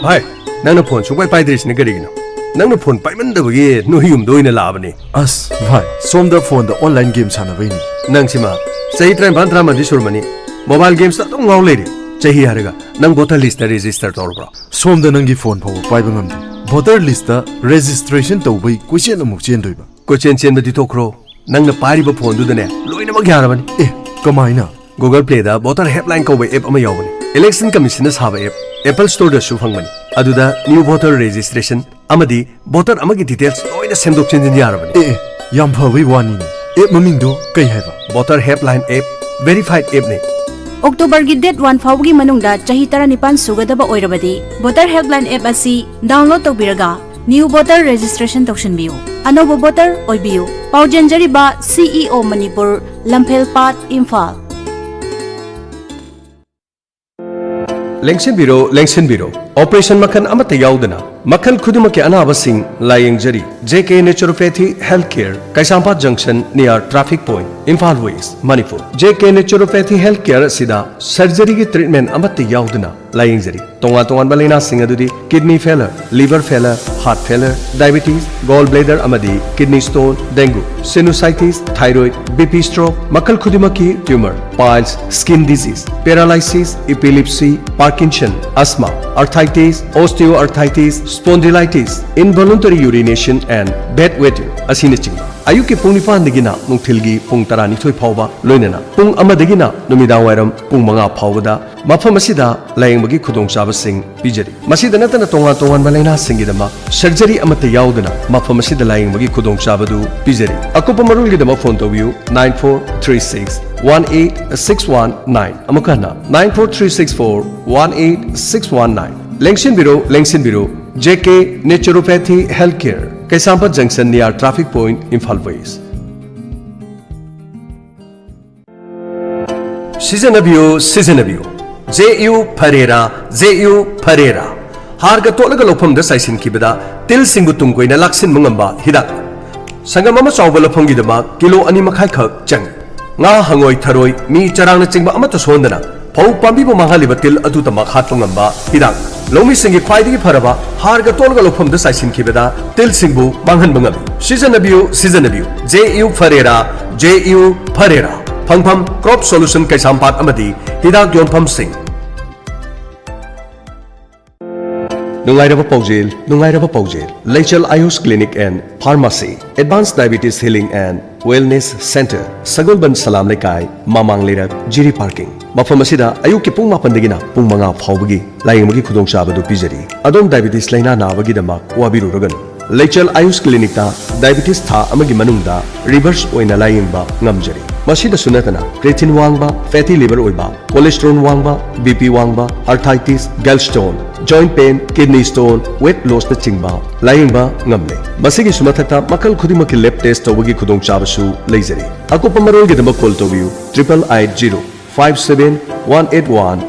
ꯚꯥꯏ, ꯅꯪꯅ phone ꯁꯨꯡꯄꯥꯏ ꯄꯥꯏꯗ꯭ꯔꯤꯁꯤꯅ ꯀꯔꯤꯒꯤꯅꯣ? ꯅꯪꯅ phone ꯄꯥꯏꯃꯟꯗꯕꯒꯤ ꯅꯣꯏ ꯌꯨꯝꯗ ꯑꯣꯏꯅ ꯂꯥꯛꯑꯕꯅꯤ꯫ ꯑꯁ ꯚꯥꯏ, ꯁꯣꯝꯗ phone ꯗ online game ꯁꯥꯟꯅꯕꯩꯅꯤ꯫ ꯅꯪꯁꯤꯃ ꯆꯍꯤ ꯇꯔꯥꯅꯤꯄꯥꯟ ꯇꯔꯥꯃꯥꯄꯟꯗꯤ ꯁꯨꯔꯝꯃꯅꯤ, mobile games ꯇ ꯑꯗꯨꯝ ꯉꯥꯎ ꯂꯩꯔꯦ꯫ ꯆꯍꯤ ꯍꯥꯏꯔꯒ ꯅꯪ voter list ꯇ register ꯇꯧꯔꯕ꯭ꯔꯣ? ꯁꯣꯝꯗ ꯅꯪꯒꯤ phone ꯐꯥꯎꯕ ꯄꯥꯏꯕ ꯉꯝꯗꯦ꯫ Voter list ꯇ registration ꯇꯧꯕꯩ ꯀꯣꯏꯆꯦꯟ ꯑꯃꯨꯛ ꯆꯦꯟꯗꯣꯏꯕ꯫ ꯀꯣꯏꯆꯦꯟ ꯆꯦꯟꯕꯗꯤ ꯇꯣꯛꯈ꯭ꯔꯣ, ꯅꯪꯅ ꯄꯥꯏꯔꯤꯕ phone ꯗꯨꯗꯅꯦ ꯂꯣꯏꯅꯃꯛ ꯌꯥꯔꯕꯅꯤ꯫ ꯑꯦ, ꯀꯃꯥꯏꯅ? Google Play ꯗ Voter Helpline ꯀꯧꯕ app ꯑꯃ ꯌꯥꯎꯕꯅꯤ꯫ Election Commission ꯅ ꯁꯥꯕ app, Apple Store ꯗꯁꯨ ꯐꯪꯕꯅꯤ꯫ ꯑꯗꯨꯗ new voter registration ꯑꯃꯗꯤ voter ꯑꯃꯒꯤ details ꯂꯣꯏꯅ ꯁꯦꯝꯗꯣꯛ ꯁꯦꯝꯖꯤꯟ ꯌꯥꯔꯕꯅꯤ꯫ ꯑꯦ, ꯑꯦ, ꯌꯥꯝ ꯐꯕꯩ ꯋꯥꯅꯤꯅꯦ꯫ App ꯃꯃꯤꯡꯗꯣ ꯀꯩ ꯍꯥꯏꯕ? Voter Helpline app, verified app ꯅꯤ꯫ October ꯒꯤ date one ꯐꯥꯎꯕꯒꯤ ꯃꯅꯨꯡꯗ ꯆꯍꯤ ꯇꯔꯥꯅꯤꯄꯥꯟ ꯁꯨꯒꯗꯕ ꯑꯣꯏꯔꯕꯗꯤ Voter Helpline app ꯑꯁꯤ download ꯇꯧꯕꯤꯔꯒ new voter registration ꯇꯧꯁꯤꯟꯕꯤꯌꯨ꯫ ꯑꯅꯧꯕ voter ꯑꯣꯏꯕꯤꯌꯨ꯫ ꯄꯥꯎꯖꯦꯟꯖꯔꯤꯕ C E O Manipur, ꯂꯝꯐꯦꯜ ꯄꯥꯠ, ꯏꯝꯐꯥꯜ꯫ ꯂꯦꯡꯁꯤꯟꯕꯤꯔꯣ, ꯂꯦꯡꯁꯤꯟꯕꯤꯔꯣ꯫ Operation ꯃꯈꯜ ꯑꯃꯠꯇ ꯌꯥꯎꯗꯅ ꯃꯈꯜ ꯈꯨꯗꯤꯡꯃꯛꯀꯤ ꯑꯅꯥꯕꯁꯤꯡ ꯂꯥꯌꯦꯡꯖꯔꯤ꯫ J K Naturopathy Healthcare, Keishampat junction near traffic point꯫ Imphal west, Manipur. J K naturopathy health care ꯑꯁꯤꯗ ꯁꯔꯖꯔꯤꯒꯤ ꯇ꯭ꯔꯤꯠꯃꯦꯟꯠ ꯑꯃꯠꯇ ꯌꯥꯎꯗꯅ ꯂꯥꯌꯦꯡꯖꯔꯤ꯫ ꯇꯣꯉꯥꯟ ꯇꯣꯉꯥꯟꯕ ꯂꯥꯏꯅꯥꯁꯤꯡ ꯑꯗꯨꯗꯤ kidney failure, liver failure, heart failure, diabetes, gall bladder ꯑꯃꯗꯤ kidney stone, dengue, sinusitis, thyroid, B P stroke, ꯃꯈꯜ ꯈꯨꯗꯤꯡꯃꯛꯀꯤ tumour, piles, skin disease, paralysis, epilepsy, Parkinson, asthma, arthritis, osteoarthritis, spondylitis, involuntary urination and bedwetting ꯑꯁꯤꯅꯆꯤꯡꯕ꯫ ꯑꯌꯨꯛꯀꯤ ꯄꯨꯡ ꯅꯤꯄꯥꯟꯗꯒꯤꯅ ꯅꯨꯡꯊꯤꯜꯒꯤ ꯄꯨꯡ ꯇꯔꯥꯅꯤꯊꯣꯏ ꯐꯥꯎꯕ, ꯂꯣꯏꯅꯅ ꯄꯨꯡ ꯑꯃꯗꯒꯤꯅ ꯅꯨꯃꯤꯗꯥꯡ ꯋꯥꯏꯔꯝ ꯄꯨꯡ ꯃꯉꯥ ꯐꯥꯎꯕꯗ ꯃꯐꯝ ꯑꯁꯤꯗ ꯂꯥꯌꯦꯡꯕꯒꯤ ꯈꯨꯗꯣꯡꯆꯥꯕꯁꯤꯡ ꯄꯤꯖꯔꯤ꯫ ꯃꯁꯤꯗ ꯅꯠꯇꯅ ꯇꯣꯉꯥꯟ ꯇꯣꯉꯥꯟꯕ ꯂꯥꯏꯅꯥꯁꯤꯡꯒꯤꯗꯃꯛ ꯁꯔꯖꯔꯤ ꯑꯃꯠꯇ ꯌꯥꯎꯗꯅ ꯃꯐꯝ ꯑꯁꯤꯗ ꯂꯥꯌꯦꯡꯕꯒꯤ ꯈꯨꯗꯣꯡꯆꯥꯕꯗꯨ ꯄꯤꯖꯔꯤ꯫ ꯑꯀꯨꯞꯄ ꯃꯔꯣꯜꯒꯤꯗꯃꯛ ꯐꯣꯟ ꯇꯧꯕꯤꯌꯨ, nine four three six one eight six one nine꯫ ꯑꯃꯨꯛꯀ ꯍꯟꯅ, nine four three six four one eight six one nine꯫ ꯂꯦꯡꯁꯤꯟꯕꯤꯔꯣ, ꯂꯦꯡꯁꯤꯟꯕꯤꯔꯣ, J K naturopathy health care, Keishampat ꯖꯪꯁꯟ near traffic point, Imphal west. ꯁꯤꯖꯤꯟꯅꯕꯤꯌꯨ, ꯁꯤꯖꯤꯟꯅꯕꯤꯌꯨ꯫ ꯖꯦ ꯌꯨ ꯐꯔꯦꯔꯥ, ꯖꯦ ꯌꯨ ꯐꯔꯦꯔꯥ꯫ ꯍꯥꯔꯒ ꯇꯣꯠꯂꯒ ꯂꯧꯐꯝꯗ ꯆꯥꯏꯁꯤꯟꯈꯤꯕꯗ ꯇꯤꯜꯁꯤꯡꯕꯨ ꯇꯨꯡ ꯀꯣꯏꯅ ꯂꯥꯛꯁꯤꯟꯕ ꯉꯝꯕ ꯍꯤꯗꯥꯛ꯫ ꯁꯪꯒꯝ ꯑꯃ ꯆꯥꯎꯕ ꯂꯐꯝꯒꯤꯗꯃꯛ ꯀꯤꯂꯣ ꯑꯅꯤ ꯃꯈꯥꯏ ꯈꯛ ꯆꯪꯏ꯫ ꯉꯥ, ꯍꯪꯉꯣꯏ, ꯊꯔꯣꯏ, ꯃꯤ, ꯆꯔꯥꯡꯅꯆꯤꯡꯕ ꯑꯃꯠꯇ ꯁꯣꯛꯍꯟꯗꯅ ꯐꯧ ꯄꯥꯝꯕꯤꯕꯨ ꯃꯥꯡꯍꯜꯂꯤꯕ ꯇꯤꯜ ꯑꯗꯨꯗꯃꯛ ꯍꯥꯠꯄ ꯉꯝꯕ ꯍꯤꯗꯥꯛ꯫ ꯂꯧꯃꯤꯁꯤꯡꯒꯤ ꯈ꯭ꯋꯥꯏꯗꯒꯤ ꯐꯔꯕ ꯍꯥꯔꯒ ꯇꯣꯠꯂꯒ ꯂꯧꯐꯝꯗ ꯆꯥꯏꯁꯤꯟꯈꯤꯕꯗ ꯇꯤꯜꯁꯤꯡꯕꯨ ꯃꯥꯡꯍꯟꯕ ꯉꯝꯃꯤ꯫ ꯁꯤꯖꯤꯟꯅꯕꯤꯌꯨ, ꯁꯤꯖꯤꯟꯅꯕꯤꯌꯨ꯫ ꯖꯦ ꯌꯨ ꯐꯔꯦꯔꯥ, ꯖꯦ ꯌꯨ ꯐꯔꯦꯔꯥ꯫ ꯐꯪꯐꯝ, ꯀ꯭ꯔꯣꯞ ꯁꯣꯂꯨꯁꯟ ꯀꯩꯁꯥꯝꯄꯥꯠ ꯑꯃꯗꯤ ꯍꯤꯗꯥꯛ ꯌꯣꯟꯐꯝꯁꯤꯡ꯫ ꯅꯨꯡꯉꯥꯏꯔꯕ ꯄꯥꯎꯖꯦꯜ, ꯅꯨꯡꯉꯥꯏꯔꯕ ꯄꯥꯎꯖꯦꯜ꯫ Leichel Ayush clinic and pharmacy, advance diabetes healing and wellness centre, Sagolband Salam Leikai, ꯃꯃꯥꯡ ꯂꯩꯔꯛ, ꯖꯤꯔꯤ ꯄꯥꯔꯀꯤꯡ꯫ ꯃꯐꯝ ꯑꯁꯤꯗ ꯑꯌꯨꯛꯀꯤ ꯄꯨꯡ ꯃꯥꯄꯟꯗꯒꯤꯅ ꯄꯨꯡ ꯃꯉꯥ ꯐꯥꯎꯕꯒꯤ ꯂꯥꯌꯦꯡꯕꯒꯤ ꯈꯨꯗꯣꯡꯆꯥꯕꯗꯨ ꯄꯤꯖꯔꯤ꯫ ꯑꯗꯣꯝ ꯗꯥꯏꯕꯤꯇꯤꯁ ꯂꯥꯏꯅꯥ ꯅꯥꯕꯒꯤꯗꯃꯛ ꯋꯥꯕꯤꯔꯨꯔꯒꯅꯨ꯫ ꯂꯩꯆꯦꯜ ꯑꯌꯨꯁ ꯀ꯭ꯂꯤꯅꯤꯛꯇ ꯗꯥꯏꯕꯤꯇꯤꯁ ꯊꯥ ꯑꯃꯒꯤ ꯃꯅꯨꯡꯗ ꯔꯤꯚꯔꯁ ꯑꯣꯏꯅ ꯂꯥꯌꯦꯡꯕ ꯉꯝꯖꯔꯤ꯫ ꯃꯁꯤꯗꯁꯨ ꯅꯠꯇꯅ ꯀ꯭ꯔꯦꯇꯤꯟ ꯋꯥꯡꯕ, ꯐꯦꯇꯤ ꯂꯤꯚꯔ ꯑꯣꯏꯕ, ꯀꯣꯂꯦꯁꯇ꯭ꯔꯣꯜ ꯋꯥꯡꯕ, ꯕꯤ ꯄꯤ ꯋꯥꯡꯕ, arthritis, gall stone, joint pain, kidney stone, weight ꯂꯣꯁꯅꯆꯤꯡꯕ ꯂꯥꯌꯦꯡꯕ ꯉꯝꯂꯦ꯫ ꯃꯁꯤꯒꯤꯁꯨ ꯃꯊꯛꯇ ꯃꯈꯜ ꯈꯨꯗꯤꯡꯃꯛꯀꯤ ꯂꯦꯕ ꯇꯦꯁ ꯇꯧꯕꯒꯤ ꯈꯨꯗꯣꯡꯆꯥꯕꯁꯨ ꯂꯩꯖꯔꯤ꯫ ꯑꯀꯨꯞꯄ ꯃꯔꯣꯜꯒꯤꯗꯃꯛ ꯀꯣꯜ ꯇꯧꯕꯤꯌꯨ, triple eight zero five seven one eight one